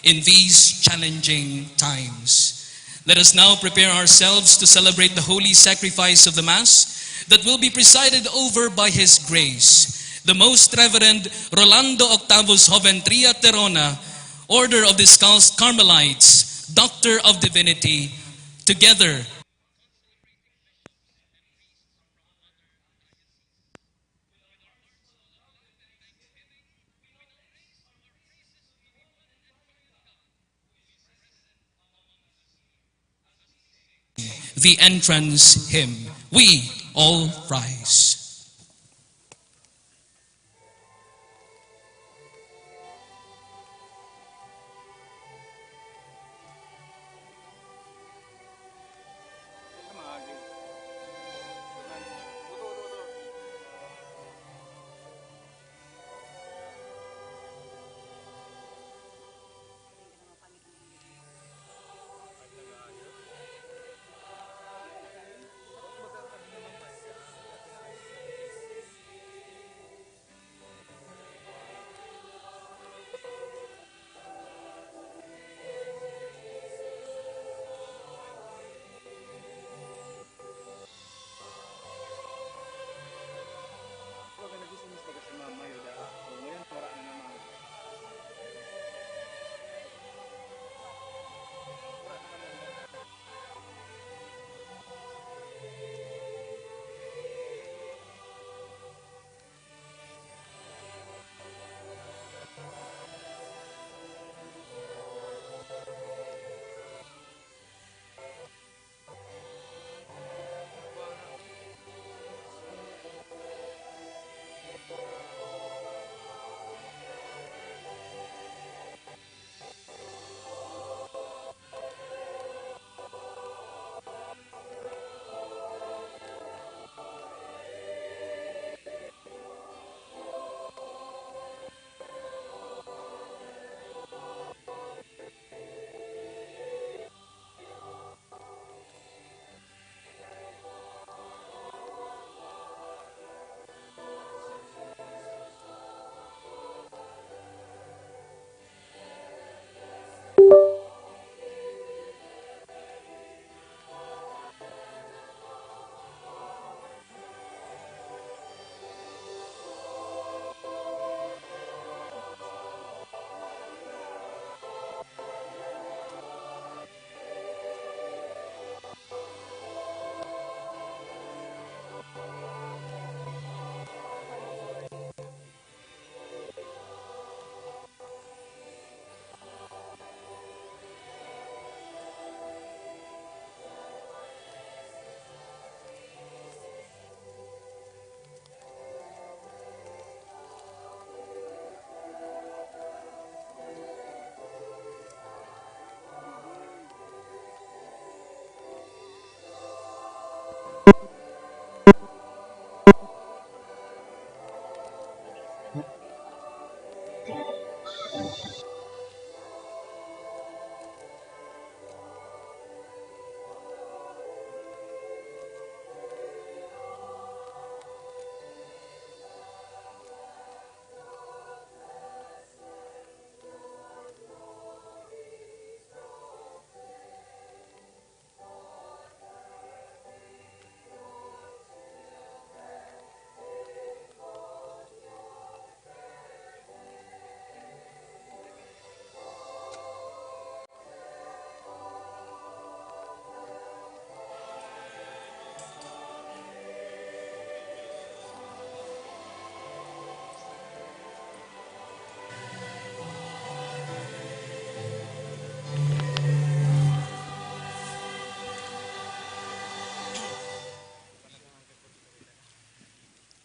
in these challenging times. Let us now prepare ourselves to celebrate the holy sacrifice of the Mass that will be presided over by His Grace, the Most Reverend Rolando Octavus Joventria Terona, Order of the Scals Carmelites, Doctor of Divinity, together the entrance hymn. We all rise.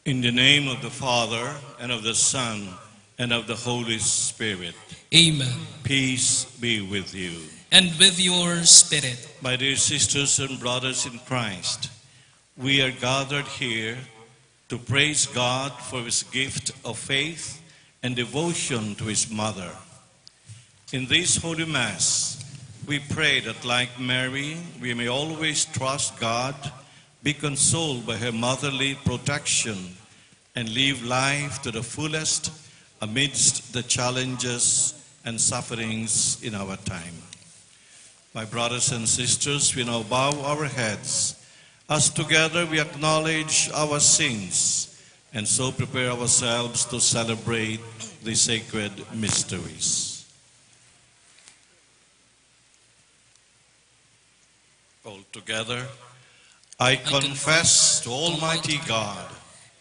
In the name of the Father, and of the Son, and of the Holy Spirit. Amen. Peace be with you. And with your spirit. My dear sisters and brothers in Christ, we are gathered here to praise God for his gift of faith and devotion to his mother. In this Holy Mass, we pray that, like Mary, we may always trust God, be consoled by her motherly protection, and live life to the fullest amidst the challenges and sufferings in our time. My brothers and sisters, we now bow our heads as together we acknowledge our sins and so prepare ourselves to celebrate the sacred mysteries. All together, I confess to Almighty God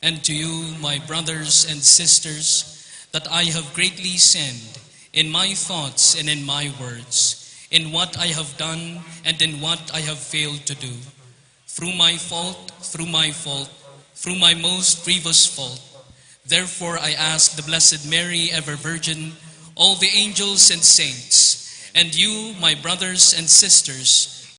And to you, my brothers and sisters, that I have greatly sinned in my thoughts and in my words, in what I have done and in what I have failed to do. Through my fault, through my fault, through my most grievous fault. Therefore, I ask the Blessed Mary, ever Virgin, all the angels and saints, and you, my brothers and sisters,